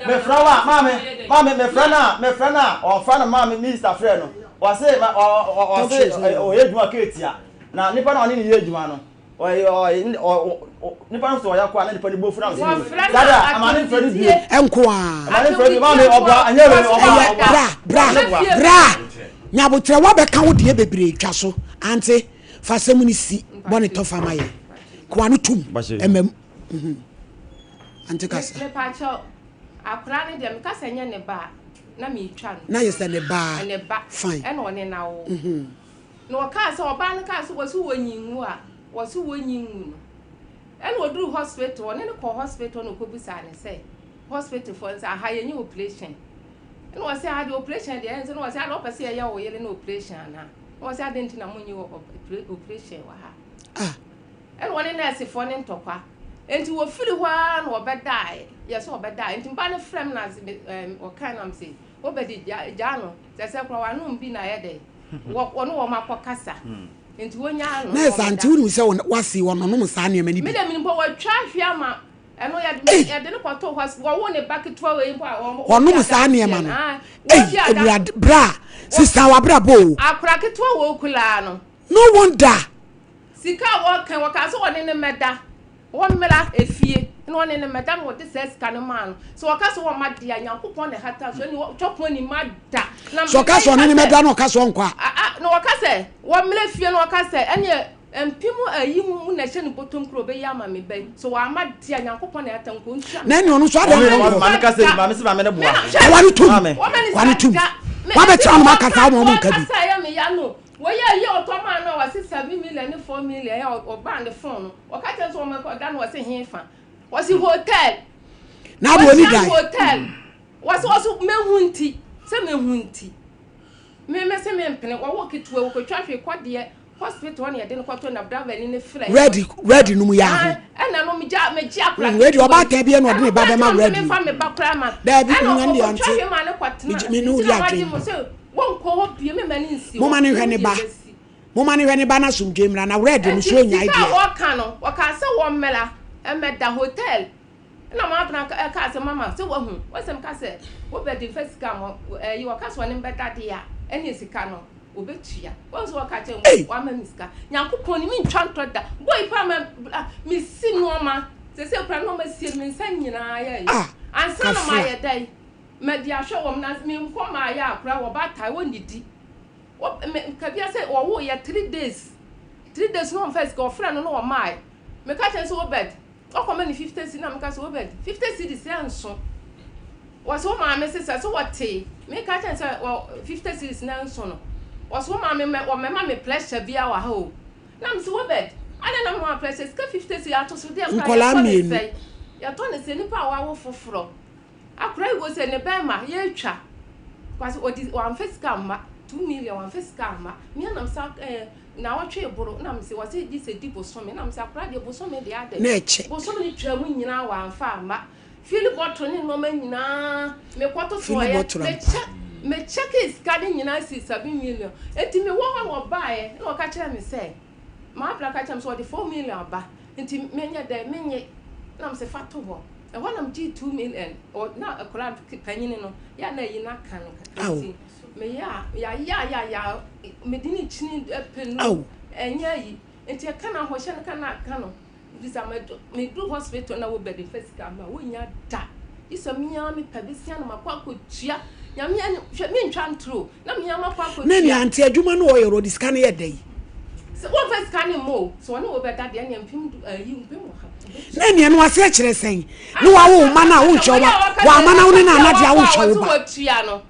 mefrɛ wo a maame maame mefrɛ no a mefrɛ no a ɔmfa no maame minista frɛ no ɔse ma ɔ ɔ ɔse ɔyɛ adwuma keetia na nipa na ɔne ne yɛ adwuma no ɔyɛ ɔyɛ ɔ nipa no sɛ ɔyɛ kɔ a na nipa no bo fura ɔse Wɔfrɛ no dada ama ne mfrɛ no bio nkoa ama ne mfrɛ no bio maame ɔboa ɛnyɛ wei ɔboa ɛyɛ ɔboa bra bra ɔne boa bra nyabotrɛ wabɛka wo deɛ bebree twa so ante fa asɛm no si bɔ ne tɔfa ma yɛ koa no tum ɛmam Mhm. Ante kasa. Mepakyɛw, akwadaa no deɛ meka sɛ nyɛ ne ba a, na metwa no. Na yɛ sɛ ne ba. Ne ba. Fine. Ɛna ɔne na wo. Mhm. Na ɔkaa sɛ ɔbaa no kaa sɛ wɔsi wɔnyi nwu a, wɔsi wɔnyi nwu no. Ɛna ɔduru hospital, ɔne no kɔɔ hospital na ɔkɔbisaa no sɛ, hospital foɔ no sɛ aha yɛnyɛ operation. Ɛna ɔsɛ aha deɛ operation deɛ ɛnsɛ na ɔsɛ ada ɔpɛ sɛ yɛyɛ wo yere no operation anaa? Na ɔsɛ adɛn nti na monyɛ operation wɔ ha? Ah. Ɛna wɔne nɛɛsefoɔ no ntɔkwa. Enti wɔfiri hɔ ara na wɔbɛdaeɛ. Yɛ sɛ wɔbɛdaeɛ. Enti mba no frɛ me na se ɛɛm wɔkae na mese, Obedi gya gyaa no. Sɛ sɛ koraa wanom bi na ayɛ dɛ. Wɔ wɔne wɔn akɔkasa. Enti wɔnyaa no na Nɛɛse ante wɔbɛda. wonim sɛ wase wɔnonom saa nneɛma no Me bi. deɛ menim mpo wɔatwa ahwe ama ɛno yɛde Ei! yɛde no kɔtoo hɔ wɔwo ne ba ketewa wei mpo a wɔn wɔdi Wɔnom saa adanseɛ nneɛma no. no. Ae Ei wɔdi adanseɛ. Awurade bra sista wabrabɔ o. Akora ketewa wɔ kulaa no. No wonder. Sika a wɔka yi, wɔkaa sɛ wɔne no mmɛda, wɔmmra efie na wɔne no mmɛda na wɔde saa sika no maa no. Sɛ wɔka sɛ wɔmma de a, Nyankopɔn na ɛhata so, ɛne twɔpɔn ni mma da. Na Sɛ ɔka sɛ ɔne no mmɛda na ɔka sɛ ɔnkɔ a. A, a, na wɔka sɛ wɔmmra fie na wɔka sɛ ɛneɛ mpem ayi mu na ɛhyɛ ne bɔtɔm kura ɔbɛyi ama me ba yi. Sɛ wɔamma de a, Nyankopɔn na ɛhata nko ntua me Na ɛne ɔno nso adɛn na ɔnkɔ? Maame ka sɛ maame sɛ maame no boa. Ɔware tum, Maame. ware tum. Wabɛkyerɛ wɔn aka saa wɔn nka bi. Wɔkasa ɛyɛ me ya no. Wɔyɛ ayi a ɔtɔ maa no a wɔse 7 million ne 4 million a ɔbaa ne phone no wɔka kyerɛ no sɛ wɔmɛkɔ da no wɔse hefa wɔse hotel Na abo oni wɔhyia dan. hotel wɔse wɔse mehu nti sɛ mehu nti me me se mempene wɔwɔ ketewa wɔkɔtwa hwee kɔdeɛ hospital hɔ na yɛde no kɔto na driver ni ne frɛ Red red no mu yɛ aho. ɛna no megya megye akora Mm, ready ɔbaatan bi na ɔde ne ba bɛma ready. memfa me ba koraa ma Daabi, ɛna nwa deɛ ɔkɔtwa ante. hwee ma ne kɔtena Megye- me ne wo nti di na wagye adwene. mo sɛ wɔnkɔ hɔ bio mema ne nsi hɔ Moma ne hwɛ ne ba. Moma ne hwɛ ne ba na asomdwe mmra na red no so onya Nti sika a idea. wɔka no wɔkaa sɛ wɔmmra mmɛda hotel ɛna maabena kaa sɛ mama sɛ wahu wɔsɛm ka sɛ wobɛde mfa sika mɔ ɛyi wɔka sɛ ɔne mbɛda deɛ a ɛne sika no wɔbɛtua wɔn nso wɔka kyerɛ mu wama me sika nyankopɔn ni mentwa ntɔ da boy pa ma mesi nneɛma sɛ sɛ kura nneɛma sie me nsa nyinaa yɛ yi ansa na mayɛ da yi mɛde ahwɛ wɔn na menkɔ maayɛ akora wɔba tae wɔnnidi wɔ me kabia sɛ wɔwo yɛ 3 days 3 days na wɔmfa sika ɔfrɛ no na wɔmae meka kyerɛ sɛ Obed ɔkɔma ne 50 cedis na meka sɛ Obed 50 cedis ɛnso wɔsɛ wo maame sesa sɛ wɔte meka kyerɛ sɛ wɔ 50 cedis na ɛnso no wɔsɛ wo maame mɛ wɔmɛma me pressure bia wɔ ha o na mese Obed adɛn na mema pressure sika 50 cedis ato so deɛ kora Nkɔlaa yɛtɔ ne mmienu. sɛe yɛtɔ ne sɛ nipa a wawo foforɔ akora yi wɔ sɛ ne bɛrima yɛtwa kwasi ɔdi wamfa sika mma 2 million wamfa sika mma mmea nam sa na wɔtwe boro na mese wɔse gye sɛ di bosome na mese akora deɛ bosome deɛ adɛ Na ɛkyɛ. bosome no twa mu nyinaa wamfa amma fili bottle ne nneɛma nyinaa mekɔto Fili soɔyɛ bottle ampa. mekyɛ mekyɛ kee sika ne nyinaa si 7 million enti mewɔ hɔ na ɔbaeɛ na ɔka kyerɛ me sɛ maabra ka kyerɛ me sɛ ɔde 4 million aba nti menyɛ dɛ menye na mese fa to hɔ ɛhɔ na megye 2 million ɔ na akora panyini no yɛ na ayi n'aka no kakra Aw. nti meyɛ a yɛayɛ a yɛ a mede ne kyini pɛ Aw. no ɛnyɛ ayi nti ɛka na ahohyɛ no ka na aka no bisa medu hospital na wobɛde fa sika ma wonya da gye sɛ mea mepɛ besia na makɔ akɔtua nyame ani hwɛ mentwa ntoro na mea makɔ akɔtua Na nea ante adwuma no ɔyɛ ɔde sika no yɛ dɛ yi. sɛ wɔmfa sika ne mmɔ o sɛ ɔne wo bɛda deɛ neɛ mpem du ayi mpem 100 Na nea no ase kyerɛ sɛn. Ne wawo wo ma na wonhwɛ wo ba. Wa ama na wo ne na anadeɛ a wonhwɛ wo ba. Wɔtua no.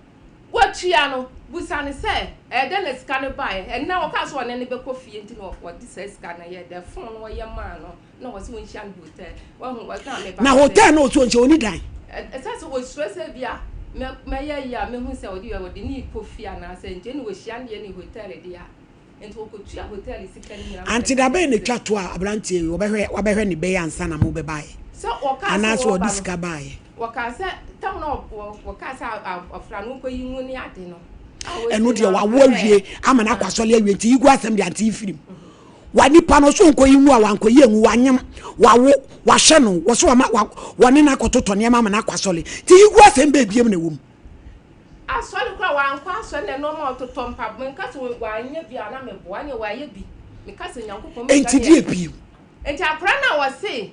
Watua no, busa no sɛ, ɛyɛ dɛn na sika no baeɛ? Ɛnnɛ ɔkaa sɛ ɔne no bɛkɔ fie nti na ɔde saa sika no yɛɛ dɛn? Phone no ɔyɛ maa no na ɔse ɔnhyia no hotel. Wahu, ɔka me ba Na no sɛ. hotel na ɔse ɔnhyia, ɔnni dan? Ɛsɛ sɛ ɔsuro sɛ bi a mɛyɛ yie a mɛhu sɛ ɔde ɔde no rekɔ fie anaasɛ nti ɛna ɔhyia no deɛ ne hotel deɛ a. Nti ɔkɔtua hotel sika no nyinaa ma Ante da bɛn na ɛtwa to a aberanteɛ yi ɔbɛhwɛ wabɛhwɛ ne bɛ yi ansa na mobɛbaeɛ? Sɛ ɔkaa sɛ Anaasɛ ɔreba ɔde no, sika baeɛ? wɔkaa sɛ tam na wɔkaa sɛ abɔfra no nkɔyi ngu ne ade no a wɔsi Ɛno deɛ no wawo awie ama no akɔ asɔre awie nti yi gu asɛm deɛ ante yi firim. Wa nipa no ɔsɛ ɔnkɔyi ngu a wankɔyi angu wanyem wawo wahwɛ no wɔsɛ wama wa wɔne no akɔtotɔ nneɛma ama no akɔ asɔre nti yi gu asɛm bɛɛ biem na ɛwɔ mu. Asɔre koraa wankɔ asɔre na nneɛma a ɔtotɔ mpaboa nka sɛ wanyɛ bi a na meboa ne wayɛ bi meka sɛ Nyankopɔn mɛgya Enti ne deɛ biem. Nti akora no a wɔse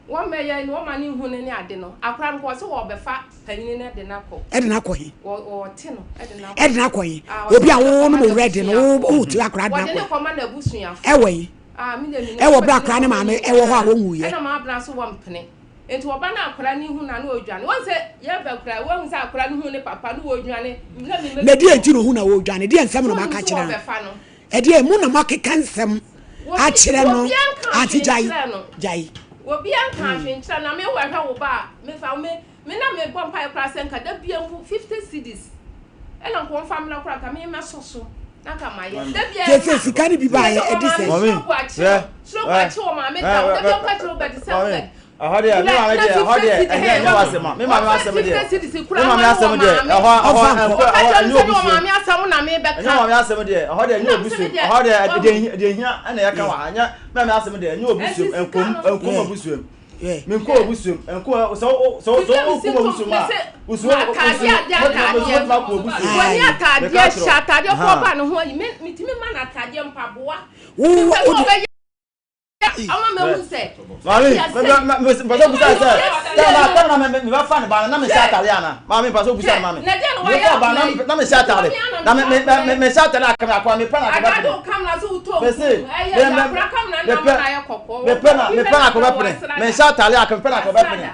wɔmmɛyɛ no wɔma no nhu no ne ade no akora no wɔse wɔbɛfa panyini no de no akɔ. Ɛde no akɔ he? Wɔte no ɛde no akɔ. Ɛde no akɔ he? Ah, wɔse Obi a wɔde wo no no kɔma mo werɛ de no n'abusuafoɔ. wo wo te akora de no Wɔde akɔ no he? kɔma n'abusuafoɔ. Ɛwɔ he? Ah, me deɛ menim Ɛwɔ sɛ berɛ wɔde akora no ne kɔma maame ne ɛwɔ hɔ a nyinaa. wɔnwuiɛ. Ɛna m'abena so wɔmpene. Nti wɔba na akora no hu no a na ɔdwane. Wɔn sɛ yɛba koraa wɔhu sɛ akora no hu ne papa no wɔdwane. Na me Na ɛdeɛ nti na ɔhu na ɔredwane? Ɛdeɛ nsɛm na Sɛ ɔnim moaka sɛ akyerɛ no? wɔbɛfa no. Ɛdeɛ mo na moakeka nsɛm akyerɛ no? Obiara nka Ante hwee gyae, nkyerɛ no. gyae. Obiara nka hwee nkyerɛ no. Na me wɔhwɛ wo ba a, mefa me me na mebɔ mpaeɛ koraa sɛ nka da bia mpo 50 cedis ɛna nka wɔmfa mmra koraa nka me mɛsɔ so na nka mayɛ. Da bia Sɛ sɛ sika no bi baeɛ ɛde sɛ. Mami, hwɛ, stroke akye wɔ maame da. Da bia woka kyerɛ wo bɛde sɛ wo bɛde. Ɛhɔ deɛ me maame deɛ ɛhɔ deɛ ɛnyɛ ɛnyɛ w'asɛm a me maame asɛm deɛ me maame asɛm deɛ ɛhɔ ɛhɔ ɛnkɔ ɛhɔ ɛnyɛ obi suom ɛnyɛ maame asɛm deɛ ɛhɔ deɛ ɛnyɛ obi suom ɛhɔ deɛ deɛ deɛ hia ɛna yɛka wɔ ha ɛnyɛ maame asɛm deɛ ɛnyɛ obi suom ɛnkom ɛnkom obi suom menkɔ obi suom ɛnkɔ sɛ wo sɛ wo sɛ wo kum obi suom a wosuo wosuo wotuma wotuma kɔ obi suom wɔne ataadeɛ hyɛ ataadeɛ kɔ ɔba ne ho ayi metumi ma no ataadeɛ mpaboa wo wo Maame, mpasɛ busa sɛ, tɛm na tɛm na me bɛ fa ne ba no na me hyɛ atare ana? Maame mpasɛ busa ne maame. Me fa ba na na me hyɛ atare. Na me me me me hyɛ atare akame akwa me pɛ na akɔbɛ pene. Me se me me me pɛ me pɛ na me pɛ na akɔbɛ pene. Me hyɛ atare akame pɛ na akɔbɛ pene.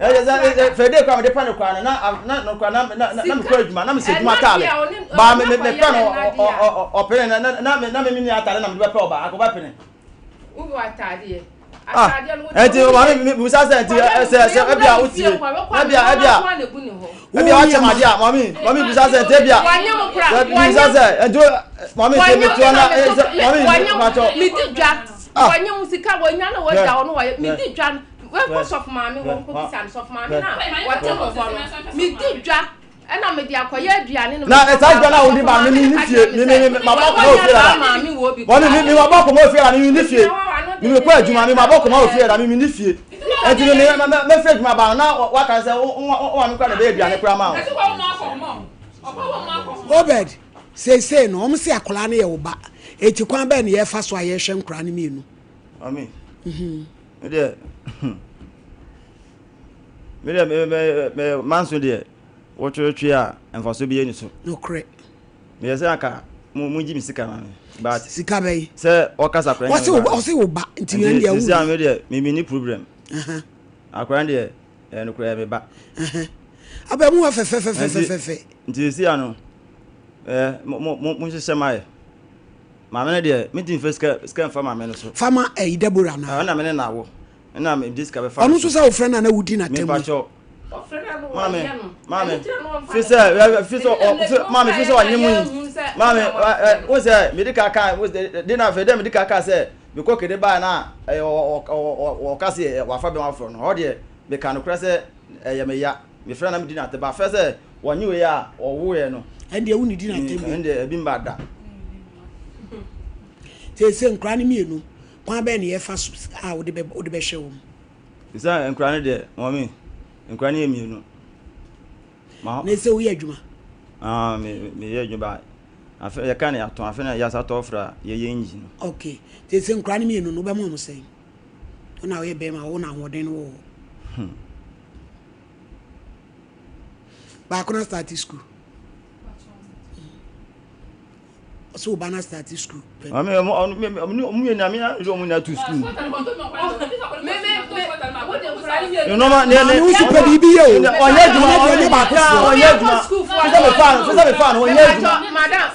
Ɛyɛ sɛ ɛyɛ fɛde kura mede pɛ no kura no na na no kura na na na mekɔ adwuma na mesɛ adwuma ataale baa me me pɛ no ɔpene na na na me na me me ataale na mede bɛpɛ ɔbaa akɔba pene. Wowɔ ataadeɛ. Ah, ɛnti maame mi busa sɛ ɛnti sɛ sɛ ɛbi a wotie ɛbi a ɛbi a ɛbi a wakyɛ ma adeɛ a maame maame busa sɛ ɛnti ɛbi a busa sɛ ɛnti maame sɛ mi tuo na ɛsɛ maame mi patɔ. Mi di dwa wɔnyɛ mu sika wɔnya na wɔgya wɔn wɔyɛ mi di dwa Wɔnkɔ sɔfo maame hɔ nkɔbisa no sɔfo maame no a wɔte mo hɔ no medi dwa ɛna mede akɔyɛ aduane no na ɛtaa dwa no a wode ba no me ne fie me me me mabɔ kɔma ofie dada wɔne me me mabɔ kɔma ofie dada me ne fie me me kɔ adwuma me mabɔ kɔma ofie dada me me ne fie ɛnti me me me fɛ adwuma ba no na waka sɛ wo wo maame kora na ɛbɛyɛ aduane kora ma wo Obed seesei no wɔn se akwadaa no yɛ wo ba eti kwan bɛn na yɛfa so a yɛhwɛ nkwadaa no mmienu. Mami. Me deɛ me deɛ me me me manso deɛ wotwetwe a mfaso bi ani so. Nokorɛ. Meyɛ sɛ anka mo mo gye me sika ma me but. Sika bɛyi. Sɛ ɔkasa akora nyɛ me ba. Ɔse wo ba nti yɛn deɛ wo. Nti sisi a me deɛ me me ni problem. Akora deɛ ɛyɛ nokorɛ ɛyɛ me ba. Abɛ mu wa fɛfɛfɛfɛfɛfɛ. Nti sisi ano ɛɛ mo mo mo nhyehyɛ ma yɛ. Maame no deɛ, mentumi mfa sika sika mfa maame no so. Fa ma ɛyi Deborah na. Ɛna me ne na awo. Ɛna me de sika bɛfa. Ɔno nso sɛ wofrɛ no a na wodi n'atam. Mepa kyɛw. Maame, maame, fi sɛ, fi sɛ, ɔ, maame fi sɛ ɔnye mu yi. Maame, ɛ, wo sɛ mede ka ka, wo sɛ, de na afei dɛ mede ka ka sɛ mekɔ kede baa na ɛyɛ ɔ ɔ ɔ ɔka sɛ wafa bɛma foforɔ no. Hɔ deɛ meka nokorɛ sɛ ɛyɛ me ya. Mefrɛ na medi n'atɛm. Ba afɛ sɛ wɔnye wei a ɔwoeɛ no. Ɛndeɛ wonnidi n'atɛm bio. Ɛndeɛ ebi mma da. Seesei nkwadaa no mmienu, kwan bɛn na yɛfa so a wode bɛ wode bɛhwɛ wɔn? Sɛ nkwadaa no deɛ, mɔmi, nkwadaa no yɛ mmienu. Ma Na ɛsɛ woyɛ adwuma? Ah, me meyɛ adwuma ba. Afei yɛka ne yɛatɔn, afei na yɛasa tɔ fra yɛyɛ engine no. Okay. Seesei nkwadaa no mmienu no, wobɛma wɔn sɛn? Wo na woyɛ bɛrima, wo na ahoɔden no wɔ hɔ. Hmm. Baako na start school. Ɔsɛ wo ba na start school. Ɔmo ɔmo ɔmo yɛ nyame na ɔmo nyinaa to school. Me me me. Nneɛma ne ne. Maame wo si pɛ biribi yɛ o. Ɔnyɛ adwuma Ɔnyɛ deɛ ɔnyɛ baako soɔ. Ɔnyɛ adwuma. Fisɛ mi fa no fisɛ mi fa no ɔnyɛ adwuma.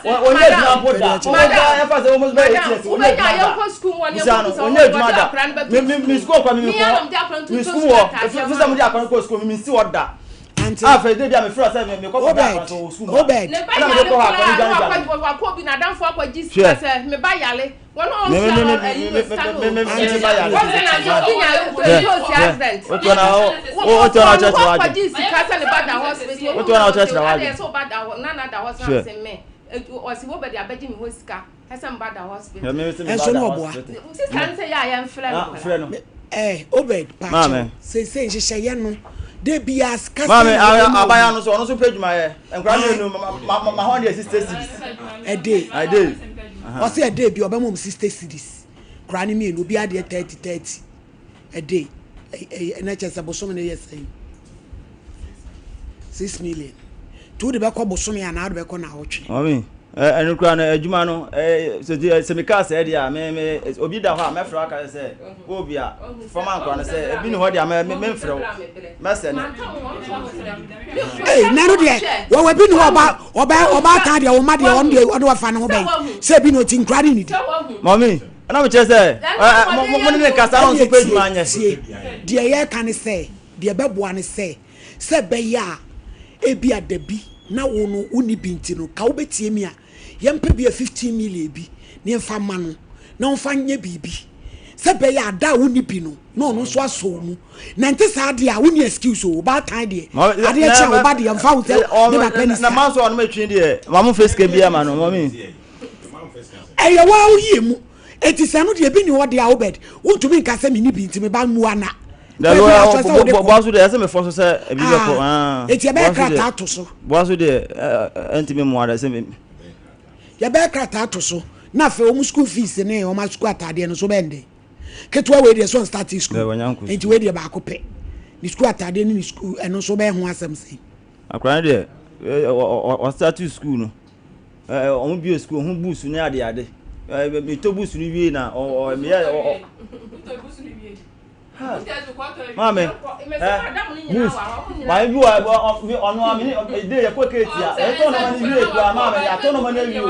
Ɔnyɛ adwuma mpo da. Ɔnyɛ ɛfa sɛ ɔmo bɛ yɛ tiɛ ɔnyɛ adwuma da. Bisa no ɔnyɛ adwuma da. Mi mi mi sukuu kɔ mi mi kɔ mi sukuu wɔ fisɛ mi di akɔni kɔ sukuu mi mi si wɔ da. Afei de bi a mi fura sɛ mi kɔ kɔ da akɔni so wɔ sukuu mu. Obed. Ɛna mi de kɔ hɔ akɔni dwani dwani. Hwɛ. Ɛnso na ɔboa. Eh, Obed, pakyɛw, seesei nhyehyɛeɛ no, da biara sika sɛn Maame, na wode ma abaya wɔn? no so, ɔno nso pɛ adwuma yɛ. Nkwadaa mmienu, ma ma ma hɔn deɛ 60 cedis. Ɛde. Ɛde. Ɔsɛ ɛde bi ɔbɛma wɔn 60 cedis. Koraa ne mmienu, obiara deɛ 30 30. Ɛde. Ɛna kyɛ sɛ bosome no yɛ sɛn? 6 million. Nti wode bɛkɔ bosome anaa wode bɛkɔ naawɔtwe? Mami, ɛno koraa no adwuma no sɛ sɛ meka sɛ deɛ a me me obi da hɔ a mɛfrɛ aka sɛ obi a fama nkora no sɛ ebi ne hɔ deɛ a memfrɛ wo mɛsɛ ne. Ee na no deɛ wɔwɔ bi ne hɔ ɔba ɔba ɔba atan deɛ wɔn ma deɛ ɔno deɛ ɔde wɔfa ne ho bɛn sɛ ebi na ɔti nkora ne ne di. Mami, ɛna mekyerɛ sɛ mo ne ne kasa no nso pɛ adwuma anyɛ. Tie deɛ yɛreka ne sɛ deɛ ɛbɛboa ne sɛ Sɛ ɛbɛyɛ a ebia da bi na wo no wonni bi nti no, ka wobɛtie me a, yɛmpɛ bi a 15 million bi na yɛmfa mma no na ɔmfa nyɛ biribi. Sɛ ɛbɛyɛ a da a wonni bi no, na ɔno nso asɔ wo mu. Na ɛnte saa deɛ a, wonni excuse o, ɔbaatan deɛ, adeɛ kye a wo ba deɛ, mfa wo sɛ ne papa ni Na sika. ma nso ɔno metwe deɛ, ma mo mfa sika biara ma no, mɔmi. Ɛyɛ wo ara wo yie mu. Enti sɛ ɛno deɛ ebi nni hɔ deɛ a, Obed, wontumi nka sɛ menni bi nti me ba mmua na. Dabi Baabi a akyerɛ sɛ wode kɔ. boa so deɛ ɛsɛ mefɔ so sɛ ebi bɛkɔ. Ah, eti ɛbɛyɛ krataa to so. Boa so deɛ ɛntumi mmoa dɛ sɛ me. Yɛbɛyɛ krataa to so na afei wɔn school fees ne wɔn sukuu ataadeɛ no so bɛyɛ ndɛ. Ketewa wei deɛ so ɔnstarte school. Nti wei deɛ baako pɛ. Ne sukuu ataadeɛ ne ne sukuu ɛno nso bɛyɛ ho asɛm sɛn. Akwadaa no deɛ ɔstarte school no wɔn bue school ho books ne ade ade. Metɔ books no wie na ɔ meyɛ ɔ. Maame, ɛ bus, maame bi wɔ ɔ ɔno a mene de yɛ kɔ keeti a yɛtɔ nneɛma no wie kura maame yɛatɔ nneɛma no awie o.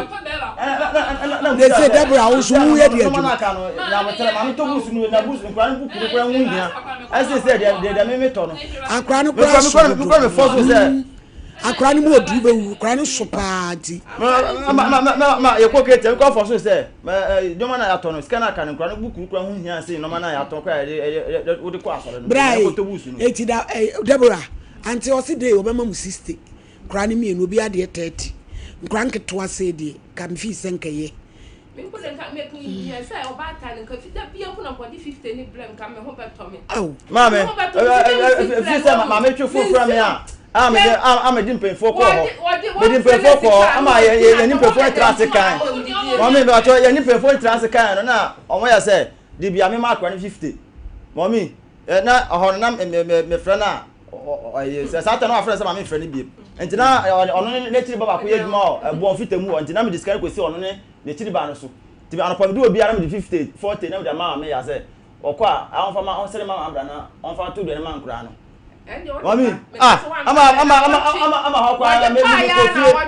Ɛna na They say Deborah wo nso wo yɛ deɛ nneɛma no adwuma. aka no nyabotrɛ maame tɔ bus no na bus nkura no buku no kura ho hia ɛsɛ sɛ deɛ deɛ deɛ meme tɔ no. Akora no kora so dodo. Mekura me fɔ so sɛ. Akora no mu oduru bɛwu akora no so paa nti. Ma ma ma ma yɛkɔ keeti a mekura fɔ so sɛ. Nneɛma no a yɛatɔ no, sika no aka no, nkura no buku kura ho hia sen nneɛma no a yɛatɔ kora yɛde wode kɔ asɔre no. Bra Yɛkɔtɔ busu no. Eti da Deborah, ante ɔse dei ɔbɛma mo 60, nkura no mmienu, obi adeɛ 30. Nkura nketewa sei deɛ, ka me fii sɛ nkɛyɛ. Me mpo de nka me yɛ sɛ ɔbaatan no nka fi da bia mpo na nkɔgye 50 ne brɛ nka me ho bɛtɔ me. Aw. Maame, ɛfiri sɛ maame twe fo frɛ me a, a mede a mede mpanyinfoɔ kɔɔ hɔ mede mpanyinfoɔ kɔɔ hɔ ama yɛ yɛ yɛne mpanyinfoɔ tra ase kan mɔmi bàtɔ yɛne mpanyinfoɔ tra ase kan no na wɔn yɛ sɛ de bia mema akora no 50 mɔmi na ɔhɔ no na me me me frɛ no a ɔyɛ sɛ saa tɛ no wafrɛ sɛ maame mfrɛ no biem nti na ɔno ne n'akyiri ba baako yɛ adwuma wɔ ɛboɔn fita mu hɔ nti na mede sika no kɔsi ɔno ne n'akyiri ba no so nti anɔpa mede obiara mede 50 40 na mede ama maame yɛ sɛ ɔkɔ a ɔmfa ma ɔnsɛne ma maame bra na ɔmfa to aduane ma nkoraa no Mami, ah, ama ama ama ama ama hɔ koraa me me kɔ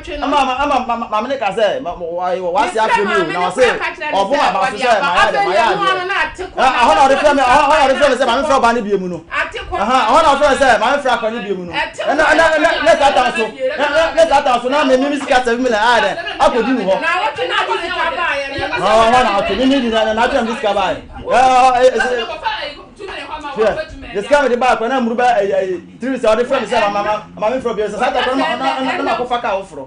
fie. Ama ama ama maame ne ka sɛ wase afrɛ mi o na ɔse ɔbɔ ma ba so sɛ ma yɛ ma yɛ adeɛ. Ɛhɔ na ɔde frɛ mi ɛhɔ na ɔde frɛ mi sɛ maame frɛ ɔbaa ne bie mu no. Ɛhɔ na ɔfrɛ mi sɛ maame frɛ akɔ ne bie mu no. Ɛna ɛna ɛna ne saa tan so ne saa tan so na mi mi sika 7 million ayɛ dɛ akɔdi wɔ hɔ. Ɛhɔ na ɔtwe mi mi di na na atwe mi sika baa yɛ. Hwɛ, ne sika mede baa kora na mmuru bɛ ɛyi ɛyi tiri sɛ ɔde frɛ me sɛ ma ma ma me frɛ bi sɛ saa ta kora na na na makɔfa kaa foforɔ.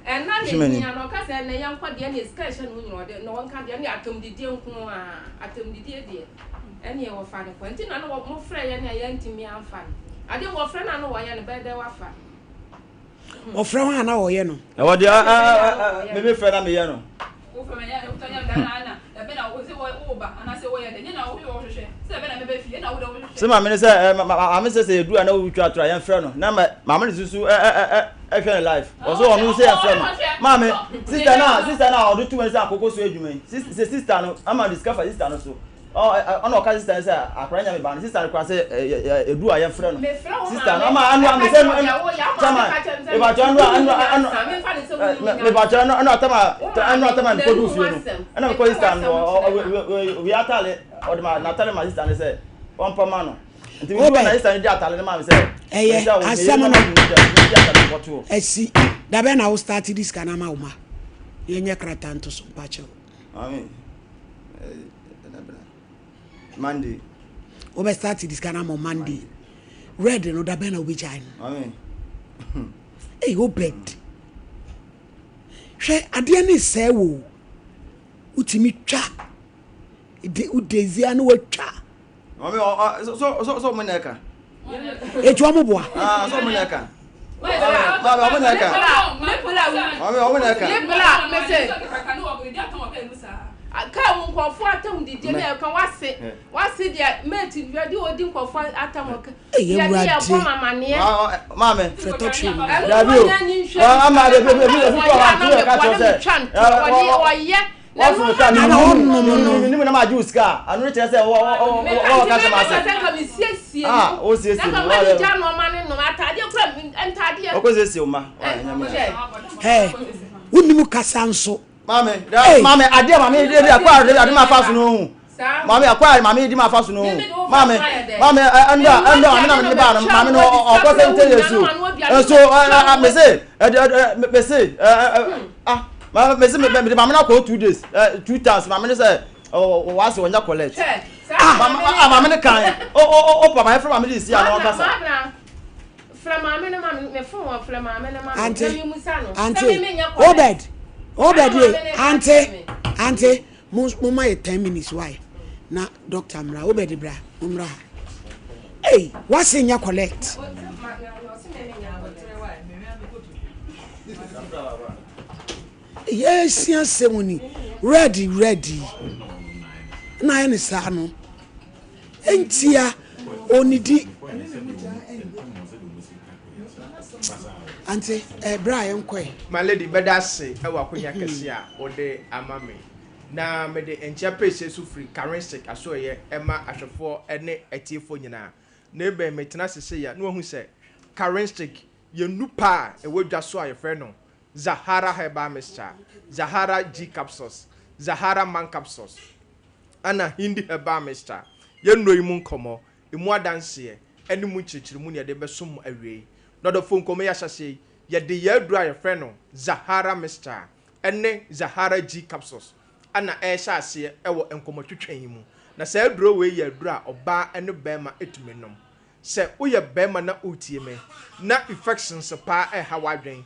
Ɛna ne hia na ɔka sɛ ɛnɛ yɛnkɔ deɛ ne sika ɛhyɛ no nyina ɔde na ɔnka deɛ ne atɛmdidie nko a atɛmdidie deɛ ɛne wɔfa no kɔ nti na no mofrɛ yɛ ne a yɛntumi amfa no adeɛ wɔfrɛ no a no wɔyɛ no bɛyɛ dɛ wafa Ɔfrɛ hwan a na ɔyɛ no? Ɛwɔ deɛ me me frɛ na meyɛ no. Sɛ maame no sɛ maame sɛ sɛ yɛduru a na wotwa atora yɛmfrɛ no na maame no susu ɛhwɛ ne life ɔso ɔno sɛ yɛmfrɛ no maame sista no a sista no a ɔde tu sɛ akoko so adwuma yi sɛ sista no ama de sika fa sista no so. Ɔna ɔka sista no sɛ akora nya me ba no sista no kora sɛ edu a yɛfrɛ no sista no ama anu a mesɛ tama mebakyɛ anu anu anu mebakyɛ anu anu atama anu atama mekɔ du fie no ɛna mekɔ sista no wi atale ɔde ma n'atale ma sista no sɛ ɔmpa ma no nti mi du na sista no di atale no ma mi sɛ ɛyɛ asɛm no ɛsi dabɛ na wo start di sika na ma wo ma yɛnyɛ krataa nto so mpakyɛw. Maame, Monday. Wobɛ start di sika na mo Monday. Red no da bɛn na wobɛgyae no? Maame. Ei, Obed. Hwɛ, adeɛ ne sɛe wo. Wotumi twa. De wodezia ne watwa. Maame, ɔ so so so mo na ɛka. Etu ɔmo boa. Ah, so ɔmo na ɛka. Maame, ɔmo na ɛka. Maame, ɔmo na ɛka. Kaa mu nkɔfoɔ atam didie ne ɛka wase wase deɛ mate deɛ ɔdi nkɔfoɔ atam ɔka deɛ de yɛ bɔ mamaneɛ. Maame. Fɛtɔ twi mu. Dabi o. Ama ebi ebi ebi kɔ ha tu ɛka kyerɛ sɛ. Ɔyɛ Wɔforo ka Ana ɔnom no. Menim na magye wo sika a, ano no kyerɛ sɛ wɔka sɛ mase. Ah, wosiesie mu. Wokɔsiesie wo ma. Hey, wonim kasa nso. Maame, maame, adeɛ maame de akɔ a ade ma fa so no ho. Maame akɔ a maame di ma fa so no ho. Maame, maame ɛnda ɛnda maame na mede ba no maame no ɔkɔ sɛ nte yesu. Nso mese mese ah maame mese mede maame no akɔ 2 days 2 times maame no sɛ wase wɔnya collect. Ah maame no kan o o o pa maame frɛ maame de si ano ɔkasa. Frɛ maame no ma me me phone wɔ frɛ maame no ma me Ante, na me musa no. ante, Obed, Obed ye, ante, ante, mo mo ma yɛ 10 minutes why na doctor mmra, Obed bra, mo mmra ha. Ei, wase nyɛ collect. Yɛsi asɛm ni, ready ready. Na ayɛ ne saa no. Ntia onidi. Ante, eh, bra yɛnkɔ ɛ. My lady, mɛda ase wɔ akonya kɛse a wode ama me. Na mede nkyia pɛsie so firi Karinsik asoɛeɛ ma ahwɛfoɔ ne atiefoɔ nyinaa. Na ebɛn metena ase sei a na wahu sɛ Karinsik yɛ nnupa a ɛwɔ dwa so a yɛfrɛ no Zahara Herbal Mixture, Zahara G Capsules, Zahara Man Capsules, ɛna Hindi Herbal Mixture. Yɛn nnuro yi mu nkɔmmɔ, emu adanseɛ, ne mu nkyerɛkyerɛmu na yɛde rebɛsom mo awiei. Nɔdɔfoɔ nkɔmmɔ yi ahyɛaseɛ yi, yɛde yɛn aduro a yɛfrɛ no Zahara Mixture ne Zahara G Capsules na ɛrehyɛ aseɛ wɔ nkɔmmɔtwetwe yi mu. Na saa aduro wei yɛ aduro a ɔbaa ne barima tumi nom. Sɛ woyɛ barima na woretie me, na infections paa reha w'adwene,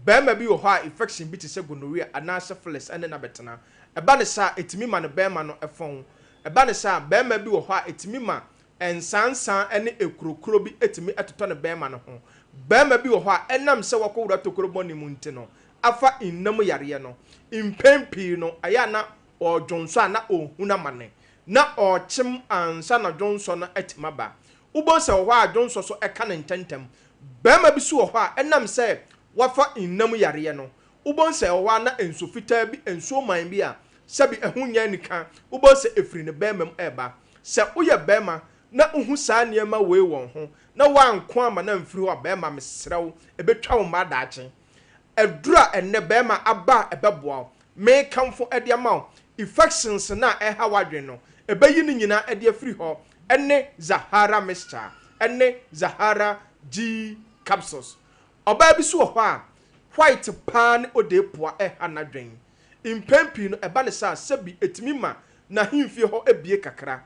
Barima bi wɔ hɔ a infection bi te sɛ gonorrhea anaa syphilis ne no abɛtena. Ɛba no saa a, ɛtumi ma ne barima no fɔn. Ɛba no saa a, barima bi wɔ hɔ a ɛtumi ma nsaansaa ne akurokuro bi tumi totɔ ne barima no ho. Barima bi wɔ hɔ a, ɛnam sɛ wakɔwura tokuro bɔne mu nti no, afa nna mu yareɛ no. Mpɛn pii no, ɛyɛ a na ɔredwonsɔ a na ɔrehunu amane. Na ɔrekyem ansa na dwonsɔ no atumi aba. Wobɛhu sɛ wɔ hɔ a dwonsɔ so ka no ntɛmntɛm. Barima bi nso wɔ hɔ a, ɛnam sɛ wafa nna mu yareɛ no, wobɛhu sɛ ɛwɔ hɔ a na nsuo fitaa bi, nsuo man bi a sɛbi ɛho nyɛ anika, wobɛhu sɛ ɛfiri ne barima mu reba. Sɛ woyɛ barima na wohu saa nneɛma wei wɔ wo ho na woanko amma no amfiri hɔ a, barima mesrɛ wo, ɛbɛtwa wo mma daakye. Aduru a ɛnnɛ barima aba a ɛbɛboa wo, mekamfo de ama wo, infections no a ɛreha w'adwene no, ɛbɛyi ne nyinaa de afiri hɔ, ne Zahara mixture ne Zahara G capsules. Ɔbaa bi nso wɔ hɔ a, white paa ne odeepoa reha n'adwene. Mpɛn pii no, ɛba no saa a, sɛbi ɛtumi ma n'ahemfie hɔ bue kakra.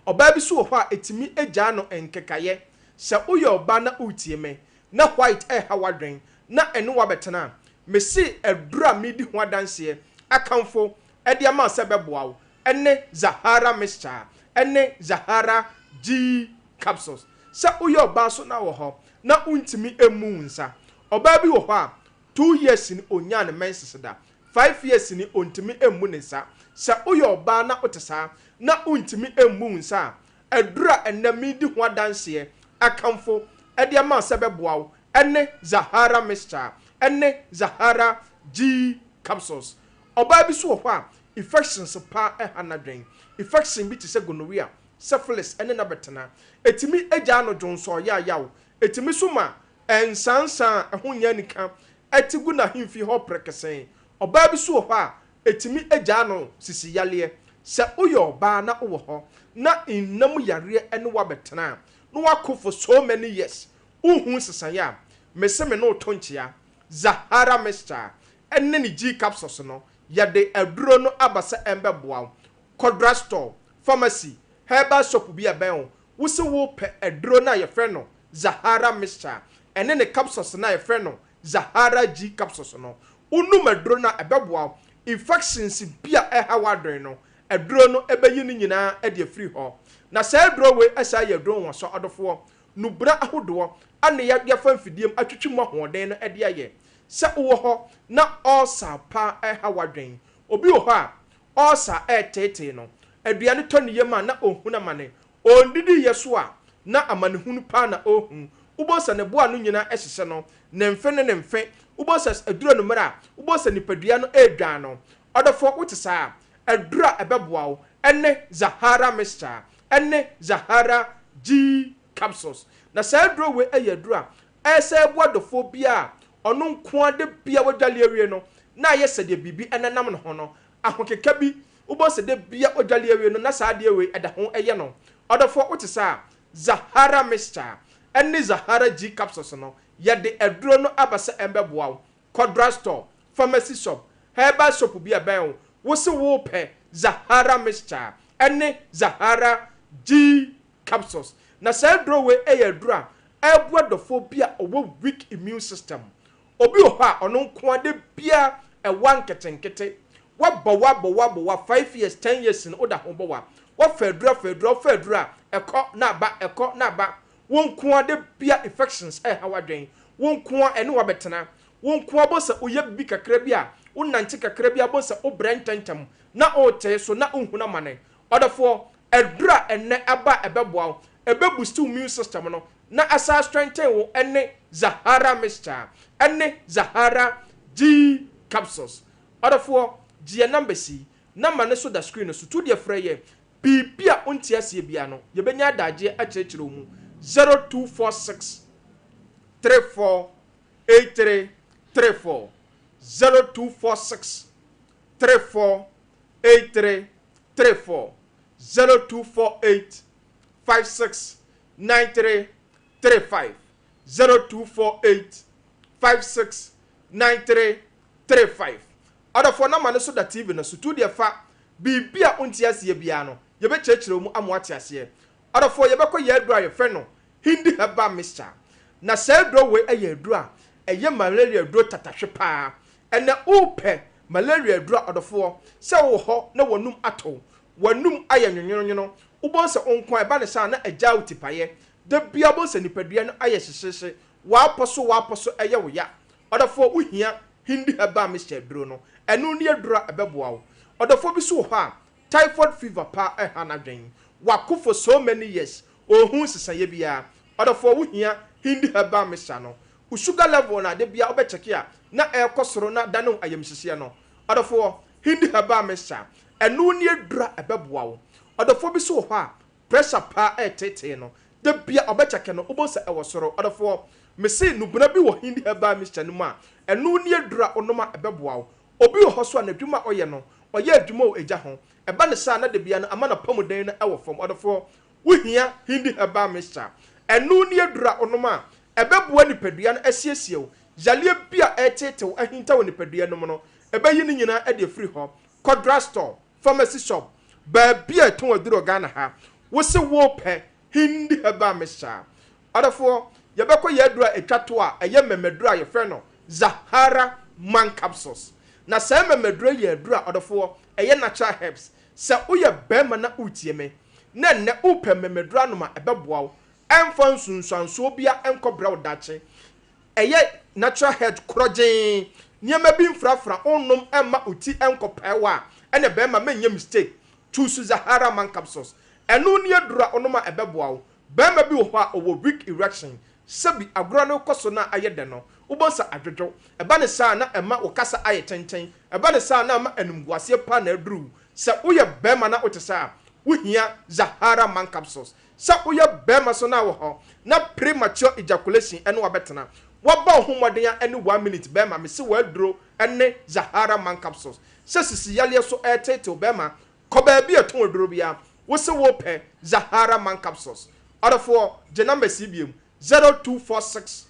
Ɔbaa bi nso wɔ hɔ a, ɛtumi gyaa no nkekaeɛ. Sɛ woyɛ ɔbaa na woretie me, na white reha w'adwene, na ɛne wo abɛtena a, mese aduru a meredi ho adanseɛ akamfo de ama wo sɛ ɛbɛboa wo ne Zahara mixture ne Zahara G capsules. Sɛ woyɛ ɔbaa so na wɔ hɔ na wontumi mmu wo nsa. Ɔbaa bi wɔ hɔ a, two years ni ɔnyaa ne menses da, five years ni ɔntumi mmu ne nsa. Sɛ woyɛ ɔbaa na wote saa na wontumi mmu wo nsa a, aduru a ɛnnɛ meredi ho adanseɛ akamfo de ama wo sɛ ɛbɛboa wo ne Zahara mixture ne Zahara G capsules. Ɔbaa bi nso wɔ hɔ a, Infections paa ɛha n'adwen. Infection bi te sɛ gonorrhea, syphilis ɛne no abɛtena. Ɛtumi gyaa no dwonsɔɔ yaayaw. Ɛtumi nso ma nsaansaa a ɛho nyɛ anika te gu n'ahemfie hɔ prɛkɛsɛn. Ɔbaa bi nso wɔ hɔ a, ɛtumi gyaa no sisi yareɛ. Sɛ woyɛ ɔbaa na wowɔ hɔ na nna mu yareɛ ne wo abɛtena a, na woako for so many years, wonhu nsesaeɛ a, mese me ne wo to nkyea. Zahara Mixture ne ne G capsules no, yɛde aduro no aba sɛ ɛmbɛboa wo. Kɔ drugstore, pharmacy, herbal shop bi a ɛbɛn wo, wose wopɛ aduro no a yɛfrɛ no Zahara Mixture ɛne ne capsules no a yɛfrɛ no Zahara G capsules no. Wonom aduro no a ɛbɛboa wo. Infections bi a ɛha w'adwene no, aduro no bɛyi ne nyinaa de afiri hɔ. Na saa aduro wei san yɛ aduro nwonwaso adɔfoɔ. Nnubena ahodoɔ a na yɛde afa mfidie mu atwitwi mu ahoɔden no de ayɛ. Sɛ wowɔ hɔ na ulcer paa reha w'adwene. Obi wɔ hɔ a, ulcer reteetee no. Aduane tɔ ne yam a na ɔhunu amane. Ɔndidiiɛ so a, na amanehunu paa na ɔrehu. Wobɛhu sɛ ne bo ano nyinaa hyehyɛ no, ne mfe ne ne mfe. Wobɛhu sɛ ɛduru anwummerɛ a, wobɛhu sɛ nipadua no redwan no. Ɔdɔfoɔ, wote saa a, aduru a ɛbɛboa wo ne Zahara Mixture ne Zahara G Capsules. Na saa aduro wei yɛ aduro a ɛsɛ boa dɔfoɔ biara a ɔno nko ara da biara wadwale awie no na ayɛ sɛ deɛ biribi nenam ne ho no, ahokeka bi, wobɛhu sɛ da biara wadwale awie no na saa adeɛ wei ɛda ho yɛ no. Ɔdɔfoɔ, wote saa a, Zahara Mixture ne Zahara G Capsules no, yɛde aduro no aba sɛ ɛmbɛboa wo. Kɔ drugstore, pharmacy shop, herbal shop bi a ɛbɛn wo, wo se worepɛ Zahara Mixture ne Zahara G Capsules. Na saa aduro wei yɛ aduro a ɛboa dɔfoɔ bi a ɔwɔ weak immune system. Obi wɔ hɔ a ɔno nko ara da biara ɛwa nketenkete. Wabɔ wa bɔ wa bɔ wa 5 years, 10 years no woda ho bɔ wa. Wafa aduro afa aduro afa aduro a ɛkɔ na aba ɛkɔ na aba. Wo nko ara da biara infections ɛreha w'adwene. Wo nko ara ɛne wo abɛtena. Wo nko ara bohu sɛ woyɛ biribi kakra bi a, wonante kakra bi a bohu sɛ wobrɛ ntɛmntɛm na woretee so na wonhunu amane. Ɔdɔfoɔ, aduru a ɛnnɛ aba a ɛbɛboa wo, ɛbɛ boost wo immune system no na asan astrengthen wo ne Zahara mixture ne Zahara G capsules. Ɔdɔfoɔ, gye yɛn numbers yi na ma no so da screen no so. Tu deɛ frɛ yɛn. Biribi a wonte aseɛ biara no, yɛbɛnya adagyeɛ akyerɛkyerɛ wo mu. 0246 34 8334 0246 34 8334 0248 56 93 35 0248 56 93 35 Ɔdɔfoɔ nɔma no so da TV no so tu deɛ fa biribi a wonte aseɛ biara no yɛbɛkyerɛkyerɛ wo mu ama woate aseɛ. Ɔdɔfoɔ yɛbɛkɔ yɛn aduro a yɛfrɛ no Hindi herbal mixture. Na saa aduro wei yɛ aduro a ɛyɛ malaria aduro tatahwe paa. Ɛnɛ wopɛ malaria aduro a ɔdɔfoɔ, sɛ wowɔ hɔ na w'anum atɔ wo, w'anum ayɛ nwonwononwono, wobɛhu sɛ wo nko ara ɛba no saa a na agyaa wo tipaeɛ. Da biara wobɛhu sɛ nipadua no ayɛ hyehyeehye, w'apɔ so w'apɔ so ɛyɛ wo ya. Ɔdɔfoɔ wohia Hindi herbal mixture aduro no, ɛno ne aduro a ɛbɛboa wo. Ɔdɔfoɔ bi nso wɔ hɔ a typhoid fever paa ɛha n'adwen. Wako for so many years, Ɔnhu nsesaeɛ biara. Ɔdɔfoɔ wo hia Hindi herbal mixture no. Wo sugar level no a da biara wobɛ check a na ɛrekɔ soro na adane wo ayamhyehyeɛ no. Ɔdɔfoɔ, Hindi herbal mixture, ɛno ne aduro a ɛbɛboa wo. Ɔdɔfoɔ bi nso wɔ hɔ a pressure paa ɛreteetee no. Da biara ɔbɛ check no wobɛhu sɛ ɛwɔ soro. Ɔdɔfoɔ, mese nubena bi wɔ Hindi herbal mixture no mu a ɛno ne aduro a wonom a ɛbɛboa wo. Obi wɔ hɔ nso a n'adwuma a ɔyɛ no, ɔyɛ adwuma wɔ egya ho. Ɛba no saa a na da biara no ama n'apɔmuden no wɔ fam. Ɔdɔfoɔ, Wohia Hindi herbal mixture. Ɛno ne aduru a wonom a, ɛbɛboa nipadua no asiesie wo. Yareɛ bi a ɛreteetee wo ahinta wɔ nipadua no mu no, ɛbɛyi ne nyinaa de afiri hɔ. Kɔ drugstore, pharmacy shop, baabi a yɛtɔn aduru wɔ Ghana ha. Wose worepɛ Hindi herbal mixture. Ɔdɔfoɔ, yɛbɛkɔ yɛn aduru a ɛtwa toɔ a ɛyɛ mmɛmmaduro a yɛfrɛ no Zahara Man Capsules. Na saa mmɛmmaduro yi yɛ aduru a, ɔdɔfoɔ, ɛyɛ natural herbs. Sɛ woyɛ barima na woretie me, na nnɛ worepɛ mmɛmɛduru anom a ɛbɛboa wo, ɛmfa nsunsuansoɔ biara nkɔbrɛ wo daakye. Ɛyɛ natural health korɔgyee, nneɛma bi mfrafra wonnom mma wo ti nkɔpae wo a, ɛna barima menyɛ mistake, choose Zahara Man Capsules. Ɛno ne aduru a wonom a ɛbɛboa wo. Barima bi wɔ hɔ a ɔwɔ weak erection, sɛbi agorɔ no rekɔ so no a ayɛ dɛ no, Wobɛhu sɛ adwodwo. Ɛba no saa a na ɛma wo kasa ayɛ tenten. Ɛba no saa a na ama animguaseɛ pa na aduru wo. Sɛ woyɛ barima na wote saa a, wohia Zahara Man Capsules. Sɛ woyɛ barima so na wɔ hɔ na premature ejaculation ɛne wo abɛtena, woabɔ wo ho mmɔden a ɛne one minute barima, mese w'aduro ne Zahara Man Capsules. Sɛ sisi yareɛ so ɛreteetew barima, kɔ baabi a ɛtɔn aduro biara, wose wopɛ Zahara Man Capsules. Ɔdɔfoɔ, gye numbers yi biom, 0246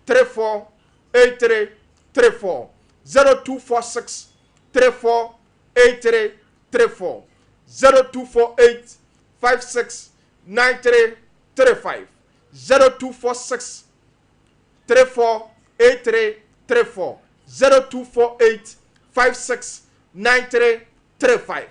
34 83 34, 0246 34 83 34, 0248 56 93 35, 0246 34 83 34, 0248 56 93 35.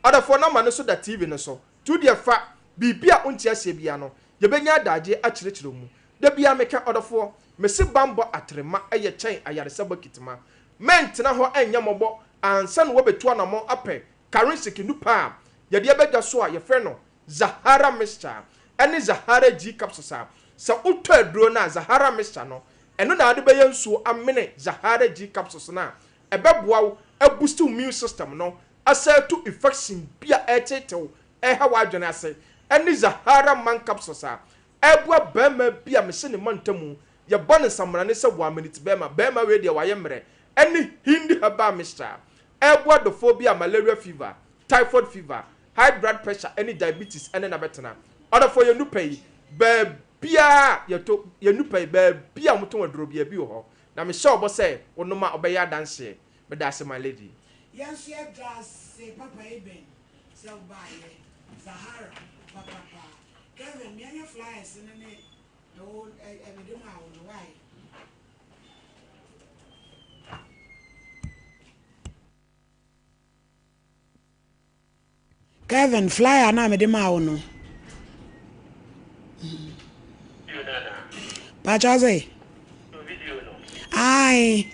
Ɔdɔfoɔ nɔma no so da TV no so. Tu deɛ fa biribi a wonte aseɛ biara no, yɛbɛnya adagyeɛ akyerɛkyerɛ wo mu. Da biara meka, ɔdɔfoɔ, mese banbɔ atrema yɛ kyɛn ayaresa bɔkitima. Mɛntena hɔ nyɛ mmɔbɔ ansa na woabɛtu anammɔn apɛ Karinsiki nupa a yɛde aba dwa so a yɛfrɛ no Zahara Mixture ne Zahara G Capsules a sɛ wotɔ aduro no a Zahara Mixture no, ɛno na wode bɛyɛ nsuo amene Zahara G Capsules no a ɛbɛboa wo abusti wo immune system no asan atu infection bi a ɛreteetew ɛreha w'adwene ase ne Zahara Man Capsules a ɛreboa barima bi a mese ne mantamu yɛbɔ no nsamrane sɛ one-minute barima, barima wei deɛ wayɛ mmerɛ, ne Hindi Herbal Mixture a ɛreboa dɔfoɔ bi a malaria fever, typhoid fever, high blood pressure ne diabetes ne no abɛtena. Ɔdɔfoɔ yɛn nnupa yi, baabiara a yɛtɔ yɛn nnupa yi, baabi a wɔtɔn aduro biara bi wɔ hɔ. Na mehyɛ wo bɔ sɛ wonom a wobɛyɛ adanseɛ. Meda ase my lady. Yɛn nso yɛda ase papa Eben sɛ wobaayɛ Zahara papapa Kevin meɛnyɛ flyers no ne ɛwo ɛ mede maa wo no why. Kevin, flyer no a mede maa wo no. Pakyɛ ɔse? Ae.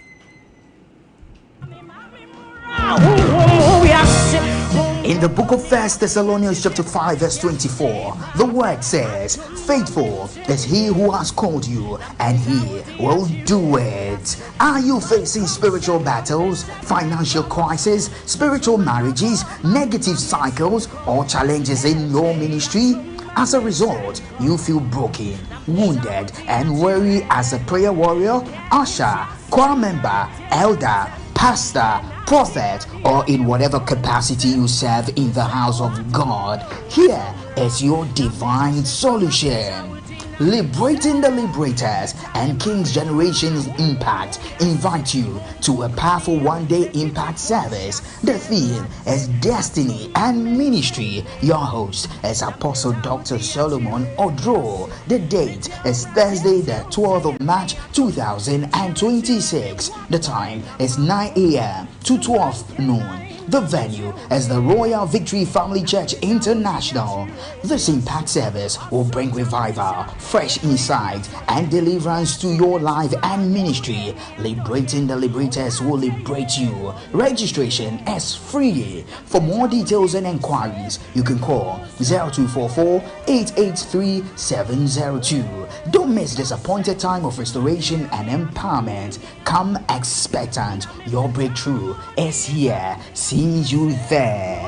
In the book of First Thessalonians chapter 5 verse 24, the word says, Faithful is he who has called you, and he will do it. Are you facing spiritual battles, financial crisis, spiritual marriages, negative cycles, or challenges in your ministry? As a result, you feel broken, wounded, and weary as a prayer warrior, usher, choir member, elder, pastor, prophet, or in whatever capacity you serve in the house of God. Here is your divine solution. Liberating the Liberators and King's Generation's Impact invite you to a powerful one day impact service. The theme is Destiny and Ministry. Your host is Apostle Dr. Solomon Odro. The date is Thursday, the 12th of March 2026. The time is 9 a.m. to 12 noon. The venue is the Royal Victory Family Church International. This impact service will bring revival, fresh insight, and deliverance to your life and ministry. Liberating the Liberators will liberate you. Registration is free. For more details and enquiries, you can call 0244 883 702. Don't miss this appointed time of restoration and empowerment. Come expectant. Your breakthrough is here. See you there.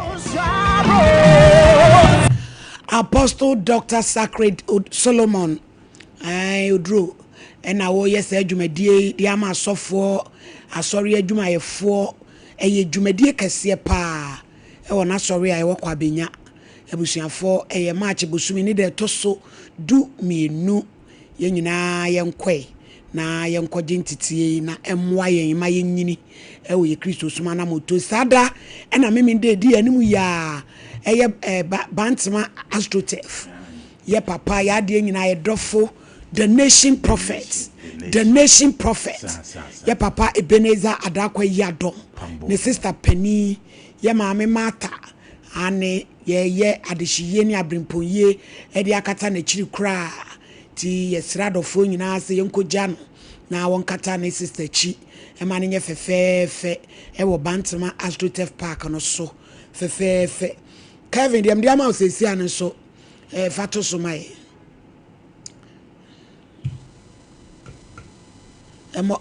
Apostle Doctor Sacred Solomon ae Oduro ɛna wɔyɛ saa dwumadie yi de ama asɔfoɔ, asɔre adwumayɛfoɔ. Ɛyɛ dwumadie kɛseɛ paa ɛwɔ n'asɔre a ɛwɔ Kwabenya. Abusuafoɔ, ɛyɛ March bosome ne da ɛtɔ so du mmienu. Yɛn nyinaa yɛnkɔe na yɛnkɔgye nteteɛ yi na ɛmmoa yɛn ma yɛnyini wɔ yɛn Kristosom anammɔntuo. Saa da na Memenda ɛdi yɛn anim yi a ɛyɛ eh, Bantama Astroturf. Yɛ papa, yɛ adeɛ nyinaa, yɛ dɔfo, the nation prophet, the nation prophet. Yɛ papa Ebenezer Adakwa Yiadom, ne sister panin, yɛ maame Martha, ane Yɛreyɛ adehyeyie ne aberempɔnyie de akata n'akyiri koraa nti yɛsrɛ adɔfoɔ nyinaa sɛ yɛnkɔgya no na wɔnkata ne sister akyi ma no nyɛ fɛfɛɛfɛ wɔ Bantama Astroturf Park no so fɛfɛɛfɛ. Kevin, deɛ mede ama wo seesei ano nso fa to so ma yɛn. Ɛmɔ.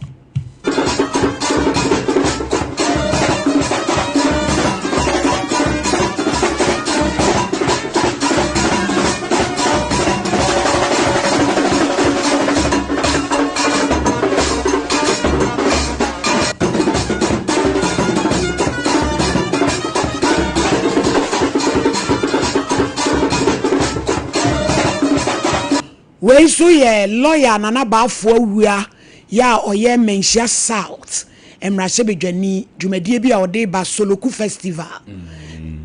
Wei nso yɛ lɔya Nana Bafo Awuah yɛ a ɔyɛ Manhyia South mmarahyɛbadwani dwumadie bi a ɔde reba Soloku Festival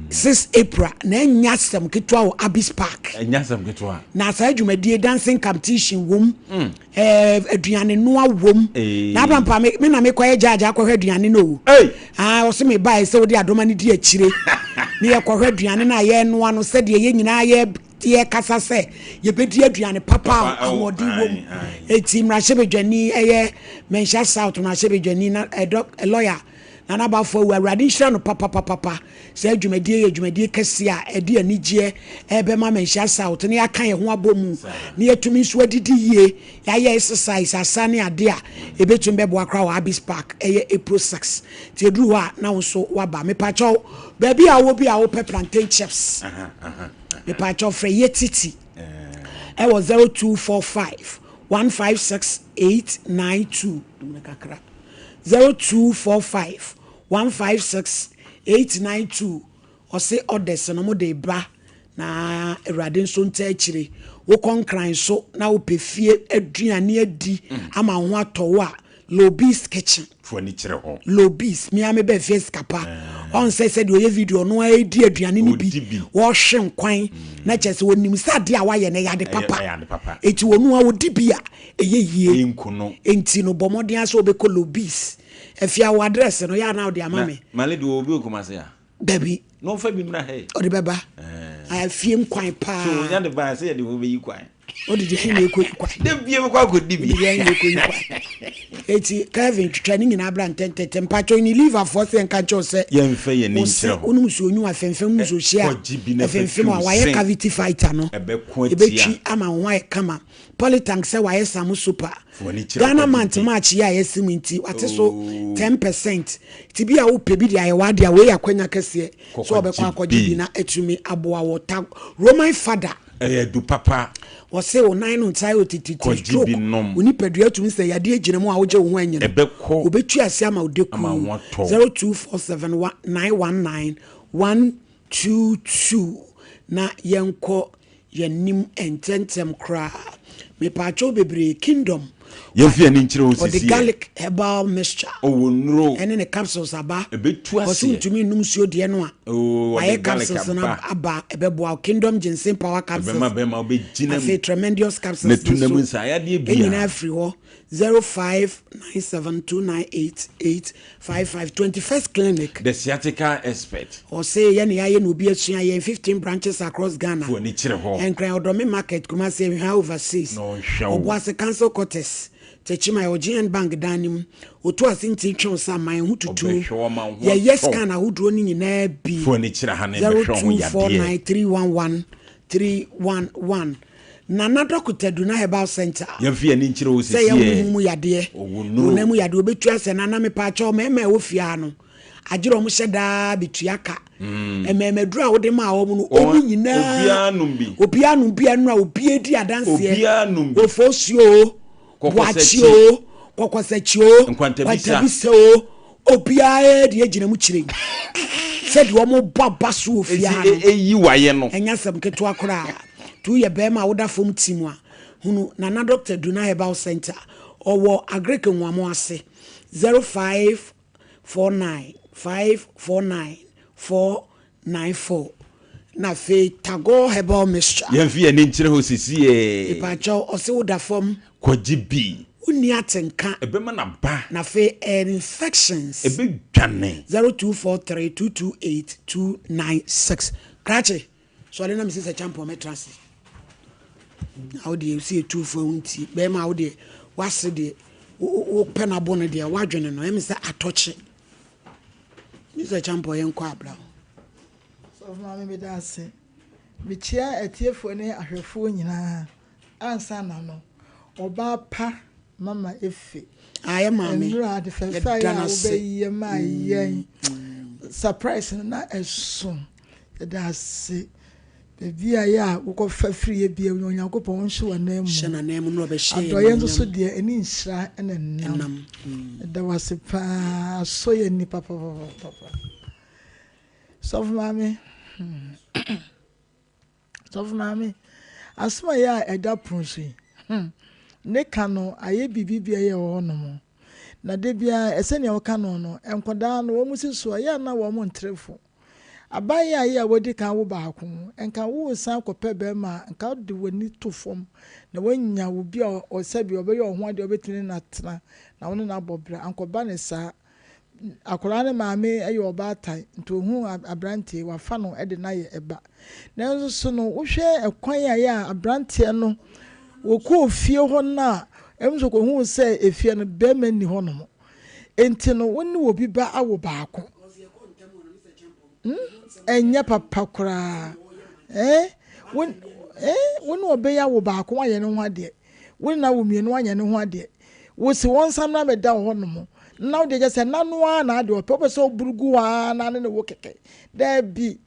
6 April na ɛnyɛ asɛm ketewa wɔ Abbey's Park. Ɛnyɛ asɛm ketewa. Na saa dwumadie dancing competition wom, ɛɛ aduane noa wom. Na abrampa me me na mekɔyɛ judge akɔhwɛ aduane no o. Ah ɔse me bae sɛ wode adoma no di akyire. Ne yɛkɔhwɛ aduane no a yɛnoa no sɛdeɛ yɛn nyinaa yɛ Yɛkasa sɛ yɛbɛdi aduane papa a ahoɔden wɔ mu. Enti mmarahyɛbadwani ɛyɛ Manhyia South mmarahyɛbadwani na ɛdɔ lɔya Nana Bafo Awu Awurade nhyira no papapapapa. Saa dwumadie yɛ dwumadie kɛseɛ a ɛde anigyeɛ ɛbɛma Manhyia South na yɛaka yɛn ho abɔ mu na yɛatumi nso adidi yie, yɛayɛ exercise, asa ne adeɛ a ɛbɛtumi bɛboa koraa wɔ Abbey's Park ɛyɛ April 6. Nti ɛduru hɔ a na wo nso woaba. Mepakyɛw baabi a wowɔ bi a wopɛ plantain chips. Mepaakyɛw frɛ Yetiti ɛwɔ 0245 156 892 Dumne kakra 0245 156 892 Ɔse orders no mo de ba na Awurade nso ntaa akyire. Wokɔ Nkran so na wopɛ fie aduane adi ama wo ho atɔ wo a Lobby's kitchen. Fo ani kyerɛ hɔ. Lobby's me ara me bɛ fie sika pa. Ɔn sɛ sɛdeɛ ɔyɛ video ɔno ara di aduane no bi. Ɔhwe nkwan na kyerɛ sɛ ɔnim sɛ adeɛ a wayɛ no ɛyɛ ade papa. Ɛyɛ ade papa. Enti ɔno ara ɔdi bi a ɛyɛ yie. Ɛnku no. Enti no bɔ mmɔden ara sɛ wobɛkɔ Lobby's. Afia wo address no yɛ a na wode ama me. Na Male deɛ ɔwɔ bi wɔ Kumasi a? Dabi. Na ɔmfa bi mmra ha yi. Ɔde bɛba. Afie nkwan paa. So onya de ba a sɛ yɛde ho bɛyi kwan. Ɔde deɛ na ɛkɔ yi kwan. Da bie bɛkɔ akɔdi bi. Ɔde deɛ na ɛkɔ yi kwan. Eti Kevin twitwa ne nyinaa bra ntɛntɛntɛm. Mpakyɛw ne liverfoɔ sɛ yɛnka nkyɛw sɛ. Yɛmfa yɛn ani nkyerɛ hɔ. Wonom nsuo nwu afɛnfɛm wonom nsuo hyɛ a ɛfɛnfɛm a wayɛ cavity fighter no. Ɛbɛko atia. Ɛbɛtwi ama wo ho ayɛ kama. Polytank sɛ wayɛ Samu super. Ghana month March yi a yɛasi mu nti wate so 10% nti bi a wopɛ bi de ayɛ w'ade a wei yɛ akwanya kɛseɛ sɛ wɔbɛkɔ akɔgye bi na atumi aboa wɔ ta Roman fada. Ɛyɛ adu papa. Wɔse wo nan no ntae otititi stroke wo nipadua tumi sɛ yadeɛ gyina mu a wogye wo ho anyi no wɔbɛtu ase ama wo dekuu 0247 919 122 na yɛnkɔ Yɛnnim ntɛmntɛm koraa. Mepaakyɛw bebree kingdom. Yɛmfa yɛn ani nkyerɛ wo Ɔde sisi ɛ. garlic herbal mixture. Ɔwɔ nnuro. Ɛne ne capsules aba. Ɛbɛtu Ɔse aseɛ. wontumi nnom nsuo deɛ no a. Oo ɔde Wayɛ garlic capsules no aba. aba ɛbɛboa wo. Kingdom ginseng power capsules. Ɛbɛma bɛrima wobɛgyina mu. Afei tremendous capsules Na tu no nam nso. nsa yadeɛ biara. Ɛnyinaa firi hɔ. 0597298855 21st Clinic. The sciatica expert. Ɔse yɛ ne yayɛ na obi asua yɛn 15 branches across Ghana. Fo ani kyerɛ hɔ. Nkran Ɔdɔme Market, Kumasi Ahwihwa Overseas. Na ɔnhwɛ wo. Ɔboase Council Quarters, Techiman ɛwɔ GN Bank dan no mu. Otu ase nti twe wo sa man ho tutu. Ɔbɛhwɛ wo ama wo ho Yɛyɛ atɔ wo. scan ahodoɔ no nyinaa bi. Fo ani kyerɛ ha na ɛbɛhwɛ wo ho yadeɛ. 0249 311 311 Nana Dɔkota Duna Herbal Centre. Yɛmfa yɛn ani nkyerɛ wo Sɛ yɛ sisi ɛ. honhom mu yadeɛ, Ɔwɔ nnuro. honam mu yadeɛ, ɔbɛtu asɛ. Nana mepaakyɛw mmarima a ɛwɔ fie ha no, agyerɛ wɔn hyɛ daa bɛtua ka. Mmarima aduro a wode maa wɔn no, wɔn nyinaa, Obiara nom bi. obiara nom bi a nnora obiara di adanseɛ. Obiara nom bi. Ofosuo o, Kɔkɔsakyi. Boakye o, Kɔkɔsakyi o, Nkwantabisa. Nkwantabisa o, obiara de agyina mu kyerɛ yi. Sɛdeɛ wɔn bɔ aba so wɔ fie ha no. Esi eyi wayɛ no. Ɛnyɛ asɛm ketewa koraa. Nti woyɛ barima a woda fam tim a, hunu Nana Doctor Duna Herbal Centre. Ɔwɔ Agric Nwamo ase. 0549 549 494. Na afei Tagore Herbal Mixture. Yɛmfa yɛn ani nkyerɛ hɔ sesiee. Mepakyɛw, ɔse woda fam. Kɔgye bi. Wonni atenka. Ɛbɛma no aba. Na afei ɛyɛ infections. Ɛbɛdwane. 0243 228 296. Krakye, sɔre na mesi sɛ kyampɔn mɛtra ase. Na wo deɛ wosi etu fo ho nti bɛrima wo deɛ wase deɛ wopɛ no abo no deɛ woadwene no ɛmi sɛ atɔkye. Mi sɛ kyampɔn yɛn kɔ abra o. Sɔfo Maame meda ase. Mekyia atiefoɔ ne ahwɛfoɔ nyinaa. Ansa na no, ɔbaa pa. Mama Efe. Ah, yɛ maame. Nnura ade fɛfɛ a Yɛda yɛ no a ase. wobɛyɛ maa yɛn. Surprise no na ɛso. Yɛda ase. Baabi a yɛ a wokɔfa firi yɛ bia Onyankopɔn nhyɛ w'anan mu. Hyɛ n'anan mu na ɔbɛhyɛ yɛn Adɔeɛ nso so animuonyam. deɛ ɛne nhyira na ɛnam. Ɛnam. Yɛda wo ase paa. Asɔ yɛn ani papapapapa. Sɔfo maame. Hmm. Sɔfo maame, asɛm a ɛyɛ a ɛda pono so yi, hmm, ne ka no ayɛ biribi bi a ɛyɛ wɔ hɔnom. Na da biara, sɛnea woka no no, nkwadaa no, wɔn si so a, ɛyɛ a na wɔn ntrefo. Aban a ɛyɛ a wadi kan wo baako, nka woresan kɔpɛ bɛrima a, nka wode w'ani to fam na woanya obi a sɛbi ɔbɛyɛ wo ho adeɛ a wobɛtumi ne no atena na wo ne no abɔ bra. Ankɔba no saa. Akwadaa no maame yɛ ɔbaatan nti ohuu aberanteɛ yi, wafa no de no ayɛ ɛba. Nanso so no, wohwɛ ɛkwan a ɛyɛ a aberanteɛ no wɔkɔɔ fie hɔ no a, ɛmu nso kɔhuu sɛ efie no bɛrima nni hɔnom. Nti no, wo ne obi ba awo baako. Hmm? Ɛnyɛ papa koraa. Eh? Wo, eh? Wo ne ɔbɛyɛ awo baako, woayɛ ne ho adeɛ. Wo ne no awo mmienu anyɛ ne ho adeɛ. Wo se wɔnsan mmra mmɛda wo hɔ nom. Na wo deɛ kyerɛ sɛ nna no ara na adeɛ ɔpɛ. Wopɛ sɛ woboro gu hɔ ara na ne ne wo kɛkɛ. Daabi.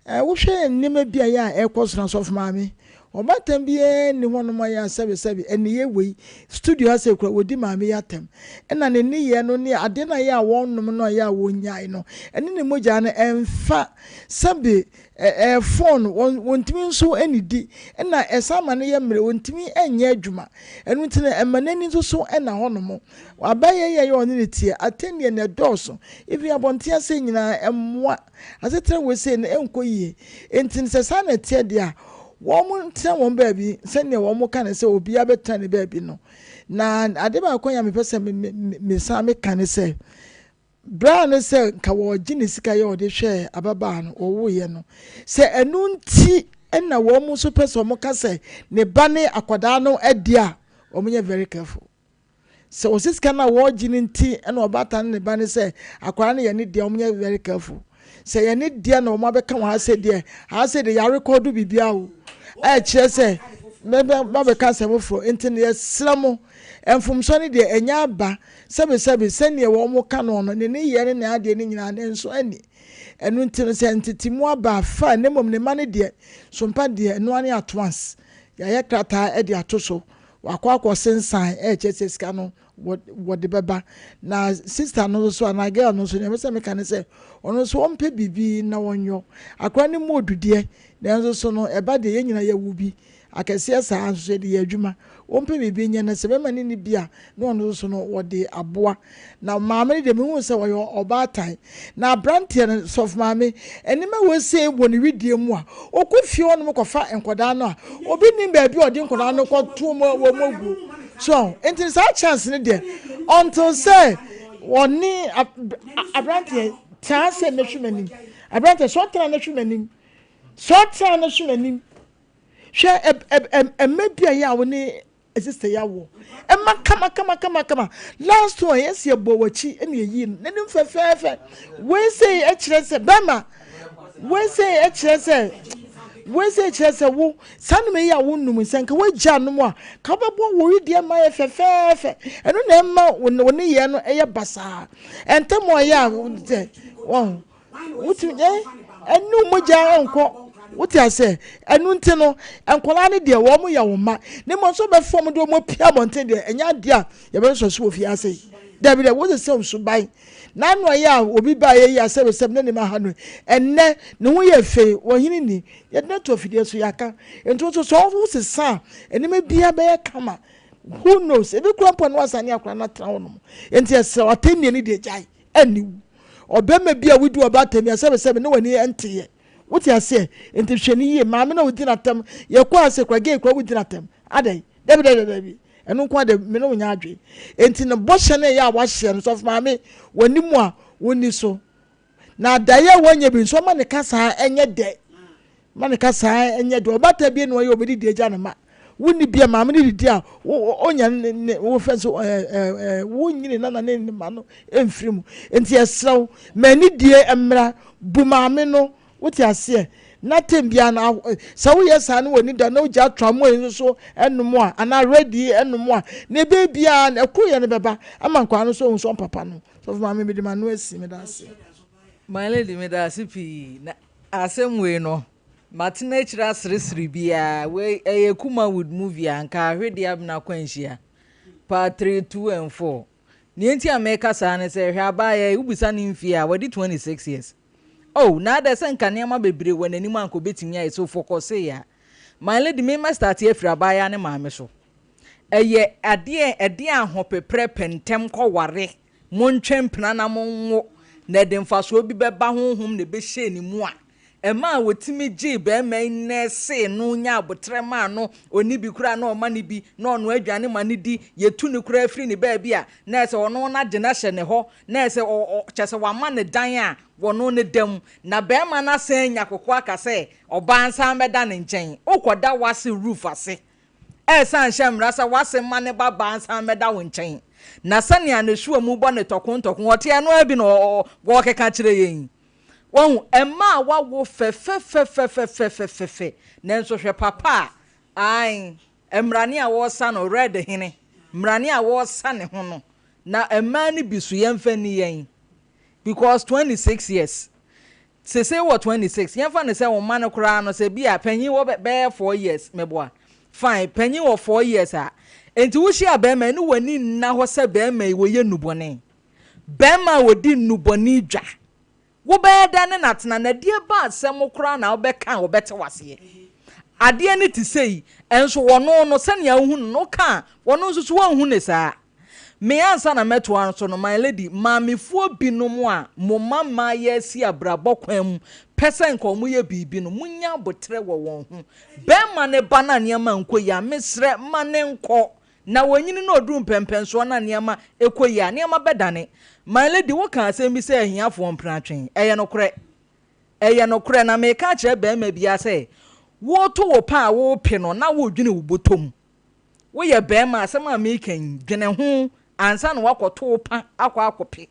Eh, wohwɛ nneɛma bi a ɛyɛ a ɛrekɔ so no asɔfo maame, ɔbaatan biara nni hɔnom a ɛyɛ a sɛbesɛbe nneyɛe wei, studio ha sei koraa wɔdi maame yi atɛm. Ɛna ne nneyɛɛ no ne adeɛ no a ɛyɛ a wɔnom no a ɛyɛ a wɔnnyae no, ɛne ne mogya no ɛmfa. Sɛbe Ɛɛ phone wɔn wɔntumi nso nnidi ɛna ɛsan ma no yɛ mmerɛ wɔntumi nyɛ adwuma ɛno nti no ɛma n'ani nso so ɛna hɔ nom abayɛ yɛ yɛ ɔne ne teɛ atɛnniɛ no ɛdɔɔso even abɔnten ase nyinaa ɛmmoa asetena wɔ sei no ɛnkɔ yie nti no sɛ saa na ɛteɛ deɛ a wɔn ntena wɔn baabi sɛdeɛ wɔn ka no sɛ obiara bɛtena ne baabi no na ade baako a mepɛ sɛ me me me san meka ne sɛ Berɛ a ne sɛ nka wɔregye ne sika yɛ ɔde hwɛɛ ababaa no wɔwoeɛ no, sɛ ɛno nti na wɔn nso pɛ sɛ wɔka sɛ ne ba ne akwadaa no adi a, wɔnyɛ very careful. Sɛ wɔsɛ sika no a wɔregye no nti na ɔbaatan ne ne ba ne sɛ akwadaa no yɛ ne deɛ, wɔnyɛ very careful. Sɛ yɛ ne deɛ na wɔn abɛka wɔn ha sɛ deɛ, ha sɛ deɛ yɛarekɔdo biribiara o, a ɛkyerɛ sɛ mɛbɛka asɛm foforɔ. Nti no yɛsrɛ mo, mfomsoɔ no deɛ ɛnyɛ aba, Sɛbesɛbe, sɛdeɛ wɔka no no, ne nneyɛɛ ne n'adeɛ no nyinaa, ne nso anni. Ɛno nti no, sɛ ntetemu aba a, fine, na mmom ne mma no deɛ, sompa deɛ, ɛno ara ne atoans. Yɛayɛ krataa de ato so, wakɔ akɔsensan, ɛrekyerɛ sɛ sika no, wɔde bɛba. Na sista no nso so, anaa girl no nso, deɛ mepɛ sɛ meka ne sɛ, ɔno nso ɔmpɛ biribi na ɔnyɔ. Akwadaa no mu odu deɛ, nanso so no, ɛba deɛ, yɛn nyinaa yɛwo bi. Akɛseɛ saa nso so yɛde yɛ adwuma. Wɔmpɛ biribi nyɛ na sɛ bɛrima no nni bi a na ɔno nso no wɔde aboa. Na maame no deɛ mehuu sɛ ɔyɛ ɔbaatan. Na aberanteɛ no, sɔfo maame, nneɛma wei sei wɔ ne wedeɛ mu a, ɔkɔ fie hɔnom kɔfa nkwadaa no a, obi nnim baabi a ɔde nkwadaa no kɔto wɔn wɔn aguo. So nti saa chance no deɛ until sɛ ɔne aberanteɛ taa sɛ mɛhwɛ m'anim. Aberanteɛ sɛ ɔtena no hwɛ m'anim. Sɛ ɔtena no hwɛ m'anim. Hwɛ ɛ ɛ ɛ ɛmɛ bi a yɛ a wo ne sister yi awoɔ. Ɛma kama kama kama kama. Last one yɛsi ɛbɔ w'akyi ɛna yɛyii no. N'anim fɛfɛɛfɛ. Wei sei ɛkyerɛ sɛ bɛrima. Wei sei ɛkyerɛ sɛ wei sei kyerɛ sɛ wo saa nnoma yi a wonum sɛ nka woagya nom a ka wobɛbɔ wo wedeɛ ma yɛ fɛfɛɛfɛ. Ɛno na ɛma wo nneyɛɛ no ɛyɛ basaa. Ɛntɛm a ɛyɛ a sɛ wɔn. Wotumi ɛ ɛne wo mogya nkɔ. Wote aseɛ? Ɛno nti no, nkwadaa no deɛ wɔn yɛ wo mma. Ne mmom nso bɛfa wɔn de wɔn apia abɔnten deɛ, ɛnyɛ adeɛ a yɛbɛsɔ so wɔ fie ase yi. Dabi dabi, wosɛ sɛ suban. N'ano ɛyɛ a obi ba yɛ yi asɛbɛsɛm ne ne ma ha no, ɛnnɛ ne ho yɛ fɛ, ɔhene ni. Yɛde no ato afidie so, yɛaka. Nti wo nso sɛ wosesa a, nneɛma biara bɛyɛ kama. Who knows? Ebi kura mpo a na wasan ne akwadaa no atena hɔ nom. Nti ɛsrɛ wo, atɛnnie no deɛ gyae. Aniwu. Ɔbarima bi a wodi ɔbaa atɛm yi a sɛbesɛbe na w'ani nteɛ. Wote aseɛ? Nti hwɛ no yie. Maame no a wodi n'atɛm, yɛkɔ ase koraa, gay koraa wodi n'atɛm. Adɛn? Dabi, dabi, dabi. Ɛno nko ara deɛ, me ne wo nyɛ adwene. Nti no bɔhyɛ no a ɛyɛ a wahyɛ no, sɔfo maame, w'anim a wonni so. Na adaeɛ a wanya bi nso, ɔma ne kasa nyɛ dɛ. Ma ne kasaa nyɛ dɛ. Ɔbaatan bi na ɔyɛ obedidi agya ne mma. Wonni bi a maame no didi a onya ne ne wofɛ nso ɛɛ ɛɛ wonyini nana ne ne mma no mfiri mu. Nti yɛsrɛ wo ma anidie mmra. Bu maame no. Wote aseɛ? Na tem biara no, sɛ woyɛ saa na w'ani da na wogya tramway nso so nom a, anaa red yi nom a, nea ɛbɛyɛ biara no, ɛkoroyɛ no bɛba ama nkwadaa no nso ahu sɛ ɔmpapa no. Sɔfo maame, mede m'ano asi, meda ase. My lady, meda ase pii. Na asɛm wei no, matena akyiri aseresere biara. Wei ɛyɛ Kumawood movie a, anka Ahwedeɛ Abena Kwanhyia, part 3, 2 and 4. Nea enti a meka saa ne sɛ, hwɛ abaayewa yi, wobisa ne mfie a, wadi 26 years. Oh, na adɛ sɛ nka nneɛma bebree wɔ n'anim a anka obetumi ayɛ, so fɔkɔsee a. My lady, me mɛ starte afiri abaayewa ne maame so. Ɛyɛ adeɛ ɛde ahopeprɛ pɛ ntɛm kɔ ware, montwe mpena na monwo, na ɛde mfasoɔ bi bɛba honhom na ɛbɛhyɛɛ ne mu a, ɛmaa wɔtumi gyee barima yi nɛɛsee no nyaa aboterɛ maa no, ɔnni bi koraa na ɔma no bi, na ɔnoa aduane ma no di, yɛtu no koraa firi ne baabi a, na ɛsɛ ɔno no agye no ahyɛ ne hɔ, na ɛsɛ ɔ ɔ kyerɛ sɛ wama no dan a wɔno no da mu, na barima no asan anya koko aka sɛ ɔbaa nsan mmɛda ne nkyɛn. Wokɔda w'ase roof ase, ɛresan hyɛ mmara sɛ w'ase mma ne ba baa nsan mmɛda wo nkyɛn. Na sɛnea ne soa mu bɔ ne tɔko ntɔko, ɔte ɛno ara bi na ɔ ɔ wɔrekeka kyerɛ yɛn yi. Wahu, mma a wawo fɛfɛfɛfɛfɛfɛfɛfɛ, nanso hwɛ papa a, ae, mmrane a wɔresa no, red hene, mmrane a wɔresa ne ho no, Na mmaa no bi so yɛnfa nni yɛn because 26 years sesei wɔ 26 yɛnfa no sɛ wo mma no koraa no sɛ bi a panyin wɔ bɛyɛ 4 years meboa fine panyin wɔ 4 years a nti wo hyia bɛrima yi ne w'ani nna hɔ sɛ bɛrima yi wɔyɛ nnubɔne bɛrima a wɔdi nnubɔne dwa Wobɛyɛ dɛn ne no atena? Na deɛ ba asɛm koraa na wobɛka a wɔbɛte wo aseɛ? Adeɛ no te sei, nso wɔno no, sɛnea wohu no no, woka a, wɔno nso so wɔnhu no saa. Me ansa na mɛtoa so no, my lady, maamefoɔ binom a mo mma mmaayɛ asi abrabɔ kwan mu pɛ sɛ nka wɔyɛ biribi no, monnya aboterɛ wɔ wɔn ho. Bɛrima no ba na nneɛma nkɔ yie a, mesrɛ, ma no nkɔ. Na ɔnyini na ɔduru mpɛnpɛnsoɔ na nneɛma kɔ yie a, nneɛma bɛdane. My lady, wokaa asɛm bi sɛ ahiafoɔ mpena twe. Ɛyɛ nokorɛ. Ɛyɛ nokorɛ. Na meka akyerɛ barima biara sɛ, woreto wo pɛ a worepe no na woredwene wo bɔtɔ mu. Woyɛ barima a, asɛm a mereka yi, dwene ho ansa na woakɔto wo pa akɔ akɔpe.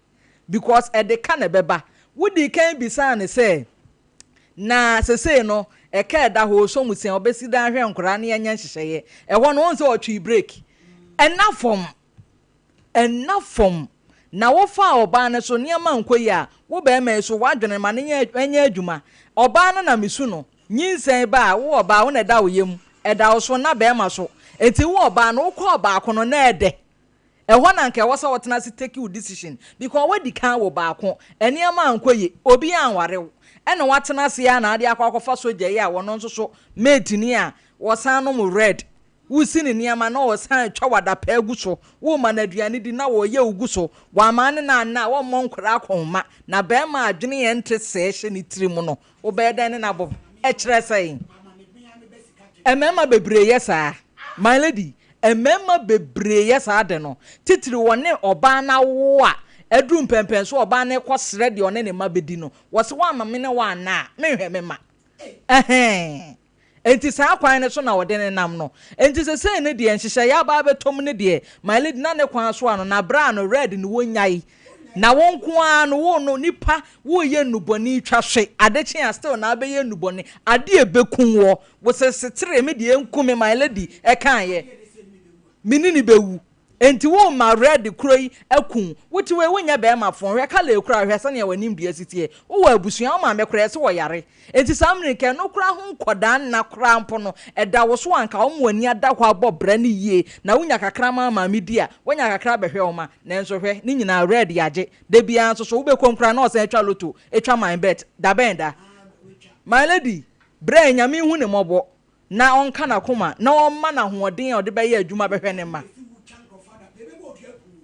Because ɛde ka na ɛbɛba. Wodii kan bisaa no sɛ, Na sesei no, ɛka a ɛda hɔ, ɔsɔ mu sɛn, ɔbɛsi dan ahwɛ nkwadaa na yɛnyɛ nhyehyɛeɛ. Ɛhɔ no, wohu sɛ ɔtwee break. Ɛnna fam. Ɛnna fam. Na wofaa ɔbaa no so, nneɛma nkɔ yie a, wo barima yi so, w'adwene ma no nyɛ nyɛ adwuma. Ɔbaa no na mesu no. Nyinsɛn ba a, wo ɔbaa, wo na ɛda wo yam. Ɛda wo so, nna barima so. Enti wo ɔbaa no, wokɔɔ baako no, na ɛdɛ. Ɛhɔ na anka ɛwɔ sɛ wotena ase take wo decision because woadi kan awo baako, nneɛma ankɔ yie, obi anware wo, ɛna woatena ase ara na ade akɔ akɔfa sogya yi a ɔno nso so mate ni a ɔsan nom red, wosi ne nneɛma na ɔsan twa wo adapaa gu so, woma no aduane di na ɔyɛ wo gu so, wamma ne no anna a wɔmmɔ nkwadaa akɔnhoma, na barima a adwene yɛ nte sɛɛ hyɛ ne tirim no, wobɛyɛ dɛn ne no abɔ? Ɛkyerɛ sɛn? Mmarima bebree yɛ saa. My lady, mmarima bebree yɛ saa ade no. Titiriw wɔne ɔbaa no awo a, aduru mpɛnpɛnso a ɔbaa no rekɔsrɛ deɛ ɔne ne mma bɛdi no, wɔse woamma me ne wo anna a, menhwɛ me mma. Ɛhɛn. Enti saa kwan no so na wɔde no nam no. Enti sesei no deɛ, nhyehyɛeɛ aba abɛtɔ mu no deɛ, my lady, na ne kwan so ano, na berɛ a no red no wɔnnyae. Na wo nko ara no wo no nipa woreyɛ nnubɔne twa hwe ade kye a still na abɛyɛ nnubɔne ade a ɛbɛku woɔ wo se setere me deɛ ɛnku me my lady ɛkaeɛ me ne no bɛwu enti wo ma red kuro yi aku wo wote wei wonyɛ bɛɛma fon hwɛ colour ekura hwɛ sɛnea w'anim dua si teɛ wowɔ abusua wo maame koraa ɛse wɔyare Enti saa mmirika no koraa ho nkɔdaa nna koraa mpo no, ɛda wo so a anka wɔma w'ani ada hɔ abɔ bra no yie, na wonya kakra ma maame di a, woanya kakra abɛhwɛ wo mma. Nanso hwɛ, ne nyinaa red yɛagye. Da biara nso so, wobɛkɔm koraa na ɔsan atwa lotto, atwa my bet. Da bɛn da? My lady, brɛ Nyame nhu ne mmɔbɔ. Na ɔnka n'akoma na ɔmma no ahoɔden a ɔde bɛyɛ adwuma bɛhwɛ ne mma.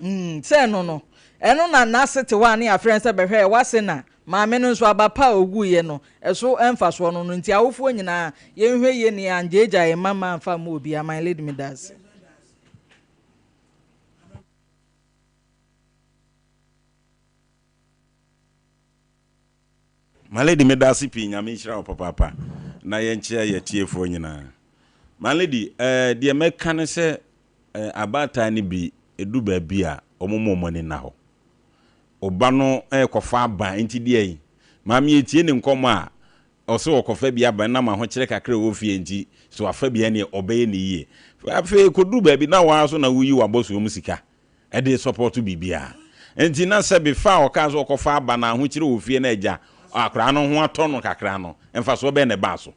Mm, sɛ ɛno no, ɛno na n'ase te hɔ a ne yɛafrɛ no sɛ bɛhwɛ w'ase na maame no nso aba pa a ɔguiɛ no, ɛso mfasoɔ no no nti awofoɔ nyinaa yɛnhwɛ yie na yɛangyaagyaa yɛn mma mma amfa amma obiara. My lady, meda ase. My lady meda ase pii Nyame nhyira wo papaapa na yɛnkyea yɛ atiefoɔ nyinaa. My lady eh, deɛ mɛka ne sɛ eh, abaatan no bi ɛdu baabi a wɔn ma wɔn ani nna hɔ. Ɔba no ɛrekɔfa aba nti deɛ yi maame yɛtie ne nkɔmmɔ a. Ɔse ɔkɔfa bi aba ɛnam ahokyerɛ kakra a ɛwɔ fie nti, sɛ wafa bi a ɛneɛ ɔbɛyɛ no yie. Afei ɛkɔduru baabi na woara nso na woyi w'abɔsoɔ mu sika de sɔpɔto biribiara. Nti na sɛbe fa a ɔkaa sɛ ɔkɔfa aba na ahokyerɛ wɔ fie na agya akwadaa no ho atɔ no kakra no, mfasoɔ bɛn na ɛbaa so?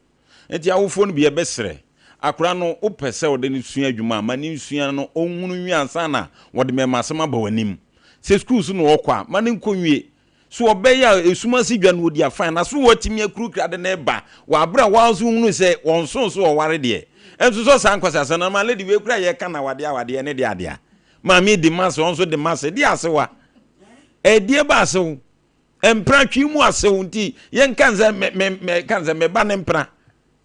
Nti awofoɔ no bi yɛbɛsrɛ, akwadaa no wopɛ sɛ wode no sua adwuma a, ma no nsua no ɔnhunu nwie ansa na wɔde mmɛmasɛm aba w'anim. Sɛ sukuu so na ɔrekɔ a, ma no nkɔ nwie. So ɔbɛyɛ a esum ase dwa no odi afan, na so watumi akurukura de no reba wɔ abere a wɔn nso hunu sɛ wɔnsoo so ɔware deɛ? Ɛnso sɔ saa nkwaseasɛm no, ma lady wei kura yɛka no awadeɛ awadeɛ ne deɛ adeɛ a maame di ma se ɔnso de ma se deɛ asewa ɛdeɛ ba asew mpena twi mu asew nti yɛnka nsɛ me me me ka nsɛ me ba ne mpena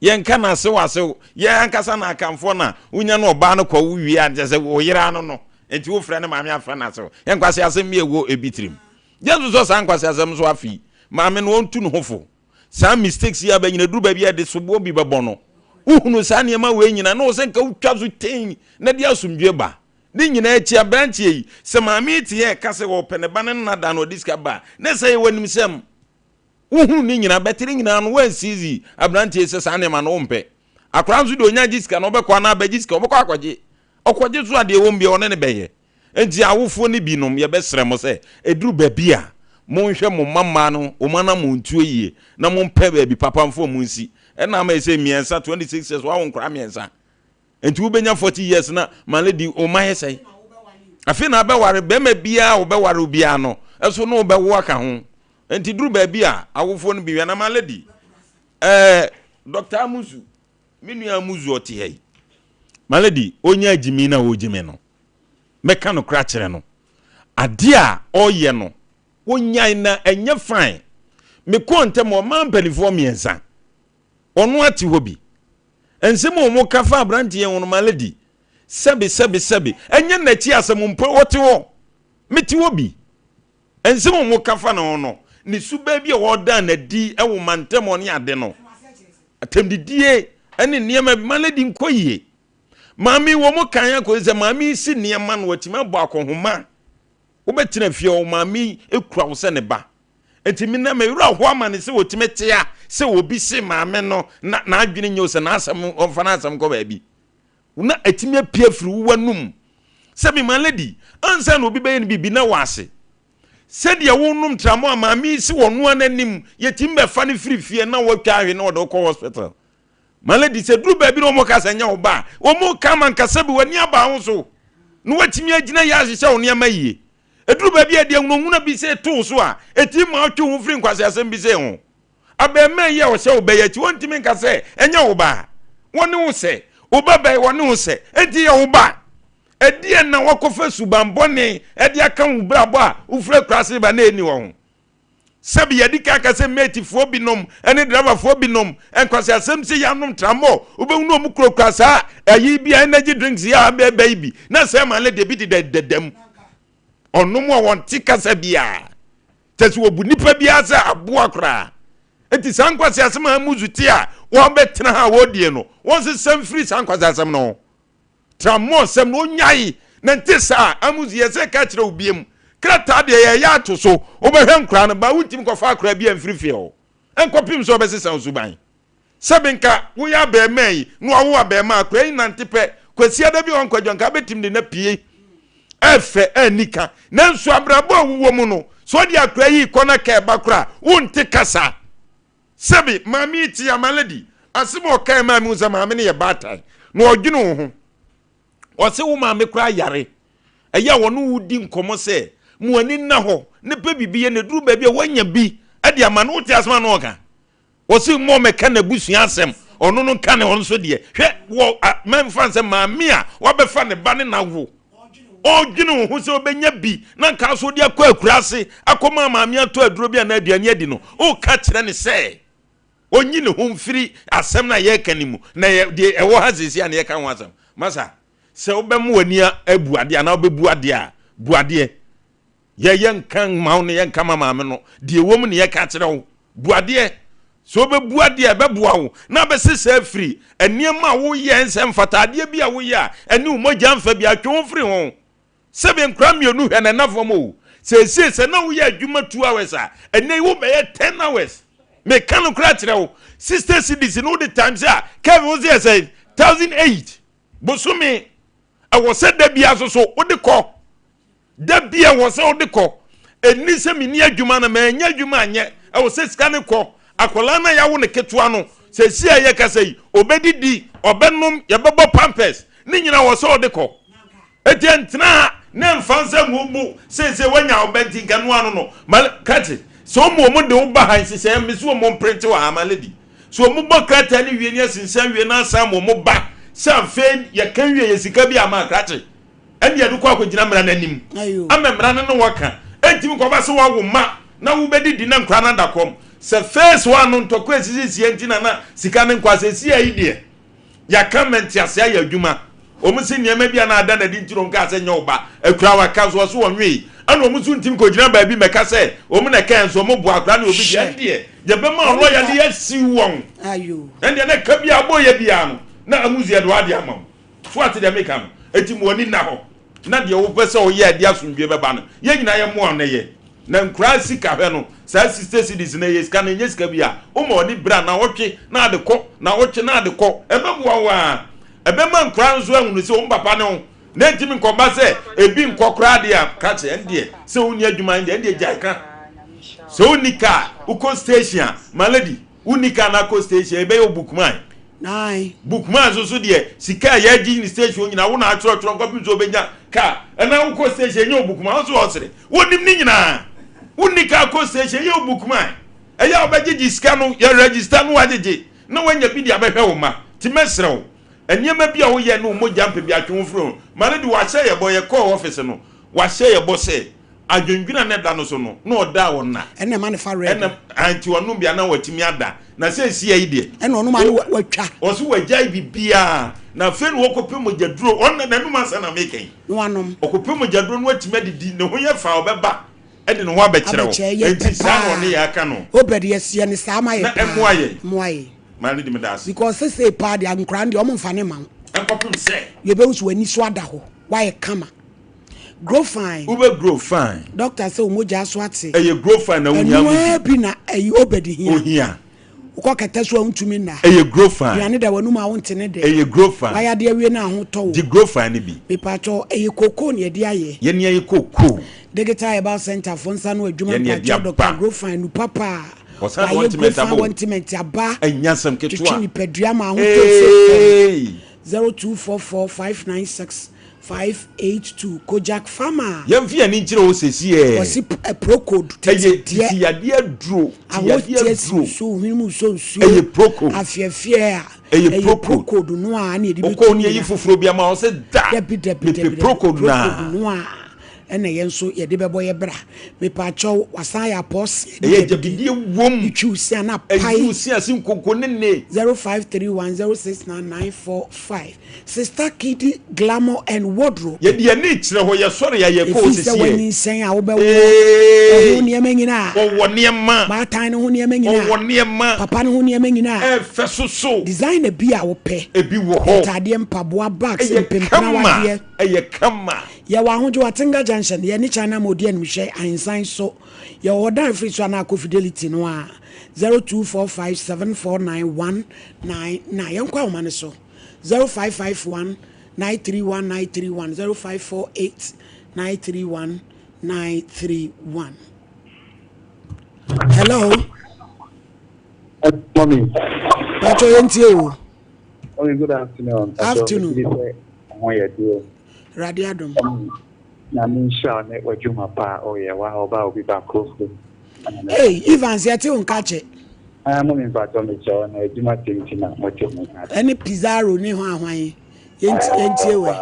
Yɛnka no asew asew. Yɛn ankasa na Akanfoɔ na wonya no ɔbaa no kɔ wo wie a kyerɛ sɛ wo yere ano no nti wofrɛ ne maame afrɛ no asew. Yɛ nkwaseasɛm bi a ɛwɔ ebi tirim. Yɛnsosɔ saa nkwaseasɛm so afei. Maame no ɔntu ne ho fo. Saa mistakes yi aba nyina ɛduru baabi a yɛde soboɔ bi bɛbɔ no. Wohunu saa nneɛma wei nyina na wɔ sɛ nka wotwa so tein na de asomdwoeɛ ba. Ne nyinaa akyi aberanteɛ yi sɛ maame yi te yɛ ɛka sɛ ɔpɛ ne ba no nna da na ɔde sika ba a na ɛsɛ yɛwɔ animsɛm. Wohunu ne nyinaa but ne nyinaa no woansizi abranteɛ yi sɛ saa nneɛma no wompɛ. Akwadaa nso deɛ ɔnya gye sika no ɔbɛkɔ anaa abɛgye sika ɔbɛkɔ akɔgye. Ɔkɔgye so a deɛ ɛwɔ mu biara ɔne no bɛyɛ. Nti awofoɔ no binom yɛbɛsrɛ mo sɛ ɛduru baabi a monhwɛ mo mma mmaa no wɔn anammɔntuo yie na mompɛ baabi papa mfa wɔn nsi. Ɛna ama ɛsɛ mmiɛnsa 26 years woawo nkwadaa mmiɛnsa. Nti wobɛnya 40 years na ma lady wo mma yɛ sɛn? Afei na abɛware bɛrima biara a wobɛware obiara no ɛso ne wobɛwo aka ho. Nti duru baabi a awofoɔ no bi wia na ma lady ɛɛ Dr. Amuzu me nua Amuzu ɔte ha yi ma lady onya agyimi na ɔgyimi no mɛka no kora kyerɛ no adeɛ a ɔyɛ no onyae na ɛnyɛ fine mekɔɔ ntɛm ɔmaa mpanimfoɔ mmiɛnsa ɔno ate hɔ bi nsɛm a wɔn ka fa aberanteɛ ho no ma lady sɛbi sɛbi sɛbi ɛnyɛ n'akyi asɛm mpo ɔte hɔ mete hɔ bi Nsɛm a wɔka fa ne ho no, ne suban bi a ɔda no adi wɔ mantam ne ade no, atɛmdidie ne nneɛma bi ma lady nkɔ yie. Maame yi wɔn kan akɔsi sɛ maame yi si nneɛma no watumi abɔ akɔnhoma. Wobɛtena fie hɔ maame yi kura wo sɛ ne ba. Nti me na me werɛ ho ama ne sɛ wɔtumi tea sɛ obi se maame no na n'adwene nyɛ o sɛ n'asɛm ɔmfa n'asɛm kɔ baabi. Na atumi apue afiri wo w'anum sɛ me ma lady ansa na obi bɛyɛ no biribi na wɔ ase sɛdeɛ wonom tramo a maame yi si wɔ noa n'anim yɛtumi bɛfa no firi fie na wɔatwa ahwe na wɔde wokɔ hospital ma lady sɛ duru baabi na wɔn ka sɛ nyɛ wo ba a wɔn ka ma nkasa bi w'ani aba ho so na watumi agyina yɛ ahyehyɛ wo nneɛma yie ɛduru baabi a deɛ nwunahuna bi sɛ too so a ɛtumi ma wotwe ho firi nkwaseasɛm bi sɛ ho Abarimaa yi a ɔhyɛ wo ba yi akyi, wɔntumi nka sɛ ɛnyɛ wo ba. Wɔne wo sɛ, wo ba bɛn, wɔne wo sɛ, enti yɛ wo ba. Ɛdeɛn na wakɔfa suban bɔne de aka wo brabɔ a wofiri akuraase ba na ɛnni hɔ ho? Sɛbi yɛadi kan aka sɛ matefoɔ binom ne driverfoɔ binom nkwaseasɛm sɛ yɛanom tramɔ, wobɛhunu wɔn kurakura saa ayi bi a energy drinks yi a abɛɛbɛ yi bi na sɛ ɛma no deɛ bi dedadeda mu. Ɔnom a wɔnte kasa biara. Kyɛ sɛ wɔbu nipa biara sɛ aboa koraa. Nti saa nkwaseasɛm a Amuzu te a wɔbɛtena ha a wɔredie no, wɔnsesa mfiri saa nkwaseasɛm no ho. Trammɔ nsɛm no ɔnyae na nte saa a, Amuzu yɛ sɛ ka kyerɛ wo biam. Krataa deɛ yɛyɛ ato so, wobɛhwɛ nkoraa no, ba wontumi nkɔfa akoraa bi amfiri fie hɔ nkɔpem sɛ ɔbɛsesa wo suban. Sɛbe nka woyɛ abarimaa yi na wawo abarimaa akwadaa yi nante pɛ kwasiada bi a ɔnkɔ adwa nka abɛtumi de no apue ɛfɛ anika nanso abrabɔ a wowɔ mu no sɛ ɔde akwadaa yi kɔ na ka ɛba koraa wonte kasa sɛbe maame yi te ama lady asɛm a ɔkae maa mi sɛ maame no yɛ baatan na ɔdwene wo ho ɔse wo maame koraa yare ɛyɛ a wɔne wo di nkɔmmɔ sɛ mo ani nna hɔ ne pɛ biribi yɛ na ɛduru baabi a woanya bi de ama no wote asɛm a na ɔka Ɔse mmɔ mɛka n'abusua asɛm ɔno no nka ne ɔno nso deɛ hwɛ wɔ mɛmfa nsɛ maame a wabɛfa ne ba ne n'awo ɔdwene wo ho sɛ ɔbɛnya bi na nka so de akɔ akura ase akɔma maame atɔ aduro bi anaa aduane adi no woka kyerɛ ne sɛ ɔnyi ne ho mfiri asɛm no a yɛreka no mu na deɛ ɛwɔ ha seesei a na yɛka ho asɛm masa sɛ wobɛma w'ani abu adeɛ anaa wobɛbu adeɛ a bu adeɛ Yɛ yɛ nka mma wo ne yɛ nka ma maame no. Deɛ ɛwɔ mu ne yɛka kyerɛ wo. Bu adeɛ. Sɛ wobɛbu adeɛ a, ɛbɛboa wo na abɛsesa afiri nneɛma a woyɛ nsɛ mfata adeɛ bi a woyɛ a ɛne wo mogya mfa bi atwe wo firi ho. Sɛbe nkora mmienu hwɛ na ɛna fam o. Seesei sɛ na woyɛ adwuma 2 hours a, ɛnnɛ yi wobɛyɛ 10 hours. Meka no koraa kyerɛ wo, 60 cedis no wode times a, Kevin wo sɛ yɛ sɛn? 1008 bosome. Ɛwɔ sɛ da biara nso so wode kɔ. Da bi a ɛwɔ sɛ wode kɔ. Ɛnni sɛ menni adwuma na mannya adwuma anyɛ. Ɛwɔ sɛ sika no kɔ. Akwadaa no a yɛawo no ketewa no, seesei a yɛkasa yi, ɔbɛdidi, ɔbɛnom, yɛbɛbɔ pampers. Ne nyinaa ɛwɔ sɛ ɔde kɔ. Enti ɛntena ha na ɛmfa nsa ngu wo bo seesei woanya wo ba nti nka ɛno ano no. Ma, krakye, sɛ wɔn wɔn de wo ba ha nhyehyɛeɛ, mese wɔn mprinte wɔ ha, my lady. Sɛ wɔn bɔ krataa no wie ne asensan wie na asan ma wɔn ba sɛ afei yɛka wie yɛ sika bi ama a, krakye, ɛnde yɛde kɔ akɔgyina mmara no anim ama mmara no ne wo aka. Ɛntumi nkɔba sɛ woawo mma na wobɛdidi na nkwadaa no ada kɔm. Sɛ first one no ntɔkwa a ɛsisisiiɛ nti na na sika no nkɔ a, seesei yi deɛ yɛaka ma nteaseɛ ayɛ adwuma. Wɔn se nneɛma bi a na ada no adi nti na wɔn kaa sɛ nyɛ wo ba. Akura waka nso wɔse wɔnwee. Ɛna wɔn nso ntumi kɔgyina baabi mmɛka sɛ wɔn na ɛkaeɛ nso wɔn boa akwadaa no obi deɛ. Ɛndeɛ yɛbɛma lɔya de asiw wɔn. Ɛndeɛ na ɛka biara bɔɔyɛ biara no na amuzi yɛde w'adeɛ ama wo. So woate deɛ meka no? Enti ma w'ani nna hɔ, na deɛ wopɛ sɛ woyɛ a ɛde asomdwoeɛ bɛba no, yɛn nyinaa yɛmmoa wo na yɛ. Na nkuraa sika hwɛ no, saa sixty cedis no, ɛyɛ sika no, ɛnyɛ sika bi a woma w'ani bere a, naawɔtwe na ade kɔ, naawɔtwe na ade kɔ. Ɛbɛboa wo ara. Ɛbɛma nkuraa nso ahunu sɛ wɔn papa ne wo, na ɛntumi nkɔba sɛ ebi nkɔ koraa deɛ a, ka kyerɛ, ɛndeɛ sɛ wonni adwuma ɛndeɛ, ɛndeɛ gyae ka. Sɛ wonni kaa, wokɔ station a, my lady, Wonni car na akɔ station ɛbɛyɛ wo bookman. Nine. Bookman nso so deɛ sika a yɛgye ne station nyinaa wo na atwerɛtwerɛ nkɔpem sɛ wobɛnya car ɛna wokɔ station ɛnyɛ wo bookman wo so ɔsere wonim ne nyinaa wonni car kɔ station ɛyɛ wo bookman ɛyɛ a wobɛgyegye sika no yɛ register no wagyegye na woanya bi de abɛhwɛ wo ma nti mɛsrɛ wo nneɛma bi a woyɛ ne wo mogya mpɛ bi atwe wo firi ho ma no de wahyɛ yɛbɔ yɛkɔɔ office no wahyɛ yɛbɔ sɛ Adwendwene a na ɛda no so no, na ɔda a ɔnna. Ɛna ɛma no fa red. Ɛna nti ɔnom bi a na watumi ada. Na seesia yi deɛ. Ɛna ɔnom a na watwa. Ɔso wagyae biribiara. Na afei na ɔkɔpɛ mogyaduro. Ɔno na n'anum asɛm na meka yi. Na wanom. Ɔkɔpɛ mogyaduro na watumi adidi. Ne ho yɛ fɛ a ɔbɛba de ne ho abɛkyerɛ wo. Abɛkyerɛ, yɛ Enti pɛ saa na paa. ɔne yɛn aka no. Obed yɛseɛ no saa ma yɛ Na paa. ɛmmoa yɛn. Mmoa yɛn. Maame di meda ase. Because sesei paa deɛ nkoraa no deɛ ɔmo nfa ne mma wo. Ɛnkɔpem sɛ. Yɛbɛhu sɛ w'ani so ada hɔ. Wayɛ kama. Grow fine. Wobɛ grow fine. Doctor sɛ wo mogya so ate. Ɛyɛ grow fine na wohia mu bi. Ɛnoaa bi na ɛyi Obed hia. Ohia. Wokɔ kɛtɛ so a wontumi nna. Ɛyɛ grow fine. Aduane da w'anum a wonte ne dɛ. Ɛyɛ grow fine. Wayɛ adeɛ awie na aho tɔ wo. Gye grow fine no bi. Mepaatwɔ ɛyɛ cocoa na yɛde ayɛ. Yɛne ayɛ cocoa. Digital Herbal Center foɔ nsa ano adwuma Yɛne yɛde mpaatwɔ aba. Doctor grow fine nu papa a. Ɔsan de Wayɛ grow ointment fine aba o. ointment aba. Ɛnyɛ asɛm ketewa. Twetwe nipadua ma ahotɔ firi fam. Eeii. 0244 596 582 Kojak Pharma. Yɛmfa yɛn ani nkyerɛ hɔ sesiɛ. Wɔse Procode tete Ɛyɛ deɛ. tete yadeɛ aduro. Te yadeɛ Awoteɛ si aduro. nsuo, hwene mu nsɔ nsuo. Ɛyɛ Procode. Afeɛfeɛ a. Ɛyɛ Ɛyɛ Procode. Procode no a ɛna yɛde Wokɔ bɛtu ne yɛyi nyina. foforɔ bi ama wo sɛ da. Dabi dabi Mepɛ dabi dabi. Procode no a. Procode no a ɛna yɛn nso yɛde bɛbɔ yɛ bra. Mepaakyɛw wasan ayɛ apɔɔseɛ ne Ɛyɛ gyabidie. gyabidie wom. Etwi wo se a na apae. Ɛyi wo se ase nkonko ne ne. 0531 069 945. Sister Kidi Glamour and Wardrobe. Yɛde yɛn ani kyerɛ hɔ, yɛsɔre a yɛkɔ hɔ Ɛfiri sɛ sesie. wanyinsɛn a wobɛwoɔ, Eeii. ɛho nneɛma nyinaa. Ɔwɔ nneɛma. Baatan no ho nneɛma nyinaa. Ɔwɔ nneɛma. Papa no ho nneɛma nyinaa. Ɛɛfɛ soso. Designer bi a wopɛ. Ebi wɔ hɔ. Ntaadeɛ, mpaboa, bags, Ɛyɛ mpempena kama. wadeɛ. Ɛyɛ kama. Yɛwɔ Ahodwo, Atenga Junction, yɛne China Mall di animhwɛ, Ahensan so. Yɛwɔ hɔ dan firi so anaa kɔ Fidelity no a, 0245 749 199. Yɛnkɔ ahoma no so. 0551 931 931 0548 931 931. Hello. Mommy. Pacho yɛntie o. Mommy, good afternoon. Afternoon. Awurade adom. Nyame nhyira wo ne w'adwuma pa a ɔyɛ wa ɔba obi ba kuro so. Hey, Evans yɛte wo nka kyɛ. Ah, mo mpatsɔ mekyɛ wo na adwuma tem nti na mote mo nka. Ɛne Pizarro ne hwan hwan yɛntie wɛ.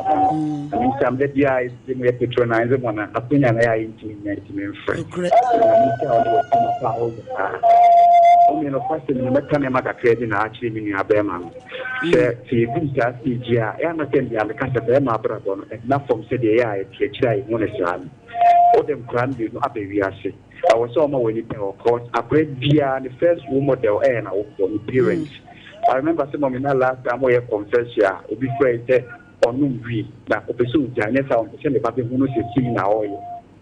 Nyame nhyira mo da biara yɛtie mo yɛ patronize mo na akonya na yɛ a yɛntumi nya ntumi mfrɛ. Nokorɛ. Nyame nhyira wo ne w'adwuma pa a woyɛ paa. Wo nokwasɛm ni mɛka nneɛma kakra bi na akyerɛ me nua bɛrima no. Sɛ sɛ yɛduru saa stage yi a, ɛyɛ a na sɛ deɛ meka sɛ barima abrabɔ no ɛnna fam sɛdeɛ ɛyɛ a yɛte akyire a yɛhu no saa no. Wode nkwadaa mmienu aba wiase, ɛwɔ sɛ wɔma w'ani da hɔ cause akwadaa biara ne first role model ɛyɛ n'awofoɔ, ne parents. I remember sɛ mummy na last time wɔyɛ confession a obi frɛe sɛ ɔnom wii na ɔpɛ sɛ ɔgyae nyɛ saa ɔmpɛ sɛ ne ba bɛhu no sɛ sei na ɔreyɛ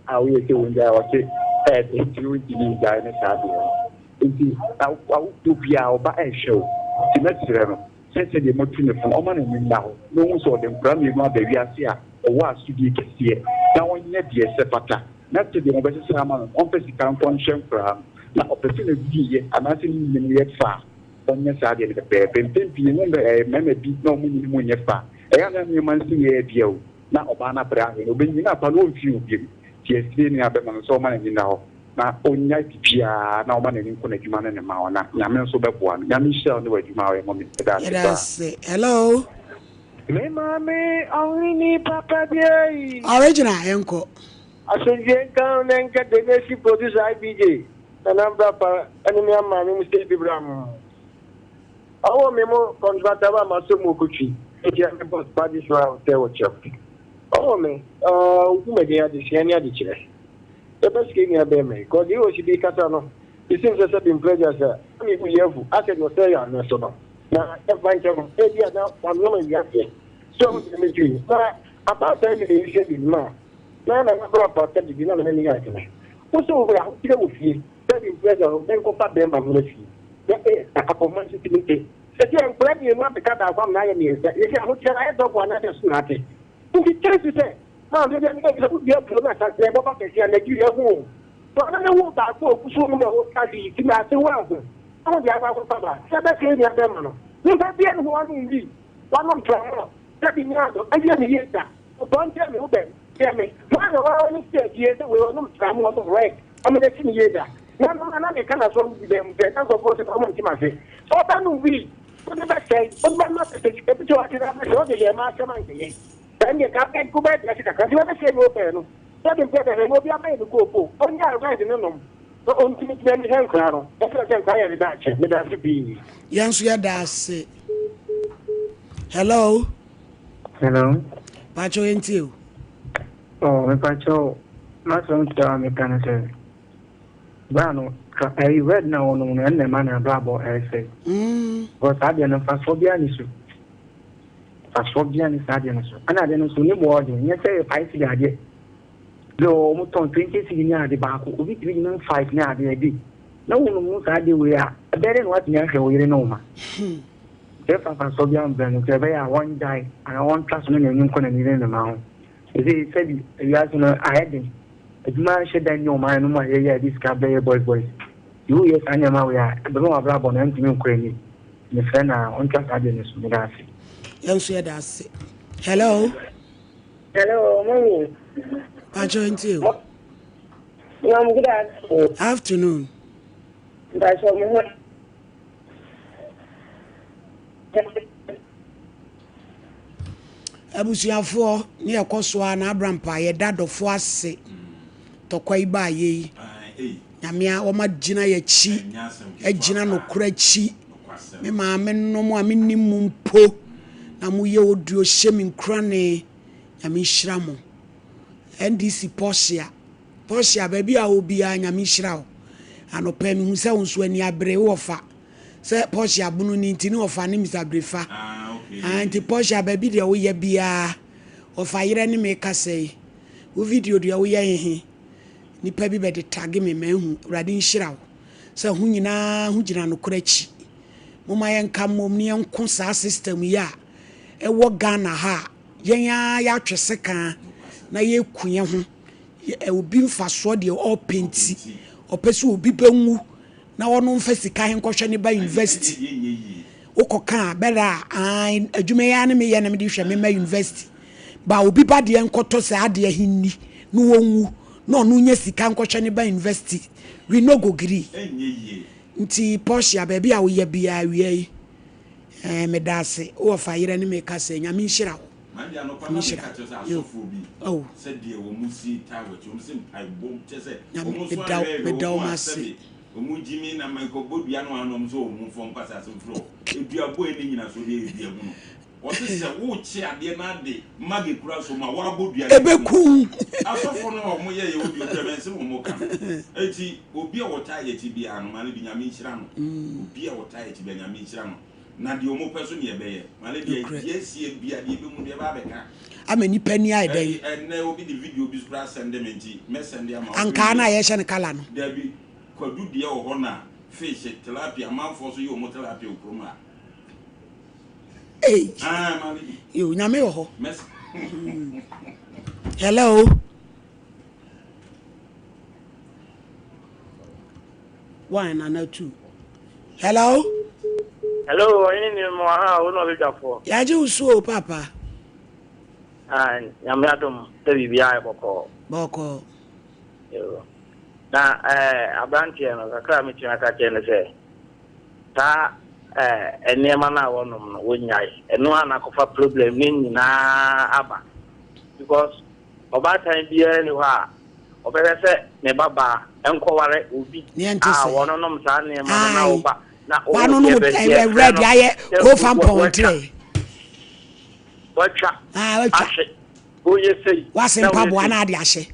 a woyɛ sɛ wongyae a ɔse ɛɛdɛ nti wontumi ngyae ne saa deɛ no. Nti awofoɔ biara ɔba ɛrehwɛ wo. Nti mɛsrɛ no sɛ sɛdeɛ matu no fo no ɔma n'ani nna hɔ na ɔhu sɛ ɔde nkwadaa mmienu aba wiase a ɔwɔ asodie kɛseɛ na ɔnyɛ deɛ ɛsɛ fata na sɛdeɛ wɔbɛsesa ama no no ɔmfa sika nkɔ nhwɛ nkwadaa no na ɔpɛ sɛ n'awieɛ anaasɛ ne nyini mu yɛ fɛ a ɔnyɛ saa adeɛ no pɛpɛɛpɛ. Mpɛn pii yɛhu mmarima bi na wɔn nyini mu nyɛ fɛ a ɛyɛ a na nneɛma nsi yɛ dea o na ɔbaa no abrɛ ahwɛ no ɔbɛnyini apa no ɔmfii wo biom nti yɛsrɛ nua bɛma no sɛ ɔma n'ani nna hɔ na ɔnyae biribiara na ɔma n'ani nkɔ n'adwuma ne ne mma ho na Nyame nso bɛboa no. Nyame nhyira wo ne w'adwuma a woyɛ mummy. Meda ase Yɛda paa. ase. Hello. Me maame ɔhene papa bi ei. Original yɛnkɔ. Asomdwie nka wo na nka Denesi producer IBJ Nana Mbrapa ɛne me amaame mu sɛ bibram. Ɔwɔ me mo contractor ba ma so mu okotwi etia me boss pa this round sɛ wɔ kyerɛ. Ɔwɔ me uh nkumadin adesua ne adekyerɛ. Yɛbɛ sika nua bɛɛma yi cause deɛ ɔsi bi kasa no it seems sɛ sɛbi mprɛgya sɛ na me bu yɛ afu asɛ deɛ ɔsɛ yɛ ano so no na yɛmfa nkyɛ no ebi a na wanom awia deɛ so ɔho deɛ metwi na abaatan bi na ɛhwɛ bi ma na na na bra pa sɛ bibi na na ne yɛ adwene wo sɛ wo ahokyerɛ wɔ fie sɛbi mprɛgya no bɛnkɔfa bɛɛma mmra fie na eh akɔma nso tumi te sɛ sɛ nkora mmienu abɛka baako amena ayɛ mmiɛnsa yɛsɛ ahokyerɛ no ayɛ dɔbo anaasɛ so na ate nti kyerɛ si sɛ Maa me deɛ meka sɛ wodua aburo no asase a ɛbɛba kɛse a Nigeria ho o. Sɛ ɔno ne wo baako a ɔgu so nom a ɔka hwee ti na ase wo aho na wode akɔ akɔfa ba sɛ bɛsɛe nua bɛrima no. Nipa bia ne ho wanom wii, wanom tramol, sɛ bi nyaa do ɛyɛ ne yie da. Ɔtɔ nkyerɛ me wo bɛn kyerɛ me. Hwan na waa ɔne sɛ fie sɛ wei ɔnom tramol ɔnom rec ɔmo na ɛsi ne yie da. Na no na na meka na so ɔmo bi bɛn mu sɛ na nkurɔfoɔ sɛ ɔmo nte m'ase. Sɛ ɔba nom wii wode bɛsɛe wode bɛma sɛ sika bi sɛ wate na abɛsɛe wode yɛ ma asɛm ankɛyɛ. Ɛnde ka bɛn ko bɛn ase kakra nti wɔbɛsɛe ne ɔpɛ no. Sɛ de mpɛ sɛ obi abɛyɛ no kooko, ɔnyaa rent no nom na ɔntumi tena ani hwɛ nkora no. Ɛsɛ sɛ nkora yɛ ne daakye. Meda ase pii. Yɛn nso yɛda ase. Hello. Hello. Pakyɛw yɛn tie o. Oh, me pakyɛw, m'asɛm tiawa a meka ne sɛ, bra no, ka ɛyi red na wɔnom no ɛnna ɛma n'abrabɔ ɛresɛe. Because saa adeɛ no mfasoɔ biara ni so. Mfasoɔ biara nni saa adeɛ no so. Ɛna adeɛ no nso ne boɔ ɔden. Nyɛ sɛ yɛ five cedi adeɛ. Bi wɔ hɔ wɔn tɔn 20 cedi ne ade baako. Obi tumi nom five ne ade a day. Na wo nom saa adeɛ wei a, ɛbɛyɛ dɛn na woatumi ahwɛ wo yere ne wo mma? Nti ɛmfa mfasoɔ biara mbrɛ no. Nti ɛbɛyɛ a wɔngyae anaa wɔntwa so ne n'ani nkɔ n'ani ne ne mma ho. Seesei sɛbi wiase no ayɛ den. Adwuma nhyɛ da nni ɔman no mu a yɛyɛ a yɛde sika bɛyɛ boys boys. Nti woyɛ saa nneɛma wei a, ɛbɛma w'abrabɔ no ɛntumi nkɔ anim. Mesrɛ no a ɔntwa saa deɛ no so. Meda ase. Yɛn nso yɛda ase. Hello. Hello, mommy. Pacho nti o. Mom, good afternoon. Afternoon. Pacho, mo ho. Abusuafoɔ ne ɛkɔ so a na abrampa yɛda dɔfoɔ ase tɔkwa yi baa yei. Nyame a wɔma gyina yɛakyi, agyina nokorɛ akyi. Me maame nom a mennim mo mpo na moyɛ oduo hyɛ me nkurane. Nyame nhyira mo. NDC Portia, Portia baabi a wɔ biara Nyame nhyira wo. Anɔpa yi mehu sɛ wo nso ani abere wo wɔfa sɛ Portia bunu ni nti ne wɔfa ne Mr. Brefa. Ah, nti Portia baabi deɛ woyɛ biara wɔfa yerɛ ne me kasa yi. Wo video deɛ woyɛ hehe. Nipa bi bɛde tage me mahu. Awurade nhyira wo sɛ ho nyinaa ho gyina nokorɛ akyi. Momma yɛnka mmom ne yɛnko saa system yi a ɛwɔ Ghana ha a yɛn ara yɛatwe sekan na yɛku yɛn ho. Obi mfasoɔ deɛ ɔpɛ nti, ɔpɛ sɛ obi bɛnwu na ɔno mfa sika he nkɔhwɛ ne ba university. Wokɔka a, bɛrɛ a, ae, adwuma yi ara ne meyɛ na mede hwɛ me mma university. Ba obi ba deɛ nkɔtɔ saa adeɛ he nni na ɔnwu na ɔno nya sika nkɔhwɛ ne ba university. We no go gree. Nti Portia, baabi a woyɛ biaa awia yi, eh, meda ase. Wowɔ fa yerɛ ne me kasa yi. Nyame nhyira wo. Mande anɔpa Nyame na nhyira meka kyerɛ sɛ wo. Yo. asɔfoɔ bi Oh. sɛdeɛ wɔn si taa wɔ akyi, wɔn se mpaebɔ kyerɛ sɛ Nyame, wɔn nso meda wo, ahwɛhwɛ meda wɔn wɔn a ase. sɛbe wɔn gyimi na mekɔbɔ dua no ano wɔn sɛ wɔn mfa nkwasasɛm mfiri hɔ. Dua bɔ ɛne nyinasoɔ deɛ yɛ dua hunu. Wɔse sɛ wokye adeɛ na ade mage kura so ma woabɔ dua no Ɛbɛku wo. Asɔfoɔ no a wɔn yɛ yɛ wɔ dua kura mɛ nsɛm wɔn ka no. Eti obi a wɔtaa yɛ akyi biara no mane bi Nyame nhyira no. Obi a wɔtaa yɛ akyi biara Nyame nhyira no. Na deɛ wɔn pɛ so ne yɛbɛyɛ. Mane deɛ Nokorɛ. deɛ asie bia deɛ ɛbɛhu deɛ ɛbɛ abɛka. Ama nipa ani ayɛ dɛn? Ɛyi ɛnɛ obi de video bi so koraa sɛnde me nti mɛ sɛnde ama wo. Ankaa no a yɛhyɛ no kala no. Dabi Kwadu deɛ wɔ hɔ na. Fish, tilapia, amanfoɔ nso yɛ wɔn tilapia wɔ kurom ha. Ei. Ah, maame bi. Yo, nyame wɔ hɔ. Mɛs. Hello. One and two. Hello. Hello, ɔhene ni mu aha wo na ɔbɛdwafoɔ. Yɛagye wo so o papa. Ah, nyame adom sɛ biribiara yɛ bɔkɔɔ. Bɔkɔɔ. Yo. Na eh, aberanteɛ no kakra a metumi aka kyerɛ no sɛ saa eh, nneɛma no a wɔnom no wɔnnyae. Ɛno a na akɔfa problem no nyinaa aba because ɔbaatan biara ni hɔ a ɔbɛhwɛ sɛ ne ba baa nkɔware obi a wɔnonom saa nneɛma no na ɔba na wɔnonom red ayɛ kofa mpɔntere watwa ahwe woyɛ sei wase mpaboa na ade ahyɛ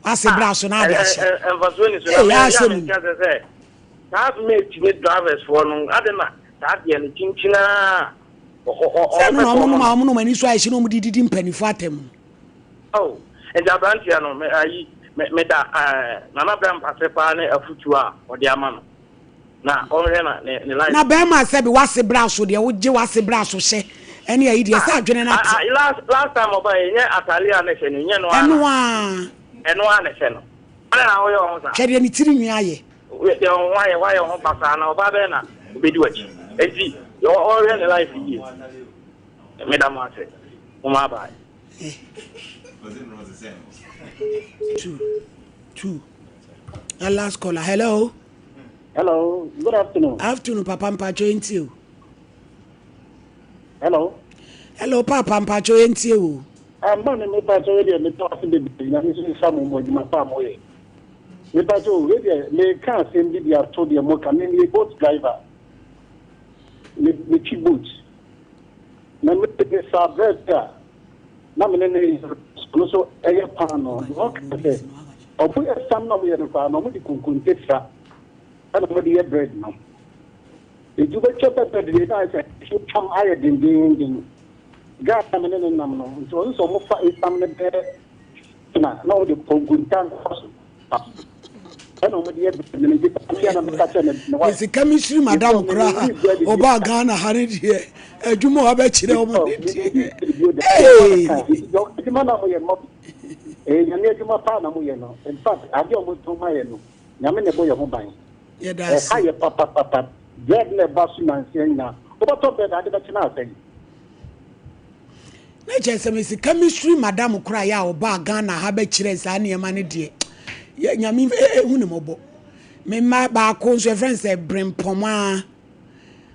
wase bra so na ade ahyɛ mfasoɔ ni so na meyɛ a mente asɛ sɛ saa mate ne drivers foɔ no ade na saa deɛ no kyinkyinaa sɛ no na ɔmo nom a ɔmo nom ani so ayɛ hye na ɔmo de didi mpanimfoɔ atɛm no. Oh, nti aberanteɛ no me ayi me meda ɛɛ Nana Bɛmpase paa ne afutuo a ɔde ama no na ɔnhwɛ na ne ne life. Na bɛrima sɛbi wase bra so deɛ wogye wase bra so hyɛ ɛne ayi deɛ sɛ adwene no ate. Ah, last last time ɔba yɛ nyɛ ataale a na ɛhyɛ no nyɛ no ara ɛno ara ɛno ara na ɛhyɛ no ɛna na woyɛ ɔho saa. Hwɛ deɛ ne tiri nwi ayɛ. Deɛ ɔho ayɛ wayɛ ɔho basaa na ɔbaa bɛyɛ na obedi w'akyi eti ɔhwɛ ne life yie meda mo ase mo ma bye. Two, two. The last caller. Hello. Hello. Good afternoon. Afternoon, Papa Mpacho enti o. Hello. Hello, Papa Mpacho enti o. Amba ne me pacho we de me to ase bebree na me so sa mo mo adwuma pa mo ye. Me pacho we de me ka asem bi de ato de mo ka me me boat driver. Me me twi boat. Na me de sa bread a na me ne ne no so ɛyɛ paano. Na ɔka sɛ ɔmo ɛsam na ɔmo yɛ no koraa na ɔmo de konkonte fra ɛna ɔmo de yɛ bread no. Enti wobɛtwa bɛ bread deɛ na ayɛ sɛ ɛtwam ayɛ dendeenden. Guy a me ne no nam no nti ɔno sɛ ɔmo fa esiam no bɛyɛ na na ɔmo de konkonte ankasa so ɛna ɔmo de yɛ bread no nti paa na meka kyerɛ me me wife. Mesi chemistry madam koraa ɔbaa Ghana ha ne deɛ adwuma a ɔbɛkyerɛ ɔmo ne deɛ. Hey! Adwuma na mo yɛ no ɛyɛ nyame adwuma paa na mo yɛ no in fact adeɛ a ɔmo tɔn ma yɛ no nyame na ɛbɔ yɛ ho ban. Yɛda ase. Ɛha yɛ papapapa bread na ɛba so nansia nyinaa wobɛtɔ bread ade bɛkye na asɛe. Na kyerɛ sɛ mesi chemistry madam koraa yɛ a ɔbaa Ghana ha bɛkyerɛ saa nneɛma no deɛ yɛ nyame ehu ne mmɔbɔ. Me mma baako nso yɛfrɛ no sɛ Brempɔnmaa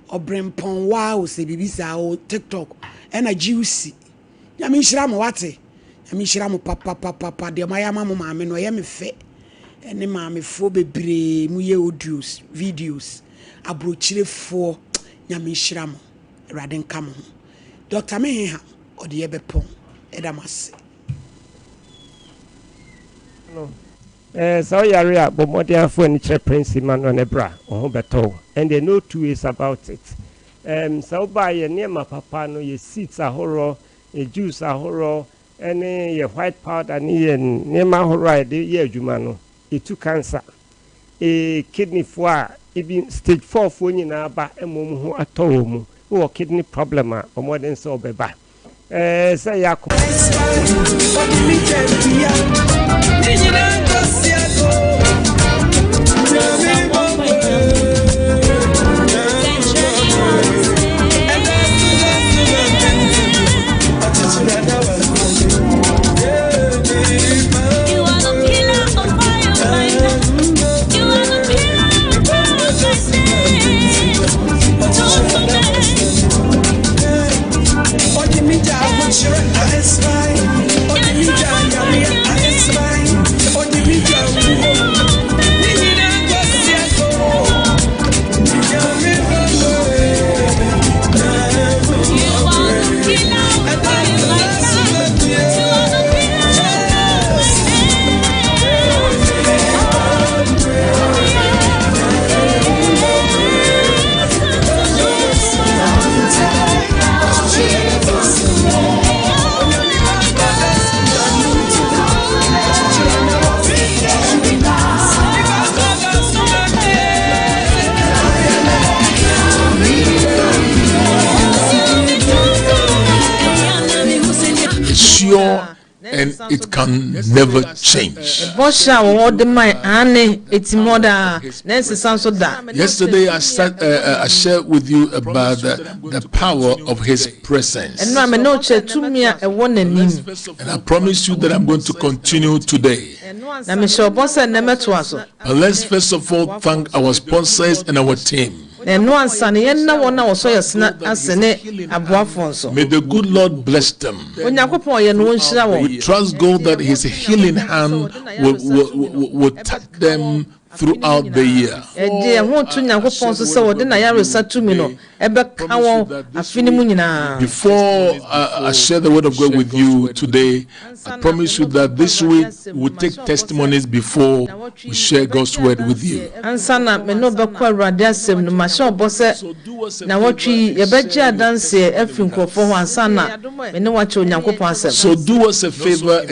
ɔbrempɔnwaa o sɛ biribi saa o TikTok ɛna Juicy. Nyame nhyira mo wate. Nyame nhyira mo papapapapa deɛ moayɛ ama mo maame no ɛyɛ me fɛ ɛne maamefoɔ bebree mo yɛ audios videos aburokyirefoɔ Nyame nhyira mo Awurade nka mo ho Doctor Meheha ɔde yɛ bɛpɔn ɛda mo ase. No. Eh, sɛ woyare a, bɔ mmɔden ara fa w'ani kyerɛ Prince Emmanuel na bra, wo ho bɛtɔ wo. Ɛndeɛ no two ways about it. Ɛɛm, sɛ woba a, yɛn nneɛma papa no, yɛ seeds ahoroɔ, yɛ juice ahoroɔ, ɛne yɛ white powder ne yɛn nneɛma ahoroɔ a yɛde yɛ adwuma no, ɛtu cancer. Ee, kidney foɔ a, even stage 4 foɔ nyinaa ba ma wɔn ho atɔ wɔn mu. Wowɔ kidney problem a, bɔ mmɔden sɛ wobɛba. Ɛɛ, sɛ ɛyɛ akoma. sure and it can never change. Bɔhyɛ a wɔwɔ de ma aane etim hɔ daa na ɛnsesa nso da. Yesterday I, start, I shared with you about the power of His presence. Ɛno a me ne wo kyerɛ tumi a ɛwɔ n'anim. And I promise you that I'm going to continue today. Na mehyɛ ɔbɔ sɛ nnɛ mɛtoa so. But let's first of all thank our sponsors and our team. Na ɛno ansa no yɛnna wɔn a wɔsɔ yɛn sene ase ne aboafoɔ nso. May the good Lord bless them. Onyankopɔn ɔyɛ no ɔnhyira wɔn. We trust God that His healing hand will, will, will, will touch them throughout the year. Yɛde yɛn ho to Nyankopɔn so sɛ ɔde n'ayaresa tumi no ɛbɛka wɔn afe no mu nyinaa. Before I share the word of God with you today, I promise you that this week we'll take testimonies before we share God's word with you. Ansa na me ne wo bɛkɔ Awurade asɛm no, mahyɛ wo bɔ sɛ nnawɔtwe yi yɛbɛgye adanseɛ afiri nkurɔfoɔ hɔ ansa na me ne wo akyɛ Onyankopɔn asɛm. So do us a favor and